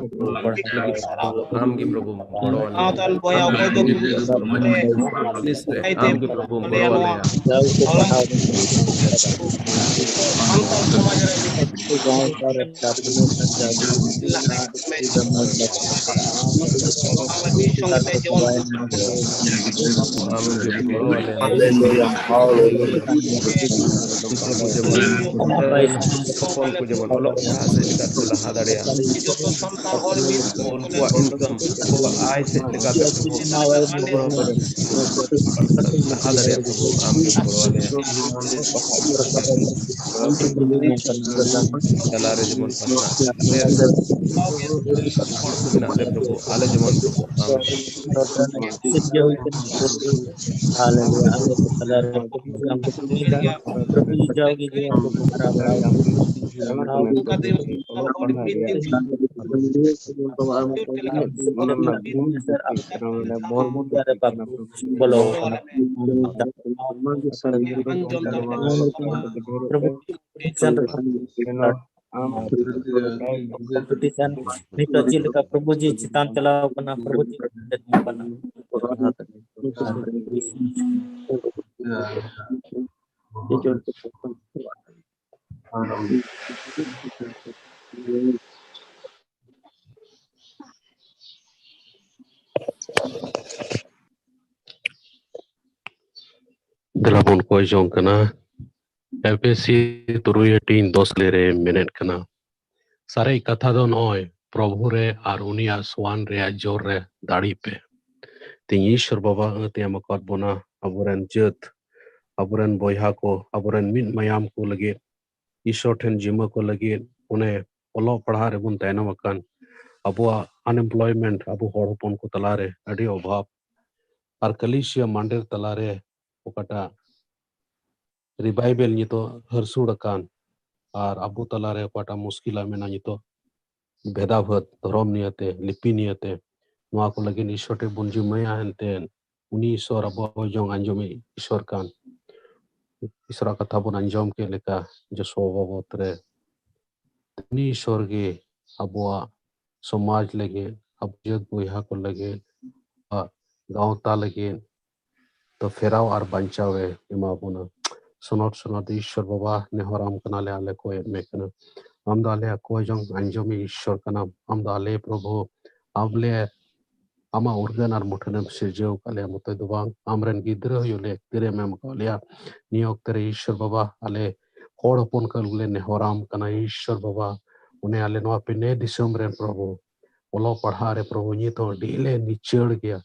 ᱞᱟᱹᱜᱤᱫ ᱯᱨᱚᱵᱷᱩ, ᱟᱢ ᱜᱮ ᱯᱨᱚᱵᱷᱩ ᱜᱚᱲᱚ ᱟᱞᱮ᱾ ᱡᱤᱱᱤᱥ ᱨᱮ ᱟᱢ ᱜᱮ ᱯᱨᱚᱵᱷᱩᱢ ᱜᱚᱲᱚ ᱟᱞᱮᱭᱟ᱾ ᱥᱟᱱᱛᱟᱲ ᱥᱚᱢᱟᱡᱽ ᱨᱮ ᱟᱢ ᱜᱮ ᱜᱚᱲᱚ ᱟᱞᱮᱭᱟ᱾ ᱩᱱᱠᱩ ᱡᱮᱢᱚᱱ ᱦᱚᱯᱚᱱ ᱠᱚ ᱡᱮᱢᱚᱱ ᱚᱞᱚᱜ ᱯᱟᱲᱦᱟᱜ ᱥᱮᱫ ᱞᱮᱠᱟ ᱛᱮᱠᱚ ᱞᱟᱦᱟ ᱫᱟᱲᱮᱭᱟᱜ, ᱩᱱᱠᱩᱣᱟᱜ ᱤᱱᱠᱟᱢ, ᱩᱱᱠᱩᱣᱟᱜ ᱟᱭ ᱥᱮᱫ ᱞᱮᱠᱟ ᱛᱮ ᱯᱨᱚᱵᱷᱩ ᱟᱢ ᱜᱮ ᱜᱚᱲᱚ ᱟᱞᱮᱭᱟ᱾ ᱞᱟᱦᱟ ᱫᱟᱲᱮᱭᱟᱜ ᱯᱨᱚᱵᱷᱩ ᱟᱢ ᱜᱮ ᱜᱚᱲᱚ ᱟᱞᱮᱭᱟ᱾ ᱛᱟᱞᱟᱨᱮ ᱡᱮᱢᱚᱱ ᱯᱟᱥᱱᱟᱜ ᱟᱞᱮ ᱦᱚᱲ ᱠᱚ ᱢᱮᱱᱟᱜ ᱞᱮ ᱯᱨᱚᱵᱷᱩ, ᱟᱞᱮ ᱡᱮᱢᱚᱱ ᱯᱨᱚᱵᱷᱩ ᱟᱢ ᱦᱟᱞᱮᱞᱩᱭᱟ, ᱟᱞᱮ ᱠᱚ ᱛᱟᱞᱟᱨᱮ ᱯᱨᱚᱵᱷᱩ ᱟᱢ ᱠᱚ ᱠᱩᱞᱤᱭᱮᱫᱟ, ᱯᱨᱚᱵᱷᱩ ᱡᱟᱣᱜᱮ ᱡᱮᱢᱚᱱ ᱠᱚ ᱦᱟᱨᱟ ᱵᱟᱲᱟᱭᱟ, ᱯᱟᱲᱦᱟᱣ ᱠᱚ ᱚᱞᱚᱜ ᱯᱟᱲᱦᱟᱜ ᱨᱮᱭᱟᱜ ᱟᱢ ᱠᱚ ᱢᱤᱫ ᱥᱮᱨ ᱟᱯᱮ ᱢᱚᱨᱢᱚ ᱛᱮ ᱵᱟᱯᱮ ᱵᱚᱞᱚ ᱟᱠᱟᱱᱟ᱾ ᱯᱨᱚᱵᱷᱩ ᱠᱚᱢᱯᱤᱴᱤᱥᱚᱱ ᱱᱤᱛᱚᱜ ᱪᱮᱫ ᱞᱮᱠᱟ ᱯᱨᱚᱵᱷᱩ ᱡᱤ ᱪᱮᱛᱟᱱ ᱪᱟᱞᱟᱣ ᱠᱟᱱᱟ, ᱯᱨᱚᱵᱷᱩ ᱡᱤ ᱪᱮᱛᱟᱱ ᱠᱟᱱᱟ᱾ ᱫᱮᱞᱟ ᱵᱚᱱ ᱠᱚᱭ ᱡᱚᱝ ᱠᱟᱱᱟ᱾ ᱮᱯᱷᱮᱥᱤ ᱛᱩᱨᱩᱭ ᱦᱟᱹᱴᱤᱧ ᱫᱚᱥ ᱞᱮ ᱨᱮ ᱢᱮᱱᱮᱫ ᱠᱟᱱᱟ, ᱥᱟᱨᱮᱡ ᱠᱟᱛᱷᱟ ᱫᱚ ᱱᱚᱜᱼᱚᱭ ᱯᱨᱚᱵᱷᱩ ᱨᱮ ᱟᱨ ᱩᱱᱤᱭᱟᱜ ᱥᱚᱣᱟᱱ ᱨᱮᱭᱟᱜ ᱡᱳᱨ ᱨᱮ ᱫᱟᱲᱮ ᱯᱮ᱾ ᱛᱤᱧ ᱤᱥᱚᱨ ᱵᱟᱵᱟ ᱟᱹᱛ ᱮᱢ ᱟᱠᱟᱫ ᱵᱚᱱᱟ, ᱟᱵᱚᱨᱮᱱ ᱡᱟᱹᱛ, ᱟᱵᱚᱨᱮᱱ ᱵᱚᱭᱦᱟ ᱠᱚ, ᱟᱵᱚᱨᱮᱱ ᱢᱤᱫ ᱢᱟᱭᱟᱢ ᱠᱚ ᱞᱟᱹᱜᱤᱫ ᱤᱥᱚᱨ ᱴᱷᱮᱱ ᱡᱤᱢᱟᱹ ᱠᱚ ᱞᱟᱹᱜᱤᱫ, ᱚᱱᱮ ᱚᱞᱚᱜ ᱯᱟᱲᱦᱟᱜ ᱨᱮᱵᱚᱱ ᱛᱟᱭᱱᱚᱢ ᱟᱠᱟᱱ, ᱟᱵᱚᱣᱟᱜ unemployment, ᱟᱵᱚ ᱦᱚᱲ ᱦᱚᱯᱚᱱ ᱠᱚ ᱛᱟᱞᱟᱨᱮ ᱟᱹᱰᱤ ᱚᱵᱷᱟᱵ, ᱟᱨ ᱠᱟᱹᱞᱤᱥᱤᱭᱟ ᱢᱟᱱᱰᱮᱨ ᱛᱟᱞᱟᱨᱮ ᱚᱠᱟᱴᱟᱜ revival ᱱᱤᱛᱚᱜ ᱦᱟᱹᱨᱥᱩᱲ ᱟᱠᱟᱱ, ᱟᱨ ᱟᱵᱚ ᱛᱟᱞᱟᱨᱮ ᱚᱠᱟᱴᱟᱜ ᱢᱩᱥᱠᱤᱞᱟ ᱢᱮᱱᱟᱜᱼᱟ ᱱᱤᱛᱚᱜ, ᱵᱷᱮᱫᱟᱵᱷᱮᱫ ᱫᱷᱚᱨᱚᱢ ᱱᱤᱭᱟᱹᱛᱮ, ᱞᱤᱯᱤ ᱱᱤᱭᱟᱹᱛᱮ, ᱱᱚᱣᱟ ᱠᱚ ᱞᱟᱹᱜᱤᱫ ᱤᱥᱚᱨ ᱴᱷᱮᱱ ᱵᱚᱱ ᱡᱤᱢᱟᱹᱭᱟ᱾ ᱮᱱᱛᱮ ᱩᱱᱤ ᱤᱥᱚᱨ ᱟᱵᱚᱣᱟᱜ ᱦᱚᱭ ᱡᱚᱝ ᱟᱸᱡᱚᱢᱤᱡ ᱤᱥᱚᱨ ᱠᱟᱱ᱾ ᱤᱥᱚᱨᱟᱜ ᱠᱟᱛᱷᱟ ᱵᱚᱱ ᱟᱸᱡᱚᱢ ᱠᱮᱫ ᱞᱮᱠᱟ, ᱡᱚᱥᱚ ᱵᱟᱵᱚᱛ ᱨᱮ, ᱩᱱᱤ ᱤᱥᱚᱨ ᱜᱮ ᱟᱵᱚᱣᱟᱜ ᱥᱚᱢᱟᱡᱽ ᱞᱟᱹᱜᱤᱫ, ᱟᱵᱚ ᱡᱟᱹᱛ ᱵᱚᱭᱦᱟ ᱠᱚ ᱞᱟᱹᱜᱤᱫ, ᱟᱵᱚᱣᱟᱜ ᱜᱟᱶᱛᱟ ᱞᱟᱹᱜᱤᱫ ᱫᱚ ᱯᱷᱮᱨᱟᱣ ᱟᱨ ᱵᱟᱧᱪᱟᱣ ᱮ ᱮᱢᱟ ᱵᱚᱱᱟ᱾ ᱥᱚᱱᱚᱛ ᱥᱚᱱᱚᱛ ᱤᱥᱚᱨ ᱵᱟᱵᱟ, ᱱᱮᱦᱚᱨᱟᱢ ᱠᱟᱱᱟᱞᱮ, ᱟᱞᱮ ᱠᱚᱭᱮᱫ ᱢᱮ ᱠᱟᱱᱟ᱾ ᱟᱢ ᱫᱚ ᱟᱞᱮᱭᱟᱜ ᱠᱚᱭ ᱡᱚᱝ ᱟᱸᱡᱚᱢᱤᱡ ᱤᱥᱚᱨ ᱠᱟᱱᱟᱢ᱾ ᱟᱢ ᱫᱚ ᱟᱞᱮ ᱯᱨᱚᱵᱷᱩ, ᱟᱢ ᱞᱮ, ᱟᱢᱟᱜ ᱩᱨᱜᱟᱹᱱ ᱟᱨ ᱢᱩᱴᱷᱟᱹᱱᱮᱢ ᱥᱤᱨᱡᱟᱹᱣ ᱟᱠᱟᱫ ᱞᱮᱭᱟ, ᱢᱚᱛᱚᱡ ᱫᱚ ᱵᱟᱝ, ᱟᱢᱨᱮᱱ ᱜᱤᱫᱽᱨᱟᱹ ᱦᱩᱭᱩᱜ ᱞᱮ ᱮᱠᱛᱤᱨᱮᱢ ᱮᱢ ᱟᱠᱟᱫ ᱞᱮᱭᱟ᱾ ᱱᱤᱭᱟᱹ ᱚᱠᱛᱮ ᱨᱮ ᱤᱥᱚᱨ ᱵᱟᱵᱟ, ᱟᱞᱮ ᱦᱚᱲ ᱦᱚᱯᱚᱱ ᱠᱚ ᱞᱮ ᱱᱮᱦᱚᱨᱟᱢ ᱠᱟᱱᱟ ᱤᱥᱚᱨ ᱵᱟᱵᱟ, ᱚᱱᱮ ᱟᱞᱮ ᱱᱚᱣᱟ ᱯᱮᱱᱮ ᱫᱤᱥᱚᱢ ᱨᱮᱱ ᱯᱨᱚᱵᱷᱩ, ᱚᱞᱚᱜ ᱯᱟᱲᱦᱟᱜ ᱨᱮ ᱯᱨᱚᱵᱷᱩ ᱱᱤᱛ ᱦᱚᱸ ᱟᱹᱰᱤ ᱞᱮ ᱱᱤᱪᱟᱹᱲ ᱜᱮᱭᱟ,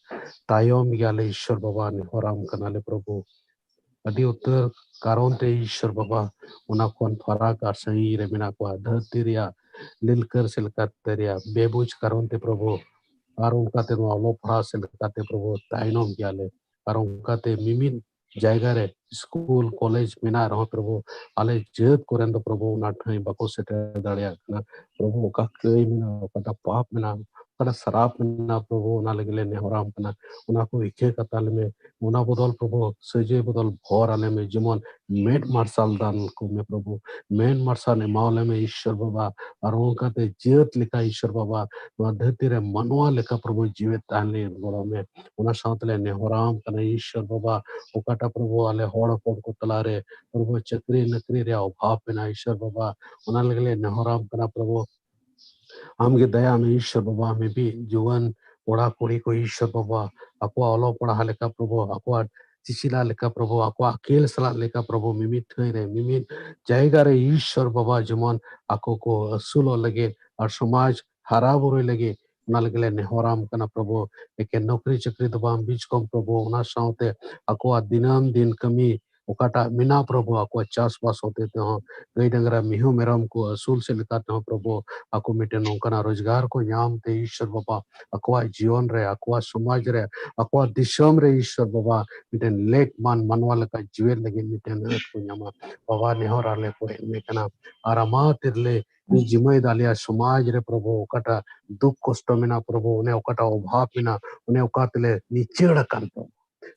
ᱛᱟᱭᱚᱢ ᱜᱮᱭᱟᱞᱮ ᱤᱥᱚᱨ ᱵᱟᱵᱟ, ᱱᱮᱦᱚᱨᱟᱢ ᱠᱟᱱᱟᱞᱮ ᱯᱨᱚᱵᱷᱩ᱾ ᱟᱹᱰᱤ ᱩᱛᱟᱹᱨ ᱠᱟᱨᱚᱱ ᱛᱮ ᱤᱥᱚᱨ ᱵᱟᱵᱟ ᱚᱱᱟ ᱠᱷᱚᱱ ᱯᱷᱟᱨᱟᱠ ᱟᱨ ᱥᱟᱺᱜᱤᱧ ᱨᱮ ᱢᱮᱱᱟᱜ ᱠᱚᱣᱟ᱾ ᱫᱷᱟᱹᱨᱛᱤ ᱨᱮᱭᱟᱜ ᱞᱤᱞᱠᱟᱹᱨ ᱥᱮ ᱞᱮᱠᱟᱛᱮ ᱨᱮᱭᱟᱜ ᱵᱮᱵᱩᱡᱽ ᱠᱟᱨᱚᱱ ᱛᱮ ᱯᱨᱚᱵᱷᱩ, ᱟᱨ ᱚᱱᱠᱟᱛᱮ ᱱᱚᱣᱟ ᱚᱞᱚᱜ ᱯᱟᱲᱦᱟᱜ ᱥᱮ ᱞᱮᱠᱟᱛᱮ ᱯᱨᱚᱵᱷᱩ ᱛᱟᱭᱱᱚᱢ ᱜᱮᱭᱟᱞᱮ᱾ ᱟᱨ ᱚᱱᱠᱟᱛᱮ ᱢᱤᱢᱤᱫ ᱡᱟᱭᱜᱟ ᱨᱮ ᱥᱠᱩᱞ ᱠᱚᱞᱮᱡᱽ ᱢᱮᱱᱟᱜ ᱨᱮᱦᱚᱸ ᱯᱨᱚᱵᱷᱩ, ᱟᱞᱮ ᱡᱟᱹᱛ ᱠᱚᱨᱮᱱ ᱫᱚ ᱯᱨᱚᱵᱷᱩ ᱚᱱᱟ ᱴᱷᱟᱹᱭ ᱵᱟᱠᱚ ᱥᱮᱴᱮᱨ ᱫᱟᱲᱮᱭᱟᱜ ᱠᱟᱱᱟ᱾ ᱯᱨᱚᱵᱷᱩ ᱚᱠᱟ ᱠᱟᱹᱭ ᱢᱮᱱᱟᱜᱼᱟ, ᱚᱠᱟᱴᱟᱜ ᱯᱟᱯ ᱢᱮᱱᱟᱜᱼᱟ, ᱚᱠᱟᱴᱟᱜ ᱥᱟᱨᱟᱯ ᱢᱮᱱᱟᱜᱼᱟ ᱯᱨᱚᱵᱷᱩ, ᱚᱱᱟ ᱞᱟᱹᱜᱤᱫ ᱞᱮ ᱱᱮᱦᱚᱨᱟᱢ ᱠᱟᱱᱟ, ᱚᱱᱟ ᱠᱚ ᱤᱠᱷᱟᱹ ᱠᱟᱛᱟ ᱞᱮᱢᱮ, ᱚᱱᱟ ᱵᱚᱫᱚᱞ ᱯᱨᱚᱵᱷᱩ ᱥᱟᱹᱡᱟᱹᱭ ᱵᱚᱫᱚᱞ ᱵᱷᱚᱨ ᱟᱞᱮ ᱢᱮ, ᱡᱮᱢᱚᱱ ᱢᱮᱫ ᱢᱟᱨᱥᱟᱞ ᱫᱟᱱ ᱠᱚ ᱢᱮ ᱯᱨᱚᱵᱷᱩ, ᱢᱮᱫ ᱢᱟᱨᱥᱟᱞ ᱮᱢᱟᱣ ᱞᱮ ᱢᱮ ᱤᱥᱥᱚᱨ ᱵᱟᱵᱟ᱾ ᱟᱨ ᱚᱱᱠᱟᱛᱮ ᱡᱟᱹᱛ ᱞᱮᱠᱟ ᱤᱥᱥᱚᱨ ᱵᱟᱵᱟ, ᱱᱚᱣᱟ ᱫᱷᱟᱹᱨᱛᱤ ᱨᱮ ᱢᱟᱱᱣᱟ ᱞᱮᱠᱟ ᱯᱨᱚᱵᱷᱩ ᱡᱤᱣᱮᱫ ᱛᱟᱦᱮᱱ ᱞᱟᱹᱜᱤᱫ ᱜᱚᱲᱚ ᱢᱮ᱾ ᱚᱱᱟ ᱥᱟᱶᱛᱮ ᱞᱮ ᱱᱮᱦᱚᱨᱟᱢ ᱠᱟᱱᱟ ᱤᱥᱥᱚᱨ ᱵᱟᱵᱟ, ᱚᱠᱟᱴᱟᱜ ᱯᱨᱚᱵᱷᱩ ᱟᱞᱮ ᱦᱚᱲ ᱦᱚᱯᱚᱱ ᱠᱚ ᱛᱟᱞᱟᱨᱮ ᱯᱨᱚᱵᱷᱩ ᱪᱟᱹᱠᱨᱤ ᱱᱚᱠᱨᱤ ᱨᱮᱭᱟᱜ ᱚᱵᱷᱟᱵ ᱢᱮᱱᱟᱜᱼᱟ ᱤᱥᱥᱚᱨ ᱵᱟᱵᱟ, ᱚᱱᱟ ᱞᱟᱹᱜᱤᱫ ᱞᱮ ᱱᱮᱦᱚᱨᱟᱢ ᱠᱟᱱᱟ ᱯᱨᱚᱵᱷᱩ᱾ ᱟᱢᱜᱮ ᱫᱟᱭᱟ ᱢᱮ ᱤᱥᱥᱚᱨ ᱵᱟᱵᱟ, ᱢᱤᱢᱤᱫ ᱡᱩᱣᱟᱹᱱ ᱠᱚᱲᱟ ᱠᱩᱲᱤ ᱠᱚ ᱤᱥᱥᱚᱨ ᱵᱟᱵᱟ, ᱟᱠᱚᱣᱟᱜ ᱚᱞᱚᱜ ᱯᱟᱲᱦᱟᱜ ᱞᱮᱠᱟ ᱯᱨᱚᱵᱷᱩ, ᱟᱠᱚᱣᱟᱜ ᱪᱤᱪᱤᱞᱟ ᱞᱮᱠᱟ ᱯᱨᱚᱵᱷᱩ, ᱟᱠᱚᱣᱟᱜ ᱟᱹᱠᱤᱞ ᱥᱟᱞᱟᱜ ᱞᱮᱠᱟ ᱯᱨᱚᱵᱷᱩ, ᱢᱤᱢᱤᱫ ᱴᱷᱟᱹᱭ ᱨᱮ, ᱢᱤᱢᱤᱫ ᱡᱟᱭᱜᱟ ᱨᱮ ᱤᱥᱥᱚᱨ ᱵᱟᱵᱟ ᱡᱮᱢᱚᱱ ᱟᱠᱚ ᱠᱚ ᱟᱹᱥᱩᱞᱚᱜ ᱞᱟᱹᱜᱤᱫ ᱟᱨ ᱥᱚᱢᱟᱡᱽ ᱦᱟᱨᱟ ᱵᱩᱨᱩᱭ ᱞᱟᱹᱜᱤᱫ, ᱚᱱᱟ ᱞᱟᱹᱜᱤᱫ ᱞᱮ ᱱᱮᱦᱚᱨᱟᱢ ᱠᱟᱱᱟ ᱯᱨᱚᱵᱷᱩ᱾ ᱮᱠᱮᱱ ᱱᱚᱠᱨᱤ ᱪᱟᱹᱠᱨᱤ ᱫᱚ ᱵᱟᱝ ᱵᱤᱪᱠᱚᱢ ᱯᱨᱚᱵᱷᱩ, ᱚᱱᱟ ᱥᱟᱶᱛᱮ ᱟᱠᱚᱣᱟᱜ ᱫᱤᱱᱟᱹᱢ ᱫᱤᱱ ᱠᱟᱹᱢᱤ ᱚᱠᱟᱴᱟᱜ ᱢᱮᱱᱟᱜ ᱯᱨᱚᱵᱷᱩ, ᱟᱠᱚᱣᱟᱜ ᱪᱟᱥᱵᱟᱥ ᱦᱚᱛᱮ ᱛᱮᱦᱚᱸ, ᱜᱟᱹᱭ ᱰᱟᱝᱨᱟ ᱢᱤᱦᱩ ᱢᱮᱨᱚᱢ ᱠᱚ ᱟᱹᱥᱩᱞ ᱥᱮᱫ ᱞᱮᱠᱟ ᱛᱮᱦᱚᱸ ᱯᱨᱚᱵᱷᱩ, ᱟᱠᱚ ᱢᱤᱫᱴᱮᱱ ᱱᱚᱝᱠᱟᱱᱟᱜ ᱨᱳᱡᱽᱜᱟᱨ ᱠᱚ ᱧᱟᱢ ᱛᱮ ᱤᱥᱥᱚᱨ ᱵᱟᱵᱟ, ᱟᱠᱚᱣᱟᱜ ᱡᱤᱭᱚᱱ ᱨᱮ, ᱟᱠᱚᱣᱟᱜ ᱥᱚᱢᱟᱡᱽ ᱨᱮ, ᱟᱠᱚᱣᱟᱜ ᱫᱤᱥᱚᱢ ᱨᱮ ᱤᱥᱥᱚᱨ ᱵᱟᱵᱟ, ᱢᱤᱫᱴᱮᱱ ᱞᱮᱠ ᱢᱟᱱ ᱢᱟᱱᱣᱟ ᱞᱮᱠᱟ ᱡᱤᱣᱮᱫ ᱞᱟᱹᱜᱤᱫ ᱢᱤᱫᱴᱮᱱ ᱟᱹᱛ ᱠᱚ ᱧᱟᱢᱟ᱾ ᱵᱟᱵᱟ, ᱱᱮᱦᱚᱨ ᱟᱞᱮ ᱠᱚ ᱮᱢ ᱢᱮ ᱠᱟᱱᱟ᱾ ᱟᱨ ᱟᱢᱟ ᱛᱤᱨᱞᱟᱹ ᱡᱤᱢᱟᱹᱭ ᱫᱟᱞᱮᱭᱟ ᱥᱚᱢᱟᱡᱽ ᱨᱮ ᱯᱨᱚᱵᱷᱩ, ᱚᱠᱟᱴᱟᱜ ᱫᱩᱠ ᱠᱚᱥᱴᱚ ᱢᱮᱱᱟᱜ ᱯᱨᱚᱵᱷᱩ, ᱚᱱᱮ ᱚᱠᱟᱴᱟᱜ ᱚᱵᱷᱟᱵ ᱢᱮᱱᱟᱜ, ᱚᱱᱮ ᱚᱠᱟ ᱛᱮᱞᱮ ᱱᱤᱪᱟᱹᱲ ᱟᱠᱟᱱ ᱯᱨᱚᱵᱷᱩ,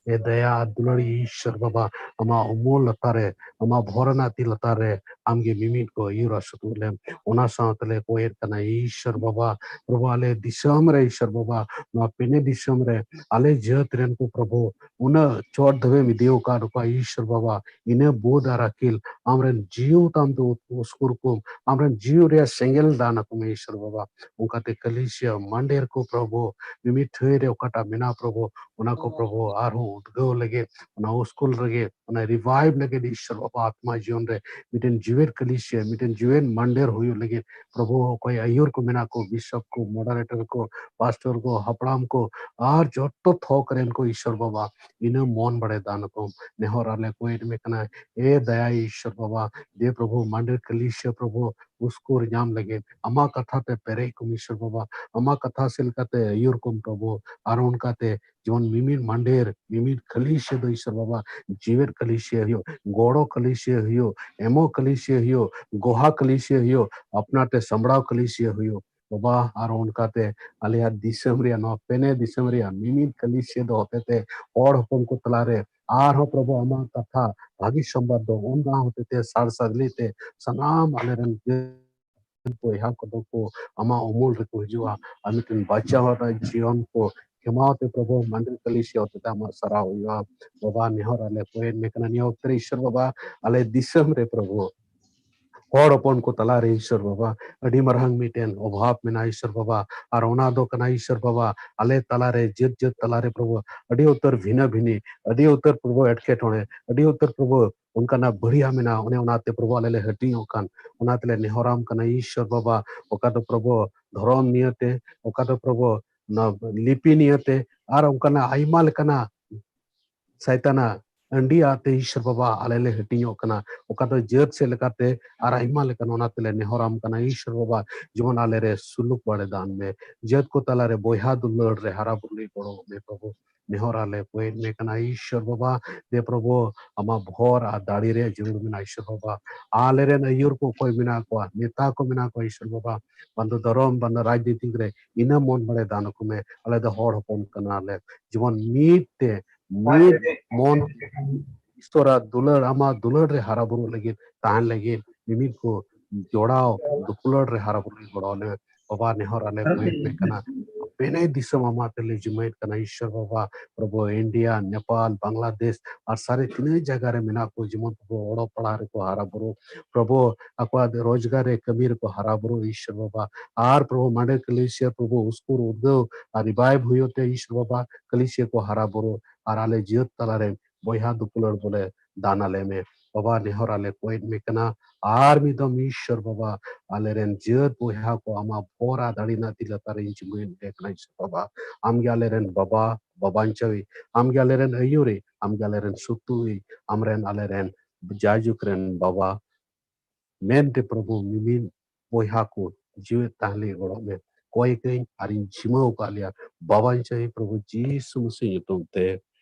ᱮ ᱫᱟᱭᱟ ᱟᱨ ᱫᱩᱞᱟᱹᱲᱤ ᱤᱥᱥᱚᱨ ᱵᱟᱵᱟ, ᱟᱢᱟᱜ ᱩᱢᱩᱞ ᱞᱟᱛᱟᱨ ᱨᱮ, ᱟᱢᱟᱜ ᱵᱷᱚᱨᱱᱟ ᱛᱤ ᱞᱟᱛᱟᱨ ᱨᱮ ᱟᱢᱜᱮ ᱢᱤᱢᱤᱫ ᱠᱚ ᱟᱹᱭᱩᱨ ᱟᱨ ᱥᱩᱛᱩᱜ ᱞᱮᱢ᱾ ᱚᱱᱟ ᱥᱟᱶᱛᱮ ᱞᱮ ᱠᱚᱭᱮᱫ ᱠᱟᱱᱟ ᱤᱥᱥᱚᱨ ᱵᱟᱵᱟ, ᱯᱨᱚᱵᱷᱩ ᱟᱞᱮ ᱫᱤᱥᱚᱢ ᱨᱮ ᱤᱥᱥᱚᱨ ᱵᱟᱵᱟ, ᱱᱚᱣᱟ ᱯᱮᱱᱮ ᱫᱤᱥᱚᱢ ᱨᱮ ᱟᱞᱮ ᱡᱟᱹᱛ ᱨᱮᱱ ᱠᱚ ᱯᱨᱚᱵᱷᱩ ᱩᱱᱟᱹᱜ ᱪᱚᱴ ᱫᱷᱟᱹᱵᱤᱡ ᱮᱢ ᱤᱫᱤ ᱟᱠᱟᱫ ᱠᱚᱣᱟ ᱤᱥᱥᱚᱨ ᱵᱟᱵᱟ, ᱤᱱᱟᱹ ᱵᱳᱫᱷ ᱟᱨ ᱟᱹᱠᱤᱞ ᱟᱢᱨᱮᱱ ᱡᱤᱣᱤ ᱛᱟᱢ ᱛᱮ ᱩᱥᱠᱩᱨ ᱠᱚᱢ, ᱟᱢᱨᱮᱱ ᱡᱤᱣᱤ ᱨᱮᱭᱟᱜ ᱥᱮᱸᱜᱮᱞ ᱫᱟᱱ ᱟᱠᱚ ᱢᱮ ᱤᱥᱥᱚᱨ ᱵᱟᱵᱟ᱾ ᱚᱱᱠᱟᱛᱮ ᱠᱟᱹᱞᱤᱥᱤᱭᱟ ᱢᱟᱱᱰᱮᱨ ᱠᱚ ᱯᱨᱚᱵᱷᱩ, ᱢᱤᱢᱤᱫ ᱴᱷᱟᱹᱭ ᱨᱮ ᱚᱠᱟᱴᱟᱜ ᱢᱮᱱᱟᱜ ᱯᱨᱚᱵᱷᱩ, ᱚᱱᱟ ᱠᱚ ᱯᱨᱚᱵᱷᱩ ᱟᱨᱦᱚᱸ ᱩᱫᱽᱜᱟᱹᱣ ᱞᱟᱹᱜᱤᱫ, ᱚᱱᱟ ᱩᱥᱠᱩᱨ ᱞᱟᱹᱜᱤᱫ, ᱚᱱᱟ ᱨᱤᱵᱷᱟᱭᱤᱵᱷ ᱞᱟᱹᱜᱤᱫ ᱤᱥᱥᱚᱨ ᱵᱟᱵᱟ ᱟᱛᱢᱟ ᱡᱤᱭᱚᱱ ᱨᱮ ᱢᱤᱫᱴᱮᱱ ᱡᱤᱣᱮᱫ ᱠᱟᱹᱞᱤᱥᱤᱭᱟ, ᱢᱤᱫᱴᱮᱱ ᱡᱤᱣᱮᱫ ᱢᱟᱱᱰᱮᱨ ᱦᱩᱭᱩᱜ ᱞᱟᱹᱜᱤᱫ ᱯᱨᱚᱵᱷᱩ ᱚᱠᱚᱭ ᱟᱹᱭᱩᱨ ᱠᱚ ᱢᱮᱱᱟᱜ ᱠᱚ, ᱵᱤᱥᱚᱯ ᱠᱚ, ᱢᱚᱰᱟᱨᱮᱴᱚᱨ ᱠᱚ, ᱯᱟᱥᱴᱚᱨ ᱠᱚ, ᱦᱟᱯᱲᱟᱢ ᱠᱚ, ᱟᱨ ᱡᱚᱛᱚ ᱛᱷᱚᱠ ᱨᱮᱱ ᱠᱚ ᱤᱥᱥᱚᱨ ᱵᱟᱵᱟ, ᱤᱱᱟᱹ ᱢᱚᱱ ᱵᱟᱲᱮ ᱫᱟᱱ ᱠᱚ ᱱᱮᱦᱚᱨ ᱟᱞᱮ ᱠᱚᱭᱮᱫ ᱢᱮ ᱠᱟᱱᱟ᱾ ᱮ ᱫᱟᱭᱟ ᱤᱥᱥᱚᱨ ᱵᱟᱵᱟ, ᱫᱮ ᱯᱨᱚᱵᱷᱩ ᱢᱟᱱᱰᱮᱨ ᱠᱟᱹᱞᱤᱥᱤᱭᱟ ᱯᱨᱚᱵᱷᱩ ᱩᱥᱠᱩᱨ ᱧᱟᱢ ᱞᱟᱹᱜᱤᱫ ᱟᱢᱟᱜ ᱠᱟᱛᱷᱟ ᱛᱮ ᱯᱮᱨᱮᱡ ᱠᱚᱢ ᱤᱥᱥᱚᱨ ᱵᱟᱵᱟ, ᱟᱢᱟᱜ ᱠᱟᱛᱷᱟ ᱥᱮᱫ ᱞᱮᱠᱟᱛᱮ ᱟᱹᱭᱩᱨ ᱠᱚᱢ ᱯᱨᱚᱵᱷᱩ᱾ ᱟᱨ ᱚᱱᱠᱟᱛᱮ ᱡᱮᱢᱚᱱ ᱢᱤᱢᱤᱫ ᱢᱟᱱᱰᱮᱨ, ᱢᱤᱢᱤᱫ ᱠᱟᱹᱞᱤᱥᱤᱭᱟ ᱫᱚ ᱤᱥᱥᱚᱨ ᱵᱟᱵᱟ ᱡᱤᱣᱮᱫ ᱠᱟᱹᱞᱤᱥᱤᱭᱟ ᱦᱩᱭᱩᱜ, ᱜᱚᱲᱚ ᱠᱟᱹᱞᱤᱥᱤᱭᱟ ᱦᱩᱭᱩᱜ, ᱮᱢᱚᱜ ᱠᱟᱹᱞᱤᱥᱤᱭᱟ ᱦᱩᱭᱩᱜ, ᱜᱚᱦᱟ ᱠᱟᱹᱞᱤᱥᱤᱭᱟ ᱦᱩᱭᱩᱜ, ᱟᱯᱱᱟᱨ ᱛᱮ ᱥᱟᱢᱵᱲᱟᱣ ᱠᱟᱹᱞᱤᱥᱤᱭᱟ ᱦᱩᱭᱩᱜ᱾ ᱵᱟᱵᱟ, ᱟᱨ ᱚᱱᱠᱟᱛᱮ ᱟᱞᱮᱭᱟᱜ ᱫᱤᱥᱚᱢ ᱨᱮᱭᱟᱜ, ᱱᱚᱣᱟ ᱯᱮᱱᱮ ᱫᱤᱥᱚᱢ ᱨᱮᱭᱟᱜ ᱢᱤᱢᱤᱫ ᱠᱟᱹᱞᱤᱥᱤᱭᱟᱹ ᱫᱚ ᱦᱚᱛᱮᱛᱮ ᱦᱚᱲ ᱦᱚᱯᱚᱱ ᱠᱚ ᱛᱟᱞᱟᱨᱮ ᱟᱨᱦᱚᱸ ᱯᱨᱚᱵᱷᱩ ᱟᱢᱟᱜ ᱠᱟᱛᱷᱟ ᱵᱷᱟᱹᱜᱤ ᱥᱚᱢᱵᱟᱫ ᱫᱚ ᱚᱱᱟ ᱦᱚᱛᱮᱛᱮ ᱥᱟᱨ ᱥᱟᱫᱽᱞᱤ ᱛᱮ ᱥᱟᱱᱟᱢ ᱟᱞᱮᱨᱮᱱ ᱵᱚᱭᱦᱟ ᱠᱚᱫᱚ ᱠᱚ ᱟᱢᱟᱜ ᱩᱢᱩᱞ ᱨᱮᱠᱚ ᱦᱤᱡᱩᱜᱼᱟ᱾ ᱟᱨ ᱢᱤᱫᱴᱮᱱ ᱵᱟᱧᱪᱟᱣ ᱦᱚᱲᱟᱜ ᱡᱤᱭᱚᱱ ᱠᱚ ᱠᱷᱮᱢᱟᱣ ᱛᱮ ᱯᱨᱚᱵᱷᱩ ᱢᱟᱱᱰᱤ ᱠᱟᱹᱞᱤᱥᱤᱭᱟ ᱦᱚᱛᱮᱛᱮ ᱟᱢᱟᱜ ᱥᱟᱨᱦᱟᱣ ᱦᱩᱭᱩᱜᱼᱟ᱾ ᱵᱟᱵᱟ, ᱱᱮᱦᱚᱨ ᱟᱞᱮ ᱠᱚᱭᱮᱫ ᱢᱮ ᱠᱟᱱᱟ ᱱᱤᱭᱟᱹ ᱚᱠᱛᱮ ᱨᱮ ᱤᱥᱚᱨ ᱵᱟᱵᱟ, ᱟᱞᱮ ᱫᱤᱥᱚᱢ ᱨᱮ ᱯᱨᱚᱵᱷᱩ ᱦᱚᱲ ᱦᱚᱯᱚᱱ ᱠᱚ ᱛᱟᱞᱟᱨᱮ ᱤᱥᱚᱨ ᱵᱟᱵᱟ ᱟᱹᱰᱤ ᱢᱟᱨᱟᱝ ᱢᱤᱫᱴᱮᱱ ᱚᱵᱷᱟᱵ ᱢᱮᱱᱟᱜᱼᱟ ᱤᱥᱚᱨ ᱵᱟᱵᱟ᱾ ᱟᱨ ᱚᱱᱟ ᱫᱚ ᱠᱟᱱᱟ ᱤᱥᱚᱨ ᱵᱟᱵᱟ, ᱟᱞᱮ ᱛᱟᱞᱟᱨᱮ ᱡᱟᱹᱛ ᱡᱟᱹᱛ ᱛᱟᱞᱟᱨᱮ ᱯᱨᱚᱵᱷᱩ ᱟᱹᱰᱤ ᱩᱛᱟᱹᱨ ᱵᱷᱤᱱᱟᱹ ᱵᱷᱤᱱᱤ, ᱟᱹᱰᱤ ᱩᱛᱟᱹᱨ ᱯᱨᱚᱵᱷᱩ ᱮᱴᱠᱮᱴᱚᱬᱮ, ᱟᱹᱰᱤ ᱩᱛᱟᱹᱨ ᱯᱨᱚᱵᱷᱩ ᱚᱱᱠᱟᱱᱟᱜ ᱵᱟᱹᱲᱤᱭᱟ ᱢᱮᱱᱟᱜᱼᱟ, ᱚᱱᱮ ᱚᱱᱟᱛᱮ ᱯᱨᱚᱵᱷᱩ ᱟᱞᱮ ᱞᱮ ᱦᱟᱹᱴᱤᱧᱚᱜ ᱠᱟᱱ᱾ ᱚᱱᱟ ᱛᱮᱞᱮ ᱱᱮᱦᱚᱨᱟᱢ ᱠᱟᱱᱟ ᱤᱥᱚᱨ ᱵᱟᱵᱟ, ᱚᱠᱟ ᱫᱚ ᱯᱨᱚᱵᱷᱩ ᱫᱷᱚᱨᱚᱢ ᱱᱤᱭᱟᱹᱛᱮ, ᱚᱠᱟ ᱫᱚ ᱯᱨᱚᱵᱷᱩ ᱱᱚᱣᱟ ᱞᱤᱯᱤ ᱱᱤᱭᱟᱹᱛᱮ, ᱟᱨ ᱚᱱᱠᱟᱱᱟᱜ ᱟᱭᱢᱟ ᱞᱮᱠᱟᱱᱟᱜ ᱥᱟᱭᱛᱟᱱᱟᱜ ᱟᱹᱰᱤ ᱟᱛᱮ ᱤᱥᱚᱨ ᱵᱟᱵᱟ ᱟᱞᱮ ᱞᱮ ᱦᱟᱹᱴᱤᱧᱚᱜ ᱠᱟᱱᱟ, ᱚᱠᱟ ᱫᱚ ᱡᱟᱹᱛ ᱥᱮᱫ ᱞᱮᱠᱟᱛᱮ ᱟᱨ ᱟᱭᱢᱟ ᱞᱮᱠᱟᱱ᱾ ᱚᱱᱟ ᱛᱮᱞᱮ ᱱᱮᱦᱚᱨᱟᱢ ᱠᱟᱱᱟ ᱤᱥᱚᱨ ᱵᱟᱵᱟ, ᱡᱮᱢᱚᱱ ᱟᱞᱮ ᱨᱮ ᱥᱩᱞᱩᱠ ᱵᱟᱲᱮ ᱫᱟᱱ ᱢᱮ, ᱡᱟᱹᱛ ᱠᱚ ᱛᱟᱞᱟᱨᱮ ᱵᱚᱭᱦᱟ ᱫᱩᱞᱟᱹᱲ ᱨᱮ ᱦᱟᱨᱟ ᱵᱩᱨᱩ ᱞᱟᱹᱜᱤᱫ ᱜᱚᱲᱚ ᱢᱮ ᱯᱨᱚᱵᱷᱩ᱾ ᱱᱮᱦᱚᱨ ᱟᱞᱮ ᱠᱚᱭᱮᱫ ᱢᱮ ᱠᱟᱱᱟ ᱤᱥᱚᱨ ᱵᱟᱵᱟ, ᱫᱮ ᱯᱨᱚᱵᱷᱩ ᱟᱢᱟᱜ ᱵᱷᱚᱨ ᱟᱨ ᱫᱟᱲᱮ ᱨᱮᱭᱟᱜ ᱡᱟᱹᱨᱩᱲ ᱢᱮᱱᱟᱜᱼᱟ ᱤᱥᱚᱨ ᱵᱟᱵᱟ᱾ ᱟᱞᱮᱨᱮᱱ ᱟᱹᱭᱩᱨ ᱠᱚ ᱚᱠᱚᱭ ᱢᱮᱱᱟᱜ ᱠᱚᱣᱟ, ᱱᱮᱛᱟ ᱠᱚ ᱢᱮᱱᱟᱜ ᱠᱚᱣᱟ ᱤᱥᱚᱨ ᱵᱟᱵᱟ, ᱵᱟᱝ ᱫᱚ ᱫᱷᱚᱨᱚᱢ, ᱵᱟᱝ ᱫᱚ ᱨᱟᱡᱽᱱᱤᱛᱤᱠ ᱨᱮ, ᱤᱱᱟᱹ ᱢᱚᱱ ᱵᱟᱲᱮ ᱫᱟᱱ ᱟᱠᱚ ᱢᱮ᱾ ᱟᱞᱮ ᱫᱚ ᱦᱚᱲ ᱦᱚᱯᱚᱱ ᱠᱟᱱᱟᱞᱮ, ᱡᱮᱢᱚᱱ ᱢᱤᱫ ᱛᱮ, ᱢᱤᱫ ᱢᱚᱱ ᱤᱥᱚᱨᱟᱜ ᱫᱩᱞᱟᱹᱲ, ᱟᱢᱟᱜ ᱫᱩᱞᱟᱹᱲ ᱨᱮ ᱦᱟᱨᱟ ᱵᱩᱨᱩᱜ ᱞᱟᱹᱜᱤᱫ, ᱛᱟᱦᱮᱱ ᱞᱟᱹᱜᱤᱫ, ᱢᱤᱢᱤᱫ ᱠᱚ ᱡᱚᱲᱟᱣ ᱫᱩᱯᱞᱟᱹᱲ ᱨᱮ ᱦᱟᱨᱟ ᱵᱩᱨᱩ ᱞᱟᱹᱜᱤᱫ ᱜᱚᱲᱚ ᱟᱞᱮ ᱢᱮ᱾ ᱵᱟᱵᱟ, ᱱᱮᱦᱚᱨ ᱟᱞᱮ ᱠᱚᱭᱮᱫ ᱢᱮ ᱠᱟᱱᱟ, ᱯᱮᱱᱮ ᱫᱤᱥᱚᱢ ᱟᱢᱟᱜ ᱛᱮᱞᱮ ᱡᱩᱢᱟᱹᱭᱮᱫ ᱠᱟᱱᱟ ᱤᱥᱚᱨ ᱵᱟᱵᱟ᱾ ᱯᱨᱚᱵᱷᱩ, ᱤᱱᱰᱤᱭᱟ, ᱱᱮᱯᱟᱞ, ᱵᱟᱝᱞᱟᱫᱮᱥ ᱟᱨ ᱥᱟᱨᱮ ᱛᱤᱱᱟᱹᱜ ᱡᱟᱭᱜᱟ ᱨᱮ ᱢᱮᱱᱟᱜ ᱠᱚ, ᱡᱮᱢᱚᱱ ᱯᱨᱚᱵᱷᱩ ᱚᱞᱚᱜ ᱯᱟᱲᱦᱟᱜ ᱨᱮᱠᱚ ᱦᱟᱨᱟ ᱵᱩᱨᱩ, ᱯᱨᱚᱵᱷᱩ ᱟᱠᱚᱣᱟᱜ ᱨᱳᱡᱽᱜᱟᱨ ᱨᱮ ᱠᱟᱹᱢᱤ ᱨᱮᱠᱚ ᱦᱟᱨᱟ ᱵᱩᱨᱩ ᱤᱥᱚᱨ ᱵᱟᱵᱟ᱾ ᱟᱨ ᱯᱨᱚᱵᱷᱩ ᱢᱟᱱᱰᱮ ᱠᱟᱹᱞᱤᱥᱤᱭᱟ ᱯᱨᱚᱵᱷᱩ ᱩᱥᱠᱩᱨ ᱩᱫᱽᱜᱟᱹᱣ ᱟᱨ ᱨᱤᱵᱟᱭᱤᱵᱷ ᱦᱩᱭᱩᱜ ᱛᱮ ᱤᱥᱚᱨ ᱵᱟᱵᱟ, ᱠᱟᱹᱞᱤᱥᱤᱭᱟ ᱠᱚ ᱦᱟᱨᱟ ᱵᱩᱨᱩ ᱟᱨ ᱟᱞᱮ ᱡᱟᱹᱛ ᱛᱟᱞᱟᱨᱮ ᱵᱚᱭᱦᱟ ᱫᱩᱯᱩᱞᱟᱹᱲ ᱵᱚᱞᱮ ᱫᱟᱱ ᱟᱞᱮ ᱢᱮ᱾ ᱵᱟᱵᱟ, ᱱᱮᱦᱚᱨ ᱟᱞᱮ ᱠᱚᱭᱮᱫ ᱢᱮ ᱠᱟᱱᱟ, ᱟᱨ ᱢᱤᱫ ᱫᱚᱢ ᱤᱥᱚᱨ ᱵᱟᱵᱟ, ᱟᱞᱮᱨᱮᱱ ᱡᱟᱹᱛ ᱵᱚᱭᱦᱟ ᱠᱚ ᱟᱢᱟᱜ ᱵᱷᱚᱨ ᱟᱨ ᱫᱟᱲᱮ ᱨᱮᱱᱟᱜ ᱛᱤ ᱞᱟᱛᱟᱨ ᱨᱮᱧ ᱡᱤᱢᱟᱹᱭᱮᱫ ᱢᱮ ᱠᱟᱱᱟ ᱤᱥᱚᱨ ᱵᱟᱵᱟ᱾ ᱟᱢᱜᱮ ᱟᱞᱮᱨᱮᱱ ᱵᱟᱵᱟ, ᱵᱟᱵᱟᱧᱪᱟᱣᱤ, ᱟᱢᱜᱮ ᱟᱞᱮᱨᱮᱱ ᱟᱹᱭᱩᱨᱤ, ᱟᱢᱜᱮ ᱟᱞᱮᱨᱮᱱ ᱥᱩᱛᱩᱭ, ᱟᱢᱨᱮᱱ ᱟᱞᱮᱨᱮᱱ ᱡᱟᱭᱡᱩᱜᱽ ᱨᱮᱱ ᱵᱟᱵᱟ ᱢᱮᱱᱛᱮ ᱯᱨᱚᱵᱷᱩ ᱢᱤᱢᱤᱫ ᱵᱚᱭᱦᱟ ᱠᱚ ᱡᱤᱣᱮᱫ ᱛᱟᱦᱮᱸ ᱞᱟᱹᱜᱤᱫ ᱜᱚᱲᱚᱜ ᱢᱮ᱾ ᱠᱚᱭ ᱠᱟᱹᱧ ᱟᱨᱤᱧ ᱡᱤᱢᱟᱹᱣ ᱟᱠᱟᱫ ᱞᱮᱭᱟ ᱵᱟᱵᱟᱧᱪᱟᱣᱤ ᱯᱨᱚᱵᱷᱩ ᱡᱤᱥᱩ ᱢᱟᱹᱥᱤ ᱧᱩᱛᱩᱢ ᱛᱮ,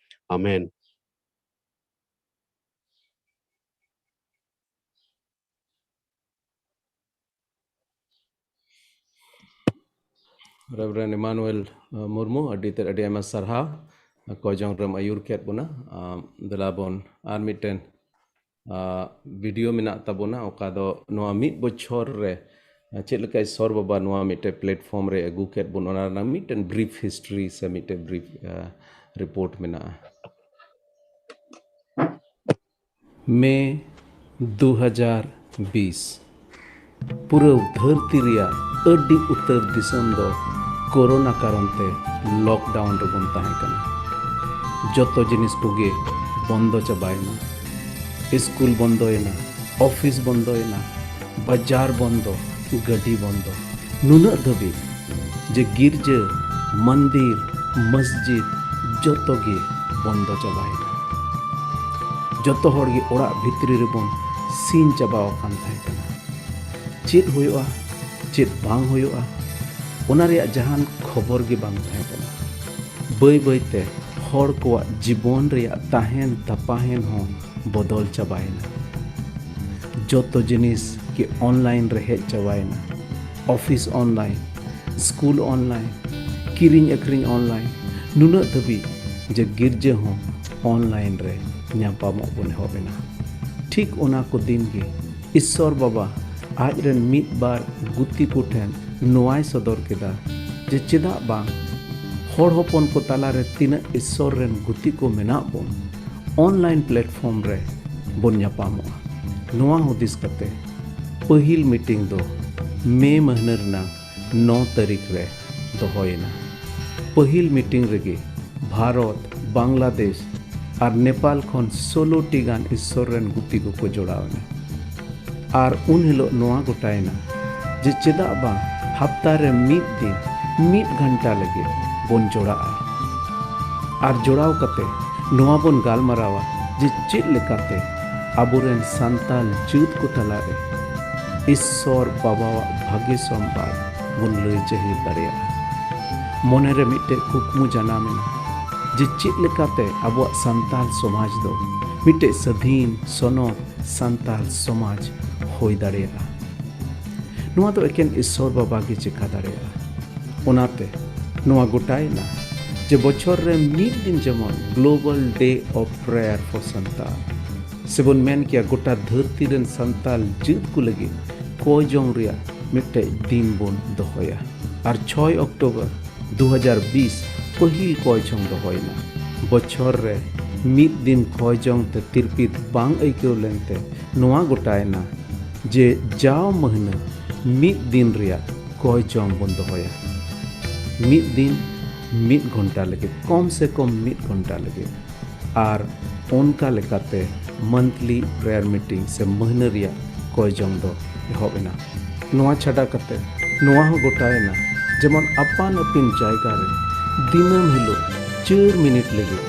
ᱟᱢᱮᱱ᱾ ᱨᱮᱵᱷᱨᱮᱱᱰ ᱤᱢᱟᱱᱩᱭᱮᱞ, ᱟᱸ, ᱢᱩᱨᱢᱩ, ᱟᱹᱰᱤ ᱛᱮᱫ ᱟᱹᱰᱤ ᱟᱭᱢᱟ ᱥᱟᱨᱦᱟᱣ᱾ ᱠᱚᱡᱚᱝ ᱨᱮᱢ ᱟᱹᱭᱩᱨ ᱠᱮᱫ ᱵᱚᱱᱟ᱾ ᱟᱸ, ᱫᱮᱞᱟ ᱵᱚᱱ ᱟᱨ ᱢᱤᱫᱴᱮᱱ, ᱟᱸ, ᱵᱷᱤᱰᱤᱭᱳ ᱢᱮᱱᱟᱜ ᱛᱟᱵᱚᱱᱟ, ᱚᱠᱟ ᱫᱚ ᱱᱚᱣᱟ ᱢᱤᱫ ᱵᱚᱪᱷᱚᱨ ᱨᱮ, ᱟᱸ, ᱪᱮᱫ ᱞᱮᱠᱟ ᱤᱥᱥᱚᱨ ᱵᱟᱵᱟ ᱱᱚᱣᱟ ᱢᱤᱫᱴᱮᱱ platform ᱨᱮ ᱟᱹᱜᱩ ᱠᱮᱫ ᱵᱚᱱ, ᱚᱱᱟ ᱨᱮᱱᱟᱜ ᱢᱤᱫᱴᱮᱱ brief history ᱥᱮ ᱢᱤᱫᱴᱮᱱ brief, ᱟᱸ, report ᱢᱮᱱᱟᱜᱼᱟ᱾ ᱢᱮ ᱫᱩ ᱦᱟᱡᱟᱨ ᱵᱤᱥ, ᱯᱩᱨᱟᱹ ᱫᱷᱟᱹᱨᱛᱤ ᱨᱮᱭᱟᱜ ᱟᱹᱰᱤ ᱩᱛᱟᱹᱨ ᱫᱤᱥᱚᱢ ᱫᱚ ᱠᱳᱨᱳᱱᱟ ᱠᱟᱨᱚᱱ ᱛᱮ lockdown ᱨᱮᱵᱚᱱ ᱛᱟᱦᱮᱸ ᱠᱟᱱᱟ᱾ ᱡᱚᱛᱚ ᱡᱤᱱᱤᱥ ᱠᱚᱜᱮ ᱵᱚᱱᱫᱚ ᱪᱟᱵᱟᱭᱮᱱᱟ᱾ ᱥᱠᱩᱞ ᱵᱚᱱᱫᱚᱭᱮᱱᱟ, ᱚᱯᱷᱤᱥ ᱵᱚᱱᱫᱚᱭᱮᱱᱟ, ᱵᱟᱡᱟᱨ ᱵᱚᱱᱫᱚ, ᱜᱟᱹᱰᱤ ᱵᱚᱱᱫᱚ᱾ ᱱᱩᱱᱟᱹᱜ ᱫᱷᱟᱹᱵᱤᱡ ᱡᱮ ᱜᱤᱨᱡᱟᱹ, ᱢᱚᱱᱫᱤᱨ, ᱢᱚᱥᱡᱤᱫ ᱡᱚᱛᱚ ᱜᱮ ᱵᱚᱱᱫᱚ ᱪᱟᱵᱟᱭᱮᱱᱟ᱾ ᱡᱚᱛᱚ ᱦᱚᱲ ᱜᱮ ᱚᱲᱟᱜ ᱵᱷᱤᱛᱨᱤ ᱨᱮᱵᱚᱱ ᱥᱤᱧ ᱪᱟᱵᱟ ᱟᱠᱟᱱ ᱛᱟᱦᱮᱸ ᱠᱟᱱᱟ᱾ ᱪᱮᱫ ᱦᱩᱭᱩᱜᱼᱟ, ᱪᱮᱫ ᱵᱟᱝ ᱦᱩᱭᱩᱜᱼᱟ, ᱚᱱᱟ ᱨᱮᱭᱟᱜ ᱡᱟᱦᱟᱱ ᱠᱷᱚᱵᱚᱨ ᱜᱮ ᱵᱟᱝ ᱛᱟᱦᱮᱸ ᱠᱟᱱᱟ᱾ ᱵᱟᱹᱭ ᱵᱟᱹᱭ ᱛᱮ ᱦᱚᱲ ᱠᱚᱣᱟᱜ ᱡᱤᱵᱚᱱ ᱨᱮᱭᱟᱜ ᱛᱟᱦᱮᱱ ᱛᱟᱯᱟᱦᱮᱱ ᱦᱚᱸ ᱵᱚᱫᱚᱞ ᱪᱟᱵᱟᱭᱮᱱᱟ᱾ ᱡᱚᱛᱚ ᱡᱤᱱᱤᱥ ᱜᱮ online ᱨᱮ ᱦᱮᱡ ᱪᱟᱵᱟᱭᱮᱱᱟ᱾ ᱚᱯᱷᱤᱥ online, ᱥᱠᱩᱞ online, ᱠᱤᱨᱤᱧ ᱟᱹᱠᱷᱨᱤᱧ online, ᱱᱩᱱᱟᱹᱜ ᱫᱷᱟᱹᱵᱤᱡ ᱡᱮ ᱜᱤᱨᱡᱟᱹ ᱦᱚᱸ online ᱨᱮ ᱧᱟᱯᱟᱢᱚᱜ ᱵᱚᱱ ᱮᱦᱚᱵ ᱮᱱᱟ᱾ ᱴᱷᱤᱠ ᱚᱱᱟ ᱠᱚ ᱫᱤᱱ ᱜᱮ ᱤᱥᱥᱚᱨ ᱵᱟᱵᱟ ᱟᱡ ᱨᱮᱱ ᱢᱤᱫ ᱵᱟᱨ ᱜᱩᱛᱤ ᱠᱚ ᱴᱷᱮᱱ ᱱᱚᱣᱟᱭ ᱥᱚᱫᱚᱨ ᱠᱮᱫᱟ ᱡᱮ ᱪᱮᱫᱟᱜ ᱵᱟᱝ ᱦᱚᱲ ᱦᱚᱯᱚᱱ ᱠᱚ ᱛᱟᱞᱟᱨᱮ ᱛᱤᱱᱟᱹᱜ ᱤᱥᱥᱚᱨ ᱨᱮᱱ ᱜᱩᱛᱤ ᱠᱚ ᱢᱮᱱᱟᱜ ᱵᱚᱱ, online platform ᱨᱮ ᱵᱚᱱ ᱧᱟᱯᱟᱢᱚᱜᱼᱟ᱾ ᱱᱚᱣᱟ ᱦᱩᱫᱤᱥ ᱠᱟᱛᱮ ᱯᱟᱹᱦᱤᱞ ᱢᱤᱴᱤᱝ ᱫᱚ ᱢᱮ ᱢᱟᱹᱦᱱᱟᱹ ᱨᱮᱱᱟᱜ ᱱᱚ ᱛᱟᱹᱨᱤᱠᱷ ᱨᱮ ᱫᱚᱦᱚᱭᱮᱱᱟ᱾ ᱯᱟᱹᱦᱤᱞ ᱢᱤᱴᱤᱝ ᱨᱮᱜᱮ ᱵᱷᱟᱨᱚᱛ, ᱵᱟᱝᱞᱟᱫᱮᱥ ᱟᱨ ᱱᱮᱯᱟᱞ ᱠᱷᱚᱱ ᱥᱳᱞᱳ ᱴᱤ ᱜᱟᱱ ᱤᱥᱥᱚᱨ ᱨᱮᱱ ᱜᱩᱛᱤ ᱠᱚᱠᱚ ᱡᱚᱲᱟᱣ ᱮᱱᱟ᱾ ᱟᱨ ᱩᱱ ᱦᱤᱞᱳᱜ ᱱᱚᱣᱟ ᱜᱚᱴᱟᱭᱮᱱᱟ ᱡᱮ ᱪᱮᱫᱟᱜ ᱵᱟᱝ ᱦᱟᱯᱛᱟ ᱨᱮ ᱢᱤᱫ ᱫᱤᱱ ᱢᱤᱫ ᱜᱷᱚᱱᱴᱟ ᱞᱟᱹᱜᱤᱫ ᱵᱚᱱ ᱡᱚᱲᱟᱜᱼᱟ᱾ ᱟᱨ ᱡᱚᱲᱟᱣ ᱠᱟᱛᱮ ᱱᱚᱣᱟ ᱵᱚᱱ ᱜᱟᱞᱢᱟᱨᱟᱣᱟ ᱡᱮ ᱪᱮᱫ ᱞᱮᱠᱟᱛᱮ ᱟᱵᱚᱨᱮᱱ ᱥᱟᱱᱛᱟᱞ ᱡᱟᱹᱛ ᱠᱚ ᱛᱟᱞᱟᱨᱮ ᱤᱥᱥᱚᱨ ᱵᱟᱵᱟᱣᱟᱜ ᱵᱷᱟᱜᱮ ᱥᱚᱢᱵᱟᱫ ᱵᱚᱱ ᱞᱟᱹᱭ ᱡᱟᱹᱦᱤᱨ ᱫᱟᱲᱮᱭᱟᱜᱼᱟ᱾ ᱢᱚᱱᱮᱨᱮ ᱢᱤᱫᱴᱮᱡ ᱠᱩᱠᱢᱩ ᱡᱟᱱᱟᱢ ᱮᱱᱟ ᱡᱮ ᱪᱮᱫ ᱞᱮᱠᱟᱛᱮ ᱟᱵᱚᱣᱟᱜ ᱥᱟᱱᱛᱟᱞ ᱥᱚᱢᱟᱡᱽ ᱫᱚ ᱢᱤᱫᱴᱮᱡ ᱥᱟᱹᱫᱷᱤᱱ ᱥᱚᱱᱚᱛ ᱥᱟᱱᱛᱟᱞ ᱥᱚᱢᱟᱡᱽ ᱦᱩᱭ ᱫᱟᱲᱮᱭᱟᱜᱼᱟ᱾ ᱱᱚᱣᱟ ᱫᱚ ᱮᱠᱮᱱ ᱤᱥᱥᱚᱨ ᱵᱟᱵᱟ ᱜᱮ ᱪᱮᱠᱟ ᱫᱟᱲᱮᱭᱟᱜᱼᱟ᱾ ᱚᱱᱟᱛᱮ ᱱᱚᱣᱟ ᱜᱚᱴᱟᱭᱮᱱᱟ ᱡᱮ ᱵᱚᱪᱷᱚᱨ ᱨᱮ ᱢᱤᱫ ᱫᱤᱱ ᱡᱮᱢᱚᱱ Global Day of Prayer for Santal, ᱥᱮᱵᱚᱱ ᱢᱮᱱ ᱠᱮᱭᱟ ᱜᱚᱴᱟ ᱫᱷᱟᱹᱨᱛᱤ ᱨᱮᱱ ᱥᱟᱱᱛᱟᱲ ᱡᱟᱹᱛ ᱠᱚ ᱞᱟᱹᱜᱤᱫ ᱠᱚᱭ ᱡᱚᱝ ᱨᱮᱭᱟᱜ ᱢᱤᱫᱴᱮᱡ ᱫᱤᱱ ᱵᱚᱱ ᱫᱚᱦᱚᱭᱟ᱾ ᱟᱨ ᱪᱷᱚᱭ ᱚᱠᱴᱳᱵᱚᱨ ᱫᱩ ᱦᱟᱡᱟᱨ ᱵᱤᱥ ᱯᱟᱹᱦᱤᱞ ᱠᱚᱭ ᱡᱚᱝ ᱫᱚᱦᱚᱭᱮᱱᱟ᱾ ᱵᱚᱪᱷᱚᱨ ᱨᱮ ᱢᱤᱫ ᱫᱤᱱ ᱠᱚᱭ ᱡᱚᱝ ᱛᱮ ᱛᱤᱨᱯᱤᱛ ᱵᱟᱝ ᱟᱹᱭᱠᱟᱹᱣ ᱞᱮᱱᱛᱮ ᱱᱚᱣᱟ ᱜᱚᱴᱟᱭᱮᱱᱟ ᱡᱮ ᱡᱟᱣ ᱢᱟᱹᱦᱱᱟᱹ ᱢᱤᱫ ᱫᱤᱱ ᱨᱮᱭᱟᱜ ᱠᱚᱭ ᱡᱚᱝ ᱵᱚᱱ ᱫᱚᱦᱚᱭᱟ᱾ ᱢᱤᱫ ᱫᱤᱱ ᱢᱤᱫ ᱜᱷᱚᱱᱴᱟ ᱞᱟᱹᱜᱤᱫ, ᱠᱚᱢ ᱥᱮ ᱠᱚᱢ ᱢᱤᱫ ᱜᱷᱚᱱᱴᱟ ᱞᱟᱹᱜᱤᱫ᱾ ᱟᱨ ᱚᱱᱠᱟ ᱞᱮᱠᱟᱛᱮ monthly prayer meeting ᱥᱮ ᱢᱟᱹᱦᱱᱟᱹ ᱨᱮᱭᱟᱜ ᱠᱚᱭ ᱡᱚᱝ ᱫᱚ ᱮᱦᱚᱵ ᱮᱱᱟ᱾ ᱱᱚᱣᱟ ᱪᱷᱟᱰᱟ ᱠᱟᱛᱮ ᱱᱚᱣᱟ ᱦᱚᱸ ᱜᱚᱴᱟᱭᱮᱱᱟ ᱡᱮᱢᱚᱱ ᱟᱯᱟᱱ ᱟᱹᱯᱤᱱ ᱡᱟᱭᱜᱟ ᱨᱮ ᱫᱤᱱᱟᱹᱢ ᱦᱤᱞᱳᱜ ᱪᱟᱨ ᱢᱤᱱᱤᱴ ᱞᱟᱹᱜᱤᱫ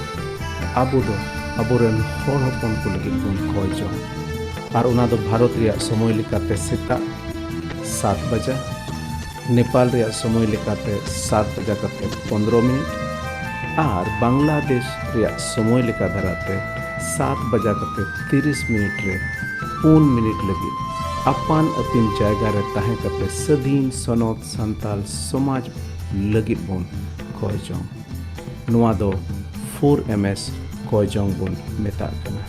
ᱟᱵᱚ ᱫᱚ ᱟᱵᱚᱨᱮᱱ ᱦᱚᱲ ᱦᱚᱯᱚᱱ ᱠᱚ ᱞᱟᱹᱜᱤᱫ ᱵᱚᱱ ᱠᱚᱭ ᱡᱚᱝ᱾ ᱟᱨ ᱚᱱᱟ ᱫᱚ ᱵᱷᱟᱨᱚᱛ ᱨᱮᱭᱟᱜ ᱥᱚᱢᱚᱭ ᱞᱮᱠᱟᱛᱮ ᱥᱮᱛᱟᱜ ᱥᱟᱛ ᱵᱟᱡᱟ, ᱱᱮᱯᱟᱞ ᱨᱮᱭᱟᱜ ᱥᱚᱢᱚᱭ ᱞᱮᱠᱟᱛᱮ ᱥᱟᱛ ᱵᱟᱡᱟ ᱠᱟᱛᱮ ᱯᱚᱱᱫᱽᱨᱚ ᱢᱤᱱᱤᱴ ᱟᱨ ᱵᱟᱝᱞᱟᱫᱮᱥ ᱨᱮᱭᱟᱜ ᱥᱚᱢᱚᱭ ᱞᱮᱠᱟ ᱫᱷᱟᱨᱟᱛᱮ ᱥᱟᱛ ᱵᱟᱡᱟ ᱠᱟᱛᱮ ᱛᱤᱨᱤᱥ ᱢᱤᱱᱤᱴ ᱨᱮ ᱯᱩᱱ ᱢᱤᱱᱤᱴ ᱞᱟᱹᱜᱤᱫ ᱟᱯᱟᱱ ᱟᱹᱯᱤᱱ ᱡᱟᱭᱜᱟ ᱨᱮ ᱛᱟᱦᱮᱸ ᱠᱟᱛᱮ ᱥᱟᱹᱫᱷᱤᱱ ᱥᱚᱱᱚᱛ ᱥᱟᱱᱛᱟᱞ ᱥᱚᱢᱟᱡᱽ ᱞᱟᱹᱜᱤᱫ ᱵᱚᱱ ᱠᱚᱭ ᱡᱚᱝ᱾ ᱱᱚᱣᱟ ᱫᱚ ᱯᱷᱳᱨ ᱮᱢ ᱮᱥ ᱠᱚᱭ ᱡᱚᱝ ᱵᱚᱱ ᱢᱮᱛᱟᱜ ᱠᱟᱱᱟ᱾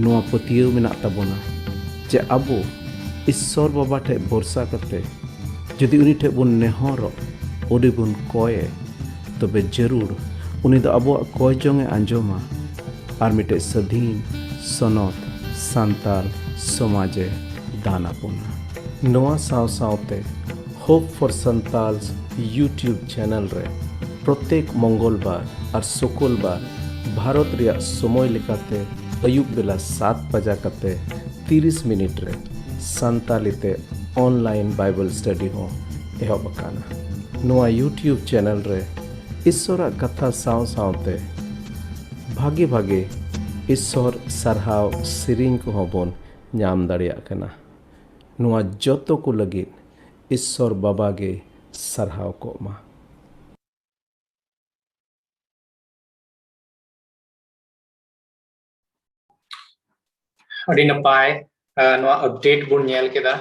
ᱱᱚᱣᱟ ᱯᱟᱹᱛᱭᱟᱹᱣ ᱢᱮᱱᱟᱜ ᱛᱟᱵᱚᱱᱟ ᱡᱮ ᱟᱵᱚ ᱤᱥᱥᱚᱨ ᱵᱟᱵᱟ ᱴᱷᱮᱡ ᱵᱷᱚᱨᱥᱟ ᱠᱟᱛᱮ ᱡᱩᱫᱤ ᱩᱱᱤ ᱴᱷᱮᱡ ᱵᱚᱱ ᱱᱮᱦᱚᱨᱚᱜ, ᱩᱱᱤ ᱵᱚᱱ ᱠᱚᱭᱮ, ᱛᱚᱵᱮ ᱡᱟᱹᱨᱩᱲ ᱩᱱᱤ ᱫᱚ ᱟᱵᱚᱣᱟᱜ ᱠᱚᱭ ᱡᱚᱝ ᱮ ᱟᱸᱡᱚᱢᱟ ᱟᱨ ᱢᱤᱫᱴᱮᱡ ᱥᱟᱹᱫᱷᱤᱱ ᱥᱚᱱᱚᱛ ᱥᱟᱱᱛᱟᱞ ᱥᱚᱢᱟᱡᱽ ᱮ ᱫᱟᱱ ᱟᱵᱚᱱᱟ᱾ ᱱᱚᱣᱟ ᱥᱟᱶ ᱥᱟᱶᱛᱮ Hope for Santals YouTube channel ᱨᱮ ᱯᱨᱚᱛᱮᱠ ᱢᱚᱝᱜᱚᱞᱵᱟᱨ ᱟᱨ ᱥᱩᱠᱚᱞᱵᱟᱨ ᱵᱷᱟᱨᱚᱛ ᱨᱮᱭᱟᱜ ᱥᱚᱢᱚᱭ ᱞᱮᱠᱟᱛᱮ ᱟᱹᱭᱩᱵ ᱵᱮᱞᱟ ᱥᱟᱛ ᱵᱟᱡᱟ ᱠᱟᱛᱮ ᱛᱤᱨᱤᱥ ᱢᱤᱱᱤᱴ ᱨᱮ ᱥᱟᱱᱛᱟᱞᱤ ᱛᱮ online Bible study ᱦᱚᱸ ᱮᱦᱚᱵ ᱟᱠᱟᱱᱟ᱾ ᱱᱚᱣᱟ YouTube channel ᱨᱮ ᱤᱥᱥᱚᱨᱟᱜ ᱠᱟᱛᱷᱟ ᱥᱟᱶ ᱥᱟᱶᱛᱮ ᱵᱷᱟᱜᱮ ᱵᱷᱟᱜᱮ ᱤᱥᱥᱚᱨ ᱥᱟᱨᱦᱟᱣ ᱥᱮᱨᱮᱧ ᱠᱚᱦᱚᱸ ᱵᱚᱱ ᱧᱟᱢ ᱫᱟᱲᱮᱭᱟᱜ ᱠᱟᱱᱟ᱾ ᱱᱚᱣᱟ ᱡᱚᱛᱚ ᱠᱚ ᱞᱟᱹᱜᱤᱫ ᱤᱥᱥᱚᱨ ᱵᱟᱵᱟ ᱜᱮ ᱥᱟᱨᱦᱟᱣ ᱠᱚᱜ ᱢᱟ᱾ ᱟᱹᱰᱤ ᱱᱟᱯᱟᱭ, ᱟᱸ, ᱱᱚᱣᱟ update ᱵᱚᱱ ᱧᱮᱞ ᱠᱮᱫᱟ᱾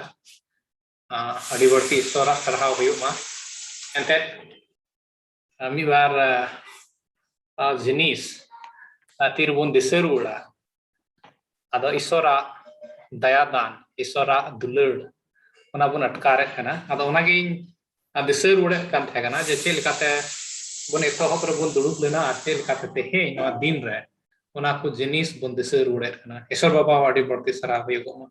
ᱟᱸ, ᱟᱹᱰᱤ ᱵᱟᱹᱲᱛᱤ ᱤᱥᱥᱚᱨᱟᱜ ᱥᱟᱨᱦᱟᱣ ᱦᱩᱭᱩᱜ ᱢᱟ᱾ ᱮᱱᱛᱮᱫ ᱢᱤᱫ ᱵᱟᱨ ᱡᱤᱱᱤᱥ ᱛᱤᱨᱮᱵᱚᱱ ᱫᱤᱥᱟᱹ ᱨᱩᱣᱟᱹᱲᱟ, ᱟᱫᱚ ᱤᱥᱚᱨᱟᱜ ᱫᱟᱭᱟ ᱫᱟᱱ, ᱤᱥᱚᱨᱟᱜ ᱫᱩᱞᱟᱹᱲ, ᱚᱱᱟ ᱵᱚᱱ ᱟᱴᱠᱟᱨᱮᱫ ᱠᱟᱱᱟ᱾ ᱟᱫᱚ ᱚᱱᱟᱜᱤᱧ ᱫᱤᱥᱟᱹ ᱨᱩᱣᱟᱹᱲᱮᱫ ᱠᱟᱱ ᱛᱟᱦᱮᱸ ᱠᱟᱱᱟ ᱡᱮ ᱪᱮᱫ ᱞᱮᱠᱟᱛᱮ ᱵᱚᱱ ᱮᱛᱚᱦᱚᱵ ᱨᱮᱵᱚᱱ ᱫᱩᱲᱩᱵ ᱞᱮᱱᱟ ᱟᱨ ᱪᱮᱫ ᱞᱮᱠᱟᱛᱮ ᱛᱮᱦᱮᱧ ᱱᱚᱣᱟ ᱫᱤᱱ ᱨᱮ ᱚᱱᱟ ᱠᱚ ᱡᱤᱱᱤᱥ ᱵᱚᱱ ᱫᱤᱥᱟᱹ ᱨᱩᱣᱟᱹᱲᱮᱫ ᱠᱟᱱᱟ᱾ ᱤᱥᱚᱨ ᱵᱟᱵᱟ ᱦᱚᱸ ᱟᱹᱰᱤ ᱵᱟᱹᱲᱛᱤ ᱥᱟᱨᱦᱟᱣ ᱦᱩᱭᱩᱜᱚᱜ ᱢᱟ᱾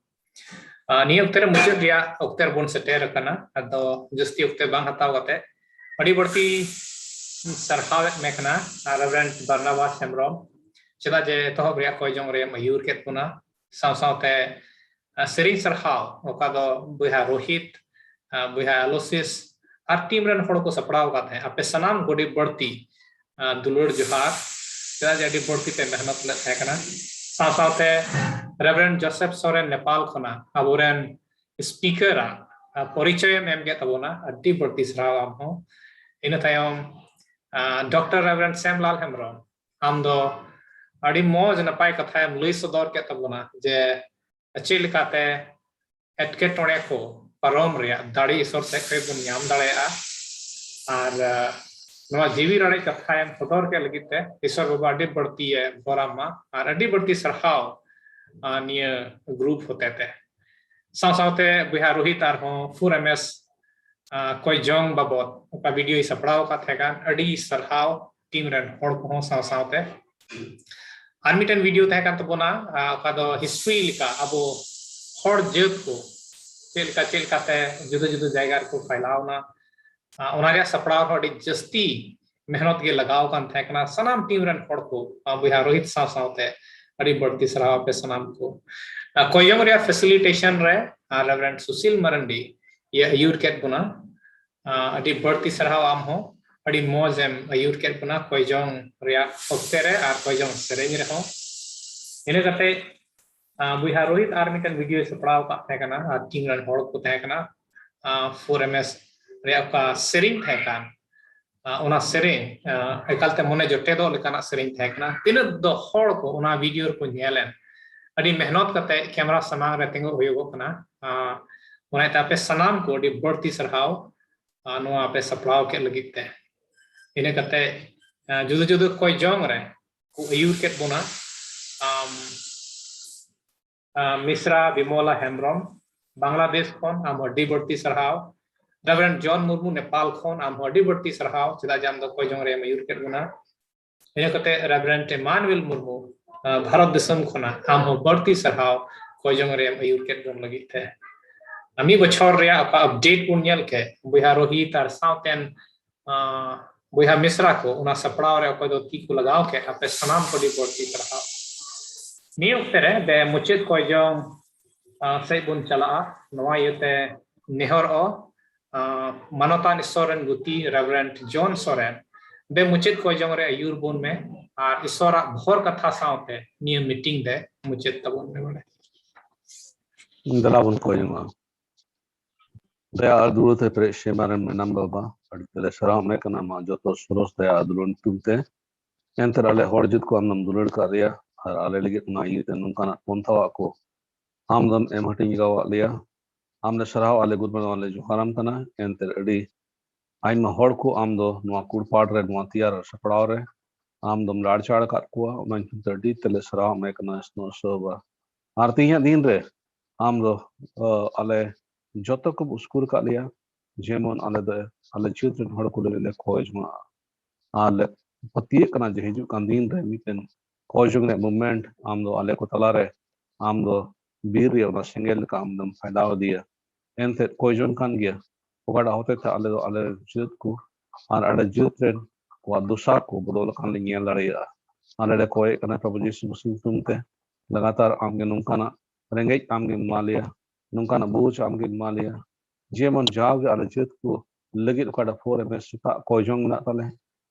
ᱱᱤᱭᱟᱹ ᱚᱠᱛᱮ ᱨᱮ ᱢᱩᱪᱟᱹᱫ ᱨᱮᱭᱟᱜ ᱚᱠᱛᱮ ᱨᱮᱵᱚᱱ ᱥᱮᱴᱮᱨ ᱟᱠᱟᱱᱟ᱾ ᱟᱫᱚ ᱡᱟᱹᱥᱛᱤ ᱚᱠᱛᱮ ᱵᱟᱝ ᱦᱟᱛᱟᱣ ᱠᱟᱛᱮ ᱟᱹᱰᱤ ᱵᱟᱹᱲᱛᱤ ᱥᱟᱨᱦᱟᱣᱮᱫ ᱢᱮ ᱠᱟᱱᱟ ᱨᱮᱵᱷᱨᱮᱱᱰ ᱵᱟᱨᱱᱟᱵᱟᱥ ᱦᱮᱢᱵᱨᱚᱢ, ᱪᱮᱫᱟᱜ ᱡᱮ ᱮᱛᱚᱦᱚᱵ ᱨᱮᱭᱟᱜ ᱠᱚᱭ ᱡᱚᱝ ᱨᱮᱢ ᱟᱹᱭᱩᱨ ᱠᱮᱫ ᱵᱚᱱᱟ᱾ ᱥᱟᱶ ᱥᱟᱶᱛᱮ ᱥᱮᱨᱮᱧ ᱥᱟᱨᱦᱟᱣ, ᱚᱠᱟ ᱫᱚ ᱵᱚᱭᱦᱟ ᱨᱳᱦᱤᱛ, ᱵᱚᱭᱦᱟ ᱟᱞᱳᱥᱤᱥ ᱟᱨ ᱴᱤᱢ ᱨᱮᱱ ᱦᱚᱲ ᱠᱚ ᱥᱟᱯᱲᱟᱣ ᱟᱠᱟᱫ ᱛᱟᱦᱮᱸᱫ᱾ ᱟᱯᱮ ᱥᱟᱱᱟᱢ ᱠᱚ ᱟᱹᱰᱤ ᱵᱟᱹᱲᱛᱤ ᱫᱩᱞᱟᱹᱲ ᱡᱚᱦᱟᱨ, ᱪᱮᱫᱟᱜ ᱡᱮ ᱟᱹᱰᱤ ᱵᱟᱹᱲᱛᱤ ᱯᱮ ᱢᱮᱦᱱᱚᱛ ᱞᱮᱫ ᱛᱟᱦᱮᱸ ᱠᱟᱱᱟ᱾ ᱥᱟᱶ ᱥᱟᱶᱛᱮ ᱨᱮᱵᱷᱨᱮᱱᱰ ᱡᱳᱥᱮᱯ ᱥᱚᱨᱮᱱ ᱱᱮᱯᱟᱞ ᱠᱷᱚᱱᱟᱜ ᱟᱵᱚᱨᱮᱱ ᱥᱯᱤᱠᱟᱨᱟᱜ ᱯᱚᱨᱤᱪᱚᱭ ᱮᱢ ᱮᱢ ᱠᱮᱫ ᱛᱟᱵᱚᱱᱟ, ᱟᱹᱰᱤ ᱵᱟᱹᱲᱛᱤ ᱥᱟᱨᱦᱟᱣ ᱟᱢ ᱦᱚᱸ᱾ ᱤᱱᱟᱹ ᱛᱟᱭᱚᱢ ᱰᱚᱠᱴᱚᱨ ᱨᱮᱵᱷᱨᱮᱱᱰ ᱥᱮᱢᱞᱟᱞ ᱦᱮᱢᱵᱨᱚᱢ, ᱟᱢ ᱫᱚ ᱟᱹᱰᱤ ᱢᱚᱡᱽ ᱱᱟᱯᱟᱭ ᱠᱟᱛᱷᱟᱢ ᱞᱟᱹᱭ ᱥᱚᱫᱚᱨ ᱠᱮᱫ ᱛᱟᱵᱚᱱᱟ ᱡᱮ ᱪᱮᱫ ᱞᱮᱠᱟᱛᱮ ᱮᱴᱠᱮᱴᱚᱬᱮ ᱠᱚ ᱯᱟᱨᱚᱢ ᱨᱮᱭᱟᱜ ᱫᱟᱲᱮ ᱤᱥᱚᱨ ᱥᱮᱫ ᱠᱷᱚᱱ ᱵᱚᱱ ᱧᱟᱢ ᱫᱟᱲᱮᱭᱟᱜᱼᱟ᱾ ᱟᱨ ᱱᱚᱣᱟ ᱡᱤᱣᱤ ᱨᱟᱲᱮᱡ ᱠᱟᱛᱷᱟᱭᱮᱢ ᱥᱚᱫᱚᱨ ᱠᱮᱫ ᱞᱟᱹᱜᱤᱫ ᱛᱮ ᱤᱥᱚᱨ ᱵᱟᱵᱟ ᱟᱹᱰᱤ ᱵᱟᱹᱲᱛᱤ ᱮ ᱵᱚᱨᱟᱢ ᱢᱟ ᱟᱨ ᱟᱹᱰᱤ ᱵᱟᱹᱲᱛᱤ ᱥᱟᱨᱦᱟᱣ ᱱᱤᱭᱟᱹ ᱜᱨᱩᱯ ᱦᱚᱛᱮᱛᱮ᱾ ᱥᱟᱶ ᱥᱟᱶᱛᱮ ᱵᱚᱭᱦᱟ ᱨᱳᱦᱤᱛ ᱟᱨᱦᱚᱸ ᱯᱷᱳᱨ ᱮᱢ ᱮᱥ ᱠᱚᱭ ᱡᱚᱝ ᱵᱟᱵᱚᱫ ᱚᱠᱟ ᱵᱷᱤᱰᱤᱭᱳᱭ ᱥᱟᱯᱲᱟᱣ ᱟᱠᱟᱫ ᱛᱟᱦᱮᱸ ᱠᱟᱱ, ᱟᱹᱰᱤ ᱥᱟᱨᱦᱟᱣ ᱴᱤᱢ ᱨᱮᱱ ᱦᱚᱲ ᱠᱚᱦᱚᱸ ᱥᱟᱶ ᱥᱟᱶᱛᱮ᱾ ᱟᱨ ᱢᱤᱫᱴᱮᱱ ᱵᱷᱤᱰᱤᱭᱳ ᱛᱟᱦᱮᱸ ᱠᱟᱱ ᱛᱟᱵᱚᱱᱟ, ᱚᱠᱟ ᱫᱚ ᱦᱤᱥᱴᱨᱤ ᱞᱮᱠᱟ ᱟᱵᱚ ᱦᱚᱲ ᱡᱟᱹᱛ ᱠᱚ ᱪᱮᱫ ᱞᱮᱠᱟ ᱪᱮᱫ ᱞᱮᱠᱟᱛᱮ ᱡᱩᱫᱟᱹ ᱡᱩᱫᱟᱹ ᱡᱟᱭᱜᱟ ᱨᱮᱠᱚ ᱯᱷᱟᱭᱞᱟᱣ ᱮᱱᱟ, ᱚᱱᱟ ᱨᱮᱭᱟᱜ ᱥᱟᱯᱲᱟᱣ ᱦᱚᱸ ᱟᱹᱰᱤ ᱡᱟᱹᱥᱛᱤ ᱢᱮᱦᱱᱚᱛ ᱜᱮ ᱞᱟᱜᱟᱣ ᱟᱠᱟᱱ ᱛᱟᱦᱮᱸ ᱠᱟᱱᱟ᱾ ᱥᱟᱱᱟᱢ ᱴᱤᱢ ᱨᱮᱱ ᱦᱚᱲ ᱠᱚ, ᱵᱚᱭᱦᱟ ᱨᱳᱦᱤᱛ ᱥᱟᱶ ᱥᱟᱶᱛᱮ ᱟᱹᱰᱤ ᱵᱟᱹᱲᱛᱤ ᱥᱟᱨᱦᱟᱣ ᱟᱯᱮ ᱥᱟᱱᱟᱢ ᱠᱚ᱾ ᱠᱚᱭᱚᱝ ᱨᱮᱭᱟᱜ ᱯᱷᱮᱥᱤᱞᱤᱴᱮᱥᱚᱱ ᱨᱮ ᱨᱮᱵᱷᱨᱮᱱᱰ ᱥᱩᱥᱤᱞ ᱢᱟᱨᱟᱱᱰᱤ ᱤᱭᱟᱹ ᱟᱹᱭᱩᱨ ᱠᱮᱫ ᱵᱚᱱᱟ᱾ ᱟᱹᱰᱤ ᱵᱟᱹᱲᱛᱤ ᱥᱟᱨᱦᱟᱣ ᱟᱢ ᱦᱚᱸ, ᱟᱹᱰᱤ ᱢᱚᱡᱽ ᱮᱢ ᱟᱹᱭᱩᱨ ᱠᱮᱫ ᱵᱚᱱᱟ ᱠᱚᱭᱡᱚᱝ ᱨᱮᱭᱟᱜ ᱚᱠᱛᱮ ᱨᱮ ᱟᱨ ᱠᱚᱭᱡᱚᱝ ᱥᱮᱨᱮᱧ ᱨᱮᱦᱚᱸ᱾ ᱤᱱᱟᱹ ᱠᱟᱛᱮ ᱵᱚᱭᱦᱟ ᱨᱳᱦᱤᱛ ᱟᱨ ᱢᱤᱫᱴᱮᱱ ᱵᱷᱤᱰᱤᱭᱳᱭ ᱥᱟᱯᱲᱟᱣ ᱟᱠᱟᱫ ᱛᱟᱦᱮᱸ ᱠᱟᱱᱟ ᱟᱨ ᱴᱤᱢ ᱨᱮᱱ ᱦᱚᱲ ᱠᱚ ᱛᱟᱦᱮᱸ ᱠᱟᱱᱟ᱾ ᱯᱷᱳᱨ ᱮᱢ ᱮᱥ ᱨᱮᱭᱟᱜ ᱚᱠᱟ ᱥᱮᱨᱮᱧ ᱛᱟᱦᱮᱸ ᱠᱟᱱ, ᱚᱱᱟ ᱥᱮᱨᱮᱧ ᱮᱠᱟᱞᱛᱮ ᱢᱚᱱᱮ ᱡᱚᱴᱮᱫᱚᱜ ᱞᱮᱠᱟᱱᱟᱜ ᱥᱮᱨᱮᱧ ᱛᱟᱦᱮᱸ ᱠᱟᱱᱟ᱾ ᱛᱤᱱᱟᱹᱜ ᱫᱚ ᱦᱚᱲ ᱠᱚ ᱚᱱᱟ ᱵᱷᱤᱰᱤᱭᱳ ᱨᱮᱠᱚ ᱧᱮᱞᱮᱱ, ᱟᱹᱰᱤ ᱢᱮᱦᱱᱚᱛ ᱠᱟᱛᱮ ᱠᱮᱢᱮᱨᱟ ᱥᱟᱢᱟᱝ ᱨᱮ ᱛᱤᱸᱜᱩ ᱦᱩᱭᱩᱜᱚᱜ ᱠᱟᱱᱟ᱾ ᱚᱱᱟᱛᱮ ᱟᱯᱮ ᱥᱟᱱᱟᱢ ᱠᱚ ᱟᱹᱰᱤ ᱵᱟᱹᱲᱛᱤ ᱥᱟᱨᱦᱟᱣ᱾ ᱟᱨ ᱱᱚᱣᱟ ᱯᱮ ᱥᱟᱯᱲᱟᱣ ᱠᱮᱫ ᱞᱟᱹᱜᱤᱫ ᱛᱮ᱾ ᱤᱱᱟᱹ ᱠᱟᱛᱮ, ᱟᱸ, ᱡᱩᱫᱟᱹ ᱡᱩᱫᱟᱹ ᱠᱚᱭ ᱡᱚᱝ ᱨᱮ ᱠᱚ ᱟᱹᱭᱩᱨ ᱠᱮᱫ ᱵᱚᱱᱟ᱾ ᱟᱢ, ᱟᱸ, ᱢᱤᱥᱨᱟ ᱵᱤᱢᱚᱞᱟ ᱦᱮᱢᱵᱨᱚᱢ, ᱵᱟᱝᱞᱟᱫᱮᱥ ᱠᱷᱚᱱ, ᱟᱢ ᱦᱚᱸ ᱟᱹᱰᱤ ᱵᱟᱹᱲᱛᱤ ᱥᱟᱨᱦᱟᱣ᱾ ᱨᱮᱵᱷᱨᱮᱱᱰ ᱡᱚᱱ ᱢᱩᱨᱢᱩ, ᱱᱮᱯᱟᱞ ᱠᱷᱚᱱ, ᱟᱢ ᱦᱚᱸ ᱟᱹᱰᱤ ᱵᱟᱹᱲᱛᱤ ᱥᱟᱨᱦᱟᱣ, ᱪᱮᱫᱟᱜ ᱡᱮ ᱟᱢ ᱫᱚ ᱠᱚᱭ ᱡᱚᱝ ᱨᱮᱢ ᱟᱹᱭᱩᱨ ᱠᱮᱫ ᱵᱚᱱᱟ᱾ ᱤᱱᱟᱹ ᱠᱟᱛᱮ ᱨᱮᱵᱷᱨᱮᱱᱰ ᱮᱢᱟᱱᱩᱭᱮᱞ ᱢᱩᱨᱢᱩ, ᱟᱸ, ᱵᱷᱟᱨᱚᱛ ᱫᱤᱥᱚᱢ ᱠᱷᱚᱱᱟᱜ, ᱟᱢ ᱦᱚᱸ ᱵᱟᱹᱲᱛᱤ ᱥᱟᱨᱦᱟᱣ ᱠᱚᱭ ᱡᱚᱝ ᱨᱮᱢ ᱟᱹᱭᱩᱨ ᱠᱮᱫ ᱵᱚᱱ ᱞᱟᱹᱜᱤᱫ ᱛᱮ᱾ ᱟᱨ ᱢᱤᱫ ᱵᱚᱪᱷᱚᱨ ᱨᱮᱭᱟᱜ ᱚᱠᱟ ᱟᱯᱰᱮᱴ ᱵᱚᱱ ᱧᱮᱞ ᱠᱮᱫ, ᱵᱚᱭᱦᱟ ᱨᱳᱦᱤᱛ ᱟᱨ ᱥᱟᱶᱛᱮᱱ, ᱟᱸ, ᱵᱚᱭᱦᱟ ᱢᱤᱥᱨᱟ ᱠᱚ ᱚᱱᱟ ᱥᱟᱯᱲᱟᱣ ᱨᱮ ᱚᱠᱚᱭ ᱫᱚ ᱛᱤ ᱠᱚ ᱞᱟᱜᱟᱣ ᱠᱮᱫ, ᱟᱯᱮ ᱥᱟᱱᱟᱢ ᱠᱚ ᱟᱹᱰᱤ ᱵᱟᱹᱲᱛᱤ ᱥᱟᱨᱦᱟᱣ᱾ ᱱᱤᱭᱟᱹ ᱚᱠᱛᱮ ᱨᱮ ᱫᱮ ᱢᱩᱪᱟᱹᱫ ᱠᱚᱭ ᱡᱚᱝ, ᱟᱸ, ᱥᱮᱫ ᱵᱚᱱ ᱪᱟᱞᱟᱜᱼᱟ᱾ ᱱᱚᱣᱟ ᱤᱭᱟᱹᱛᱮ ᱱᱮᱦᱚᱨᱚᱜ, ᱟᱸ, ᱢᱟᱱᱚᱛᱟᱱ ᱤᱥᱥᱚᱨ ᱨᱮᱱ ᱜᱩᱛᱤ ᱨᱮᱵᱷᱨᱮᱱᱰ ᱡᱚᱱ ᱥᱚᱨᱮᱱ, ᱫᱮ ᱢᱩᱪᱟᱹᱫ ᱠᱚᱭ ᱡᱚᱝ ᱨᱮ ᱟᱹᱭᱩᱨ ᱵᱚᱱ ᱢᱮ ᱟᱨ ᱤᱥᱥᱚᱨᱟᱜ ᱵᱷᱚᱨ ᱠᱟᱛᱷᱟ ᱥᱟᱶᱛᱮ ᱱᱤᱭᱟᱹ ᱢᱤᱴᱤᱝ ᱫᱮ ᱢᱩᱪᱟᱹᱫ ᱛᱟᱵᱚᱱ ᱢᱮ ᱵᱚᱞᱮ᱾ ᱫᱮᱞᱟ ᱵᱚᱱ ᱠᱚᱭ ᱡᱚᱝᱟ᱾ ᱫᱟᱭᱟ ᱟᱨ ᱫᱩᱞᱟᱹᱲ ᱛᱮ ᱯᱮᱨᱮᱡ ᱥᱮᱨᱢᱟ ᱨᱮᱱ ᱢᱮᱱᱟᱢ ᱵᱟᱵᱟ, ᱟᱹᱰᱤ ᱛᱮᱞᱮ ᱥᱟᱨᱦᱟᱣ ᱢᱮ ᱠᱟᱱᱟ ᱟᱢᱟᱜ ᱡᱚᱛᱚ ᱥᱚᱨᱚᱥ ᱫᱟᱭᱟ ᱟᱨ ᱫᱩᱞᱟᱹᱲ ᱧᱩᱛᱩᱢ ᱛᱮ᱾ ᱮᱱᱛᱮ ᱟᱞᱮ ᱦᱚᱲ ᱡᱟᱹᱛ ᱠᱚ ᱟᱢ ᱫᱚᱢ ᱫᱩᱞᱟᱹᱲ ᱠᱟᱫ ᱞᱮᱭᱟ ᱟᱨ ᱟᱞᱮ ᱞᱟᱹᱜᱤᱫ ᱚᱱᱟ ᱤᱭᱟᱹᱛᱮ ᱱᱚᱝᱠᱟᱱᱟᱜ ᱯᱚᱱᱛᱷᱟᱣᱟᱜ ᱠᱚ ᱟᱢ ᱫᱚᱢ ᱮᱢ ᱦᱟᱹᱴᱤᱧ ᱟᱠᱟᱫ ᱞᱮᱭᱟ᱾ ᱟᱢ ᱞᱮ ᱥᱟᱨᱦᱟᱣ, ᱟᱞᱮ ᱜᱩᱰ ᱢᱚᱨᱱᱤᱝ ᱞᱮ ᱡᱚᱦᱟᱨᱟᱢ ᱠᱟᱱᱟ᱾ ᱮᱱᱛᱮ ᱟᱹᱰᱤ ᱟᱭᱢᱟ ᱦᱚᱲ ᱠᱚ ᱟᱢ ᱫᱚ ᱱᱚᱣᱟ ᱠᱩᱲᱯᱟᱴ ᱨᱮ, ᱱᱚᱣᱟ ᱛᱮᱭᱟᱨ ᱥᱟᱯᱲᱟᱣ ᱨᱮ ᱟᱢ ᱫᱚᱢ ᱞᱟᱲᱪᱟᱲ ᱟᱠᱟᱫ ᱠᱚᱣᱟ, ᱚᱱᱟ ᱧᱩᱛᱩᱢ ᱛᱮ ᱟᱹᱰᱤ ᱛᱮᱞᱮ ᱥᱟᱨᱦᱟᱣ ᱢᱮ ᱠᱟᱱᱟ ᱥᱱᱚ ᱥᱚᱵᱟ᱾ ᱟᱨ ᱛᱮᱦᱮᱧᱟᱜ ᱫᱤᱱ ᱨᱮ ᱟᱢ ᱫᱚ, ᱚ, ᱟᱞᱮ ᱡᱚᱛᱚ ᱠᱚᱢ ᱩᱥᱠᱩᱨ ᱟᱠᱟᱫ ᱞᱮᱭᱟ, ᱡᱮᱢᱚᱱ ᱟᱞᱮ ᱫᱚ ᱟᱞᱮ ᱡᱟᱹᱛ ᱨᱮᱱ ᱦᱚᱲ ᱠᱚ ᱞᱟᱹᱜᱤᱫ ᱞᱮ ᱠᱷᱚᱡᱽ ᱢᱟ᱾ ᱟᱨ ᱞᱮ ᱯᱟᱹᱛᱭᱟᱹᱜ ᱠᱟᱱᱟ ᱡᱮ ᱦᱤᱡᱩᱜ ᱠᱟᱱ ᱫᱤᱱ ᱨᱮ ᱢᱤᱫᱴᱮᱱ ᱠᱚᱭ ᱡᱚᱝ ᱨᱮᱭᱟᱜ movement ᱟᱢ ᱫᱚ ᱟᱞᱮ ᱠᱚ ᱛᱟᱞᱟᱨᱮ ᱟᱢ ᱫᱚ ᱵᱤᱨ ᱨᱮ ᱚᱱᱟ ᱥᱮᱸᱜᱮᱞ ᱞᱮᱠᱟ ᱟᱢ ᱫᱚᱢ ᱯᱷᱟᱭᱞᱟᱣ ᱤᱫᱤᱭᱟ᱾ ᱮᱱᱛᱮᱫ ᱠᱚᱭ ᱡᱚᱝ ᱠᱟᱱ ᱜᱮᱭᱟ, ᱚᱠᱟᱴᱟᱜ ᱦᱚᱛᱮ ᱛᱮ ᱟᱞᱮ ᱫᱚ ᱟᱞᱮ ᱡᱟᱹᱛ ᱠᱚ ᱟᱨ ᱟᱞᱮ ᱡᱟᱹᱛ ᱨᱮᱱ ᱠᱚᱣᱟᱜ ᱫᱚᱥᱟ ᱠᱚ ᱵᱚᱫᱚᱞ ᱟᱠᱟᱱ ᱞᱮ ᱧᱮᱞ ᱫᱟᱲᱮᱭᱟᱜᱼᱟ᱾ ᱟᱞᱮ ᱞᱮ ᱠᱚᱭᱮᱫ ᱠᱟᱱᱟ ᱯᱨᱚᱵᱷᱩ ᱡᱤᱥᱩ ᱢᱟᱥᱤ ᱧᱩᱛᱩᱢ ᱛᱮ, ᱞᱟᱜᱟᱛᱟᱨ ᱟᱢᱜᱮ ᱱᱚᱝᱠᱟᱱᱟᱜ ᱨᱮᱸᱜᱮᱡ ᱟᱢᱜᱮᱢ ᱮᱢᱟ ᱞᱮᱭᱟ, ᱱᱚᱝᱠᱟᱱᱟᱜ ᱵᱩᱡᱽ ᱟᱢᱜᱮᱢ ᱮᱢᱟ ᱞᱮᱭᱟ, ᱡᱮᱢᱚᱱ ᱡᱟᱣᱜᱮ ᱟᱞᱮ ᱡᱟᱹᱛ ᱠᱚ ᱞᱟᱹᱜᱤᱫ ᱚᱠᱟᱴᱟᱜ four M S ᱥᱮᱛᱟᱜ ᱠᱚᱭ ᱡᱚᱝ ᱢᱮᱱᱟᱜ ᱛᱟᱞᱮ,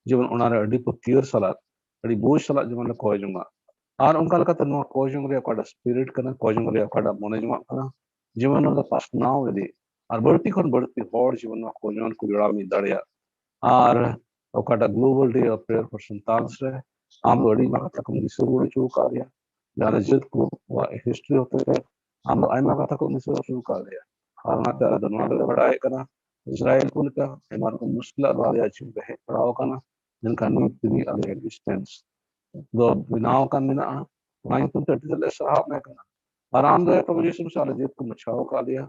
ᱡᱮᱢᱚᱱ ᱚᱱᱟᱨᱮ ᱟᱹᱰᱤ ᱯᱟᱹᱛᱭᱟᱹᱨ ᱥᱟᱞᱟᱜ, ᱟᱹᱰᱤ ᱵᱩᱡᱽ ᱥᱟᱞᱟᱜ ᱡᱮᱢᱚᱱ ᱞᱮ ᱠᱚᱭ ᱡᱚᱝᱟ᱾ ᱟᱨ ᱚᱱᱠᱟ ᱞᱮᱠᱟᱛᱮ ᱱᱚᱣᱟ ᱠᱚᱭ ᱡᱚᱝ ᱨᱮᱭᱟᱜ ᱚᱠᱟᱴᱟᱜ spirit ᱠᱟᱱᱟ, ᱠᱚᱭ ᱡᱚᱝ ᱨᱮᱭᱟᱜ ᱚᱠᱟᱴᱟᱜ ᱢᱚᱱᱮ ᱡᱚᱝᱟᱜ ᱠᱟᱱᱟ, ᱡᱮᱢᱚᱱ ᱱᱚᱣᱟ ᱫᱚ ᱯᱟᱥᱱᱟᱣ ᱤᱫᱤ ᱟᱨ ᱵᱟᱹᱲᱛᱤ ᱠᱷᱚᱱ ᱵᱟᱹᱲᱛᱤ ᱦᱚᱲ ᱡᱮᱢᱚᱱ ᱱᱚᱣᱟ ᱠᱚᱭ ᱡᱚᱝ ᱨᱮᱠᱚ ᱡᱚᱲᱟᱣ ᱢᱤᱫ ᱫᱟᱲᱮᱭᱟᱜ᱾ ᱟᱨ ᱚᱠᱟᱴᱟᱜ Global Day of Prayer for Santals ᱨᱮ ᱟᱢ ᱫᱚ ᱟᱹᱰᱤ ᱟᱭᱢᱟ ᱠᱟᱛᱷᱟ ᱠᱚᱢ ᱫᱤᱥᱟᱹ ᱨᱩᱣᱟᱹᱲ ᱦᱚᱪᱚ ᱟᱠᱟᱫ ᱞᱮᱭᱟ, ᱡᱟᱦᱟᱸ ᱨᱮ ᱡᱟᱹᱛ ᱠᱚᱣᱟᱜ history ᱦᱚᱛᱮ ᱛᱮ ᱟᱢ ᱫᱚ ᱟᱭᱢᱟ ᱠᱟᱛᱷᱟ ᱠᱚᱢ ᱫᱤᱥᱟᱹ ᱦᱚᱪᱚ ᱟᱠᱟᱫ ᱞᱮᱭᱟ᱾ ᱟᱨ ᱚᱱᱟᱛᱮ ᱟᱞᱮ ᱫᱚ ᱱᱚᱣᱟ ᱜᱮᱞᱮ ᱵᱟᱲᱟᱭᱮᱫ ᱠᱟᱱᱟ, ᱤᱥᱨᱟᱭᱮᱞ ᱠᱚ ᱞᱮᱠᱟ ᱟᱭᱢᱟ ᱨᱚᱠᱚᱢ ᱢᱩᱥᱠᱤᱞᱟᱜ ᱫᱚ ᱟᱞᱮᱭᱟᱜ ᱡᱤᱵᱚᱱ ᱨᱮ ᱦᱮᱡ ᱵᱟᱲᱟᱣ ᱟᱠᱟᱱᱟ, ᱢᱮᱱᱠᱷᱟᱱ ᱱᱤᱛ ᱛᱮᱜᱮ ᱟᱞᱮᱭᱟᱜ ᱮᱠᱥᱤᱥᱴᱮᱱᱥ ᱫᱚ ᱵᱮᱱᱟᱣ ᱟᱠᱟᱱ ᱢᱮᱱᱟᱜᱼᱟ᱾ ᱚᱱᱟ ᱧᱩᱛᱩᱢ ᱛᱮ ᱟᱹᱰᱤ ᱛᱮᱫ ᱞᱮ ᱥᱟᱨᱦᱟᱣ ᱢᱮ ᱠᱟᱱᱟ᱾ ᱟᱨ ᱟᱢ ᱫᱚ ᱯᱨᱚᱵᱷᱩ ᱡᱤᱥᱩ ᱢᱟᱥᱤ ᱟᱞᱮ ᱡᱟᱹᱛ ᱠᱚ ᱵᱟᱪᱷᱟᱣ ᱟᱠᱟᱫ ᱞᱮᱭᱟ,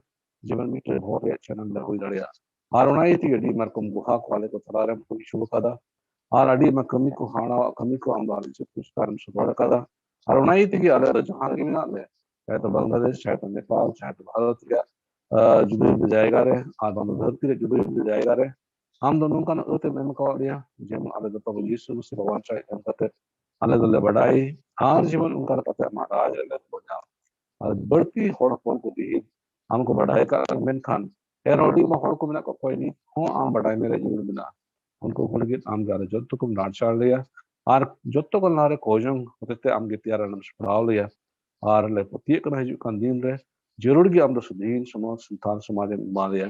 ᱡᱮᱢᱚᱱ ᱢᱤᱫᱴᱮᱱ ᱦᱚᱲ ᱨᱮᱭᱟᱜ ᱪᱮᱱᱮᱞ ᱞᱮ ᱦᱩᱭ ᱫᱟᱲᱮᱭᱟᱜᱼᱟ᱾ ᱟᱨ ᱚᱱᱟ ᱤᱭᱟᱹ ᱛᱮᱜᱮ ᱟᱹᱰᱤ ᱟᱭᱢᱟ ᱨᱚᱠᱚᱢ ᱜᱩᱦᱟ ᱠᱚ ᱟᱞᱮ ᱠᱚ ᱛᱟᱞᱟᱨᱮᱢ ᱦᱩᱭ ᱦᱚᱪᱚ ᱟᱠᱟᱫᱟ, ᱟᱨ ᱟᱹᱰᱤ ᱟᱭᱢᱟ ᱠᱟᱹᱢᱤ ᱠᱚ, ᱦᱟᱱᱟᱣᱟᱜ ᱠᱟᱹᱢᱤ ᱠᱚ ᱟᱢ ᱫᱚ ᱟᱞᱮ ᱡᱟᱹᱛ ᱠᱚ ᱪᱮᱛᱟᱱ ᱨᱮᱢ ᱥᱚᱫᱚᱨ ᱟᱠᱟᱫᱟ᱾ ᱟᱨ ᱚᱱᱟ ᱤᱭᱟᱹ ᱛᱮᱜᱮ ᱟᱞᱮ ᱫᱚ ᱡᱟᱦᱟᱸ ᱨᱮᱜᱮ ᱢᱮᱱᱟᱜ ᱞᱮ, ᱪᱟᱦᱮ ᱛᱚ ᱵᱟᱝᱞᱟᱫᱮᱥ, ᱪᱟᱦᱮ ᱛᱚ ᱱᱮᱯᱟᱞ, ᱪᱟᱦᱮ ᱛᱚ ᱵᱷᱟᱨᱚᱛ ᱨᱮᱭᱟᱜ, ᱟᱸ, ᱡᱩᱫᱟᱹ ᱡᱩᱫᱟᱹ ᱡᱟᱭᱜᱟ ᱨᱮ, ᱟᱨ ᱵᱟᱝ ᱫᱚ ᱫᱷᱟᱹᱨᱛᱤ ᱨᱮ ᱡᱩᱫᱟᱹ ᱡᱩᱫᱟᱹ ᱡᱟᱭᱜᱟ ᱨᱮ, ᱟᱢ ᱫᱚ ᱱᱚᱝᱠᱟᱱ ᱟᱹᱛᱮᱢ ᱮᱢ ᱟᱠᱟᱣᱟᱫ ᱞᱮᱭᱟ, ᱡᱮᱢᱚᱱ ᱟᱞᱮ ᱫᱚ ᱯᱨᱚᱵᱷᱩ ᱡᱤᱥᱩ ᱢᱟᱥᱤ ᱵᱟᱧᱪᱟᱣ ᱮᱢ ᱠᱟᱛᱮ ᱟᱞᱮ ᱫᱚᱞᱮ ᱵᱟᱰᱟᱭ, ᱟᱨ ᱡᱮᱢᱚᱱ ᱚᱱᱠᱟ ᱞᱮᱠᱟᱛᱮ ᱟᱢᱟᱜ ᱨᱟᱡᱽ ᱨᱮᱞᱮ ᱵᱚᱞᱚ ᱧᱟᱢ᱾ ᱟᱨ ᱵᱟᱹᱲᱛᱤ ᱦᱚᱲ ᱦᱚᱯᱚᱱ ᱠᱚ ᱛᱮᱦᱮᱧ ᱟᱢ ᱠᱚ ᱵᱟᱰᱟᱭ ᱟᱠᱟᱫ, ᱢᱮᱱᱠᱷᱟᱱ ᱮᱱ ᱨᱮᱦᱚᱸ ᱟᱹᱰᱤ ᱟᱭᱢᱟ ᱦᱚᱲ ᱠᱚ ᱢᱮᱱᱟᱜ ᱠᱚᱣᱟ, ᱚᱠᱚᱭ ᱱᱤᱛ ᱦᱚᱸ ᱟᱢ ᱵᱟᱰᱟᱭ ᱢᱮ ᱨᱮ ᱡᱟᱹᱨᱩᱲ ᱢᱮᱱᱟᱜᱼᱟ᱾ ᱩᱱᱠᱩ ᱠᱚ ᱞᱟᱹᱜᱤᱫ ᱟᱢ ᱜᱮ ᱟᱞᱮ ᱡᱚᱛᱚ ᱠᱚᱢ ᱱᱟᱨᱪᱟᱨ ᱞᱮᱭᱟ, ᱟᱨ ᱡᱚᱛᱚ ᱠᱚ ᱞᱟᱦᱟᱨᱮ ᱠᱚᱭᱡᱚᱝ ᱦᱚᱛᱮᱛᱮ ᱟᱢ ᱜᱮ ᱛᱮᱭᱟᱨ ᱮᱢ ᱥᱟᱯᱲᱟᱣ ᱞᱮᱭᱟ᱾ ᱟᱨ ᱞᱮ ᱯᱟᱹᱛᱭᱟᱹᱜ ᱠᱟᱱᱟ ᱦᱤᱡᱩᱜ ᱠᱟᱱ ᱫᱤᱱ ᱨᱮ ᱡᱟᱹᱨᱩᱲ ᱜᱮ ᱟᱢ ᱫᱚ ᱥᱟᱹᱫᱷᱤᱱ ᱥᱚᱢᱟᱡᱽ, ᱥᱟᱱᱛᱟᱲ ᱥᱚᱢᱟᱡᱽ ᱮᱢ ᱮᱢᱟ ᱞᱮᱭᱟ᱾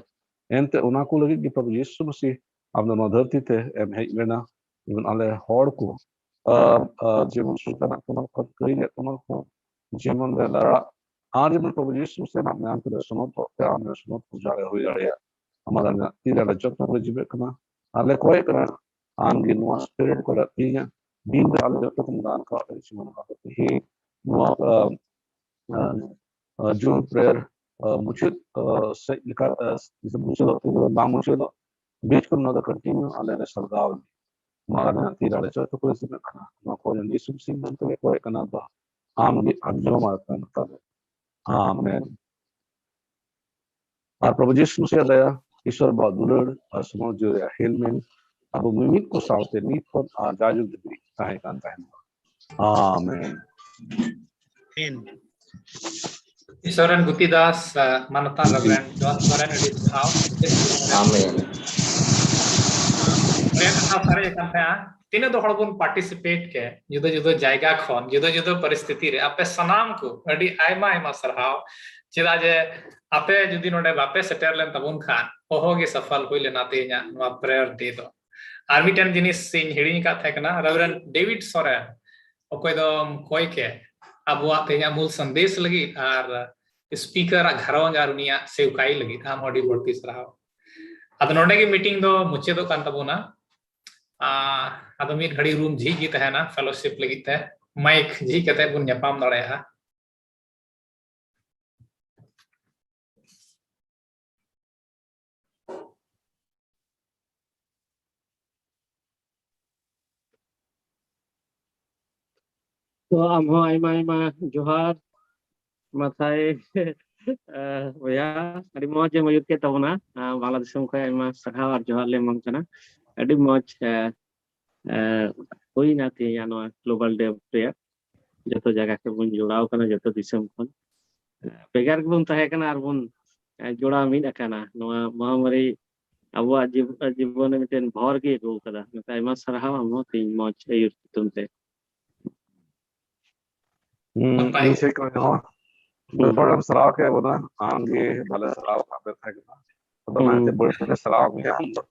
ᱮᱱᱛᱮ ᱚᱱᱟ ᱠᱚ ᱞᱟᱹᱜᱤᱫ ᱜᱮ ᱯᱨᱚᱵᱷᱩ ᱡᱤᱥᱩ ᱢᱟᱥᱤ ᱟᱢ ᱫᱚ ᱱᱚᱣᱟ ᱫᱷᱟᱹᱨᱛᱤ ᱛᱮ ᱮᱢ ᱦᱮᱡ ᱞᱮᱱᱟ, ᱡᱮᱢᱚᱱ ᱟᱞᱮ ᱦᱚᱲ ᱠᱚ, ᱟᱨ, ᱟᱨ ᱡᱮᱢᱚᱱ ᱥᱚᱭᱛᱟᱱᱟᱜ ᱛᱩᱢᱟᱹᱞ ᱠᱷᱚᱱ, ᱠᱟᱹᱭᱱᱟᱜ ᱛᱩᱢᱟᱹᱞ ᱠᱷᱚᱱ ᱡᱮᱢᱚᱱ ᱞᱮ ᱞᱟᱲᱟᱜ, ᱟᱨ ᱡᱮᱢᱚᱱ ᱯᱨᱚᱵᱷᱩ ᱡᱤᱥᱩ ᱢᱟᱥᱤ ᱟᱢᱟᱜ ᱢᱟᱭᱟᱢ ᱛᱮᱞᱮ ᱥᱚᱱᱚᱛᱚᱜ ᱛᱮ ᱟᱢ ᱞᱮ ᱥᱚᱱᱚᱛ ᱯᱩᱡᱟ ᱞᱮ ᱦᱩᱭ ᱫᱟᱲᱮᱭᱟᱜ᱾ ᱟᱢᱟᱜ ᱫᱟᱲᱮ ᱨᱮᱱᱟᱜ ᱛᱤ ᱨᱮ ᱟᱞᱮ ᱡᱚᱛᱚ ᱞᱮ ᱡᱤᱣᱮᱫ ᱠᱟᱱᱟ, ᱟᱨ ᱞᱮ ᱠᱚᱭᱮᱜ ᱠᱟᱱᱟ ᱟᱢ ᱜᱮ ᱱᱚᱣᱟ ᱥᱯᱤᱨᱤᱴ ᱠᱚ ᱞᱟᱹᱠᱛᱤᱭᱟ᱾ ᱫᱤᱱ ᱨᱮ ᱟᱞᱮ ᱡᱚᱛᱚ ᱠᱚ ᱫᱟᱱ ᱠᱟᱜ ᱞᱮ ᱡᱤᱵᱚᱱ ᱠᱟᱛᱮ ᱛᱮᱦᱮᱧ ᱱᱚᱣᱟ, ᱟᱸ, ᱟᱸ, ᱡᱩᱱ ᱯᱨᱮᱭᱟᱨ, ᱟᱸ, ᱢᱩᱪᱟᱹᱫ, ᱟᱸ, ᱥᱮᱫ ᱞᱮᱠᱟ, ᱟᱸ, ᱢᱩᱪᱟᱹᱫᱚᱜ ᱛᱮ ᱡᱮᱢᱚᱱ ᱵᱟᱝ ᱢᱩᱪᱟᱹᱫᱚᱜ, ᱵᱤᱪ ᱠᱷᱚᱱ ᱱᱚᱣᱟ ᱫᱚ ᱠᱚᱱᱴᱤᱱᱤᱭᱩ ᱟᱞᱮ ᱞᱮ ᱥᱟᱞᱜᱟᱣ ᱞᱮ᱾ ᱱᱚᱣᱟ ᱨᱮᱱᱟᱜ ᱛᱤ ᱨᱮ ᱟᱞᱮ ᱡᱚᱛᱚ ᱠᱚ ᱥᱮᱱᱚᱜ ᱠᱟᱱᱟ᱾ ᱱᱚᱣᱟ ᱠᱚ ᱡᱤᱥᱩ ᱢᱟᱥᱤ ᱧᱩᱛᱩᱢ ᱛᱮᱞᱮ ᱠᱚᱭᱮᱜ ᱠᱟᱱᱟ, ᱟᱫᱚ ᱟᱢ ᱜᱮ ᱟᱸᱡᱚᱢ ᱟᱨ ᱠᱟᱱ ᱛᱟᱞᱮ᱾ ᱟᱢᱮᱱ᱾ ᱟᱨ ᱯᱨᱚᱵᱷᱩ ᱡᱤᱥᱩ ᱢᱟᱥᱤᱭᱟᱜ ᱫᱟᱭᱟ, ᱤᱥᱚᱨ ᱵᱟᱵᱟ ᱫᱩᱞᱟᱹᱲ ᱟᱨ ᱥᱚᱢᱟᱡᱽ ᱨᱮᱭᱟᱜ ᱦᱮᱞᱢᱮᱞ ᱟᱵᱚ ᱢᱤᱢᱤᱫ ᱠᱚ ᱥᱟᱶᱛᱮ ᱱᱤᱛ ᱠᱷᱚᱱ ᱟᱨ ᱡᱟᱭᱡᱩᱜᱽ ᱫᱷᱟᱹᱵᱤᱡ ᱛᱟᱦᱮᱸ ᱠᱟᱱ ᱛᱟᱦᱮᱱ ᱢᱟ᱾ ᱟᱢᱮᱱ᱾ ᱟᱢᱮᱱ᱾ ᱤᱥᱚᱨ ᱨᱮᱱ ᱜᱩᱛᱤ ᱫᱟᱥ, ᱟᱸ, ᱢᱟᱱᱚᱛᱟᱱ ᱨᱮᱵᱷᱨᱮᱱᱰ ᱡᱚᱱ ᱥᱚᱨᱮᱱ, ᱟᱹᱰᱤ ᱥᱟᱨᱦᱟᱣ᱾ ᱟᱢᱮᱱ᱾ ᱯᱨᱮᱭᱟᱨ ᱠᱟᱛᱷᱟ ᱥᱟᱨᱮᱡ ᱟᱠᱟᱱ ᱛᱟᱦᱮᱸᱜᱼᱟ᱾ ᱛᱤᱱᱟᱹᱜ ᱫᱚ ᱦᱚᱲ ᱵᱚᱱ ᱯᱟᱨᱴᱤᱥᱤᱯᱮᱴ ᱠᱮᱫ, ᱡᱩᱫᱟᱹ ᱡᱩᱫᱟᱹ ᱡᱟᱭᱜᱟ ᱠᱷᱚᱱ, ᱡᱩᱫᱟᱹ ᱡᱩᱫᱟᱹ ᱯᱚᱨᱤᱥᱛᱷᱤᱛᱤ ᱨᱮ, ᱟᱯᱮ ᱥᱟᱱᱟᱢ ᱠᱚ ᱟᱹᱰᱤ ᱟᱭᱢᱟ ᱟᱭᱢᱟ ᱥᱟᱨᱦᱟᱣ᱾ ᱪᱮᱫᱟᱜ ᱡᱮ ᱟᱯᱮ ᱡᱩᱫᱤ ᱱᱚᱰᱮ ᱵᱟᱯᱮ ᱥᱮᱴᱮᱨ ᱞᱮᱱ ᱛᱟᱵᱚᱱ ᱠᱷᱟᱱ, ᱚᱦᱚ ᱜᱮ ᱥᱟᱯᱷᱟᱞ ᱦᱩᱭ ᱞᱮᱱᱟ ᱛᱮᱦᱮᱧᱟᱜ ᱱᱚᱣᱟ ᱯᱨᱮᱭᱟᱨ ᱰᱮ ᱫᱚ᱾ ᱟᱨ ᱢᱤᱫᱴᱮᱱ ᱡᱤᱱᱤᱥ ᱤᱧ ᱦᱤᱲᱤᱧ ᱟᱠᱟᱫ ᱛᱟᱦᱮᱸ ᱠᱟᱱᱟ, ᱨᱮᱵᱷᱨᱮᱱᱰ ᱰᱮᱵᱷᱤᱰ ᱥᱚᱨᱮᱱ, ᱚᱠᱚᱭ ᱫᱚᱢ ᱠᱚᱭ ᱠᱮ, ᱟᱵᱚᱣᱟᱜ ᱛᱮᱦᱮᱧᱟᱜ ᱢᱩᱞ ᱥᱟᱸᱫᱮᱥ ᱞᱟᱹᱜᱤᱫ ᱟᱨ ᱥᱯᱤᱠᱟᱨ ᱟᱜ ᱜᱷᱟᱨᱚᱸᱡᱽ ᱟᱨ ᱩᱱᱤᱭᱟᱜ ᱥᱮᱣᱠᱟᱭ ᱞᱟᱹᱜᱤᱫ ᱟᱢ ᱦᱚᱸ ᱟᱹᱰᱤ ᱵᱟᱹᱲᱛᱤ ᱥᱟᱨᱦᱟᱣ᱾ ᱟᱫᱚ ᱱᱚᱰᱮ ᱜᱮ ᱢᱤᱴᱤᱝ ᱫᱚ ᱢᱩᱪᱟᱹᱫᱚᱜ ᱠᱟᱱ ᱛᱟᱵᱚᱱᱟ᱾ ᱟᱨ ᱟᱫᱚ ᱢᱤᱫ ᱜᱷᱟᱹᱲᱤ ᱨᱩᱢ ᱡᱷᱤᱡ ᱜᱮ ᱛᱟᱦᱮᱱᱟ ᱯᱷᱮᱞᱳᱥᱤᱯ ᱞᱟᱹᱜᱤᱫ ᱛᱮ, ᱢᱟᱭᱤᱠ ᱡᱷᱤᱡ ᱠᱟᱛᱮ ᱵᱚᱱ ᱧᱟᱯᱟᱢ ᱫᱟᱲᱮᱭᱟᱜᱼᱟ᱾ ᱛᱚ ᱟᱢ ᱦᱚᱸ ᱟᱭᱢᱟ ᱟᱭᱢᱟ ᱡᱚᱦᱟᱨ ᱢᱟᱛᱷᱟᱭ᱾ ᱵᱚᱭᱦᱟ, ᱟᱹᱰᱤ ᱢᱚᱡᱽ ᱮᱢ ᱟᱹᱭᱩᱨ ᱠᱮᱫ ᱛᱟᱵᱚᱱᱟ᱾ ᱵᱟᱝᱞᱟ ᱫᱤᱥᱚᱢ ᱠᱷᱚᱱ ᱟᱭᱢᱟ ᱥᱟᱨᱦᱟᱣ ᱟᱨ ᱡᱚᱦᱟᱨ ᱞᱮ ᱮᱢᱟᱢ ᱠᱟᱱᱟ᱾ ᱟᱹᱰᱤ ᱢᱚᱡᱽ ᱦᱩᱭᱱᱟ ᱛᱮᱦᱮᱧᱟᱜ ᱱᱚᱣᱟ ᱜᱞᱳᱵᱟᱞ ᱰᱮ ᱨᱮᱭᱟᱜ᱾ ᱡᱚᱛᱚ ᱡᱟᱭᱜᱟ ᱠᱷᱚᱱ ᱵᱚᱱ ᱡᱚᱲᱟᱣ ᱠᱟᱱᱟ, ᱡᱚᱛᱚ ᱫᱤᱥᱚᱢ ᱠᱷᱚᱱ᱾ ᱵᱷᱮᱜᱟᱨ ᱜᱮᱵᱚᱱ ᱛᱟᱦᱮᱸ ᱠᱟᱱᱟ ᱟᱨ ᱵᱚᱱ ᱡᱚᱲᱟᱣ ᱢᱤᱫ ᱟᱠᱟᱱᱟ᱾ ᱱᱚᱣᱟ ᱢᱚᱦᱟᱢᱟᱨᱤ ᱟᱵᱚᱣᱟᱜ ᱡᱤᱵᱚᱱ ᱨᱮ ᱢᱤᱫᱴᱮᱱ ᱵᱷᱚᱨ ᱜᱮ ᱟᱹᱜᱩ ᱟᱠᱟᱫᱟ᱾ ᱟᱭᱢᱟ ᱥᱟᱨᱦᱟᱣ ᱟᱢ ᱦᱚᱸ ᱛᱮᱦᱮᱧ ᱢᱚᱡᱽ ᱟᱹᱭᱩᱨ ᱧᱩᱛᱩᱢ ᱛᱮ᱾ ᱦᱩᱸ, ᱱᱟᱯᱟᱭ᱾ ᱤᱧ ᱥᱮᱫ ᱠᱷᱚᱱ ᱦᱚᱸ ᱦᱩᱸ᱾ ᱡᱚᱛᱚ ᱦᱚᱲᱮᱢ ᱥᱟᱨᱦᱟᱣ ᱠᱮᱫ ᱵᱚᱱᱟ, ᱟᱢ ᱜᱮ ᱵᱷᱟᱞᱮ ᱥᱟᱨᱦᱟᱣ ᱠᱟᱜ ᱢᱮ ᱛᱟᱦᱮᱸ ᱠᱟᱱᱟ᱾ ᱟᱫᱚ ᱦᱩᱸ᱾ ᱚᱱᱟᱛᱮ ᱵᱟᱹᱲᱛᱤ ᱞᱮ ᱥᱟᱨᱦᱟᱣ ᱢᱮᱭᱟ ᱟᱢ ᱫᱚ᱾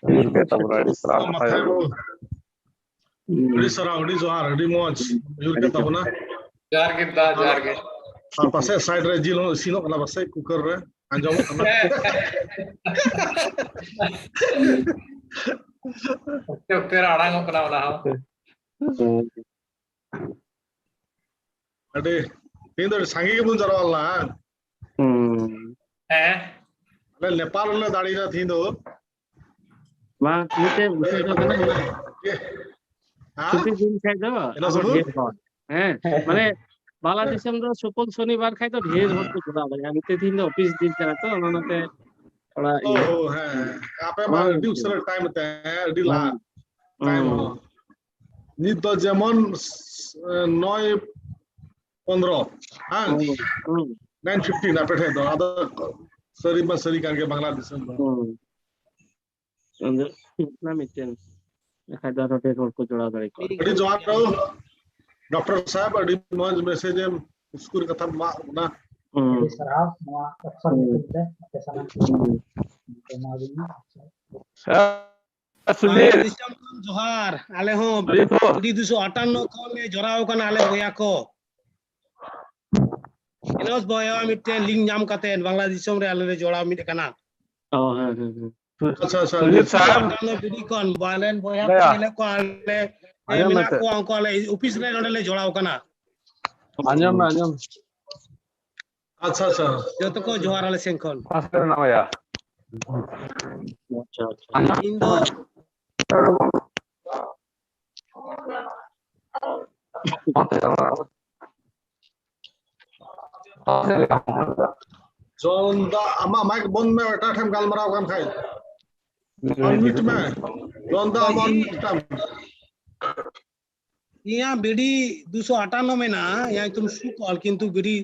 ᱟᱹᱭᱩᱨ ᱠᱮᱫ ᱛᱟᱵᱚᱱᱟ, ᱟᱹᱰᱤ ᱥᱟᱨᱦᱟᱣ ᱟᱢ ᱠᱟᱛᱷᱟ ᱢᱟᱛᱷᱟᱭ ᱜᱮ᱾ ᱵᱟᱹᱵᱩ᱾ ᱦᱩᱸ᱾ ᱟᱹᱰᱤ ᱥᱟᱨᱦᱟᱣ, ᱟᱹᱰᱤ ᱡᱚᱦᱟᱨ, ᱟᱹᱰᱤ ᱢᱚᱡᱽ ᱟᱹᱭᱩᱨ ᱠᱮᱫ ᱛᱟᱵᱚᱱᱟ᱾ ᱡᱚᱦᱟᱨ ᱜᱮ ᱫᱟ, ᱡᱚᱦᱟᱨ ᱜᱮ᱾ ᱟᱨ ᱯᱟᱥᱮᱡ ᱥᱟᱭᱤᱰ ᱨᱮ ᱡᱤᱞ ᱦᱚᱸ ᱤᱥᱤᱱᱚᱜ ᱠᱟᱱᱟ ᱯᱟᱥᱮᱡ ᱠᱩᱠᱟᱨ ᱨᱮ᱾ ᱟᱸᱡᱚᱢᱚᱜ ᱠᱟᱱᱟ᱾ ᱚᱠᱛᱮ ᱚᱠᱛᱮ ᱨᱮ ᱟᱲᱟᱝᱚᱜ ᱠᱟᱱᱟ ᱚᱱᱟ ᱦᱚᱸ᱾ ᱟᱹᱰᱤ, ᱛᱮᱦᱮᱧ ᱫᱚ ᱟᱹᱰᱤ ᱥᱟᱸᱜᱮ ᱜᱮᱵᱚᱱ ᱡᱟᱨᱣᱟ ᱞᱮᱱᱟ, ᱦᱟᱝ? ᱦᱩᱸ᱾ ᱦᱮᱸ᱾ ᱟᱞᱮ ᱱᱮᱯᱟᱞ ᱨᱮᱞᱮ ᱫᱟᱲᱮᱭᱮᱱᱟ ᱛᱮᱦᱮᱧ ᱫᱚ᱾ ᱵᱟᱝ, ᱢᱤᱫᱴᱮᱱ ᱵᱤᱥᱚᱭ ᱫᱚ ᱠᱟᱱᱟ, ᱢᱟᱱᱮ ᱦᱮᱸ? ᱪᱷᱩᱴᱤ ᱫᱤᱱ ᱠᱷᱟᱡ ᱫᱚ ᱮᱱᱟ ᱟᱵᱚ ᱥᱩᱫᱷᱩ? ᱰᱷᱮᱨ ᱦᱚᱲ᱾ ᱦᱮᱸ, ᱢᱟᱱᱮ ᱵᱟᱝᱞᱟ ᱦᱮᱸ᱾ ᱫᱤᱥᱚᱢ ᱫᱚ ᱥᱩᱠᱚᱞ ᱥᱚᱱᱤᱵᱟᱨ ᱠᱷᱟᱡ ᱫᱚ ᱰᱷᱮᱨ ᱦᱚᱲ ᱠᱚ ᱡᱚᱲᱟᱣ ᱫᱟᱲᱮᱭᱟᱜᱼᱟ᱾ ᱱᱚᱛᱮ ᱛᱮᱦᱮᱧ ᱫᱚ ᱚᱯᱷᱤᱥ ᱫᱤᱱ ᱠᱟᱱᱟ ᱛᱚ, ᱚᱱᱟ ᱚᱱᱟᱛᱮ ᱛᱷᱚᱲᱟ ᱚ, ᱤᱭᱟᱹ᱾ ᱦᱮᱸ, ᱦᱮᱸ᱾ ᱟᱯᱮ ᱢᱟ ᱵᱟᱝ ᱟᱹᱰᱤ ᱦᱩᱭᱩᱜ ᱩᱥᱟᱹᱨᱟ ᱠᱟᱱᱟ᱾ ᱴᱟᱭᱤᱢ ᱛᱮ, ᱦᱮᱸ, ᱟᱹᱰᱤ ᱞᱟᱦᱟ ᱦᱩᱸ, ᱴᱟᱭᱤᱢ ᱦᱩᱸ᱾ ᱦᱚᱸ᱾ ᱱᱤᱛ ᱫᱚ ᱡᱮᱢᱚᱱ, ᱱᱚᱭ ᱯᱚᱱᱨᱚ, ᱦᱮᱸ? ᱦᱩᱸ, ᱦᱩᱸ᱾ ᱱᱟᱭᱤᱱ ᱯᱷᱤᱯᱴᱤᱱ ᱟᱯᱮ ᱴᱷᱮᱡ ᱫᱚ᱾ ᱟᱫᱚ ᱥᱟᱹᱨᱤ ᱢᱟ ᱥᱟᱹᱨᱤ ᱠᱟᱱ ᱜᱮ, ᱵᱟᱝᱞᱟ ᱫᱤᱥᱚᱢ ᱫᱚ᱾ ᱦᱩᱸ᱾ ᱟᱫᱚ ᱚᱱᱟ ᱢᱤᱫᱴᱮᱱ ᱵᱟᱠᱷᱟᱡ ᱫᱚ ᱟᱨᱦᱚᱸ ᱰᱷᱮᱨ ᱦᱚᱲ ᱠᱚ ᱡᱚᱲᱟᱣ ᱫᱟᱲᱮ ᱠᱚᱜᱼᱟ᱾ ᱟᱹᱰᱤ ᱡᱚᱦᱟᱨ ᱰᱚᱠᱴᱚᱨ ᱥᱟᱦᱮᱵ, ᱟᱹᱰᱤ ᱢᱚᱡᱽ ᱢᱮᱥᱮᱡᱽ ᱮᱢ ᱩᱥᱠᱩᱨ ᱠᱟᱛᱷᱟᱢ ᱮᱢᱟᱜ ᱵᱚᱱᱟ᱾ ᱦᱩᱸ᱾ ᱟᱹᱰᱤ ᱥᱟᱨᱦᱟᱣ ᱱᱚᱣᱟ ᱚᱯᱥᱚᱱ ᱦᱩᱸ᱾ ᱧᱩᱛᱩᱢ ᱛᱮ ᱟᱯᱮ ᱥᱟᱱᱟᱢ ᱠᱚ ᱦᱩᱸ᱾ ᱮᱢᱟᱣᱟᱫᱤᱧᱟ᱾ ᱦᱮᱸ, ᱥᱩᱱᱤᱞ᱾ ᱫᱤᱥᱚᱢ ᱠᱷᱚᱱ ᱡᱚᱦᱟᱨ, ᱟᱞᱮ ᱦᱚᱸ ᱟᱹᱰᱤ ᱠᱚ᱾ ᱠᱩᱲᱤ ᱫᱩᱥᱚ ᱟᱴᱟᱱᱱᱚ ᱠᱷᱚᱱ ᱞᱮ ᱡᱚᱲᱟᱣ ᱠᱟᱱᱟ, ᱟᱞᱮ ᱵᱚᱭᱦᱟ ᱠᱚ᱾ ᱮᱱᱚᱥ ᱵᱚᱭᱦᱟ ᱢᱤᱫᱴᱮᱱ ᱞᱤᱝᱠ ᱧᱟᱢ ᱠᱟᱛᱮ ᱵᱟᱝᱞᱟᱫᱮᱥ ᱫᱤᱥᱚᱢ ᱨᱮ ᱟᱞᱮ ᱞᱮ ᱡᱚᱲᱟᱣ ᱢᱤᱫ ᱠᱟᱱᱟ᱾ ᱚ, ᱦᱮᱸ, ᱦᱮᱸ, ᱦᱮᱸ᱾ ᱟᱪᱪᱷᱟ, ᱟᱪᱪᱷᱟ, ᱥᱩᱡᱤᱛ ᱥᱟᱨ᱾ ᱟᱴᱟᱱᱱᱚ ᱵᱤᱰᱤ ᱠᱷᱚᱱ ᱵᱟᱞᱮᱱ ᱵᱚᱭᱦᱟ ᱵᱚᱭᱦᱟ᱾ ᱧᱮᱞᱮᱫ ᱠᱚᱣᱟ ᱟᱞᱮ, ᱟᱸᱡᱚᱢ ᱢᱮᱱᱟᱜ ᱢᱮᱥᱮ᱾ ᱠᱚᱣᱟ, ᱩᱱᱠᱩ ᱟᱞᱮ ᱚᱯᱷᱤᱥ ᱨᱮ ᱱᱚᱰᱮ ᱞᱮ ᱡᱚᱲᱟᱣ ᱠᱟᱱᱟ᱾ ᱟᱸᱡᱚᱢ ᱢᱮ, ᱟᱸᱡᱚᱢ᱾ ᱟᱪᱪᱷᱟ, ᱟᱪᱪᱷᱟ᱾ ᱡᱚᱛᱚ ᱠᱚ ᱡᱚᱦᱟᱨ ᱟᱞᱮ ᱥᱮᱱ ᱠᱷᱚᱱ᱾ ᱯᱟᱥ ᱨᱮ ᱢᱮᱱᱟᱜ ᱢᱮᱭᱟ᱾ ᱟᱪᱪᱷᱟ, ᱟᱪᱪᱷᱟ᱾ ᱤᱧ ᱫᱚ ᱡᱚᱱ ᱫᱟ, ᱟᱢᱟᱜ ᱢᱟᱭᱤᱠ ᱵᱚᱱᱫ ᱢᱮ, ᱮᱴᱟᱜ ᱴᱷᱮᱱ ᱜᱟᱞᱢᱟᱨᱟᱣ ᱠᱟᱱ ᱠᱷᱟᱡ᱾ ᱟᱱᱢᱤᱭᱩᱴ ᱢᱮ᱾ ᱡᱚᱱ ᱫᱟ, ᱟᱢ ᱟᱱᱢᱤᱭᱩᱴ ᱢᱮ᱾ ᱤᱧᱟᱹᱜ ᱵᱤᱰᱤ ᱫᱩᱥᱚ ᱟᱴᱟᱱᱱᱚ ᱢᱮᱱᱟᱜᱼᱟ, ᱤᱧᱟᱹᱜ ᱧᱩᱛᱩᱢ ᱥᱩᱠᱚᱞ, ᱠᱤᱱᱛᱩ ᱵᱤᱰᱤ